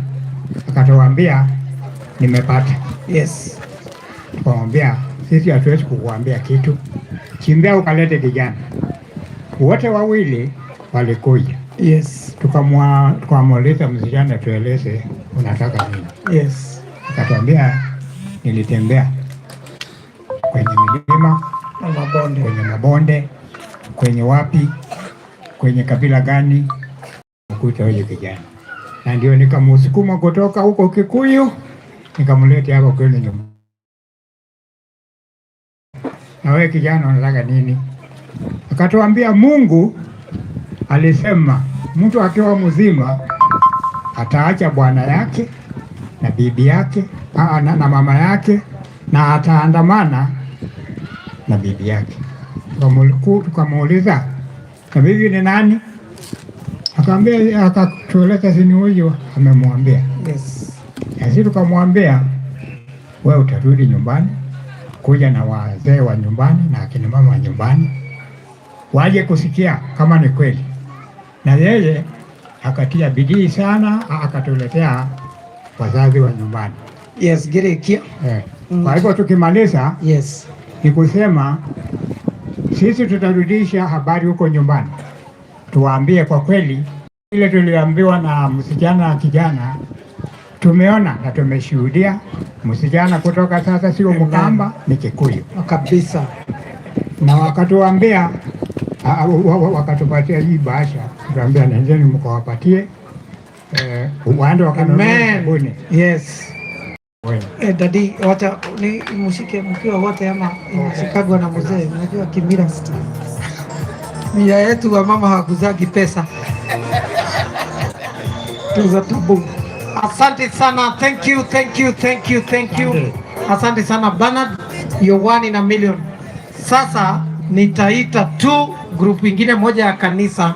akatuambia nimepata. Yes. Tukamwambia sisi hatuwezi kukuambia kitu, kimbia ukalete kijana. Wote wawili walikuja. Yes. Tukamuuliza msichana, tueleze unataka nini? Yes. Akatuambia nilitembea kwenye milima na mabonde, kwenye mabonde, kwenye wapi, kwenye kabila gani, kukuta huyu kijana, na ndio nikamsukuma kutoka huko Kikuyu nikamleta hapa kwenu nyumbani. Na wewe kijana unataka nini? Akatuambia Mungu alisema mtu akiwa mzima ataacha bwana yake na bibi yake na mama yake na ataandamana na bibi yake. Tukamuuliza na bibi ni nani? Akaambia, akatueleza si ni huyu amemwambia. Yes. Na sisi tukamwambia wewe utarudi nyumbani kuja na wazee wa nyumbani na akina mama wa nyumbani waje kusikia kama ni kweli. Na yeye akatia bidii sana, akatuletea wazazi wa nyumbani. Yes, Gerekia. Kwa hivyo tukimaliza, yes, ni kusema sisi tutarudisha habari huko nyumbani, tuwaambie kwa kweli ile tuliambiwa na msichana na kijana, tumeona na tumeshuhudia. Msichana kutoka sasa sio Mkamba, ni Kikuyu kabisa. Na wakatuambia wakatupatia hii bahasha, tukaambia nendeni mkawapatie, waende wakanunue sabuni. Yes. Dadi, wacha ni mshike mkiwa wote ama inashikagwa na mzee. Unajua kimila mila yetu wa mama hakuzagi pesa. Tuza tabu. Asante sana. Thank you, thank you, thank you, thank you. Asante sana Bernard, you're one in a million. Sasa nitaita tu group ingine moja ya kanisa,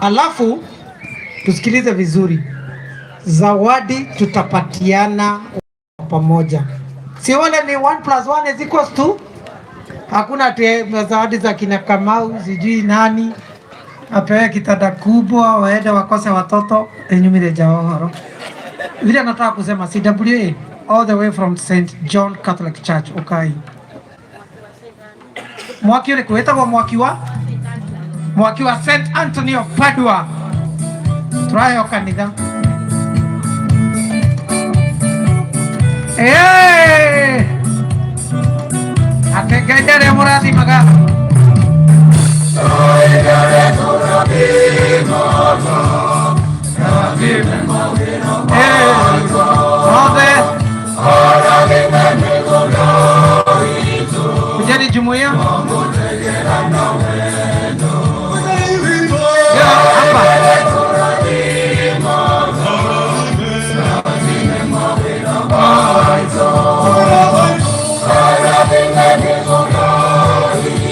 alafu tusikilize vizuri. Zawadi tutapatiana pamoja, si wale ni 1 plus 1 is equals to. Hakuna ati zawadi za kina Kamau sijui nani apewe kitanda kubwa waende wakose watoto enyumire jaohoro. Vile nataka kusema CWA all the way from St John Catholic Church Ukai. Mwaki uriku wetagwo mwaki wa St Anthony of Padua. Turayo kanitha. Eh! Ate Ngai ndarĩa mũrathimaga. Othe kujeni jumuiya hapa.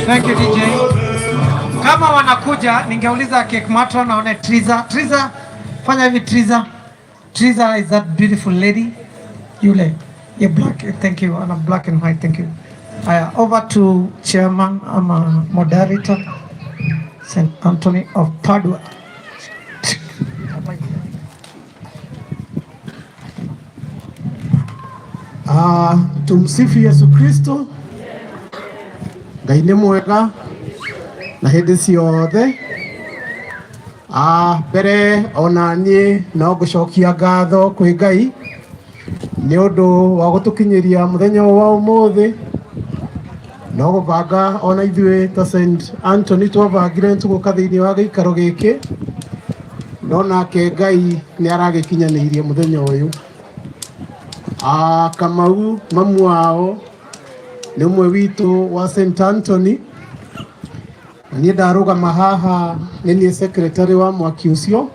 Thank you DJ. Kama wanakuja ningeuliza Cake Matron aone Triza. Triza, fanya hivi Triza. Triza is that beautiful lady. Yule. Yeah, black. Thank you. And I'm black and white. Thank you. Aya, over to chairman ama moderator St. Anthony of Padua. Tumsifu Yesu Kristo. Ngai nĩ mwega na hĩndĩ ciothe. Mbere ona niĩ no ngũcokia ngatho kwĩ Ngai nĩ ũndũ wa gũtũkinyĩria mũthenya ũyũ wa ũmũthĩ. No gũbanga ona ithuĩ ta St. Anthony twabangire tũgũka thĩinĩ wa gĩikaro gĩkĩ, no nake Ngai nĩ aragĩkinyanĩirie mũthenya ũyũ. Kamau mamu wao nĩ ũmwe witũ wa St. Anthony, na niĩ ndarũgama haha nĩ niĩ secretary wa mwaki ũcio,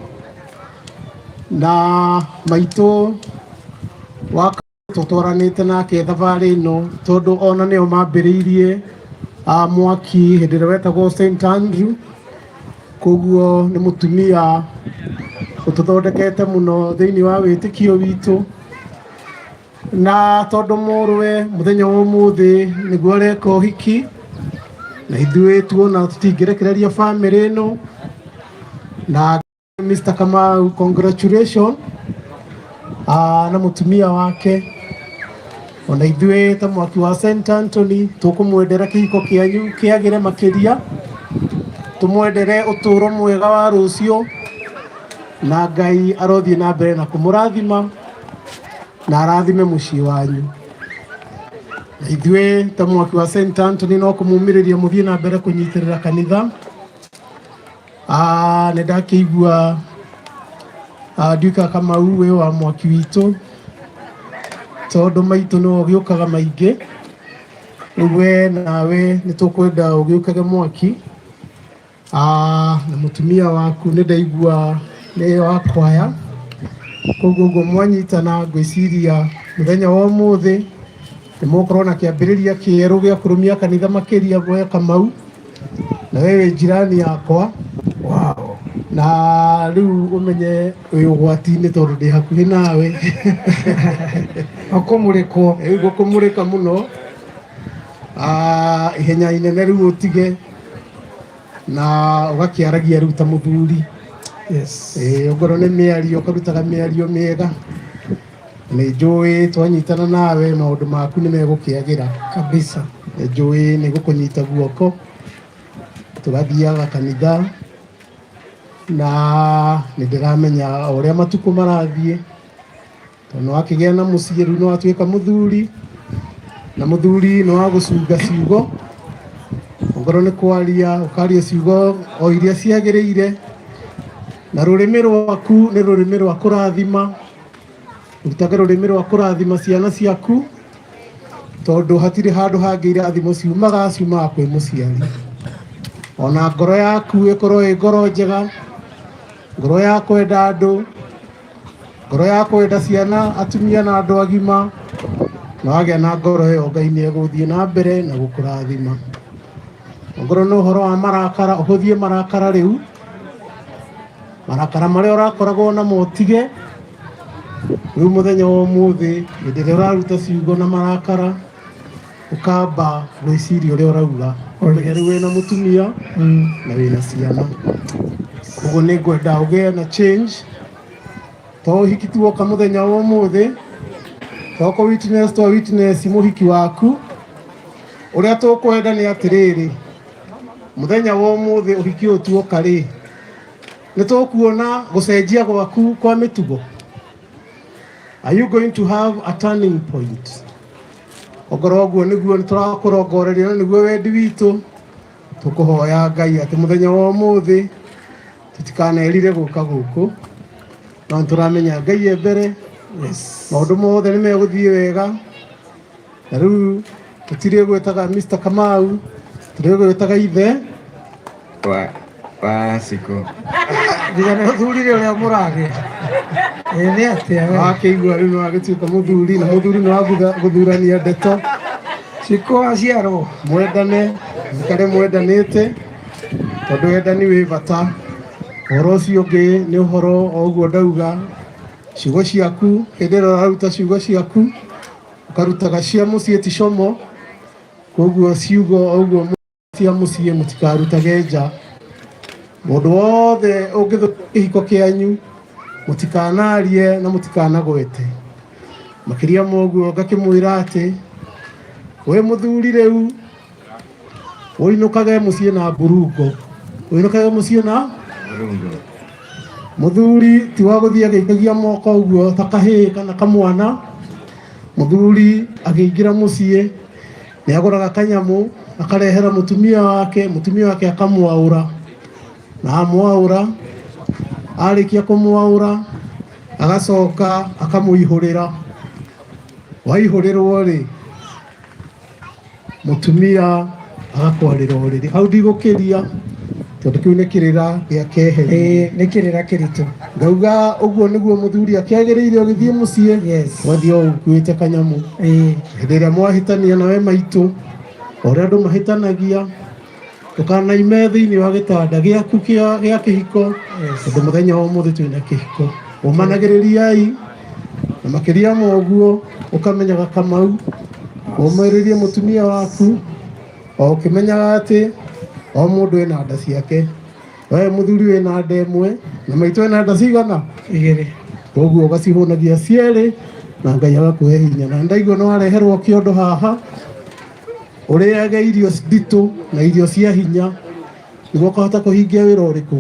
na maitũ wa tũtwaranĩte nake thabarĩ ĩno tondũ ona nĩo mambĩrĩirie mwaki hĩndĩ ĩrĩa wetagwo St. Andrew. Koguo nĩ mũtumia ũtũthondekete mũno thĩinĩ wa wĩtĩkio witũ, na tondũ mũrũwe mũthenya wa ũmũthĩ nĩguo areka ũhiki, na ithuĩ tuona tũtingĩrekereria bamĩrĩ ĩno. Na Mr. Kamau, congratulations na mũtumia wake. Ona ithuĩ ta mwaki wa St. Anthony tũkũmwendera kĩhiko kĩanyu kĩagĩre makĩria, tũmwendere ũtũũro mwega wa rũciũ, na Ngai arothiĩ na mbere na kũmũrathima na arathime mũciĩ wanyu. Na ithuĩ ta mwaki wa St. Anthony no kũmũmĩrĩria mũthiĩ na mbere kũnyitĩrĩra kanitha. Nĩ ndakĩigua nduĩka Kamau wĩ wa mwaki witũ, tondũ maitũ nĩwe ũgĩũkaga maingĩ. Rĩu we nawe nĩ tũkwenda ũgĩũkage mwaki. Na mũtumia waku nĩ ndaigua nĩ wa kwaya, koguo ũguo mwanyitana ngwĩciria mũthenya wa ũmũthĩ nĩ mũgũkorwo na kĩambĩrĩria kĩerũ gĩa kũrũmia kanitha makĩria gwe Kamau, na we wĩ jirani yakwa. Wow. Na rĩu ũmenye wĩ ũgwati-inĩ tondũ ndĩ hakuhĩ nawe. Ũkũmũrĩkwo. Rĩu ngũkũmũrĩka mũno. Ihenya inene rĩu ũtige na ũgakĩaragia rĩu ta mũthuri. Yes. Ongorwo nĩ mĩario ũkarutaga mĩario mĩega. Nĩ njũĩ twanyitana nawe maũndũ maku nĩ megũkĩagĩra kabisa. Nĩ njũĩ nĩ gũkũnyita guoko tũgathiaga kanitha, na nĩ ndĩramenya o ũrĩa matukũ marathiĩ, tondũ nĩ wakĩgĩa na mũciĩ rĩu nĩ watuĩka mũthuri, na mũthuri nĩ wa gũcunga ciugo. Ongorwo nĩ kwaria ũkaria ciugo o iria ciagĩrĩire, na rũrĩmĩ rwaku nĩ rũrĩmĩ rwa kũrathima. Ũrutage rũrĩmĩ rwa kũrathima ciana ciaku, tondũ hatirĩ handũ hangĩ irathimo ciumaga, ciumaga kwĩ mũciari. Ona ngoro yaku ĩkorwo ĩ ngoro njega, ngoro ya kwenda andũ, ngoro ya kwenda ciana, atumia na andũ agima. Na wagĩa na ngoro ĩyo Ngai nĩ egũthiĩ na mbere na gũkũrathima. Ongorwo nĩ ũhoro wa marakara, ũhũthie marakara rĩu. Marakara marĩa ũrakoragwo namo ũtige. Rĩu mũthenya wa ũmũthĩ hĩndĩ ĩrĩa ũraruta ciugo na marakara, ũkamba gwĩciria ũrĩa ũrauga. Ũmenye rĩu wĩna mũtumia na wĩna ciana. Koguo nĩ ngwenda ũgĩe na change. To ũhiki tu woka mũthenya wa ũmũthĩ, to kũ witness to witness mũhiki waku. Ũrĩa tũkwenda nĩ atĩrĩrĩ, mũthenya wa ũmũthĩ ũhiki ũyũ tuoka rĩ, nĩ tũkuona gũcenjia gwaku kwa mĩtugo. Are you going to have a turning point? Ongorwo ũguo nĩguo nĩ tũrakũrongoreria na nĩguo wendi witũ, tũkũhoya Ngai atĩ mũthenya wa ũmũthĩ tũtikanerire gũka gũkũ, no nĩ tũramenya Ngai e mbere. Yes. Maũndũ mothe nĩ megũthiĩ wega. Na rĩu tũtirĩ gwĩtaga Mr. Kamau, tũrĩ gwĩtaga ithe wa siku. Nginya nĩ ũthurire ũrĩa mũragĩa. Ĩ nĩ atĩa we? Wakĩigua rĩu nĩ wagĩtuĩka mũthuri, na mũthuri nĩ wa gũthurania ndeto. Cikũ aciarwo. Mwendane, mũikare mwendanĩte, tondũ wendani wĩ bata. Ũhoro ũcio ũngĩ nĩ ũhoro o ũguo ndauga, ciugo ciaku, hĩndĩ ĩrĩa ũraruta ciugo ciaku, ũkarutaga cia mũciĩ ti como. Koguo ciugo ũguo cia mũciĩ mũtikarutage nja. Mũndũ wothe ũngĩthũkia kĩhiko kĩanyu mũtikanarie na mũtikanagwete. Makĩria ma ũguo ngakĩmwĩra atĩ wĩ mũthuri rĩu ũinũkage mũciĩ na mburungo, ũinũkage mũciĩ na mũthuri ti wa gũthiĩ agĩikagia moko ũguo ta kahĩĩ kana kamwana. Mũthuri akĩingĩra mũciĩ nĩ agũraga kanyamũ akarehera mũtumia wake, mũtumia wake akamwaũra, na amwaũra arĩkia kũmwaũra agacoka akamũihũrĩra. Waihũrĩrwo rĩ, mũtumia agakwarĩra ũrĩrĩ. Hau ndigũkĩria tondũ kĩu nĩ kĩrĩra gĩa keheri. Nĩ kĩrĩra kĩritũ. Ngauga ũguo nĩguo mũthuri akĩagĩrĩire ũgĩthiĩ mũciĩ ũgathiĩ o ũkuĩte kanyamũ. Hĩndĩ ĩrĩa mwahĩtania nawe maitũ, o ũrĩa andũ mahĩtanagia, ndũkanaime thĩinĩ wa gĩtanda gĩaku gĩa kĩhiko, tondũ mũthenya wa ũmũthĩ twĩna kĩhiko. Ũmanagĩrĩriai, na makĩria ma ũguo ũkamenyaga Kamau, ũmĩrĩrie mũtumia waku o ũkĩmenyaga atĩ o mũndũ ena nda ciake. We mũthuri wĩna nda ĩmwe na maitũ ena nda cigana? Igĩrĩ. Koguo ũgacihũnagia cierĩ na Ngai agakũhe hinya. Na ndaigua nĩ wareherwo kĩondo haha ũrĩage irio nditũ na irio cia hinya nĩguo ũkahota kũhingia wĩra ũrĩkũ.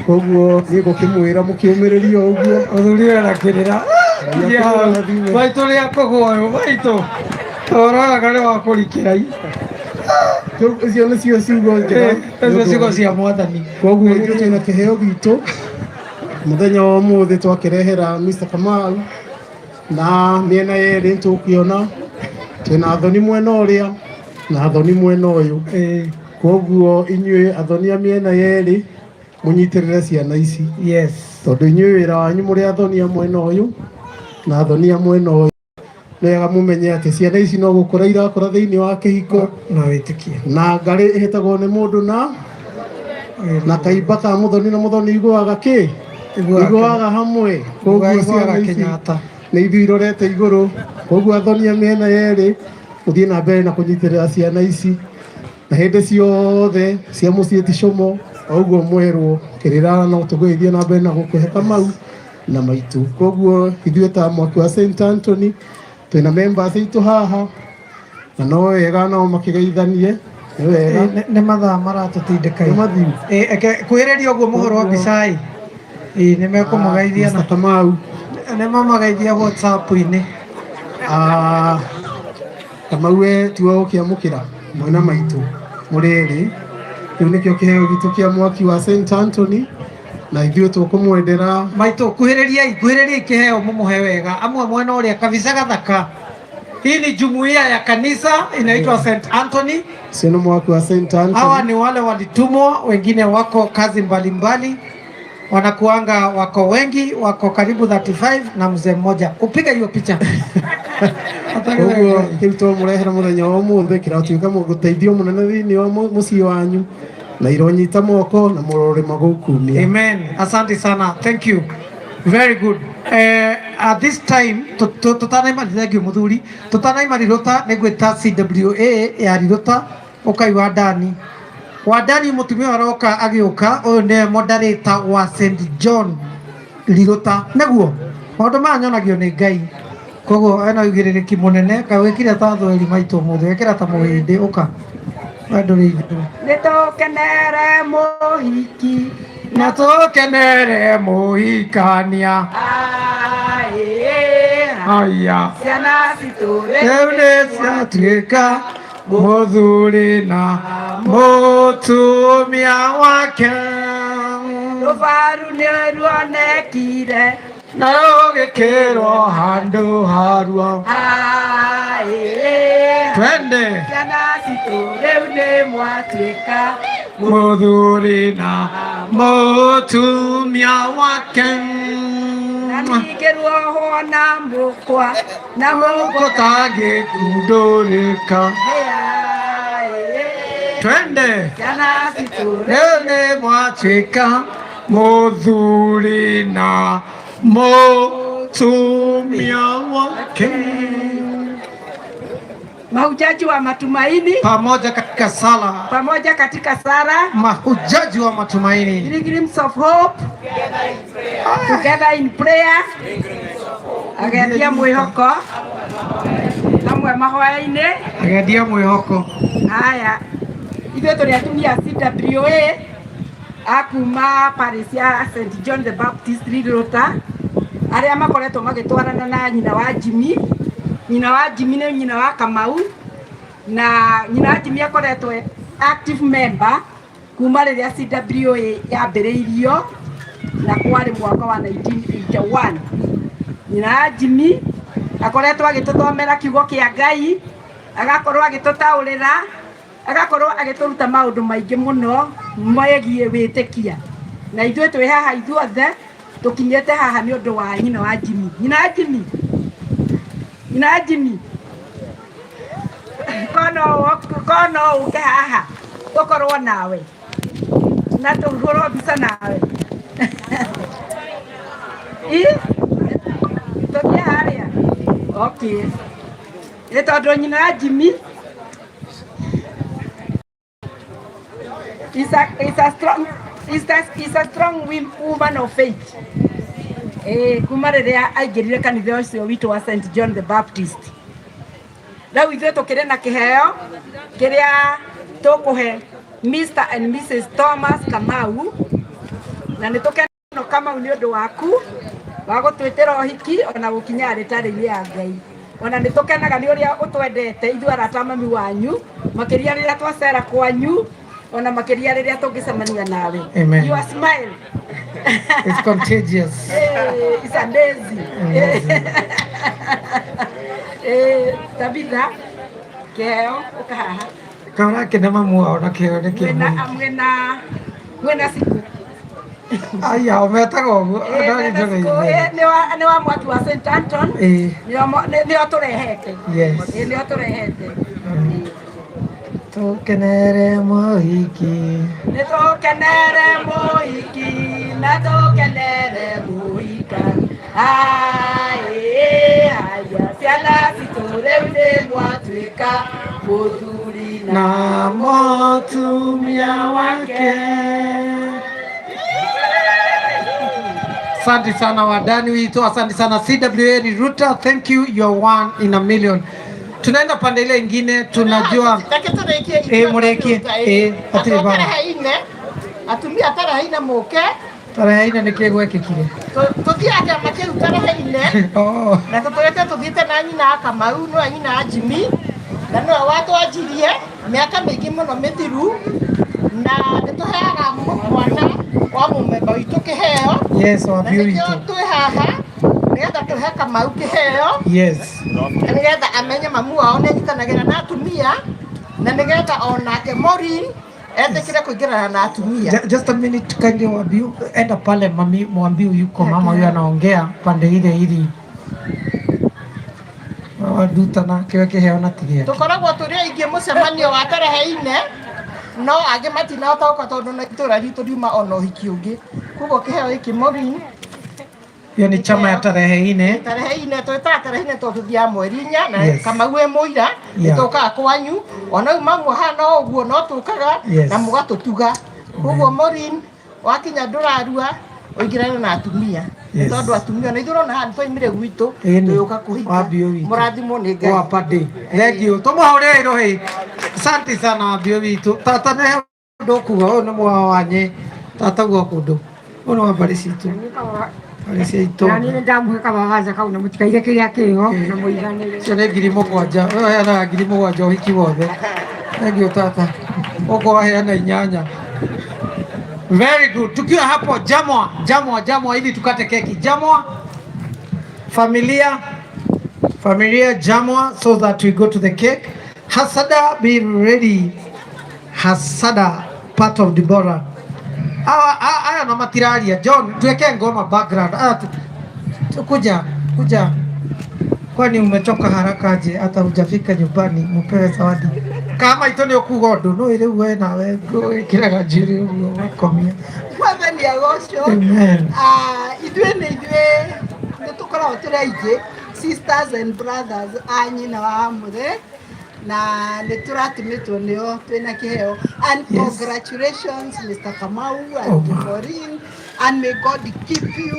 Koguo niĩ ngũkĩmwĩra mũkĩũmĩrĩrie o ũguo. Mũthuri ena kĩrĩra. Maitũ rĩa kũgũa ũyũ maitũ tororaga nĩ wa kũrikĩra. Icio nĩcio ciugo njega. Icio ciugo cia Mwathani. Koguo ithuĩ twĩna kĩheo gitũ mũthenya wa ũmũthĩ twakĩrehera Mr. Kamau, na mĩena yerĩ nĩtũkĩona twĩna athoni mwena ũrĩa na athoni mwena ũyũ. Koguo inyuĩ athoni a mĩena yerĩ mũnyitĩrĩre ciana ici. Yes. Tondũ inyuĩ wĩra wanyu mũrĩ athoni a mwena ũyũ na athoni a mwena ũyũ, nĩ wega mũmenye atĩ ciana ici no gũkũra irakũra thĩinĩ wa kĩhiko na wĩtĩkio, na ngarĩ ĩhĩtagwo nĩ mũndũ na kaimba ka mũthoni na mũthoni igũaga kĩ? Igũaga hamwe. Koguo ciana ici nĩ ithuĩ irorete igũrũ. Koguo athoni a mĩena yerĩ mũthiĩ na mbere na kũnyitĩrĩra ciana ici, na hĩndĩ ciothe cia mũciĩ ti cũmo, o ũguo mwerwo kĩrĩra no tũgũgĩthiĩ na mbere na gũkũhe Kamau na maitũ. Koguo ithuĩ ta mwaki wa St. Anthony twĩna members aitũ haha, na no wega nao makĩgeithanie. Nĩ wega. Nĩ mathaa maratũtindĩka. Nĩ mathiu. Eke kuhĩrĩria ũguo mũhoro wa mbica ĩ. Nĩ mekũmũgeithia na Kamau. Nĩ mamageithia WhatsApp-inĩ. Kamau we tiwe ũkĩamũkĩra mwena maitũ mũrĩ erĩ. Kĩu nĩkĩo kĩheo gitũ kĩa mwaki wa St. Anthony, na ithuĩ tũkũmwendera. Maitũ kuhĩrĩriai, kuhĩrĩriai kĩheo mũmũhe wega. Amwe mwena ũrĩa kabisa gathaka. Hii ni jumuiya ya kanisa inaitwa St. Anthony. Sio mwaki wa St. Anthony. Hawa ni wale walitumwa, wengine wako kazi mbalimbali, wanakuanga wako wengi, wako karibu 35 na mzee mmoja. Kupiga hiyo picha. Koguo kĩu twamũrehera mũthenya wa ũmũthĩ kĩratuĩka mũteithio mũnene thĩinĩ wa mũciĩ wanyu, na ironyita moko na mũrorĩma gũkumia. Amen. Asante sana. Thank you. Very good. At this time tutanaima, thank you muthuri, tutanaima Riruta nĩ gwĩta CWA ya Riruta ũkai wa Dani wa Dani mũtumia aroka agĩũka. Ũyũ nĩwe moderator wa St John Riruta, nĩguo maũndũ maya nyonagio nĩ Ngai, koguo ena ũigĩrĩrĩki mũnene. Kaĩ wĩkire ta thweri maitũ ũmũthĩ, wĩkĩra ta mũhĩndĩ, ũka we ndũrĩ itherũ. Nĩ tũkenere mũhiki na tũkenere mũhikania. Aya. Ciana citũ rĩu nĩ ciatuĩka mũthuri na mũtumia wake. Rũbaru nĩ ruonekire na rũgĩkĩrwo handũ haruo. Twende. Ciana citũ rĩu nĩ mwatuĩka mũthuri na mũtumia wake. Na ningĩ ruohwo na mũkwa na mũkwa ũtangĩkundũrĩka. Twende. Ciana citũ rĩu nĩ mwatuĩka mũthuri na mũtumia wake. Mahujaji wa matumaini, pamoja katika sala, pamoja katika sala, mahujaji wa matumaini, Pilgrims of Hope, together in prayer, agendia mwihoko hamwe mahoya-inĩ. Agendia mwihoko. Haya, ithuĩ tũrĩ atumia a CWA a kuma parish ya St John the Baptist Rirũta, arĩa makoretwo magĩtwarana na nyina wa Jimmy. Nyina wa Jimmy nĩ nyina wa Kamau, na nyina wa Jimmy akoretwo active member kuma rĩrĩa CWA yambĩrĩirio na kwarĩ mwaka wa 1981. Nyina wa Jimmy akoretwo agĩtũthomera kiugo kĩa Ngai, agakorwo agĩtũtaũrĩra, agakorwo agĩtũruta maũndũ maingĩ mũno megiĩ wĩtĩkia. Na ithuĩ twĩ haha ithuothe tũkinyĩte haha nĩ ũndũ wa nyina wa Jimmy. Nyina wa Jimmy, nyina wa Jimmy, kono ũke haha tũkorwo nawe na tũhũrwo mbica nawe. Ĩ tũthiĩ harĩa. Okay, nĩ tondũ nyina wa Jimmy is a strong woman of faith. Kuma rĩrĩa aingĩrire kanitha ũcio witũ wa St John the Baptist. Rĩu ithuĩ tũkĩrĩ na kĩheo kĩrĩa tũkũhe Mr and Mrs Thomas Kamau, na nĩ tũkena mũno Kamau nĩ ũndũ waku wa gũtwĩtĩra ũhiki ona gũkinya rĩtarĩ-inĩ ya Ngai. Ona nĩ tũkenaga nĩ ũrĩa ũtwendete ithuĩ arata mami wanyu, makĩria rĩrĩa twacera kwanyu, ona makĩria rĩrĩa tũngĩcemania nawe. Amen. Your smile It's contagious. It's amazing. Amazing. Tabitha, kĩheo ũka haha. Kaona kĩna mamu wao na kĩheo nĩ kĩa Mwĩna mũhiki. Mwĩna siku. Aya, o metaga ũguo. Mwĩna siku, nĩ wa mwaki wa St Anton. Nĩo tũrehete. Yes. Nĩo tũrehete. Tũkenere mũhiki. Nĩ tũkenere mũhiki na tũkenere mũhika. Aĩ, haya, ciana citũ rĩu nĩ mwatuĩka mũthuri na mũtumia wake. Asante sana wadani witu, asante sana CWA Riruta, thank you, you're one in a million. Tunaenda pande ile ingine, tunajua murekie, hatirĩ bara. Tarehe ine atumia tarehe ine muke Tarehe ine nĩkĩĩ gwekĩkire? Tuthiaga kĩama kĩu tarehe ine Oh. na tũtũrĩte tuthiĩte na nyina wa Kamau, nĩwe nyina wa Jimmy, na nĩwe watwanjirie mĩaka mĩingĩ mũno mĩthiru, na nĩtũheaga mwana wa mũmemba witũ kĩheo. Yes, wa Na biũ nĩkĩo witũ. twĩ haha nĩgetha tũhe Kamau kĩheo. Yes. Na nĩgetha amenye mamu wao nĩanyitanagĩra na atumia, na nĩgetha onake Maureen etĩkĩre kũingĩrana na atumia. Just a minute kindly, Wabiu, enda pale mami mwambiu yuko mama huyo anaongea pande ile ili waduta na kiwe kĩheo na ti gĩake. Tũkoragwo tũrĩ aingĩ mũcemanio wa tarehe ine, no angĩ matinahota gũka tondũ na itũra ritũ riuma ona ũhiki ũngĩ, koguo kĩheo gĩkĩ Maureen. Hiyo ni chama ya tarehe ine. Tarehe ine twĩtaga tarehe ine tondũ tũthiaga mweri inya na Yes. Kamau wĩ mũira nĩtũkaga kwanyu, ona rĩu mamu hana ũguo no tũkaga na mũgatũtuga. Koguo Maureen wakinya ndũrarua ũingĩrane na atumia. Yes. Tondũ atumia ona ithuĩ ũrona haha nĩtwaimire gwitũ Ĩni. tũgĩũka kũhika. Wabiũ witũ. Mũrathimwo nĩ Ngai. Wa pade. Thank you. Tũmũhũrĩre rũhĩ. Asante sana wabiũ witũ. Tata nĩ ũndũ ũkuga ũyũ nĩ mwa wanye. Tata guo kũndũ. Ũyũ nĩ wa mbarĩ citũ. Mbarĩ cia itũ. Na niĩ nĩndamũhe kababanja kau na mũtikaire kĩrĩa kĩho na mũiganĩre. Icio nĩ 7,000. Ũyũ aheanaga 7,000 ũhiki wothe. Thank you tata. Ũguo aheana 8. Very good. Tukiwa hapo Jamwa, Jamwa, Jamwa ili tukate keki. Jamwa familia, familia Jamwa so that we go to the cake. Hasada, be ready. Hasada, part of Deborah. Aya na matiraria. John, tuweke ngoma background. Kuja, kuja. Kwani umechoka haraka aje hata hujafika nyumbani mupewe zawadi. Kama ito ni okuga undu no ire we nawe gwikiraga njiri uguo wakomia. Mwathani agocwo. Amen. Ithuĩ nĩ ithuĩ nĩ tũkoragwo tũrĩ aingĩ sisters and brothers a nyina wa Mũthee, Na nĩ tũratimĩtwo nĩo twĩna kĩheo and Yes. congratulations Mr. Kamau and Oh, ma. Maureen, and may God keep you,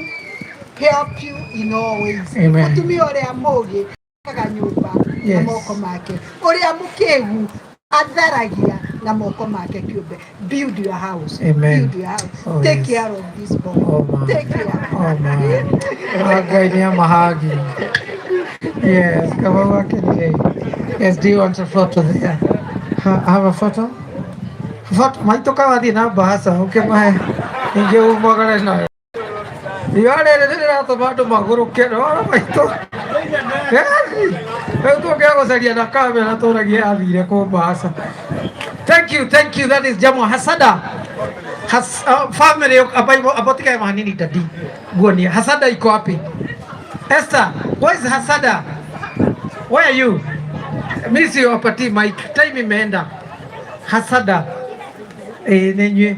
help you in all ways. Amen. Mũtumia ũrĩa mũgĩ akaga nyũmba na moko make, ũrĩa mũkĩgu atharagia na moko make kĩũmbe. Build your house. Amen. Build your house. Oh, Take yes. care of this boy. Oh, ma. Take care. Oh, ma. Ah, Ngai nĩ amahagi. Yes, Kamau akenire. Yes, do you want a photo there? Have a photo? Photo, maitũ kawathiĩ na bahasa ũkĩmahe ningĩ umagare nayo. Riũa rĩrĩ rĩratũma andũ magũrũke rora maitũ. Yaani, rĩu tũngĩaga gũcaria na kamera tũragie athire kũ bahasa. Thank you, thank you. That is Jamo Hasada. Family ambayo mahanini dadi. Guonia. Hasada iko wapi? Esther, where is Hasada? Where are you? Mimi siwapatii mic. Time imeenda. Hasada. Eh, nenywe.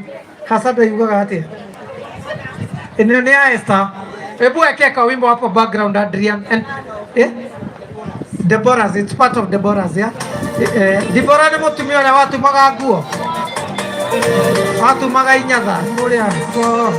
Hasada yugaga atia? Ĩno nĩ ya Esther. Hebu wekea kwa wimbo hapo background Adrian. And, eh? Deborah's, it's part of Deborah's, yeah? Eh, Deborah nĩ mũtumia ũrĩa watumaga nguo. Watumaga inyatha. Ũrĩa. Oh.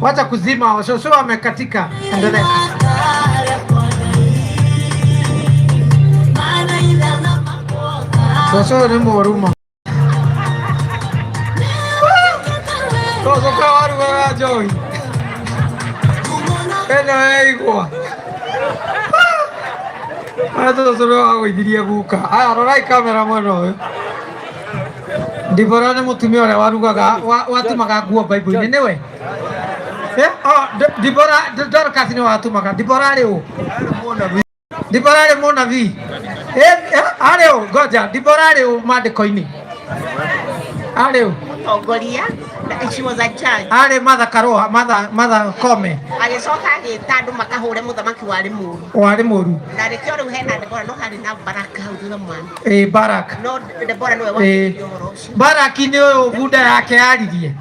Wacha kuzima, washosho amekatika. Endelea. Shosho ni mũru. Shosho ka warugaga njohi. Ĩno ĩigua. Aya shosho nĩ wagũithirie guka. Aya rorai kamera mwena ũyũ. Dibora nĩ mũtumia ũrĩa warugaga watumaga nguo Bible-inĩ nĩwe? Eh, oh, Dibora Dorcas nĩ watumaga. Dibora arĩ ũ? Dibora arĩ mũnabii. Eh, eh, arĩ ũ? Ngoja, Dibora arĩ ũ maandĩko-inĩ? Arĩ ũ? Mũtongoria, she was a judge. Arĩ Martha Karũa, Martha Koome. Agĩcoka agĩta andũ makahũre mũthamaki warĩ mũru. Warĩ mũru. Na nĩkĩo rĩu hena Debora no harĩ na Baraka hau thutha mwana. Ĩ Barak. No Debora nĩwe Ĩ wambĩrĩirie ũhoro ũcio. Baraki nĩ ũyũ bunda yake yaririe.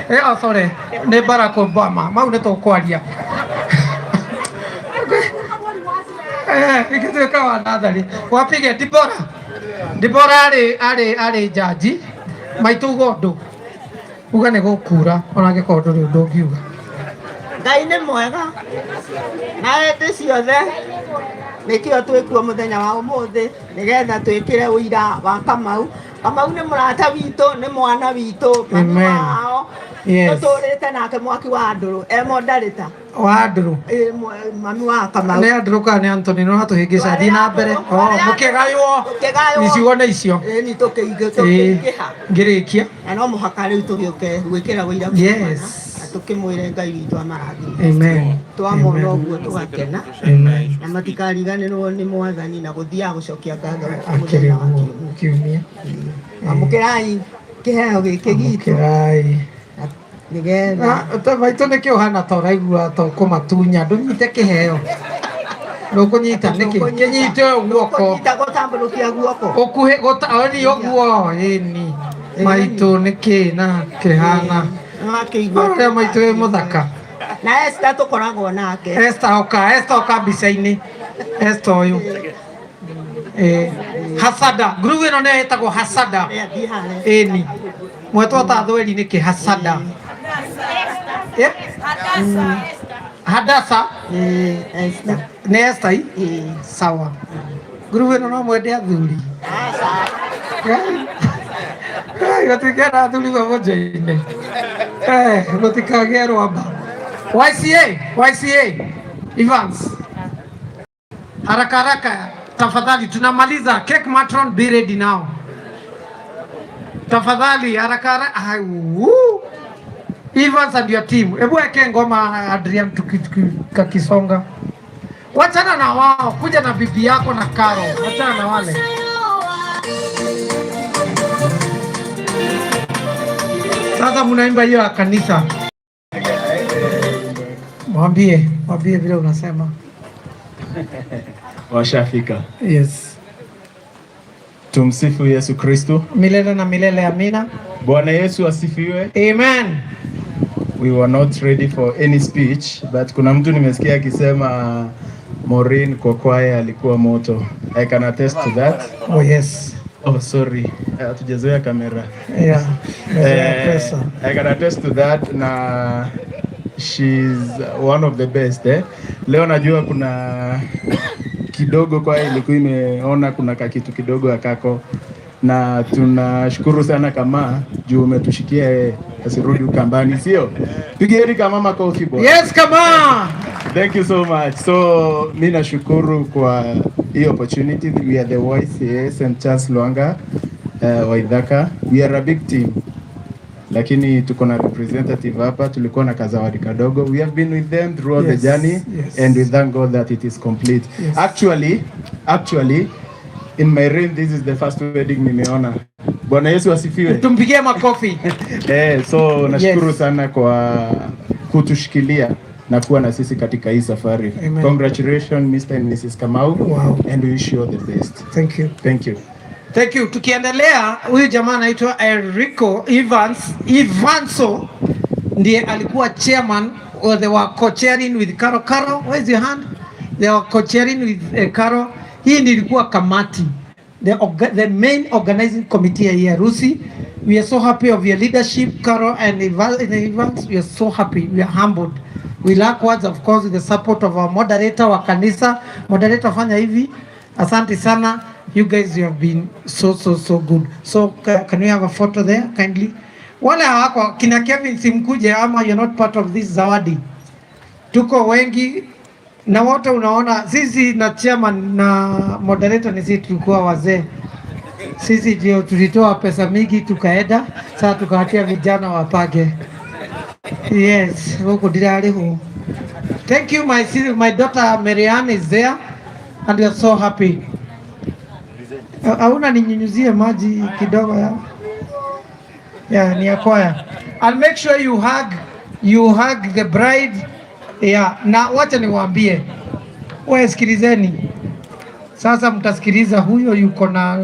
Eh, oh, sorry. Nĩ Barack Obama. Mau nĩ tũkwaria. Eh, ingĩtuĩka wa natharĩ. Wapige Debora. Debora arĩ jaji. Maitũ uga ũndũ. Uga nĩ gũkura ona angĩkorwo ndũrĩ ũndũ ũngiuga. Ngai nĩ mwega na hĩndĩ ciothe, nĩkĩo twĩkuo mũthenya wa ũmũthĩ nĩgetha twĩkĩre ũira wa Kamau. Kamau nĩ mũrata witũ, nĩ mwana witũ, mami Amen. wao. Yes. Tũtũrĩte nake mwaki wa ndũrũ e mondarĩta. Wa ndũrũ. Ĩ, mami wa Kamau. Nĩ andũ kana nĩ Anthony no atũhĩngĩca thiĩ na mbere. Oh, mũkĩgaywo. Tũkĩgaywo. Icigo nĩ icio. Ĩ, ni tũkĩingĩha. Ngĩrĩkia. Na no mũhaka rĩu tũgĩũke gwĩkĩra ũira Yes. na tũkĩmwĩre Ngai witũ amarathime. Amen. Twamona Amen. ũguo tũgakena. Amen. Na matikariganĩrwo nĩ mwathani na gũthiaga gũcokia ngatho Akĩrĩ mũthenya wa ũguo kiumia. Amũkĩrai kĩheo gĩkĩ gitũ. Amũkĩrai. Nĩgetha Ta maitũ nĩkĩ ũhana ta ũraigua ta ũkũmatunya ndũnyite kĩheo. Ndũkũnyita nĩkĩ? Kĩnyite guoko. Kũnyita gũtambũrũkia guoko. Ũkuhĩ gũta oni ũguo ĩni. Maitũ nĩkĩ na kĩhana. Nĩwakĩigua. Ũrĩa maitũ wĩ mũthaka. Na Esther tũkoragwo nake. Esther oka, Esther oka mbica-inĩ. Esther ũyũ. Eh, Hasada, group ĩno nĩyo ĩtagwo Hasada. Ĩni. Mwetwo ta thweri nĩkĩ Hasada? Eh? Hadasa. Nĩ Esther i? Sawa. Group ĩno no mwende athuri. Gũtikĩenda athuri mamũnjĩine. Eh, gũtikagĩe rwamba. YCA, YCA. Evans. Haraka haraka tafadhali tunamaliza. Cake matron be ready now. Tafadhali haraka haraka. Evans and your team. Hebu weke ngoma Adrian tukakisonga. Wachana na wao, kuja na bibi yako na Karo. Wachana na wale. Sasa mnaimba hiyo ya kanisa. Mwambie, mwambie vile unasema. Washafika. Yes. Tumsifu Yesu Kristo. Milele na milele, amina. Bwana Yesu asifiwe. Amen. We were not ready for any speech, but kuna mtu nimesikia akisema Maureen kwa kwaya alikuwa moto. I can attest to that. Oh yes. Oh, sorry. Hatujazoea kamera. Yeah. Tumezoea pesa. I can attest to that na she's one of the best, eh. Leo najua kuna kidogo kwa ilikuwa imeona kuna kakitu kidogo akako, na tunashukuru sana kama juu umetushikia yeye asirudi Ukambani, sio? Pigeni kama makofi bwana. Yes, kama. Thank you so much. So mi nashukuru kwa hii opportunity. We are the YCA St. Charles Lwanga Waithaka. We are a big team. Lakini tuko na representative hapa, tulikuwa na kazawadi kadogo. We have been with them throughout the journey and we thank God that it is complete. Actually, in my reign this is the first wedding nimeona. Bwana Yesu asifiwe. Tumpigie makofi. Eh, so nashukuru sana kwa kutushikilia na kuwa na sisi katika hii safari. Amen. Congratulations Mr. and Mrs. Kamau. Wow. And we wish you all the best. Thank you. Thank you. Thank you. Tukiendelea, huyu jamaa anaitwa Enrico Evans Evanso ndiye alikuwa chairman or they were co-chairing with Caro. Caro, where's your hand? They were co-chairing with Caro. Hii ndiyo ilikuwa kamati, the main organizing committee ya hii harusi. We are so happy of your leadership, Caro and Evans. We are so happy. We are humbled. We lack words, of course, with the support of our moderator wa kanisa. Moderator, fanya hivi. Asante sana. You guys, you have been so, so, so good. So, can we have a photo there, kindly? Wale hawako, kina Kevin simkuje ama you're not part of this zawadi. Tuko wengi na wote unaona, sisi na chairman na moderator ni sisi tulikuwa wazee. Sisi ndio tulitoa pesa mingi tukaenda, sasa tukawatia vijana wapage. Yes, huko ndirarĩhwo. Thank you, my sister, my daughter Marianne is there and we are so happy. Hauna ninyunyuzie maji kidogo ya? Yeah, ni ya kwaya. And make sure you hug the bride. Yeah, na wacha niwaambie. Wewe sikilizeni. Sasa mtasikiliza huyo yuko na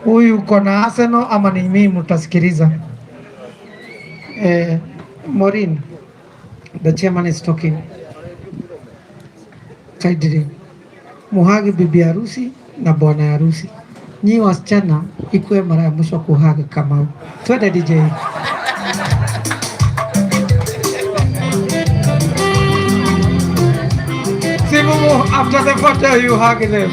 huyu yuko na Arsenal ama ni mimi mtasikiliza. Maureen, the chairman is talking. Kindly. Muhug bibi harusi na bwana harusi. Nyi wasichana ikuwe mara ya mwisho kuhug Kamau. Twende DJ. Simumu, after the photo you hug them.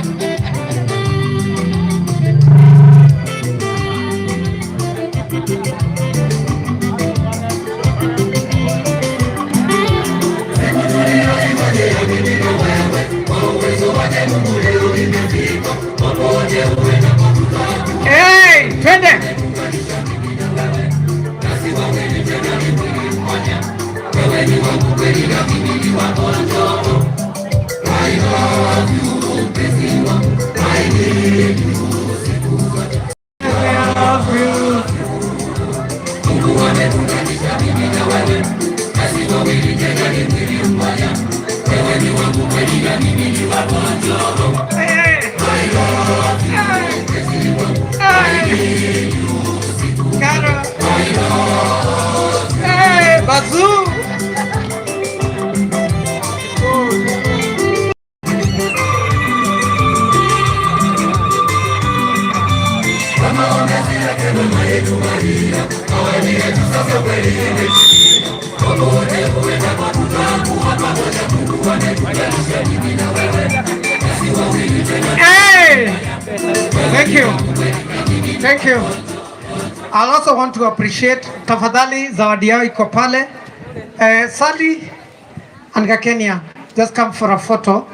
Hey, twende. I love you. Hey. Hey. Caro. Hey, Bazoo. Hey! Thank you. Thank you. I also want to appreciate, tafadhali zawadi yao iko pale. Sally and Gakenia, just come for a photo.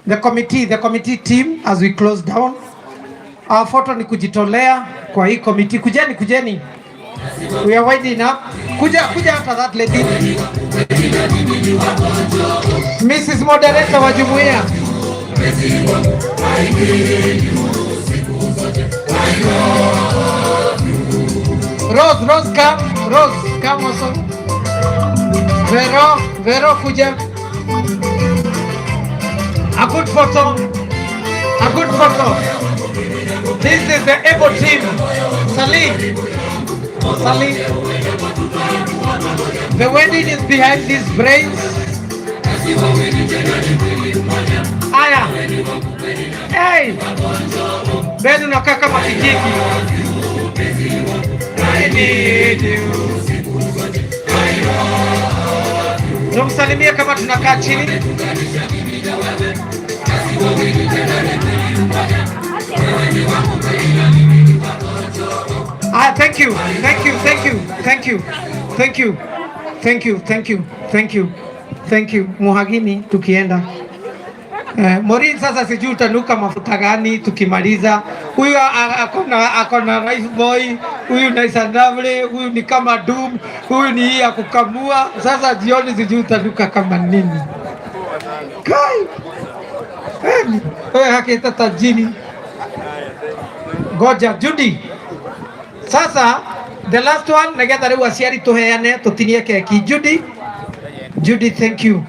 The committee team as we close down. Our photo ni kujitolea kwa hii committee. Kujeni, kujeni. We are winding up. Kuja, kuja after that lady. Mrs. Moderator wa jumuiya. Rose, Rose, come. Rose, come also. Vero, Vero kuja. A good photo. A good photo. This is the Able team. Salim. Salim. The wedding is behind these brains. Aya. Hey. Ben unakaa kama kijiki. I need you. Tumsalimie kama tunakaa chini. Ah, thank you, thank you, thank you, thank you, thank you, thank you, thank you, thank you, thank you. Muhagini tukienda. Maureen sasa sijui utanuka mafuta gani tukimaliza. Huyu akona rice boy, huyu nice and lovely, huyu ni kama doom, huyu ni hii ya kukamua. Sasa jioni sijui utanuka kama nini. Kai. Wewe hakita tajiri. Goja Judy. Sasa the last one nigetha riu aciari tuheane tutinie keki. Judy. Judy, thank you.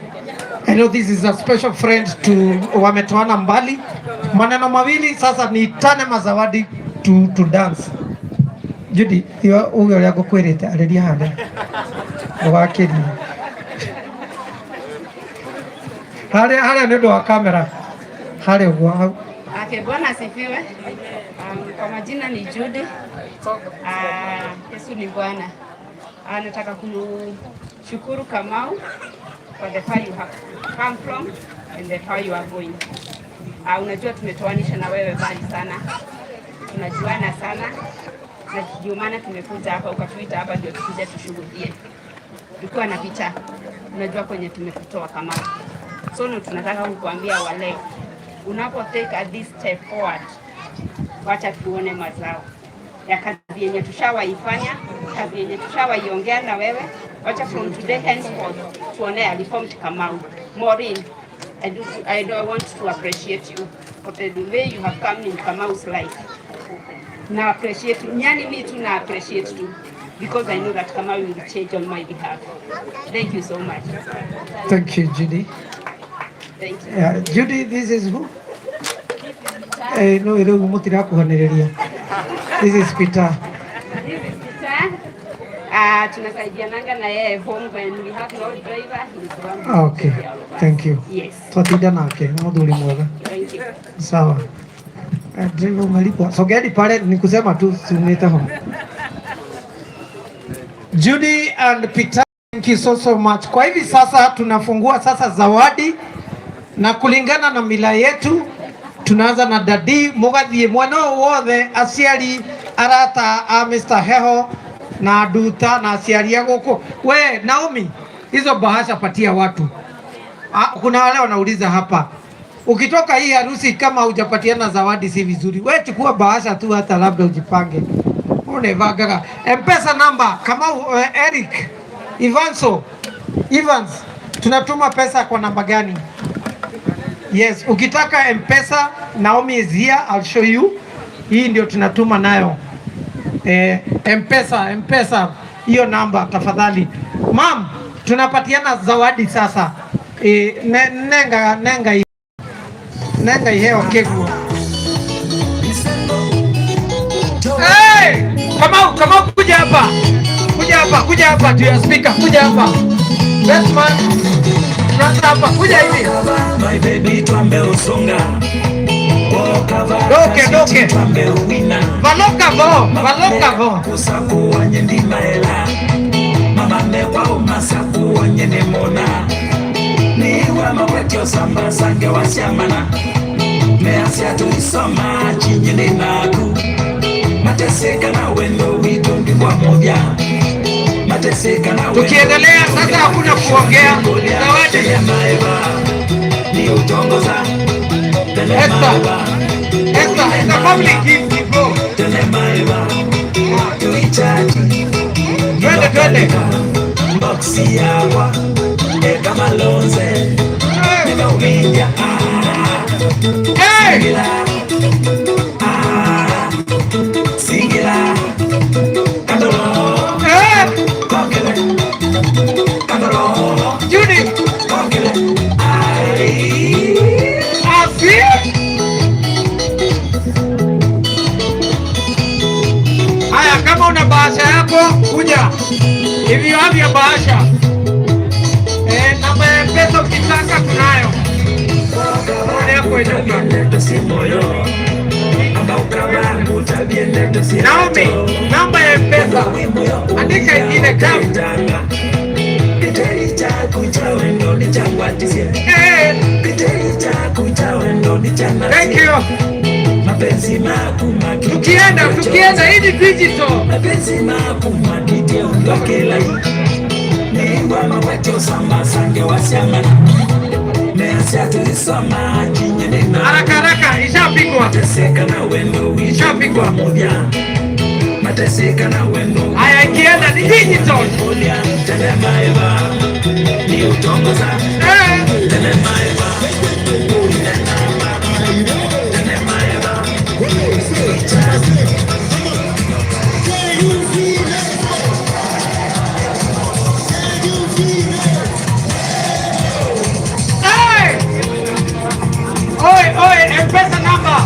I know this is a special friend to wametoana mbali. Maneno mawili sasa ni tane mazawadi to dance. Judy, iwa uge uria ngukwirite ariria haria. Ndugakirie. Haria haria ni undu wa kamera. Haria uguo hau. Okay, Bwana asifiwe. Kwa majina ni Judy. Yesu ni Bwana. Nataka kumshukuru Kamau for the far you have come from and the far you are going. Unajua tumetoanisha na wewe mbali sana. Tunajuana sana. Na ndio maana tumekuja hapa, ukatuita hapa ndio tukuje tushuhudie. Tukiwa na picha, unajua kwenye tumekutoa Kamau. So no, tunataka kukuambia wale, unapo take this step forward, wacha tuone mazao ya kazi yenye tushawaifanya, kazi yenye tushawaiongea na wewe. Wacha from today henceforth tuone a reformed Kamau. Maureen, I do want to appreciate you for the way you have come in Kamau's life. Na appreciate you. Yani mi tu na appreciate you because I know that Kamau will change on my behalf. Thank you so much. Thank you, Judy. Thank you. Yeah, Judy, this is who? No, riu mutirakuhaniriria. This is Peter. This is Peter. Tunasaidiananga na yeye home when we have no driver, he is the one who Okay, takes care of us. thank you. Yes. Twatinda nake, ni muthuri mwega. Thank you. Sawa. Driver umelipwa. Sogeni pale ni kusema tu siumite ho. Judy and Peter, thank you so so much. Kwa hivi sasa tunafungua sasa zawadi na kulingana na mila yetu tunaanza na dadi mugathie mwana wothe aciari arata a Mr. Heho na Duta na aciari a guku. We Naomi, hizo bahasha patia watu. Kuna wale wanauliza hapa, ukitoka hii harusi kama hujapatiana zawadi si vizuri. We chukua bahasha tu, hata labda ujipange. Unevangaga M-Pesa namba kama Eric Ivanso Evans, tunatuma pesa kwa namba gani? Yes, ukitaka M-Pesa, Naomi is here, I'll show you. Hii ndio tunatuma nayo. M-Pesa, M-Pesa hiyo namba tafadhali. Mam, tunapatiana zawadi sasa. Nenga nenga nenga iheo keguo. Hey! Kamau, Kamau kuja hapa. Kuja hapa, kuja hapa juu ya speaker, kuja hapa. Best man. Tunaanza hapa, kuja hivi. My baby twambe usonga. Doke, doke. Valoka vo, valoka vo. Kusaku wanye ndima ela. Mama mekwa umasaku wanye ni mona. Niwa mawetyo samba sange wasiamana. Measia tuisoma chinyi ni naku. Mateseka na wendo wito ndikwa moja. Mateseka na wendo. Tukiendelea sasa hakuna kuongea. Zawadi. Ni utongoza. Esther. Esther, it's a family gift before. Twende, twende. Boxi yawa eka malonze nimeuminya. Hey! Singila Kandolo. Hey! Kokele Kandolo. Na kama una bahasha yako kuja. If you have your bahasha. Namba ya M-Pesa ukitaka tunayo. Kwa nyumba. Naomi, namba ya M-Pesa. Andika ingine kama. Thank you. Tukienda, tukienda, hii ni digital. Haraka haraka, ishapigwa. Ishapigwa. Haya, ikienda ni digital. Hey! Oi, oi, M-Pesa number.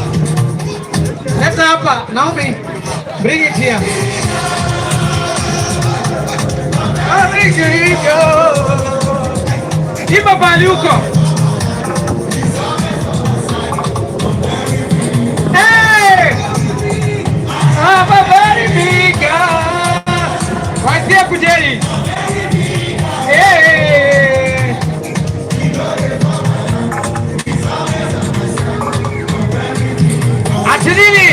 Leta hapa, Naomi. Bring it here. Ah, bring it here. Imba pahali huko. Hey! Hapa baribika. Wasia kujeni. Hey! Ati nini?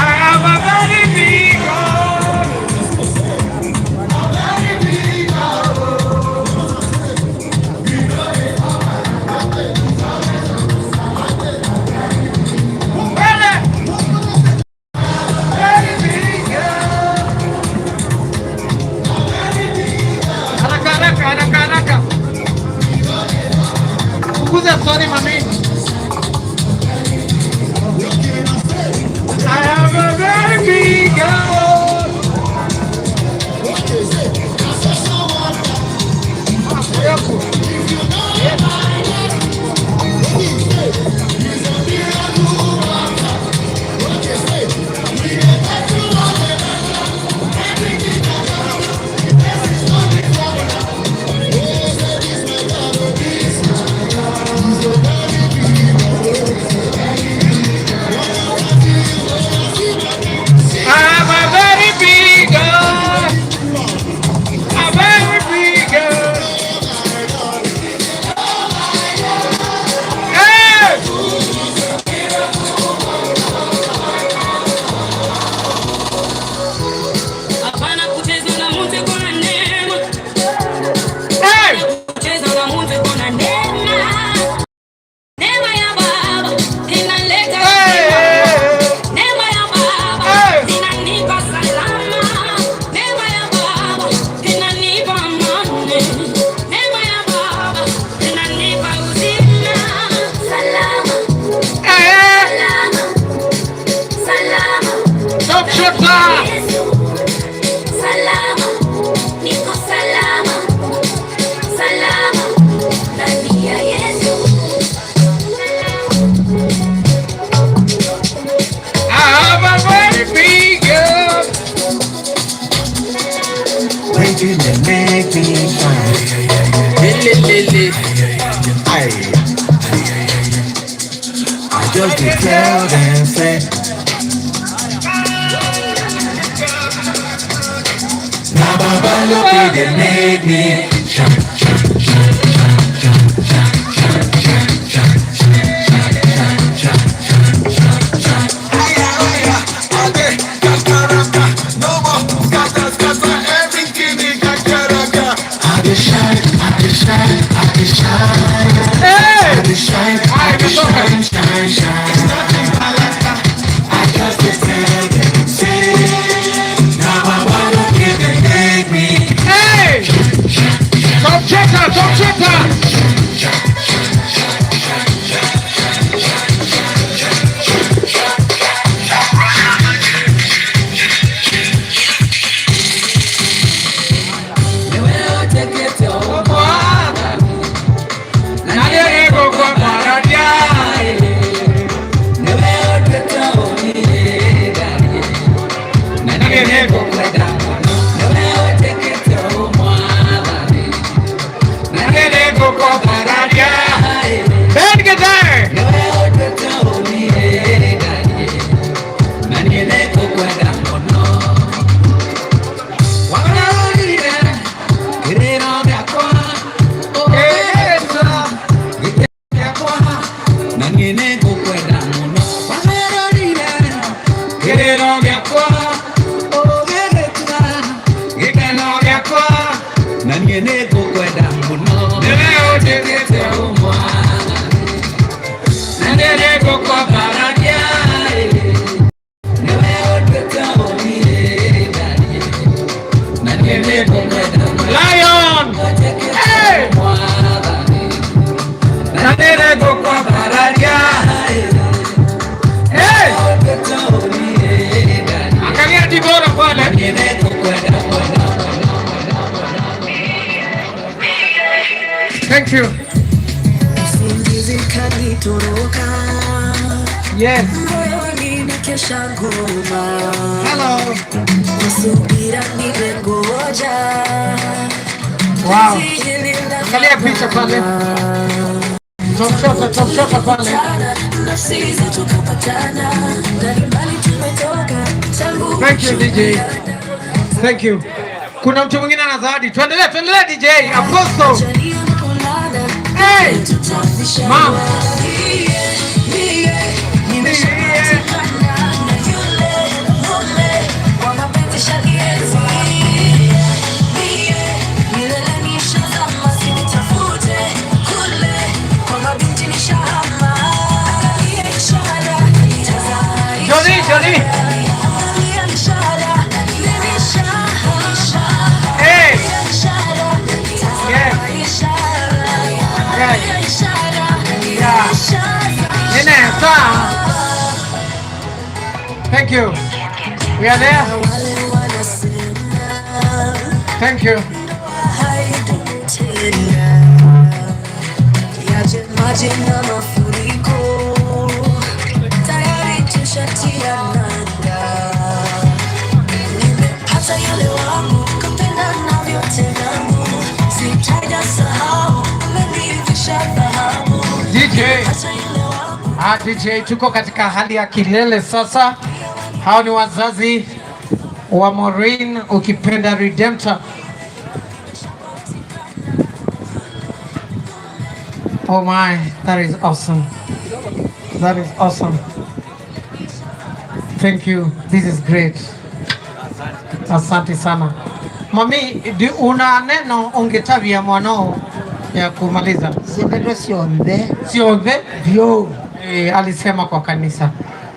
I have a very big God. Mbele. Very big God. Haraka haraka haraka haraka. Punguza story mami. I have a very big God. Yako. I have a very big God. A very big God. Hey! Hapana kucheza na mtu kuna neema. Hey! Kucheza na mtu kuna neema. Neema ya Baba inaleta uzima. Neema ya Baba inanipa salama. Neema ya Baba inanipa amani. Neema ya Baba inanipa uzima. Salama. Salama. Salama. Top shot. Yesu. Salama, niko salama, salama ndani ya Yesu. I have a very big God. Waiting to make me shine. Lele, Aye. I just dey tell them say. Na Baba Loke dey make me shine, shine, shine, shine, shine, shine, shine, shine, shine, shine, shine, shine, shine, shine. Aya, aya, ade, kakaraka, no more, scatter, scatter, everything in kakaraka. I dey shine, I dey shine, I dey shine. I dey shine, I dey shine, shine, shine. I just dey tell them say. Nĩngũkwenda mũno, nĩwe wĩtĩkĩte ũmwathani. Na niĩ nĩngũkwambararia. Ben Githae. Nĩwe ũnduĩte ũniĩ Ngai, na niĩ nĩngũkwenda mũno. Wagarũrire kĩrĩro gĩakwa, ũgĩtua gĩtĩ gĩakwa, na niĩ nĩngũkwenda mũno. Wagarũrire kĩrĩro gĩakwa, ũgĩgĩtua gĩkeno gĩakwa, na niĩ nĩngũkwenda mũno. Nĩwe ũnjĩkĩte ũmwathani, na niĩ nĩngũkwambararia. Nĩwe ũnduĩte ũniĩ Ngai, na niĩ nĩngũkwenda mũno. Lion. Hey. Na niĩ nĩngũkwambararia. Hey. Angalia Dibora pale. Thank you. Usingizi kanitoroka. Yes. Moyoni nakesha ngoma. Hello. Nasubira nimengoja. Wow. Angalia picha pale. Top shot, top shot pale. Nafsi zetu kapatana. Na mbali tumetoka. Tangu Thank you, DJ. Thank you. Kuna mtu mwingine ana zawadi. Tuendelee, tuendelee DJ. Apostle. Hey. Mom. Johnny, Johnny. Hey. Yes. Yes. Yeah. Nene, sawa. Thank you. We are there. Thank you. Yaje maji na mafuriko tayari tushatia nanga. Nimepata yule wangu kapenda na vyote vyangu, sitajasahau amenivisha dhahabu. DJ. Nimepata yule wangu. Ah, DJ, tuko katika hali ya kilele sasa. Hao ni wazazi wa Maureen, ukipenda Redemptor. Oh my, that is awesome. That is awesome. Thank you. This is great. Asante sana. Mami, una neno ungetavia mwanao ya kumaliza? Zindero sionthe. Sionthe? Vyo. Alisema kwa kanisa.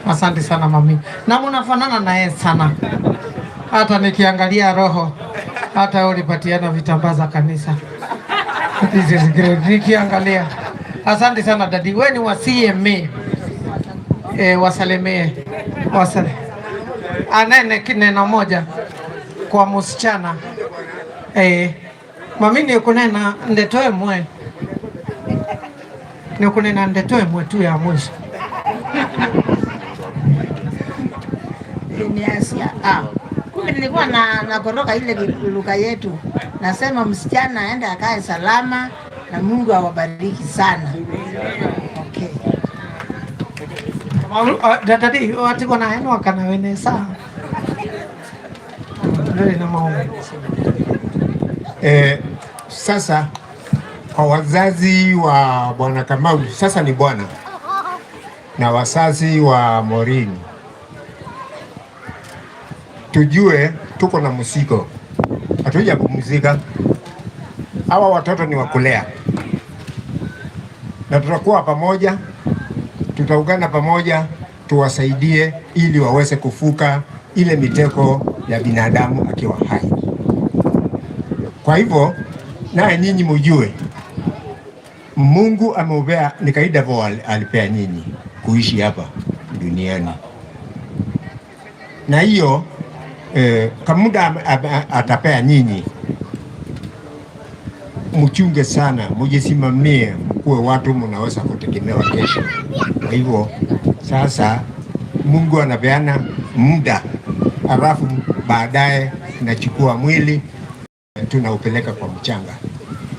Asante sana mami. Na mnafanana naye sana. Hata nikiangalia roho, hata wewe ulipatiana vitambaa za kanisa. This is great. Nikiangalia. Asante sana dadi. Wewe ni wa CMA. Wasalimie. Wasale. Anene kineno moja kwa msichana. Mami ni kunena ndetoe mwe. Ni kunena ndetoe mwe tu ya mwisho. Niasia. Kumbe nilikuwa na nakoroka ile lugha yetu. Nasema msichana aende akae salama na Mungu awabariki sana. Okay. Dadadi, watu wanaenwa kana wene saa. Ndio ina maombi. Sasa kwa wazazi wa Bwana Kamau, sasa ni bwana, na wazazi wa Maureen, tujue tuko na mzigo, hatujapumzika. Hawa watoto ni wakulea, na tutakuwa pamoja, tutaungana pamoja, tuwasaidie ili waweze kufuka ile mitego ya binadamu akiwa hai. Kwa hivyo naye nyinyi mjue Mungu ameupea, ni kaida vo alipea nyinyi kuishi hapa duniani, na hiyo kamuda atapea nyinyi, mchunge sana, mujisimamie, mkuwe watu mnaweza kutegemewa kesho. Kwa hivyo sasa Mungu anapeana muda, alafu Baadaye tunachukua mwili tunaupeleka kwa mchanga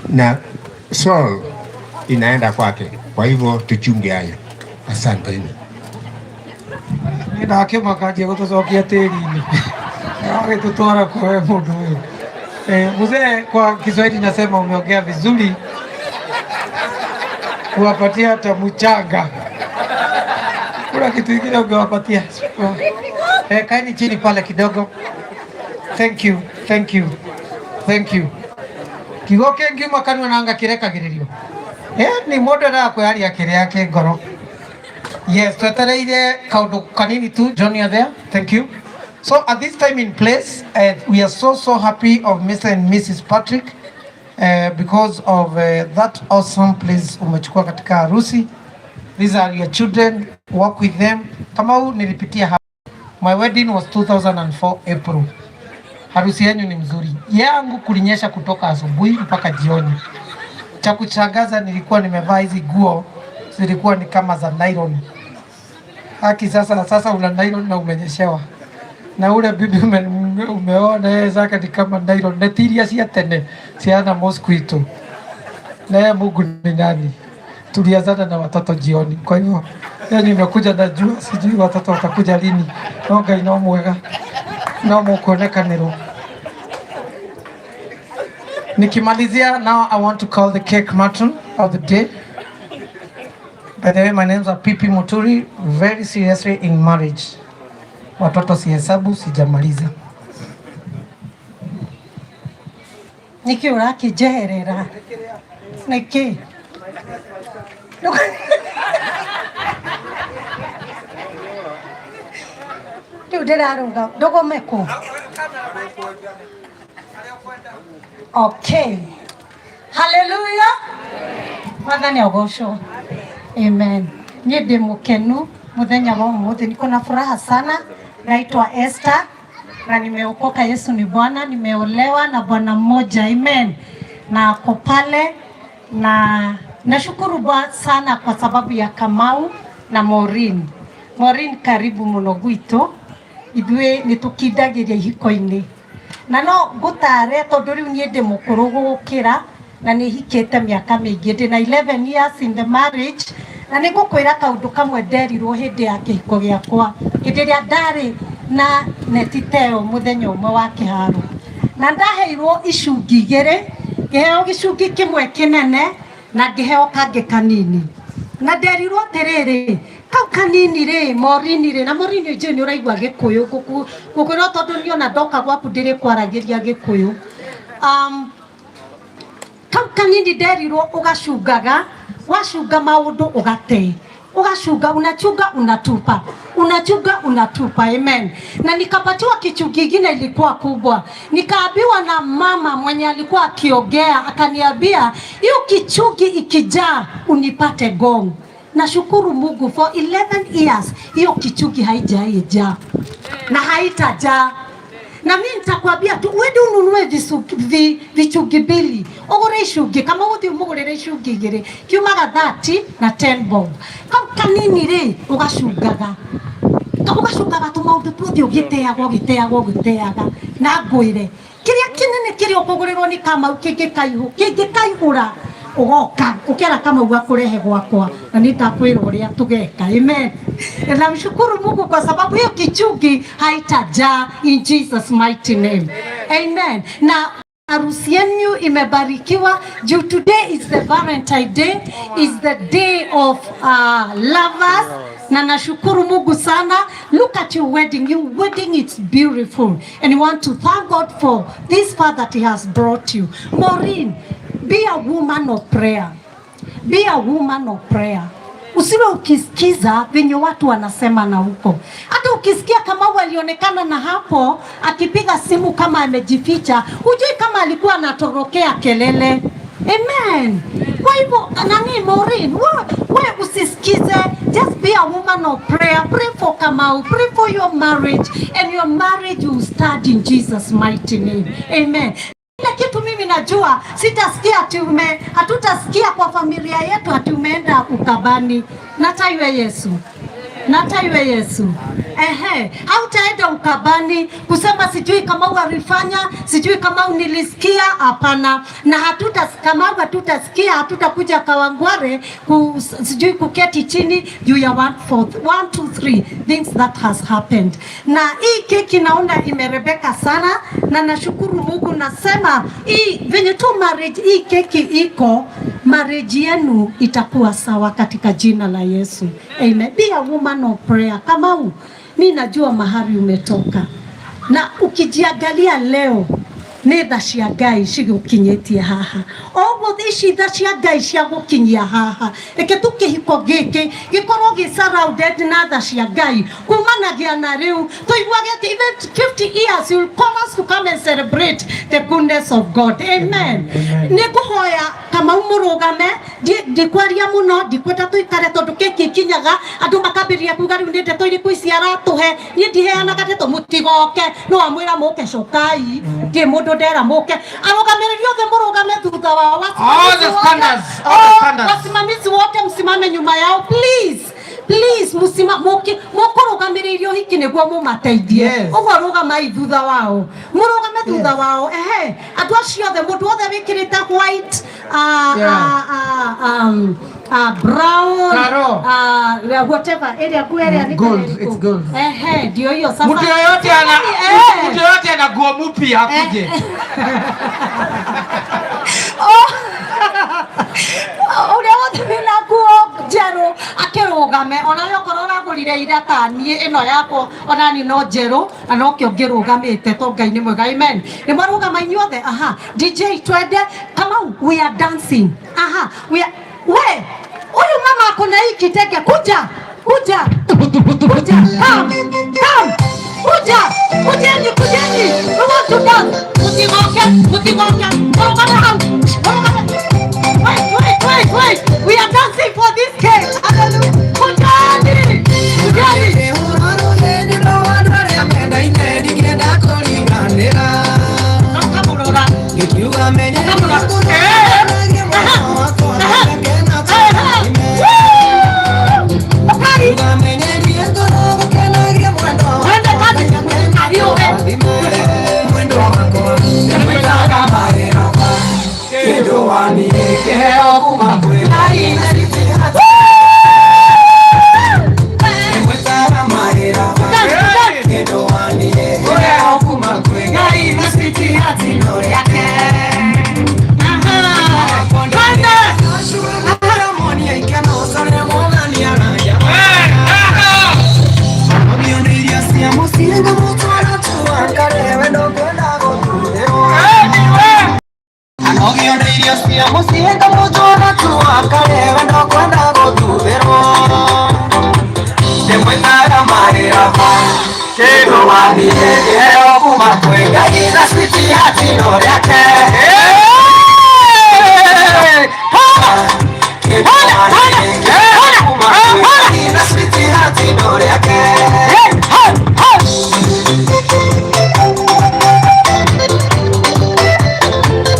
na soul inaenda kwake. Kwa hivyo tuchunge hayo. Asanteni. Nĩ ndakĩmaka anjia gũtũcokia tĩri-inĩ, agĩtũtwara kwa we mũndũ ũyũ. Mzee, kwa Kiswahili nasema umeongea vizuri, kuwapatia hata mchanga. Kuna kitu kingine ungewapatia? Kaeni chini pale kidogo. Thank you, thank you, thank you. Kiugo kĩngiuma kanua nanga kĩrekagĩrĩrio. Ni mũndũ endaga kwĩyaria kĩrĩa kĩ ngoro. Yes, twetereire kaundu kanini tu. John, you're there. Thank you. So at this time in place, we are so, so happy of Mr. and Mrs. Patrick because of that awesome place umechukua katika harusi. These are your children, work with them. Kamau nilipitia hapa. My wedding was 2004 April. Harusi yenu ni mzuri. Yangu kulinyesha kutoka asubuhi mpaka jioni. Cha kushangaza nilikuwa nimevaa hizi nguo zilikuwa ni kama za nylon. Haki sasa una nylon na umenyeshewa. Na ule bibi umeona yeye zake ni kama nylon. Neti iria cia tene ciana mosquito. Na yeye Mungu ni nani? Tulianzana na watoto jioni. Kwa hivyo yani nimekuja na jua, sijui watoto watakuja lini. No Ngai no mwega. No mukuonekanĩrwo. Nikimalizia, now I want to call the cake matron of the day. By the way, my name's are Pipi Muturi, very seriously in marriage. Watoto sihesabu, sijamaliza. Nĩkĩ ũrakĩnjeherera? Nĩkĩ? Rĩu ndĩrarũga ndũgome kũ? Okay. Hallelujah. Mwathani agocwo. Amen. Niĩ ndĩ mũkenu mũthenya wa ũmũthĩ, niko na furaha sana. Naitwa Esther na nimeokoka. Yesu ni Bwana. Nimeolewa na bwana mmoja. Amen. Na ako pale na nashukuru Bwana sana kwa sababu ya Kamau na Maureen. Maureen, karibu muno gwitũ. Ithuĩ nĩ tũkindagĩria ihiko-inĩ na no ngũtare tondũ rĩu niĩ ndĩ mũkũrũ gũgũkĩra na nĩ hikĩte mĩaka mĩingĩ, ndĩ na 11 years in the marriage, na nĩ ngũkwĩra kaũndũ kamwe nderirwo hĩndĩ ya kĩhiko gĩakwa, hĩndĩ ĩrĩa ndarĩ na neti ta ĩyo mũthenya ũmwe wa kĩharo, na ndaheirwo icungi igĩrĩ, ngĩheo gĩcungi kĩmwe kĩnene na ngĩheo kangĩ kanini, na nderirwo atĩrĩrĩ, kau kanini rĩ, Maureen rĩ, na Maureen njũĩ nĩ ũraigua gĩkũyũ ngũkwĩra tondũ niĩ ona ndoka gwaku ndĩrĩkwaragĩria gĩkũyũ. Kau kanini nderirwo ũgacungaga, wacunga maũndũ ũgate, ugachunga, unachunga, unatupa, unachunga, unatupa. Amen. Na nikapatiwa kichungi kingine ilikuwa kubwa, nikaambiwa na mama mwenye alikuwa akiongea, akaniambia hiyo kichungi ikijaa unipate gong. Nashukuru Mungu for 11 years hiyo kichungi haijaijaa na haitajaa. Na mimi nitakwambia tu wende ununue vichungi mbili, ugure icungi kama uthi umugurire icungi igiri kiumaga 30 na 10 bob. Kau kanini ri ugacungaga, ugacungaga tumaundu tuothe ugiteaga ugiteaga ugiteaga, na ngwire kiria kinene kiria ukugurirwo ni Kamau kingikaihura ugoka ukera Kamau akurehe gwakwa na nitakwira uria tugeka. Amen. Na namshukuru Mungu kwa sababu hiyo kichungi haitajaa in Jesus mighty name. Amen. Na harusi yenu imebarikiwa juu today is the Valentine Day, is the day of lovers. Na nashukuru Mungu sana. Look at your wedding. Your wedding is beautiful. And you want to thank God for this far that he has brought you. Maureen, be a woman of prayer. Be a woman of prayer. Usiwe ukisikiza venye watu wanasema na huko. Hata ukisikia kama walionekana na hapo akipiga simu kama amejificha, hujui kama alikuwa anatorokea kelele. Amen. Kwa hivyo nani Maureen, we usisikize, just be a woman of prayer. Pray for Kamau, pray for your marriage, and your marriage will start in Jesus mighty name. Amen. Kila kitu mimi najua, sitasikia ati hatutasikia kwa familia yetu ati umeenda ukabani. Na taiwe Yesu. Na taiwe Yesu. Ehe, hautaenda ukabani kusema sijui kama walifanya, sijui kama nilisikia. Hapana, na hatuta kama hatutasikia, hatutakuja Kawangware sijui kuketi chini juu ya 1 4 1 2 3 things that has happened. Na hii keki naona imerebeka sana, na nashukuru Mungu, nasema hii venye tu marriage hii keki iko, marriage yenu itakuwa sawa katika jina la Yesu. Amen. Be a woman of prayer. Kamau, mi najua mahali umetoka na ukijiangalia leo nĩ tha cia Ngai cigũkinyĩtie haha. Oguo ici tha cia Ngai cia gũkinyia haha, reke tu kĩhiko gĩkĩ gĩkorwo gĩ surrounded na tha cia Ngai kumanagia na rĩu tũiguage atĩ even 50 years you will call us to come and celebrate the goodness of God. Amen. Nĩ ngũhoya Kamau mũrũgame, ndikwaria mũno, ndikwenda tũikare tondũ keki ikinyaga andũ makambĩrĩria kuga rĩu nĩ ndeto irĩkũ ici aratũhe. Niĩ ndiheanaga ndeto, mũtigoke, no amwĩra mũke, cokai, ndirĩ mũndũ ndera mũke. Arũgamĩrĩri othe mũrũgame thutha wao. All the standards, all the standards. Wasimamizi wote msimame nyuma yao, please, please. Musima mũkũrũgamĩrĩirio hiki nĩguo mũmateithie. Ũguo rũgamai thutha wao, mũrũgame thutha wao. Ehe, andũ acio othe, mũndũ wothe wĩkĩrĩte white, brown, Karo. Whatever ĩrĩa nguo ĩrĩa nĩ Gold, ĩrĩkũ? It's gold. Ehe, ndio hiyo sasa. Mtu yoyote ana mtu yoyote ana nguo mpya akuje. Oh. Ũrĩa wothe wĩna nguo njerũ akĩrũgame, onawe okorwo ũragũrire ira ta niĩ, ĩno yakwa ona niĩ no njerũ na nokĩo ngĩrũgamĩte to Ngai nĩ mwega. Amen. Nĩ mwarũgama inyuothe. Aha, DJ, twende. Kamau, we are dancing. Aha, we are, we huyu mama akona hii kitenge, kuja, kuja, kuja, come, come, kuja, kujeni, kujeni, we want to dance. Mutigoke, mutigoke, murugame hau, murugame. Wait, wait, wait, wait, we are dancing for this cake. Hallelujah. Kujeni, kujeni. Ngikiuga menye. Ukamurora. Aha, aha, aha. Ukari. Twende kazi. Ariũge. Kĩndũ waniĩ kĩheo kuma kwĩ Ngai. Gwĩtara mahĩra kĩndũ waniĩ kĩheo kuma kwĩ Ngai na citi hatino rĩake. Twende. Kĩndũ waniĩ kĩheo kuma kwĩ Ngai na citi hatino rĩake. Kĩndũ waniĩ kĩheo kuma kwĩ Ngai na citi hatino rĩake.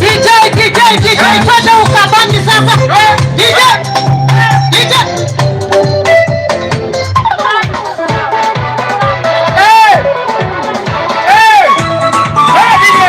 DJ, DJ, DJ, twende ukabani sasa. DJ, DJ. Hey! Hey! Hey, DJ!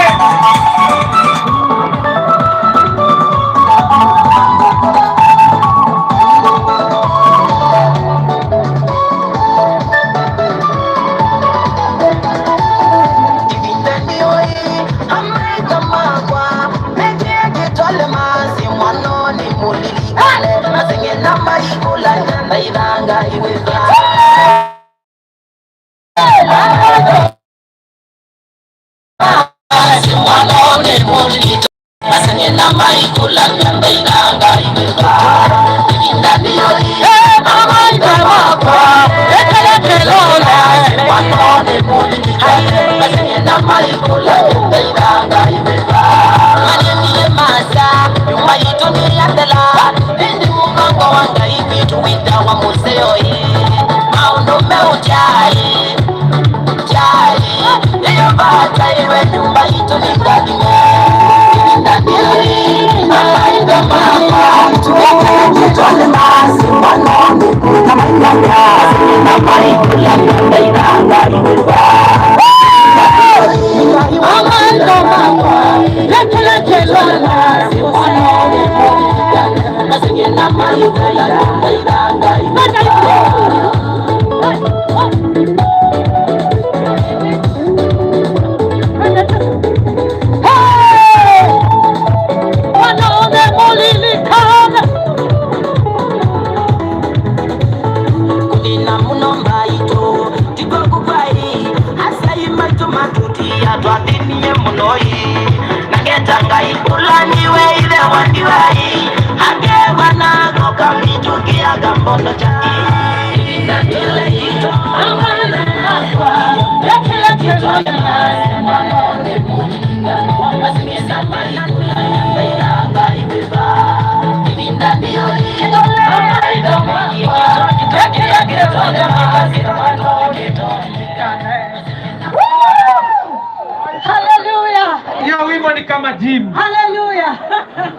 Hallelujah. Hiyo wimbo ni kama gym. Haleluya.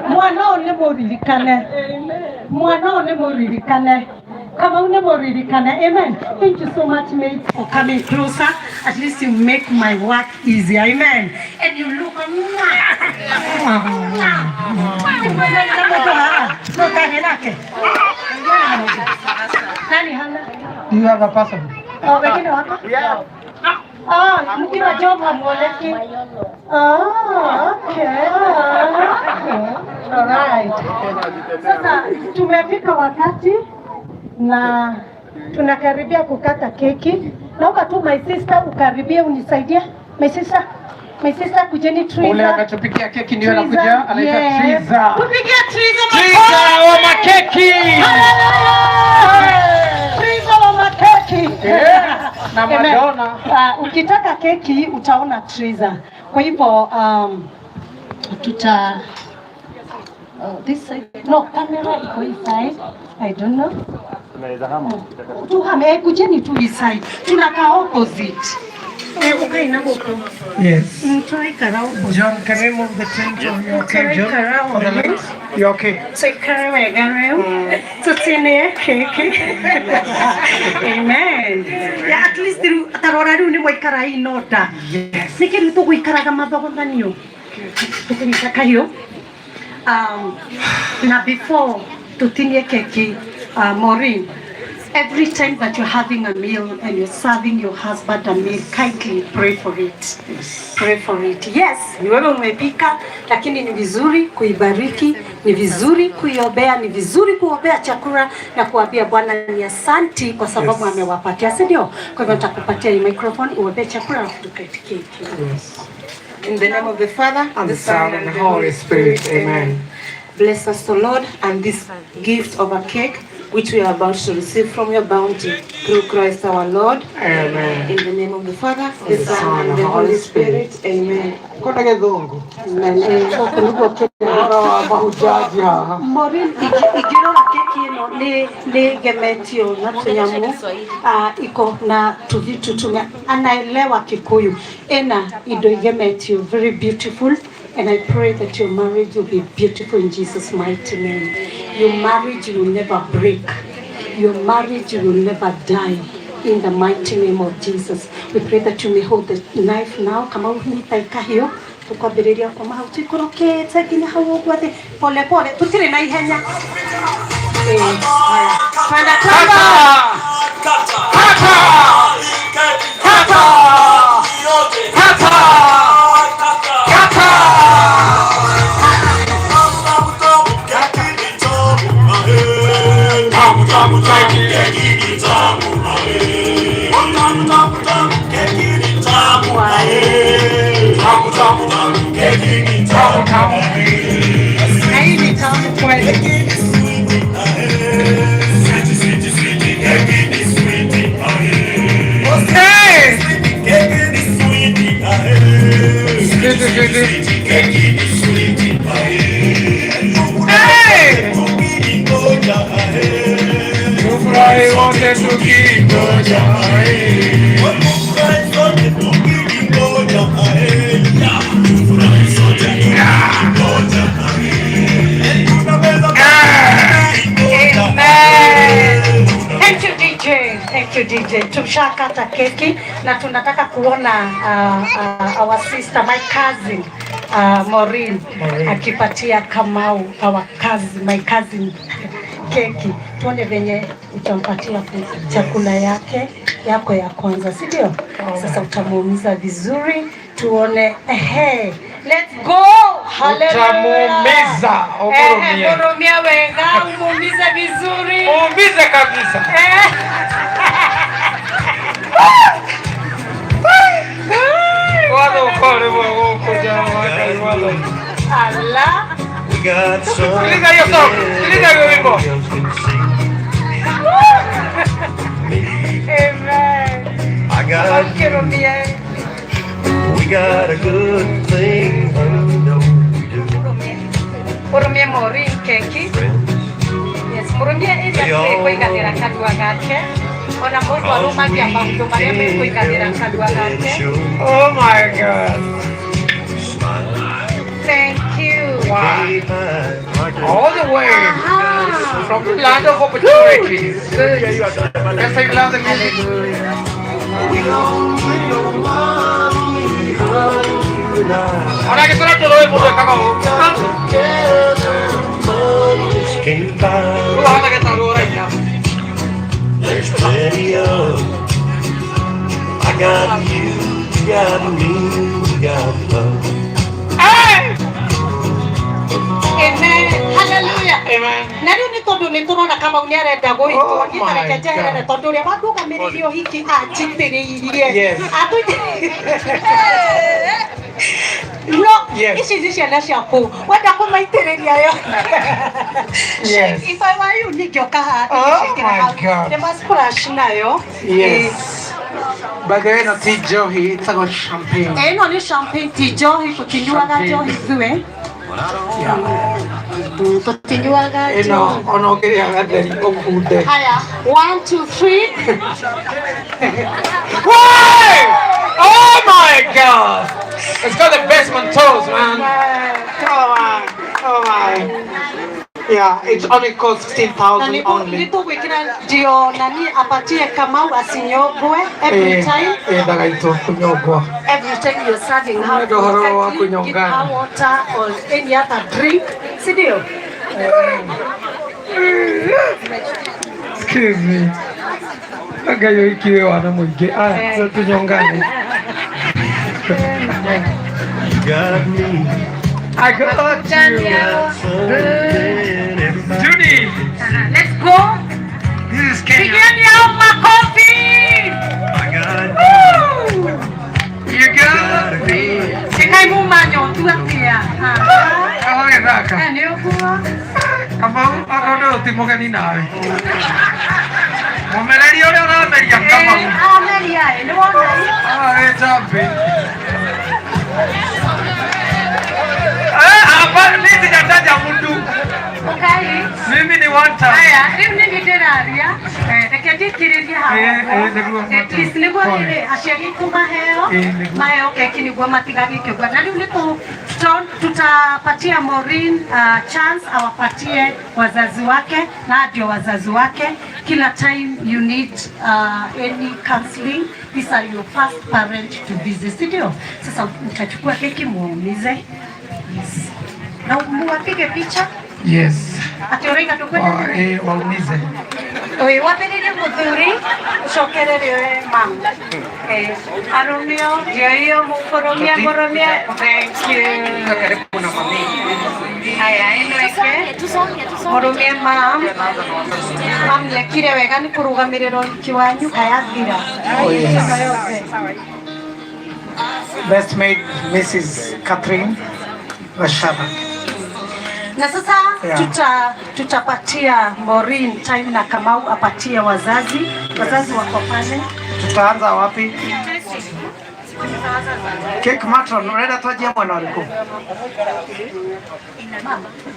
Mwana ũyũ nĩ mũririkane. Mwana ũyũ nĩ mũririkane. Kamau nĩ mũririkane. Amen. Thank you so much, mate, for coming closer. At least you make my work easier. Amen. And you look. Nani hana? Do you have a person? Oh, wengine wako? Ah, mkiwa job hamuoleki. Ah, okay. Okay. All right. Sasa tumefika wakati na tunakaribia kukata keki. Naomba tu my sister ukaribie unisaidie. My sister, my sister kujeni Triza. Ule akachopikia keki ndio anakuja, anaitwa Yes. Triza. Tupigie Triza Triza makofi. wa makeki. Hallelujah. Triza wa makeki. Yeah, na Amen. Madonna. Ukitaka keki utaona Triza. Kwa hivyo tuta this side. No, kamera iko hii side. I don't know. Tuhame, kujeni tu hii side. Tunakaa opposite. Ukae na huko. Yes. Twaikara opposite. John, can we move the tent on you okay, John? Twaikara For the lights? You okay? Tuikare wega rĩu tũtinie keki. Amen. Yeah, at least rĩu tarora rĩu nĩ mwaikara in order. Nĩkĩ rĩu tũgũikaraga mathogothanio tũkũnyita kahiũ. Na before tutinie keki, Maureen, every time that you're having a meal and you're serving your husband a meal, kindly pray for it. Pray for it. Yes, ni wewe umepika, lakini ni vizuri kuibariki, ni vizuri kuiombea, ni vizuri kuombea chakula na kuambia Bwana ni asanti kwa sababu Yes. amewapatia, si ndio? Kwa hivyo nitakupatia hii microphone uombee chakula alafu tukate keki. Yes. In the name of the Father, And the Son, and the Holy Spirit. Amen. Bless us, O Lord, and this gift of a cake which we are about to receive from your bounty through Christ our Lord. Amen. In the name of the Father, the Son, and the Holy Spirit. Amen. Kona gĩthũngũ. Amen. Gũkũ nĩguo Ũhoro wa mahujaji haha. Maureen, ingĩrora keki ĩno nĩ gemetio na tũnyamũ, iko na tuvitu tume anaelewa Kikuyu, ena indo igemetio very beautiful, and I pray that your marriage will be beautiful in Jesus' mighty name. Your marriage will never break. Your marriage will never die. In the mighty name of Jesus. We pray that you may hold the knife now. Kama unyita ikahiũ tukwambĩrĩria kuma hau tũikũrũkĩte nginya hau ũguo thĩ pole pole, tũtirĩ na ihenya. Haya. Twende, twende. Kata! Kata! Kata! Kata! Na hii ni tamu kweli. Hey! Hey! Tufurahi wote tukingoja. Amen. Thank you DJ. Thank you DJ. Tushakata keki na tunataka kuona our sister, my cousin. Maureen Maureen. Akipatia Kamau, our cousin, my cousin, keki. Tuone venye utampatia chakula yake yako ya kwanza, si ndio? Sasa utamuumiza vizuri, tuone. Ehe, let's go. Hallelujah. Utamuumiza, umurumie. Ehe, murumia wega, umuumize vizuri. Muumize kabisa. Eh. Watho ukore gũkũ Ngai watho. Ala. Sikiliza hiyo song, sikiliza hiyo wimbo. Amen. I got Ukirumie. We got a good thing I know we do. Urumie Maureen keki. Yes, murumie ĩrĩa ĩkũiganĩra kanua gake. Ona mũndũ arũmagia maũndũ marĩa mekũiganĩra kanua gake. Oh my God. Thank you. Wow. All the way from the land of opportunities. Yes, I love the music. Ahora que suena todo el mundo ekaga ũũ. Ũhana gĩtarũ ũraina. There's plenty of. I got you, you got me, we got love. Amen. Hallelujah. Amen. Na rĩu nĩ tondũ nĩ tũrona Kamau nĩ arenda gũhikwo Oh niĩ ta reke my njeherere God. tondũ ũrĩa wandũgamĩrĩire ũhiki anjitĩrĩirie. Yes. No, Yes. ici nĩ ciana ciaku wenda kũmaitĩrĩria yo. Yes. If I were you, ningĩoka haha Oh ndĩciĩkĩre my hau. God. Nĩ ma splash nayo. Yes. By the way, no ti njohi, ĩtagwo champagne. Eh, ĩno nĩ champagne, ti njohi, tũtinyuaga Champagne. njohi ithuĩ. Tũtinyuaga Ĩno njohi. ona ũngĩrĩa gatheri ũkunde. Haya, one, two, three. Why? Oh my God! It's got the best toes, man. Come on, oh my. Yeah, it only costs 16,000 Na only. nĩ tũgwĩkĩra ndio nani apatie Kamau asinyongwe every time. Eh, ndagaitwo kunyongwa. Every time you're serving her, Ũrenda ũhoro wa give her kũnyongana. water or any other drink, si ndio? Excuse me. Ngai ũhiki wĩ wana mũingĩ. Aya, tunyongane. You got me. I got you. Judy. Let's go. This is Kenya. Pigieni hao makofi. I got Woo! You got me. Ĩkai mumanyotu atĩa? Agagĩthaka. Eh, nĩ ũguo. Kamau, okorwo ndũyũ ti mũgeni nawe. Mũmereria ũrĩa ũrameria Kamau. Eh, ameria ĩ, nĩ wona ĩ? Ah, wĩ champi. Eh, hapa mimi sijataja mtu. Ũkai. Mimi ni one time. Aya, rĩu nĩ niĩ ndĩraria. Eh, reke njĩkĩrĩrie haha Eh, ũguo. eh, nĩguo. At least nĩguo Pole. rĩrĩ aciari kũmaheo Eh, nĩguo. maheo keki nĩguo matigagĩkĩgua na rĩu nĩ tutapatia Maureen chance awapatie wazazi wake na ndio wazazi wake. Kila time you need any counseling, these are your first parent to visit, si ndio? Sasa utachukua keki muumize, yes, na muwapige picha. Yes. Atĩ ũraiga ndũkwenda? Wa, waumize. Oi, wambĩrĩrie mũthuri ũcokerere we mam. Eh, arũmio ndio hiyo mũkũrũmia mũrũmia. Thank you. Haya, ĩno ĩngĩ mũrũmie mam. Mam nĩekire wega nĩ kũrũgamĩrĩra ũhiki wanyu kayathira. Oh, yes. Best maid Mrs. Catherine Gachagua. Na sasa Yeah. tutapatia Maureen time na Kamau apatie wazazi. Wazazi wako pale. Tutaanza wapi? Cake matron, unaenda twajia mwena ũrĩkũ?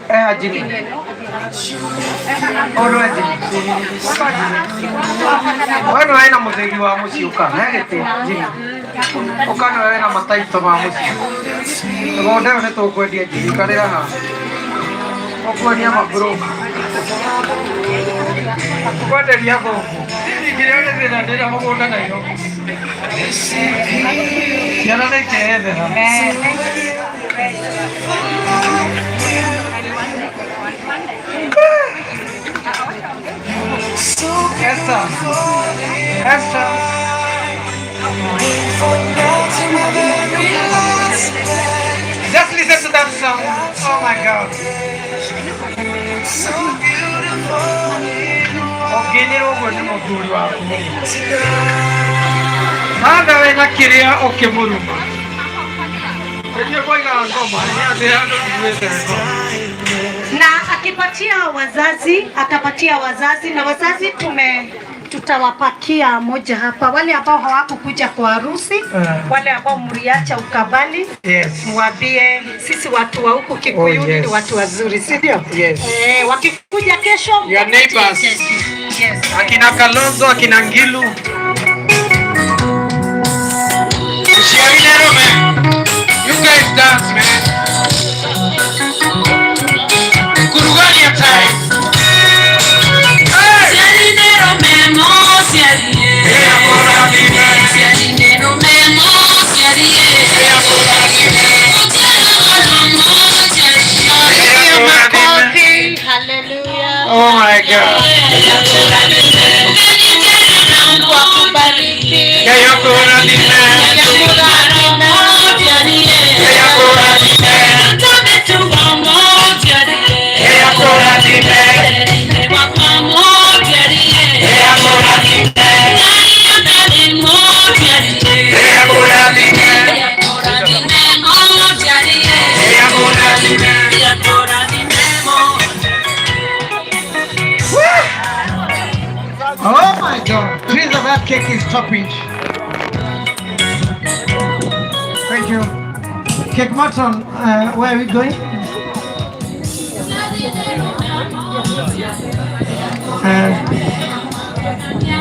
Eh, Jimmy. Oh, no, Jimmy. We nĩwe wĩna mũthĩgi wa mũciĩ ũka, he gĩtĩ, Jimmy. Ũka nĩwe wĩna mataito ma mũciĩ. Mũgũnda ũyũ nĩ tũkwendia Jimmy, ikarĩra haha. Ũkwendia mabroka. Kwenderia thũngũ. Nginya nĩ thĩna ndĩna mũgũnda Nairobi. Ciana nĩ ikeyethera. Eh, thank you. Esther. Esther. Just listen to that song. Oh my God. Ũngĩnyĩrwo ũguo nĩ mũthuri waku handa wĩna kĩrĩa ũkĩmũruma. Nĩguo koigaga ngoma nĩ andũ iguĩte ngoma. Na akipatia wazazi, atapatia wazazi na wazazi tutawapakia moja hapa, wale ambao hawakukuja kwa harusi, wale ambao mliacha ukabali, mwambie sisi watu wa huku Kikuyuni Oh, yes. ni watu wazuri, si ndio? Yes. Eh, wakikuja kesho Your neighbors. Yes. Akina Kalonzo, akina Ngilu. Ushiarinero, man. You guys dance, man. Kurugania time. Makofi, hallelujah. Oh my God. Mungu akubariki. Oh my God. Teresa, that cake is top inch. Thank you. Cake Matron, where are we going?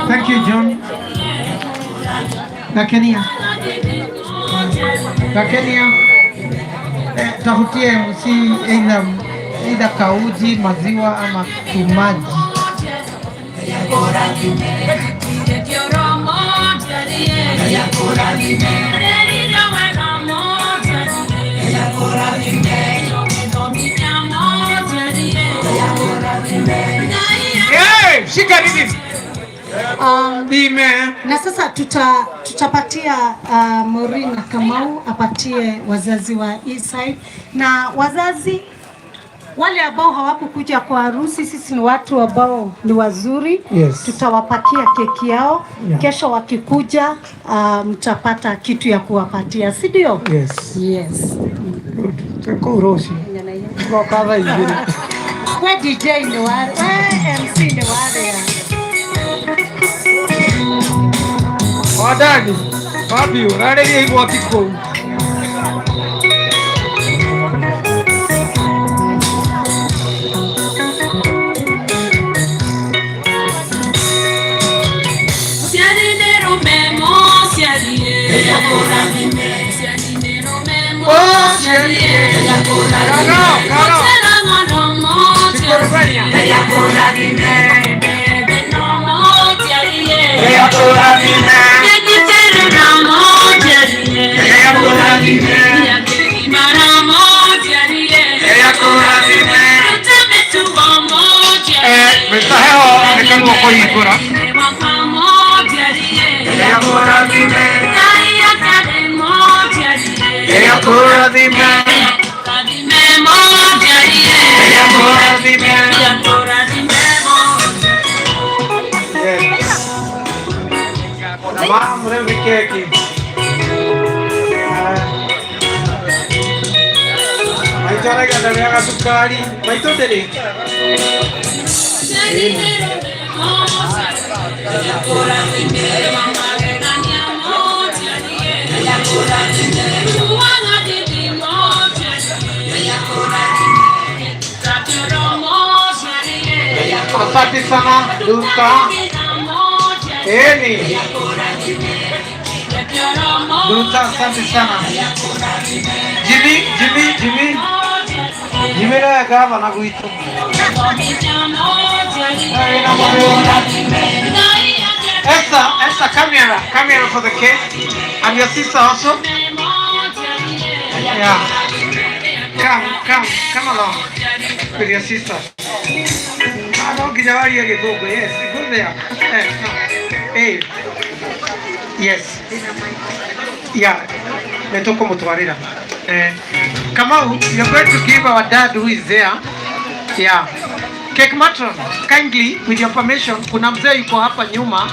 Thank you, John. Gakenia. Gakenia. Tafutie MC either kauji, maziwa ama tumaji. Hey, shika rhythm. Na sasa tutapatia Maureen na Kamau apatie wazazi wa East Side na wazazi wale ambao hawakukuja kwa harusi. Sisi ni watu ambao ni wazuri. Yes. Tutawapakia keki yao. Yeah. Kesho wakikuja, mtapata kitu ya kuwapatia, si ndio? Yes. Yes. Good. Tukuroshi. Tuko igĩrĩ. We DJ ni wale, we MC ni wale. Wadani, wapi ũrarĩria igoti kũu? Mr. Heho nĩ kanua kũhingũra. Mama, keki. Maitũ arauga ndarĩaga cukari. Maitũ ndĩrĩ. Asante sana Duka. Eni. Duka, asante sana. Jimmy, Jimmy, Jimmy. Jimmy nawe gavana gwitũ. Esther, Esther, come here, come here for the cake. And your sister also? Yeah. Come along with your sister. Yes, go there. Hey. Yes. Yeah. Kamau, you're going to give our dad who is there. Yeah. Cake matron, kindly, with your permission, kuna mzee yuko hapa nyuma,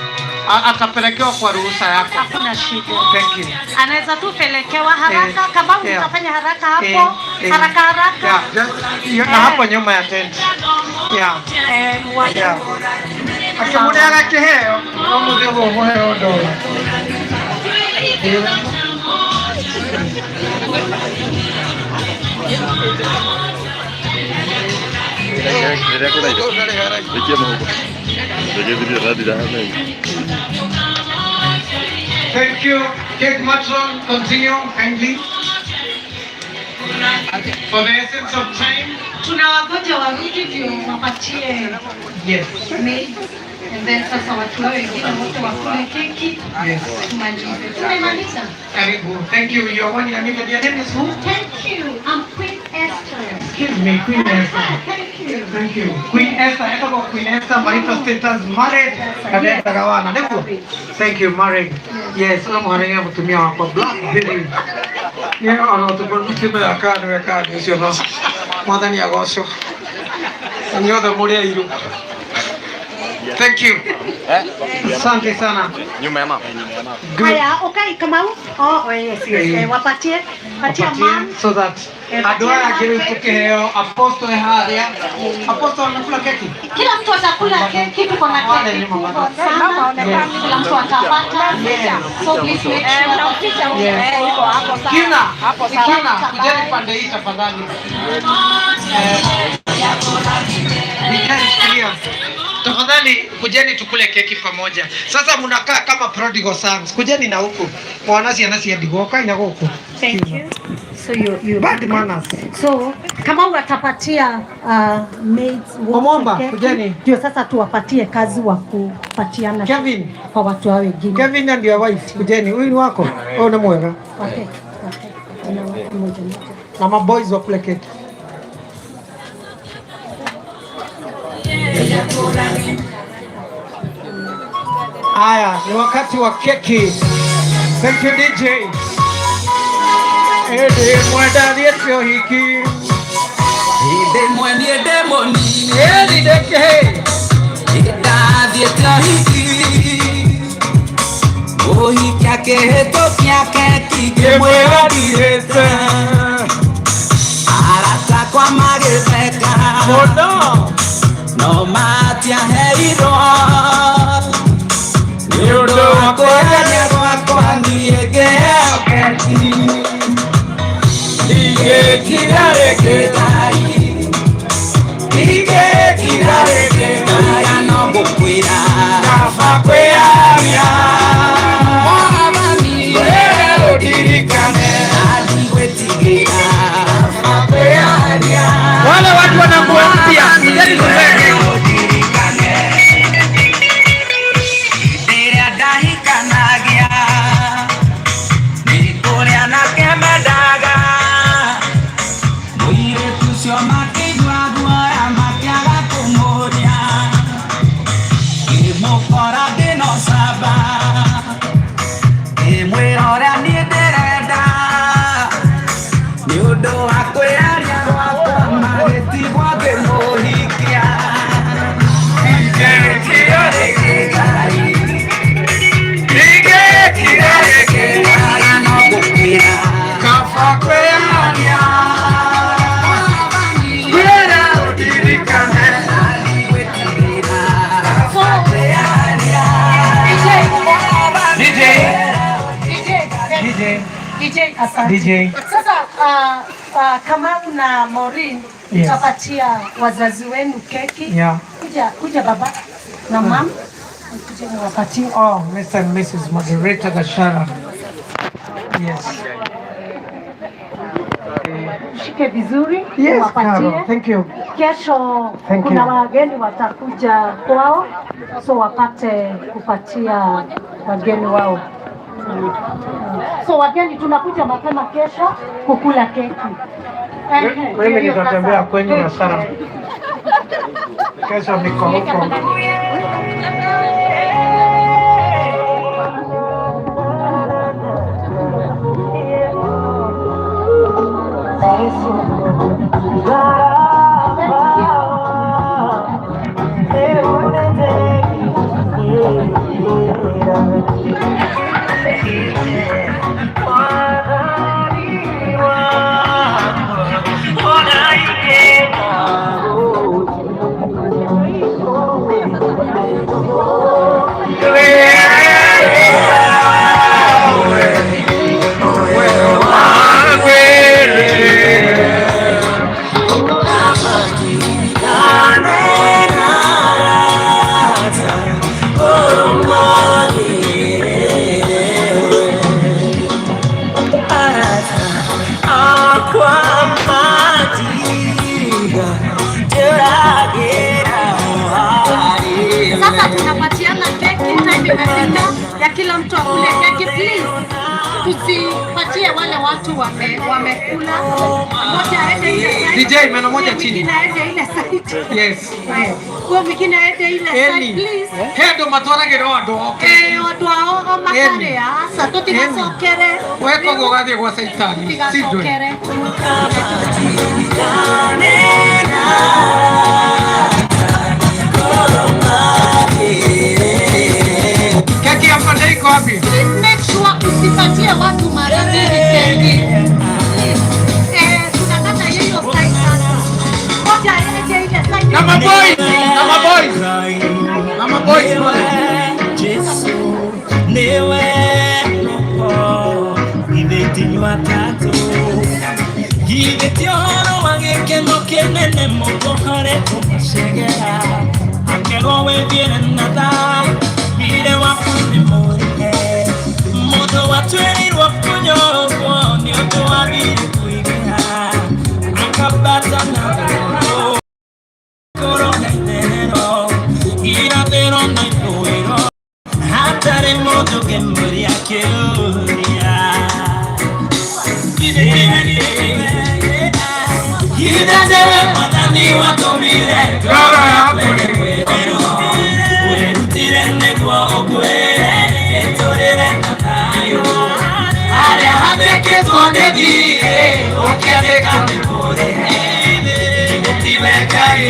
atapelekewa kwa ruhusa yako. Hakuna shida. Thank you. Anaweza tu pelekewa haraka, kama utafanya haraka hapo, haraka haraka. Yeah, na hapo nyuma ya tent. Yeah. Yeah. Akimuneaga kiheo, no muthie gũkũheo ndoro. Thank you. Cake matron, continue kindly. For the essence of time. Tunawagoja warudi ndio wapatie. Yes. And then sasa watu wengine wote wakule keki. Yes. Tumalize. Tumemaliza. Karibu. Thank you. You are one in a million. Your name is who? Thank you. I'm Queen Esther. Excuse me, Queen Esther. Thank you. Thank you. Queen Esther. Etagwo Queen Esther, marital status married. Kadeta gawana. Nĩguo? Thank you, married. Yes, ũyũ mwarĩria mũtumia wakwa Black Billy. Niĩ ona tũkĩmenya kana nĩwe kana nĩ ũcio no Mwathani agocwo. Na inyuothe mũrĩ airũ. Thank you. Asante sana. Nyuma ya mama. Haya, okay, Kamau. Oh, yes, yes. Wapatie. Patia mom. So that andũ aya angĩ rĩu tũkĩheo Apostle haria. Apostle anakula keki? Kila mtu atakula keki, tuko na keki kubwa sana. Kila mtu atapata. So please make sure. Yes. Kina, Kina, kujeni pande hii tafadhali. Tafadhali kujeni tukule keki pamoja. Sasa mnakaa kama prodigal sons. Kujeni na huku. Mwanasi anasi adigoka ina huku. Thank you. So you bad manners. So kama watapatia maids Omomba, kujeni. Ndio sasa tuwapatie kazi wa kupatiana. Kevin, kwa watu hao wengine. Kevin and your wife, kujeni. Huyu ni wako? Wewe ni mwega. Okay. Okay. Na maboys wakule keki. Aya, ni wakati wa keki. Thank you DJ. Ede mwenda thiete hiki. Ede mwendie demoni. Edi deke. Eda thiete hiki. Ohi kyake to kyake kige mwera direte. Arata kwa magetheka. Mono. No matiaheirwo nĩ ũndũ wa kwĩhenia gwakwa niĩ ngĩhoketi ndingĩkira rĩngĩ Ngai ndingĩkira rĩngĩ Ngai no ngũkwĩra kaba kwĩyaria Mwathani wĩre ũndirikane na ndigwĩtigĩra kaba kwĩyaria. Wale watu wana nguo mpya, kujeni tupeke. DJ. Sasa Kamau na Maureen, Yes. Mtapatia wazazi wenu keki. Yeah. Kuja baba na mom. Kuja niwapatie. Oh, Mr. and Mrs. Moderator Gashara. Yes. Shike vizuri. Yes, wapatie. Carol, thank you. Kesho Thank kuna you. wageni watakuja kwao, so wapate kupatia wageni wao. So wageni tunakuja mapema kesho kukula keki. Mimi nitatembea kwenye na Sara. Kesho niko huko. Sasa tunapatiana keki, time imefika ya kila mtu akule keki. Please tusipatie wale watu wamekula. Mmoja aende ile side. DJ, meno moja chini. Mwingine aende ile side. Yes. Huyo mwingine aende ile side Eni. please. He andå matwaragä andå oke. Andå ao o makarĩa aca tũtigacokere. Weka å guo gathiä gwa caitani. Tũtigacokere. Keki ya pande iko wapi? Please make sure usipatie watu mara mbili keki. Tunakata hiyo side sasa. Moja aende ile side. Na maboys, na maboys. Na maboys pale. Jesu niwe roho githĩ tatu githĩ ti ũhoro wa gĩkeno kĩnene mũndũ ũkoretwo ũgĩcegera akerwo wĩthiĩre na thayũ thirĩ waku nĩ mũrĩhe mũndũ watuĩrĩirwo kũnyorwo nĩ ũndũ wa thirĩ kũingĩha akambata na igũrũ kũrũ na itherero irathĩro na ithũĩro hatarĩ mũndũ ũngĩmũria kĩũria. Githĩ tiwe Mwathani watũmire ngoro yaku ĩkwĩrĩrwo wĩrutire nĩguo ũkwĩre ĩtũrĩre na thayũ harĩa handĩkĩtwo nĩ thiirĩ ũkĩandĩka nĩ mũrĩhe. Githĩ tiwe Ngai,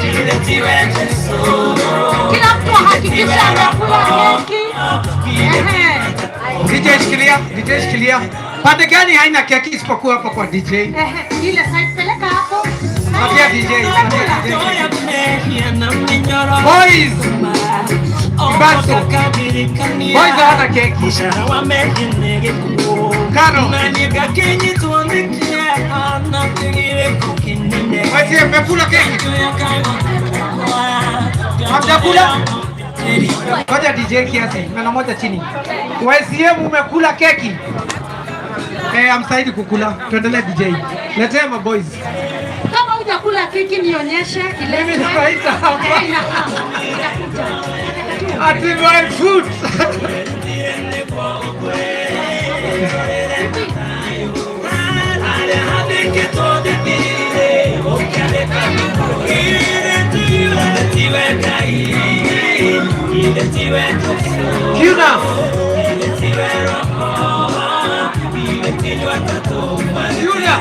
githĩ tiwe Jesũ. Kila mtu ahakikishe amekula keki. Ehe. DJ shikilia, DJ shikilia. Pande gani haina keki isipokuwa hapo kwa DJ? Ehe, ile side peleka hapo. Patia DJ, patia DJ. Boys. Ibaso. Boys hawana keki. Karo. Watie, mmekula keki? Hamjakula? Ngoja DJ kiasi, meno moja chini. YCM umekula keki? Amsaidi kukula. Tuendelee DJ. Letea maboys. Kama hujakula keki nionyeshe ile. Mimi naita hapa. Inakuja. Ati my foot. Kiuna. Kiuna.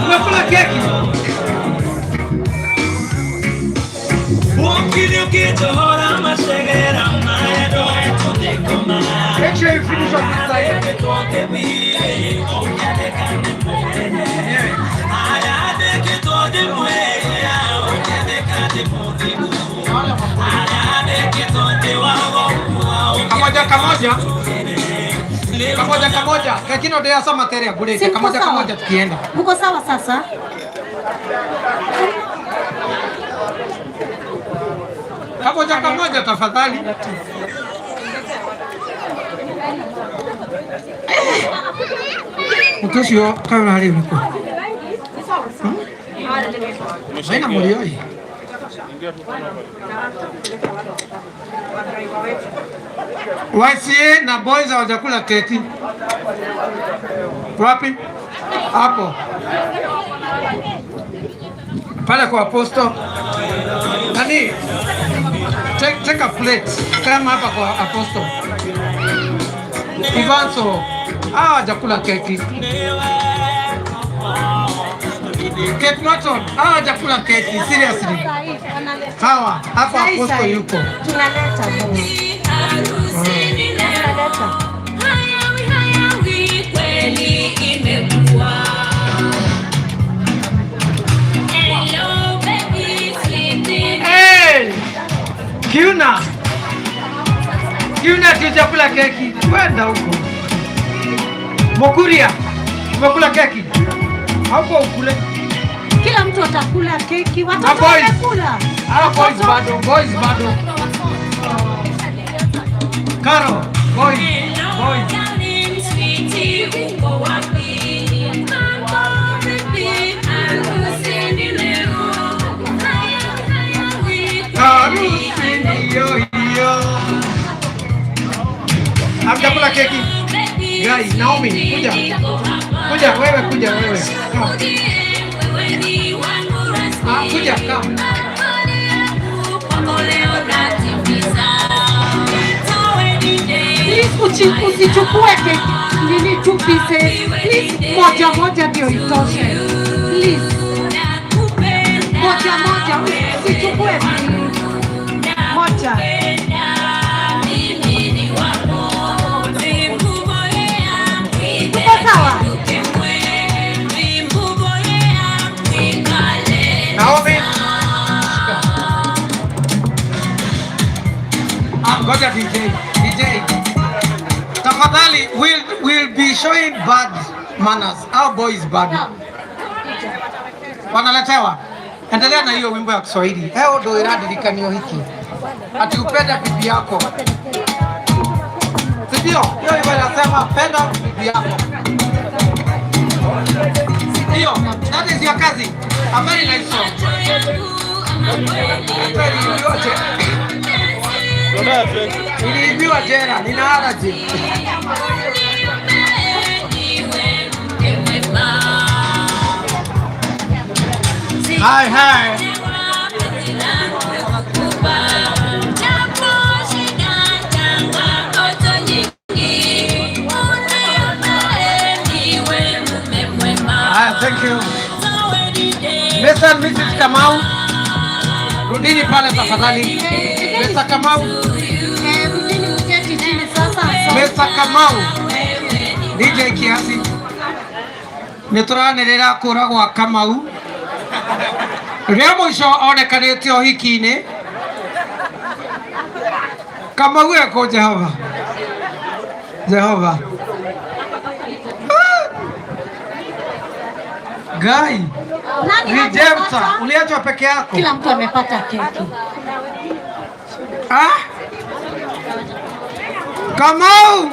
Umekula keki? Make sure you finish on this side. Kamoja kamoja. Kamoja kamoja. Lakini ndio soma tere gure. Si mko Kamoja sawa? kamoja tukienda. Mko sawa sasa? Kamoja kamoja tafadhali. Mutu ucio kana harĩ ũrĩkũ? Wĩna mũrĩo ĩ? YCA na boys hawajakula keki. Wapi? Hapo pale kwa apostle. Nani? Take a plate. Kama hapa kwa apostle. Ivanso. Ah, hajakula keki. Kate Morton, ah, hajakula keki. Seriously. Sawa, hapa Sahi, apostle sahi. Yuko. Tunaleta. Tunaleta. Hayawi hayawi kweli imekuwa. Hello baby, sweetie. Hey! Kiuna. Kiuna tujakula keki. Kwenda huko. Mokuria. Umekula keki? Hapo ukule. Kila mtu atakula keki. Ah, Watoto boys. wamekula. Ah, boys bado, boys bado. Karo, boys, boys. Darling, sweetie, uko wapi? Mambo vipi? Harusi ni leo. Hayawi hayawi kweli. Harusi ndiyo hiyo. Hamjakula keki? Guys, Naomi, kuja. Kuja wewe, kuja wewe. Come. Ah, kuja, come. Please usichukue keki nini two pieces. Please moja moja ndio itoshe. Please. Moja moja usichukue mbili. Moja. Tuko sawa? Naomi. Shika. Ah, ngoja DJ. DJ. Tafadhali, we'll be showing bad manners. Our boys bad. Wanaletewa. Endelea na hiyo wimbo ya Kiswahili. Eo ndo iradirikanio hiki. Ati upende bibi yako. Si ndio? Hiyo wimbo inasema penda bibi yako. Ndio, that is your kazi. A very nice song. Hata niliibiwa jela, nina allergy. Hi, hi. Hi, thank you. Mr. and Mrs. Kamau, rudini pale tafadhali. Mr. Kamau, Rudini mketi chini sasa. Mr. Kamau, DJ kiasi. Nĩ tũranĩrĩra kũra gwa Kamau rĩa mũico onekanĩte ũhiki-inĩ. Kamau ekũ Jehova, Jehova. Ah! Ngai. Nani Ni hajapata? Jemsa, uliachwa peke yako. Kila mtu amepata keki. Ah? Kamau!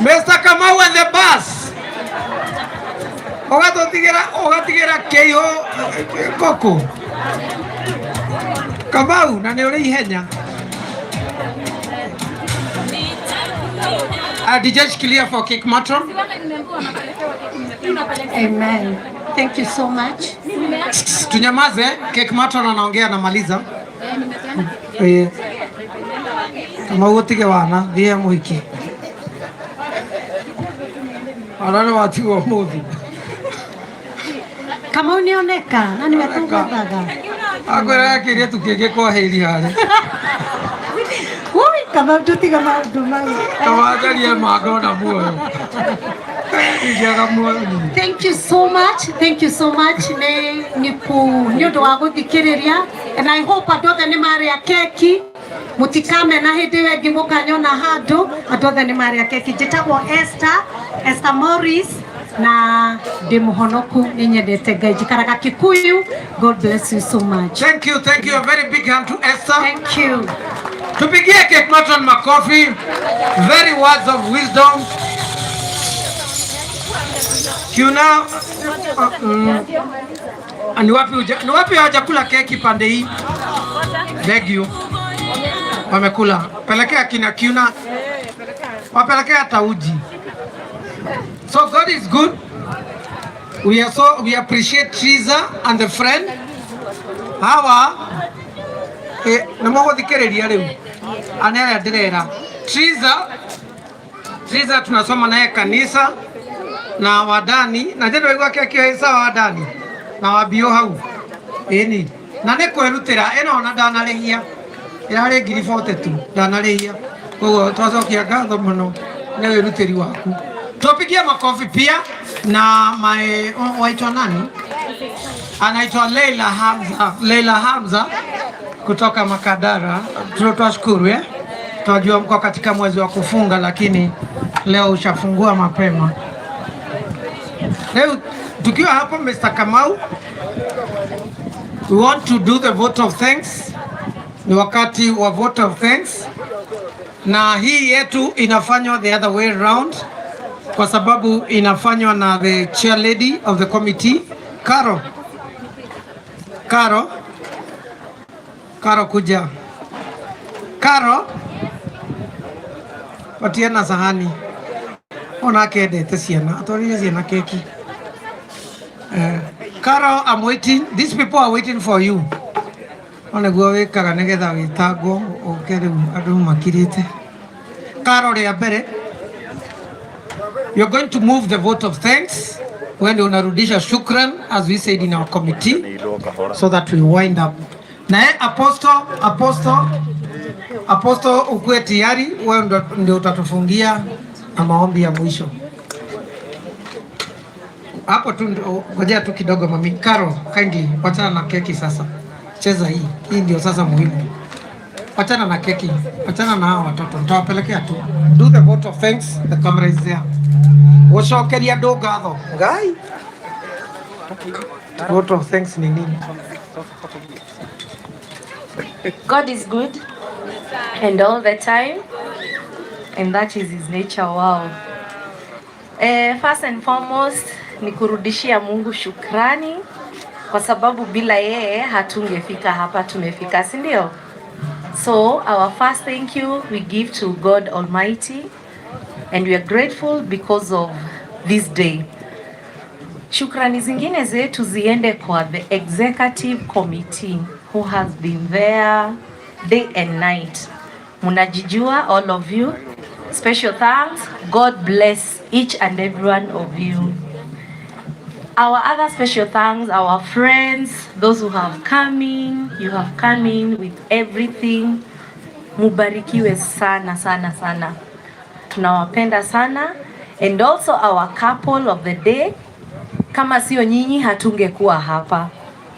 Mr. Kamau and the bus. Ũgatigira ũgatigira kĩihũ ngũkũ. Kamau na nĩ ũrĩ ihenya. DJ shikilia for cake matron. Amen. Thank you so much. Tunyamaze, cake matron anaongea anamaliza. Eh. Kamau ũtige wana, thiĩ mũhiki. Wana nĩ watigwo ũmũthĩ. Kamau nĩoneka na nĩwe tũgũthaga. Akwĩraga kĩirĩtu kĩngĩ kwahĩri harĩa. Ui, Kamau tũtiga maũndũ mau. Kawanjarie mangona muoyo. Ingĩaga muoyo niĩ. Thank you so much. Thank you so much. Nĩ ku nĩ ũndũ wa gũthikĩrĩria and I hope andũ othe nĩ marĩa keki. Mũtikamena hĩndĩ ĩyo ĩngĩ mũkanyona handũ. Andũ othe nĩ marĩa keki. Njĩtagwo Esther, Esther Morris na ndĩ mũhonoku, nĩ nyendete Ngai. Njikaraga Kikuyu. God bless you so much. Thank you, thank you. A very big hand to Esther. Thank you. Tupigie Cake Matron makofi. Very words of wisdom. Kiuna, ni wapi ni wapi hawajakula keki pande hii? Beg you. Wamekula. Pelekea kina Kiuna. Wapelekea hata uji. So God is good. We appreciate Triza and the friend. Hawa nĩ mũgũthikĩrĩria rĩu ane arĩa ndĩrera. Triza tunasoma naye kanisa na wadani na njĩ ndwaigua kĩo sawa wadani na wambio hau ĩni na nĩ kwĩrutĩra ĩno ona ndanarĩhia ĩrarĩ 40,000 tu ndanarĩhia, koguo twacokia ngatho mũno nĩ wĩrutĩri waku. Tupigie makofi pia na mae waitwa nani? Anaitwa Leila Hamza, Leila Hamza kutoka Makadara. Twashukuru eh? Twajua mko katika mwezi wa kufunga, lakini leo ushafungua mapema. Leo tukiwa hapa, Mr. Kamau, we want to do the vote of thanks. Ni wakati wa vote of thanks, na hii yetu inafanywa the other way round kwa sababu inafanywa na the chair lady of the committee, Caro. Caro, Caro kuja. Caro, patiana sahani. Ona akendete ciana, atwarire ciana keki. Caro, I'm waiting. These people are waiting for you. Ona guo wikaga nigetha witangwo uke riu andu makirite. Caro, ria mbere. You're going to move the vote of thanks when unarudisha shukran as we said in our committee so that we wind up. Naye Apostle, ukuwe tayari, wewe ndio utatufungia na maombi ya mwisho. Hapo tu ngojea tu kidogo mami. Caro, kindly wachana na keki sasa. Cheza hii. Hii ndio sasa muhimu. Wachana na keki. Wachana na hao watoto. Nitawapelekea tu. Do the vote of thanks. The camera is there. Gũcokeria andũ ngatho. Ngai. Vote of thanks ni nini? God is good and all the time, and that is his nature. Wow. First and foremost ni kurudishia Mungu shukrani kwa sababu bila yeye hatungefika hapa tumefika, si ndio? So our first thank you we give to God Almighty, and we are grateful because of this day. Shukrani zingine zetu ziende kwa the executive committee who has been there day and night. Munajijua, all of you. Special thanks. God bless each and every one of you. Our other special thanks, our friends, those who have come in, you have come in with everything. Mubarikiwe sana sana sana. Tunawapenda sana. And also our couple of the day. Kama sio nyinyi hatungekuwa hapa,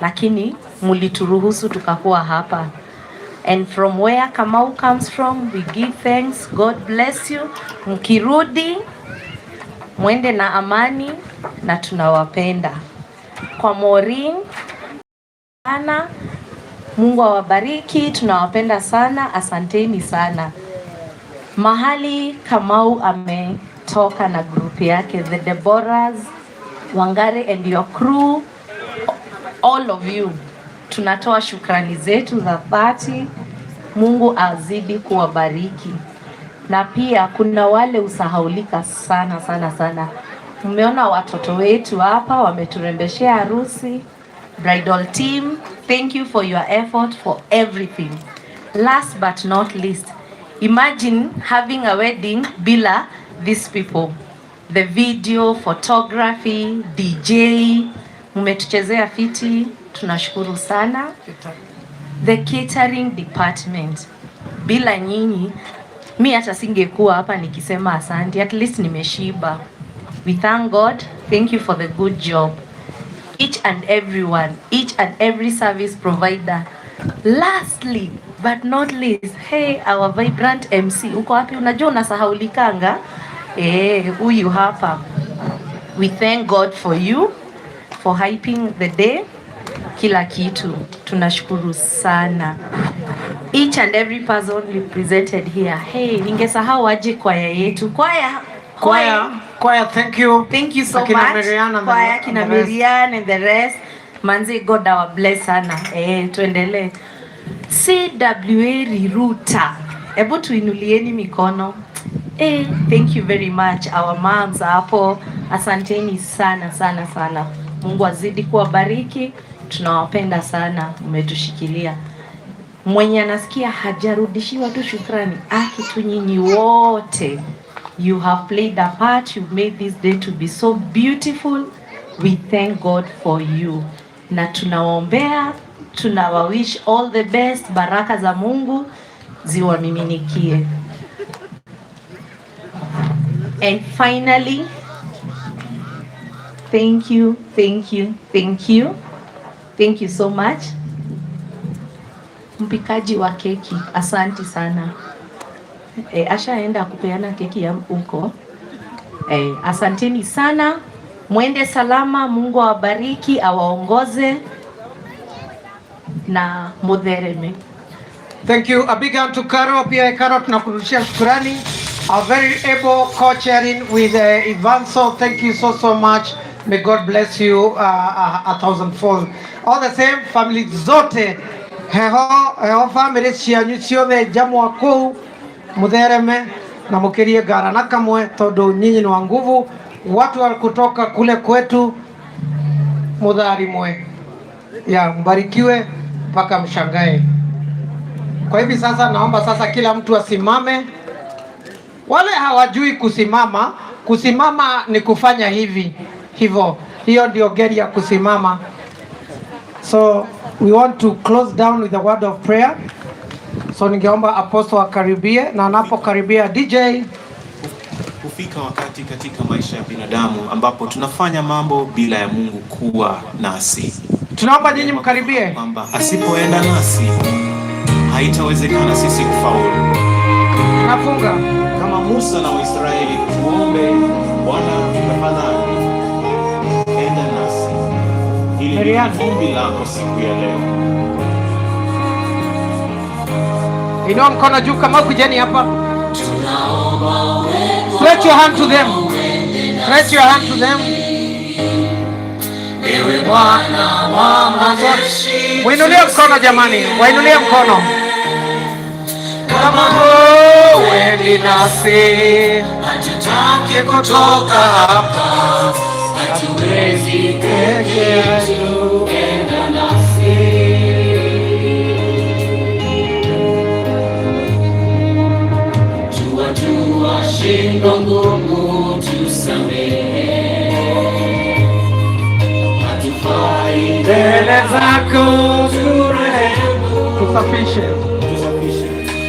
lakini mulituruhusu tukakuwa hapa. And from where Kamau comes from, we give thanks. God bless you. Mkirudi mwende na amani na tunawapenda. Kwa Maureen sana, Mungu awabariki, tunawapenda sana, asanteni sana. Mahali Kamau ametoka na group yake, the Deborahs, Wangari and your crew, all of you, tunatoa shukrani zetu za dhati. Mungu azidi kuwabariki. Na pia kuna wale usahaulika sana sana sana. Mmeona watoto wetu hapa wameturembeshea harusi. Bridal team, thank you for your effort, for everything. Last but not least, imagine having a wedding bila these people. The video, photography, DJ, mmetuchezea fiti, tunashukuru sana. The catering department, bila nyinyi mi hata singekuwa hapa nikisema asante, at least nimeshiba. We thank God, thank you for the good job. Each and every one, each and every service provider. Lastly but not least, hey, our vibrant MC, uko wapi? Unajua unasahaulikanga. Eh, huyu hapa. We thank God for you, for hyping the day. Kila kitu tunashukuru sana. Each and every person represented here. Hey, ningesahau aje kwaya yetu. Kwaya, Choir, choir, thank you. Thank you so Akina much. Marianne and the- Choir, and kina the rest. Marianne and the rest. Manze, God our bless sana. Eh, tuendelee. CWA Riruta. Hebu tuinulieni mikono. Thank you very much our moms hapo, asanteni sana sana sana. Mungu azidi kuwabariki, tunawapenda sana, mmetushikilia. Mwenye anasikia hajarudishiwa tu shukrani, aki tu nyinyi wote, you have played a part, you've made this day to be so beautiful. We thank God for you, na tunawaombea, tunawawish all the best, baraka za Mungu ziwamiminikie. And finally, thank you, thank you, thank you. Thank you so much. Mpikaji wa keki, asanti sana. Ashaenda kupeana keki ya huko. Asanteni sana. Mwende salama, Mungu awabariki, awaongoze na muthereme. Thank you. A big hand to Caro. Pia Caro tunakurudishia shukrani. A very able co-chairing with Ivanso. Thank you so so much. May God bless you a thousandfold. All the same, family zote heho heho family cianyu ciothe jamwa kuu muthereme na mukirie ngara na kamwe tondu nyinyi ni wa nguvu. Watu wa kutoka kule kwetu mudharimwe ya mbarikiwe mpaka mshangae. Kwa hivi sasa naomba sasa kila mtu asimame. Wale hawajui kusimama, kusimama ni kufanya hivi hivyo, hiyo ndio geri ya kusimama. So we want to close down with a word of prayer. So ningeomba apostle akaribie, na anapokaribia DJ. Hufika wakati katika maisha ya binadamu ambapo tunafanya mambo bila ya Mungu kuwa nasi. Tunaomba nyinyi mkaribie. Kwamba asipoenda nasi haitawezekana sisi kufaulu. Nafunga. Kama Musa na Waisraeli, tuombe Bwana, tafadhali enda nasi. Hili ni ombi lako siku ya leo. Inua mkono juu kama kujeni hapa. Stretch your hand to them. Stretch your hand to them. Ewe Bwana wa majeshi, Wainulie mkono jamani, wainulie mkono. Kama wewe nasi, hatutaki kutoka hapa, hatuwezi peke yetu, enda nasi. Jua shingo ngumu, tusamehe, hatufai mbele zako, turehemu, tusafishe,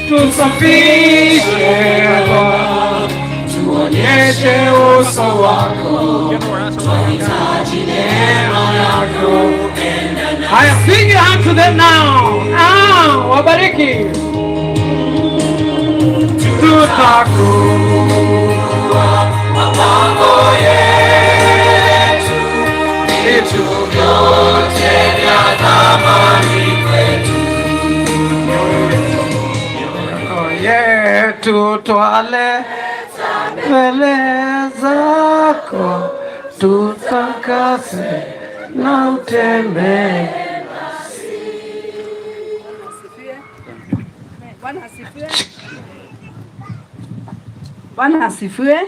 tusafishe Bwana, tuonyeshe uso wako, twahitaji neema yako, enda nasi. Haya, sing your hand to them now. Ah, wabariki. Tutakuwa mapango yetu, vitu vyote vya thamani kwetu. Yetu twale mbele zako, tutakase na utembee. Bwana asifiwe. Bwana asifiwe.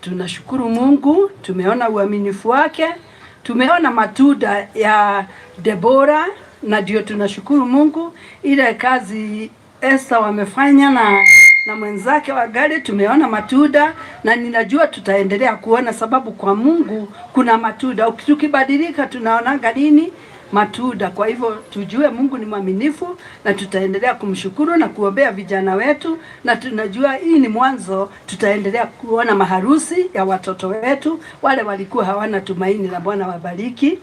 Tunashukuru Mungu, tumeona uaminifu wake, tumeona matunda ya Debora, na ndio tunashukuru Mungu ile kazi Esther wamefanya na mwenzake wa gari, tumeona matunda na ninajua tutaendelea kuona, sababu kwa Mungu kuna matunda. Tukibadilika tunaonaga nini? Matunda. Kwa hivyo tujue Mungu ni mwaminifu na tutaendelea kumshukuru na kuombea vijana wetu, na tunajua hii ni mwanzo, tutaendelea kuona maharusi ya watoto wetu wale walikuwa hawana tumaini, la Bwana wabariki.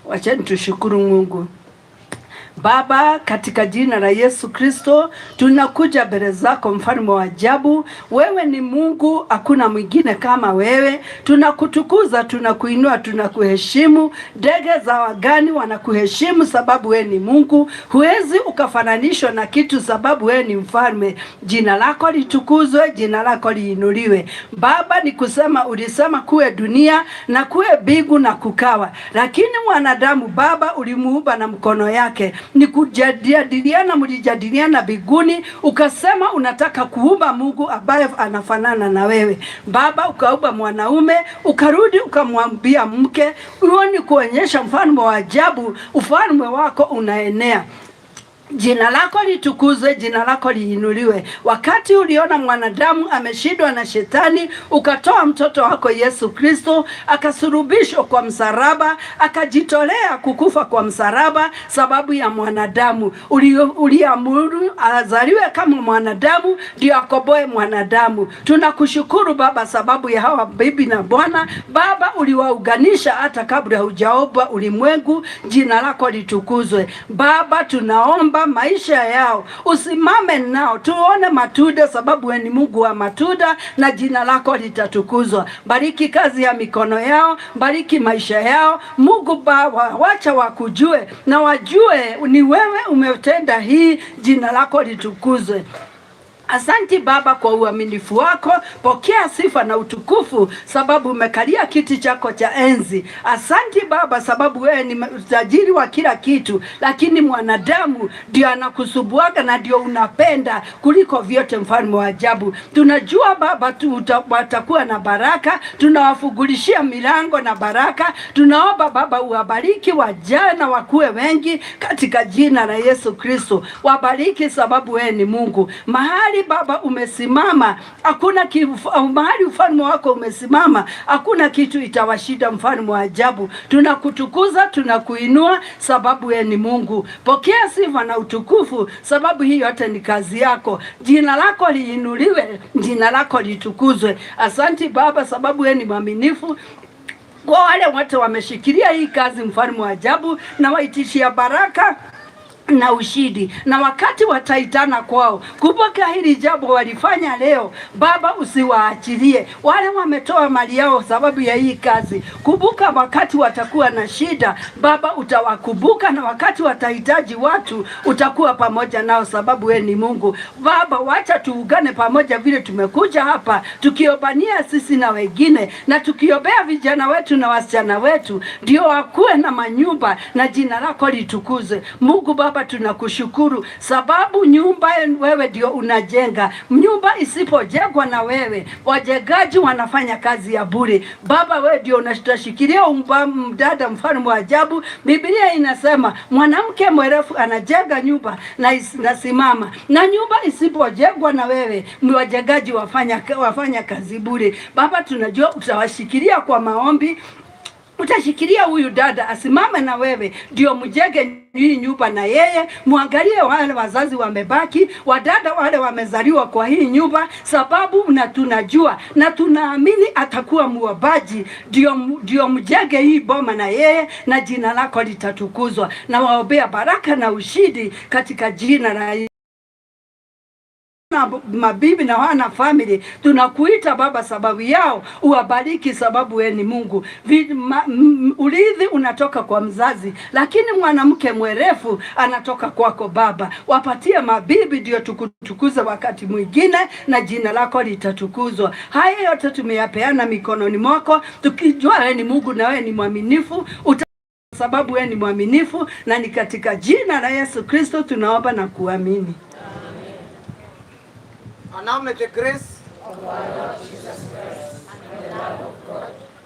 Wacheni tushukuru Mungu. Baba, katika jina la Yesu Kristo, tunakuja mbele zako mfalme wa ajabu. Wewe ni Mungu, hakuna mwingine kama wewe. Tunakutukuza, tunakuinua, tunakuheshimu. Ndege za wagani wanakuheshimu sababu wewe ni Mungu. Huwezi ukafananishwa na kitu sababu wewe ni mfalme. Jina lako litukuzwe, jina lako liinuliwe. Baba, ni kusema ulisema kuwe dunia na kuwe mbingu na kukawa, lakini mwanadamu Baba ulimuumba na mkono yake. Ni kujadiliana, mlijadiliana mbinguni, ukasema unataka kuumba Mungu ambaye anafanana na wewe Baba. Ukaumba mwanaume, ukarudi ukamwambia mke, huo ni kuonyesha mfalme wa ajabu, ufalme wako unaenea. Jina lako litukuzwe, jina lako liinuliwe. Wakati uliona mwanadamu ameshindwa na shetani, ukatoa mtoto wako Yesu Kristo, akasulubishwa kwa msalaba, akajitolea kukufa kwa msalaba sababu ya mwanadamu. Uliamuru azaliwe kama mwanadamu ndio akomboe mwanadamu. Tunakushukuru Baba sababu ya hawa bibi na bwana. Baba, uliwaunganisha hata kabla hujaumba ulimwengu. Jina lako litukuzwe Baba. Tunaomba maisha yao, usimame nao, tuone matunda, sababu wewe ni Mungu wa matunda, na jina lako litatukuzwa. Bariki kazi ya mikono yao, bariki maisha yao Mungu Baba, wacha wakujue na wajue ni wewe umetenda hii, jina lako litukuzwe. Asanti Baba kwa uaminifu wako, pokea sifa na utukufu, sababu umekalia kiti chako cha enzi. Asanti Baba sababu wewe ni tajiri wa kila kitu, lakini mwanadamu ndio anakusubuaga na ndio unapenda kuliko vyote, mfalme wa ajabu. Tunajua Baba tu watakuwa na baraka, tunawafungulishia milango na baraka. Tunaomba Baba uwabariki wajana wakuwe wengi katika jina la Yesu Kristo. Wabariki sababu wewe ni Mungu. Mahali Baba umesimama, hakuna mahali ufalme wako umesimama, hakuna kitu itawashinda, mfalme wa ajabu. Tunakutukuza, tunakuinua sababu wewe ni Mungu. Pokea sifa na utukufu, sababu hii yote ni kazi yako. Jina lako liinuliwe, jina lako litukuzwe. Asanti Baba sababu wewe ni mwaminifu kwa wale wote wameshikilia hii kazi, mfalme wa ajabu, na waitishia baraka na ushindi, na wakati wataitana kwao, kumbuka hili jambo walifanya leo. Baba, usiwaachilie wale wametoa mali yao sababu ya hii kazi. Kumbuka wakati watakuwa na shida, Baba utawakumbuka, na wakati watahitaji watu utakuwa pamoja nao, sababu wewe ni Mungu. Baba, wacha tuungane pamoja vile tumekuja hapa tukiobania sisi na wengine, na tukiombea vijana wetu na wasichana wetu, ndio wakuwe na manyumba na jina lako litukuzwe. Mungu Baba, tunakushukuru sababu nyumba wewe ndio unajenga. Nyumba isipojengwa na wewe, wajengaji wanafanya kazi ya bure. Baba, wewe ndio unashikilia mdada, mfalme wa ajabu. Biblia inasema mwanamke mwerevu anajenga nyumba na inasimama, na nyumba isipojengwa na wewe, wajengaji wafanya kazi bure. Baba, tunajua utawashikilia kwa maombi, utashikilia huyu dada asimame na wewe, ndio mjenge hii nyumba na yeye. Muangalie wale wazazi wamebaki, wadada wale wamezaliwa kwa hii nyumba, sababu na tunajua na tunaamini atakuwa muombaji, ndio mjenge hii boma na yeye, na jina lako litatukuzwa. Na waombea baraka na ushindi katika jina la na mabibi na wana family, tunakuita Baba sababu yao, uwabariki sababu wewe ni Mungu. Urithi unatoka kwa mzazi, lakini mwanamke mwerefu anatoka kwako Baba. Wapatie mabibi ndio tukutukuze wakati mwingine, na jina lako litatukuzwa. Haya yote tumeyapeana mikononi mwako, tukijua wewe ni Mungu na wewe ni mwaminifu sababu wewe ni mwaminifu, na ni katika jina la Yesu Kristo tunaomba na kuamini. And now may the grace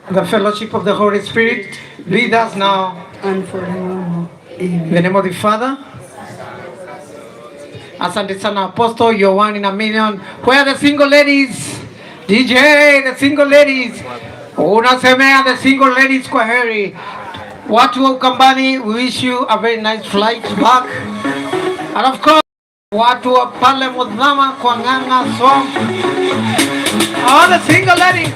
and the fellowship of the Holy Spirit be with us now and forevermore. In the name of the Father. Asante sana Apostle, you're one in a million. Where are the single ladies? DJ, the single ladies. Unasemea the single ladies kwa heri. Watu wa Ukambani, we wish you a very nice flight back. And of course, watu wa pale Muthama kwa Ng'ang'a Swamp. All the single ladies.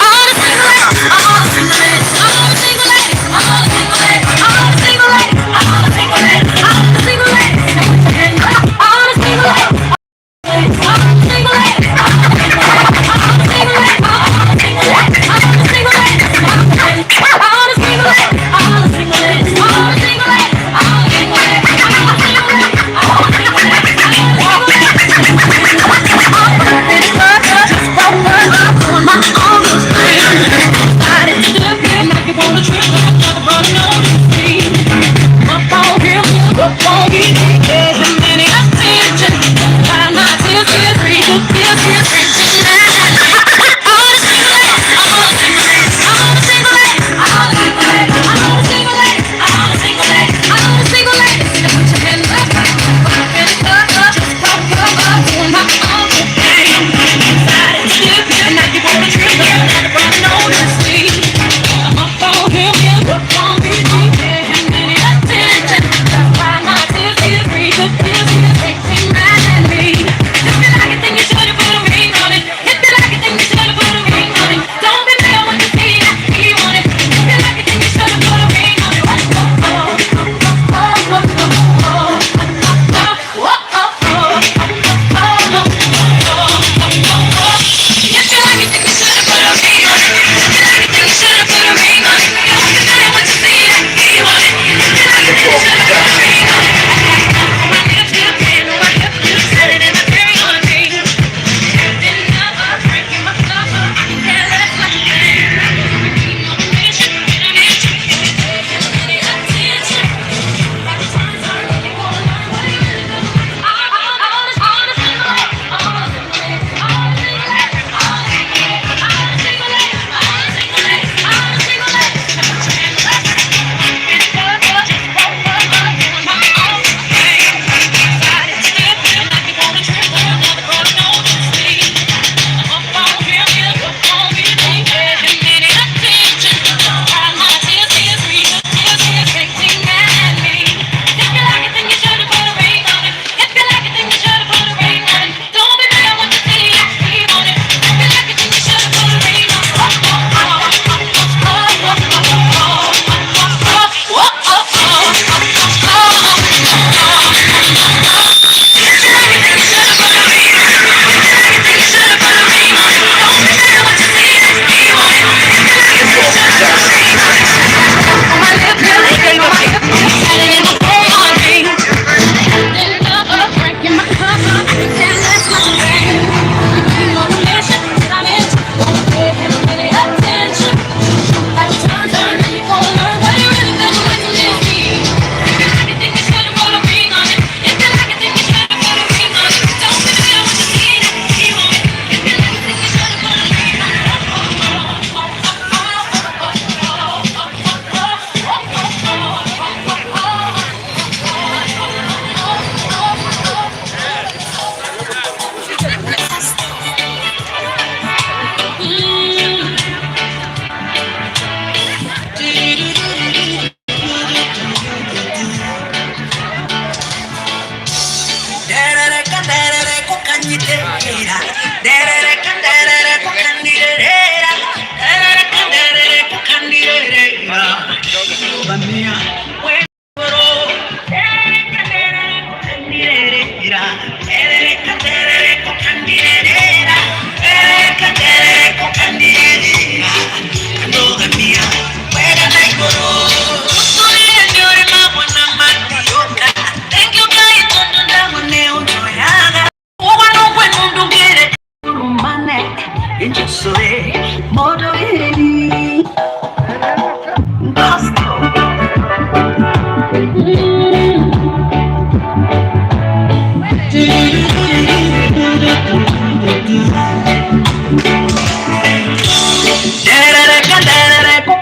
All the single ladies, all the single ladies, all the single ladies, all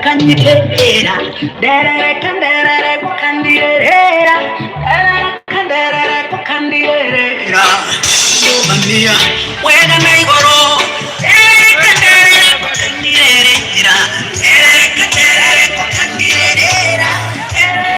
Kandirera, derere kanderere kandirera, derere kanderere kandirera. Mania.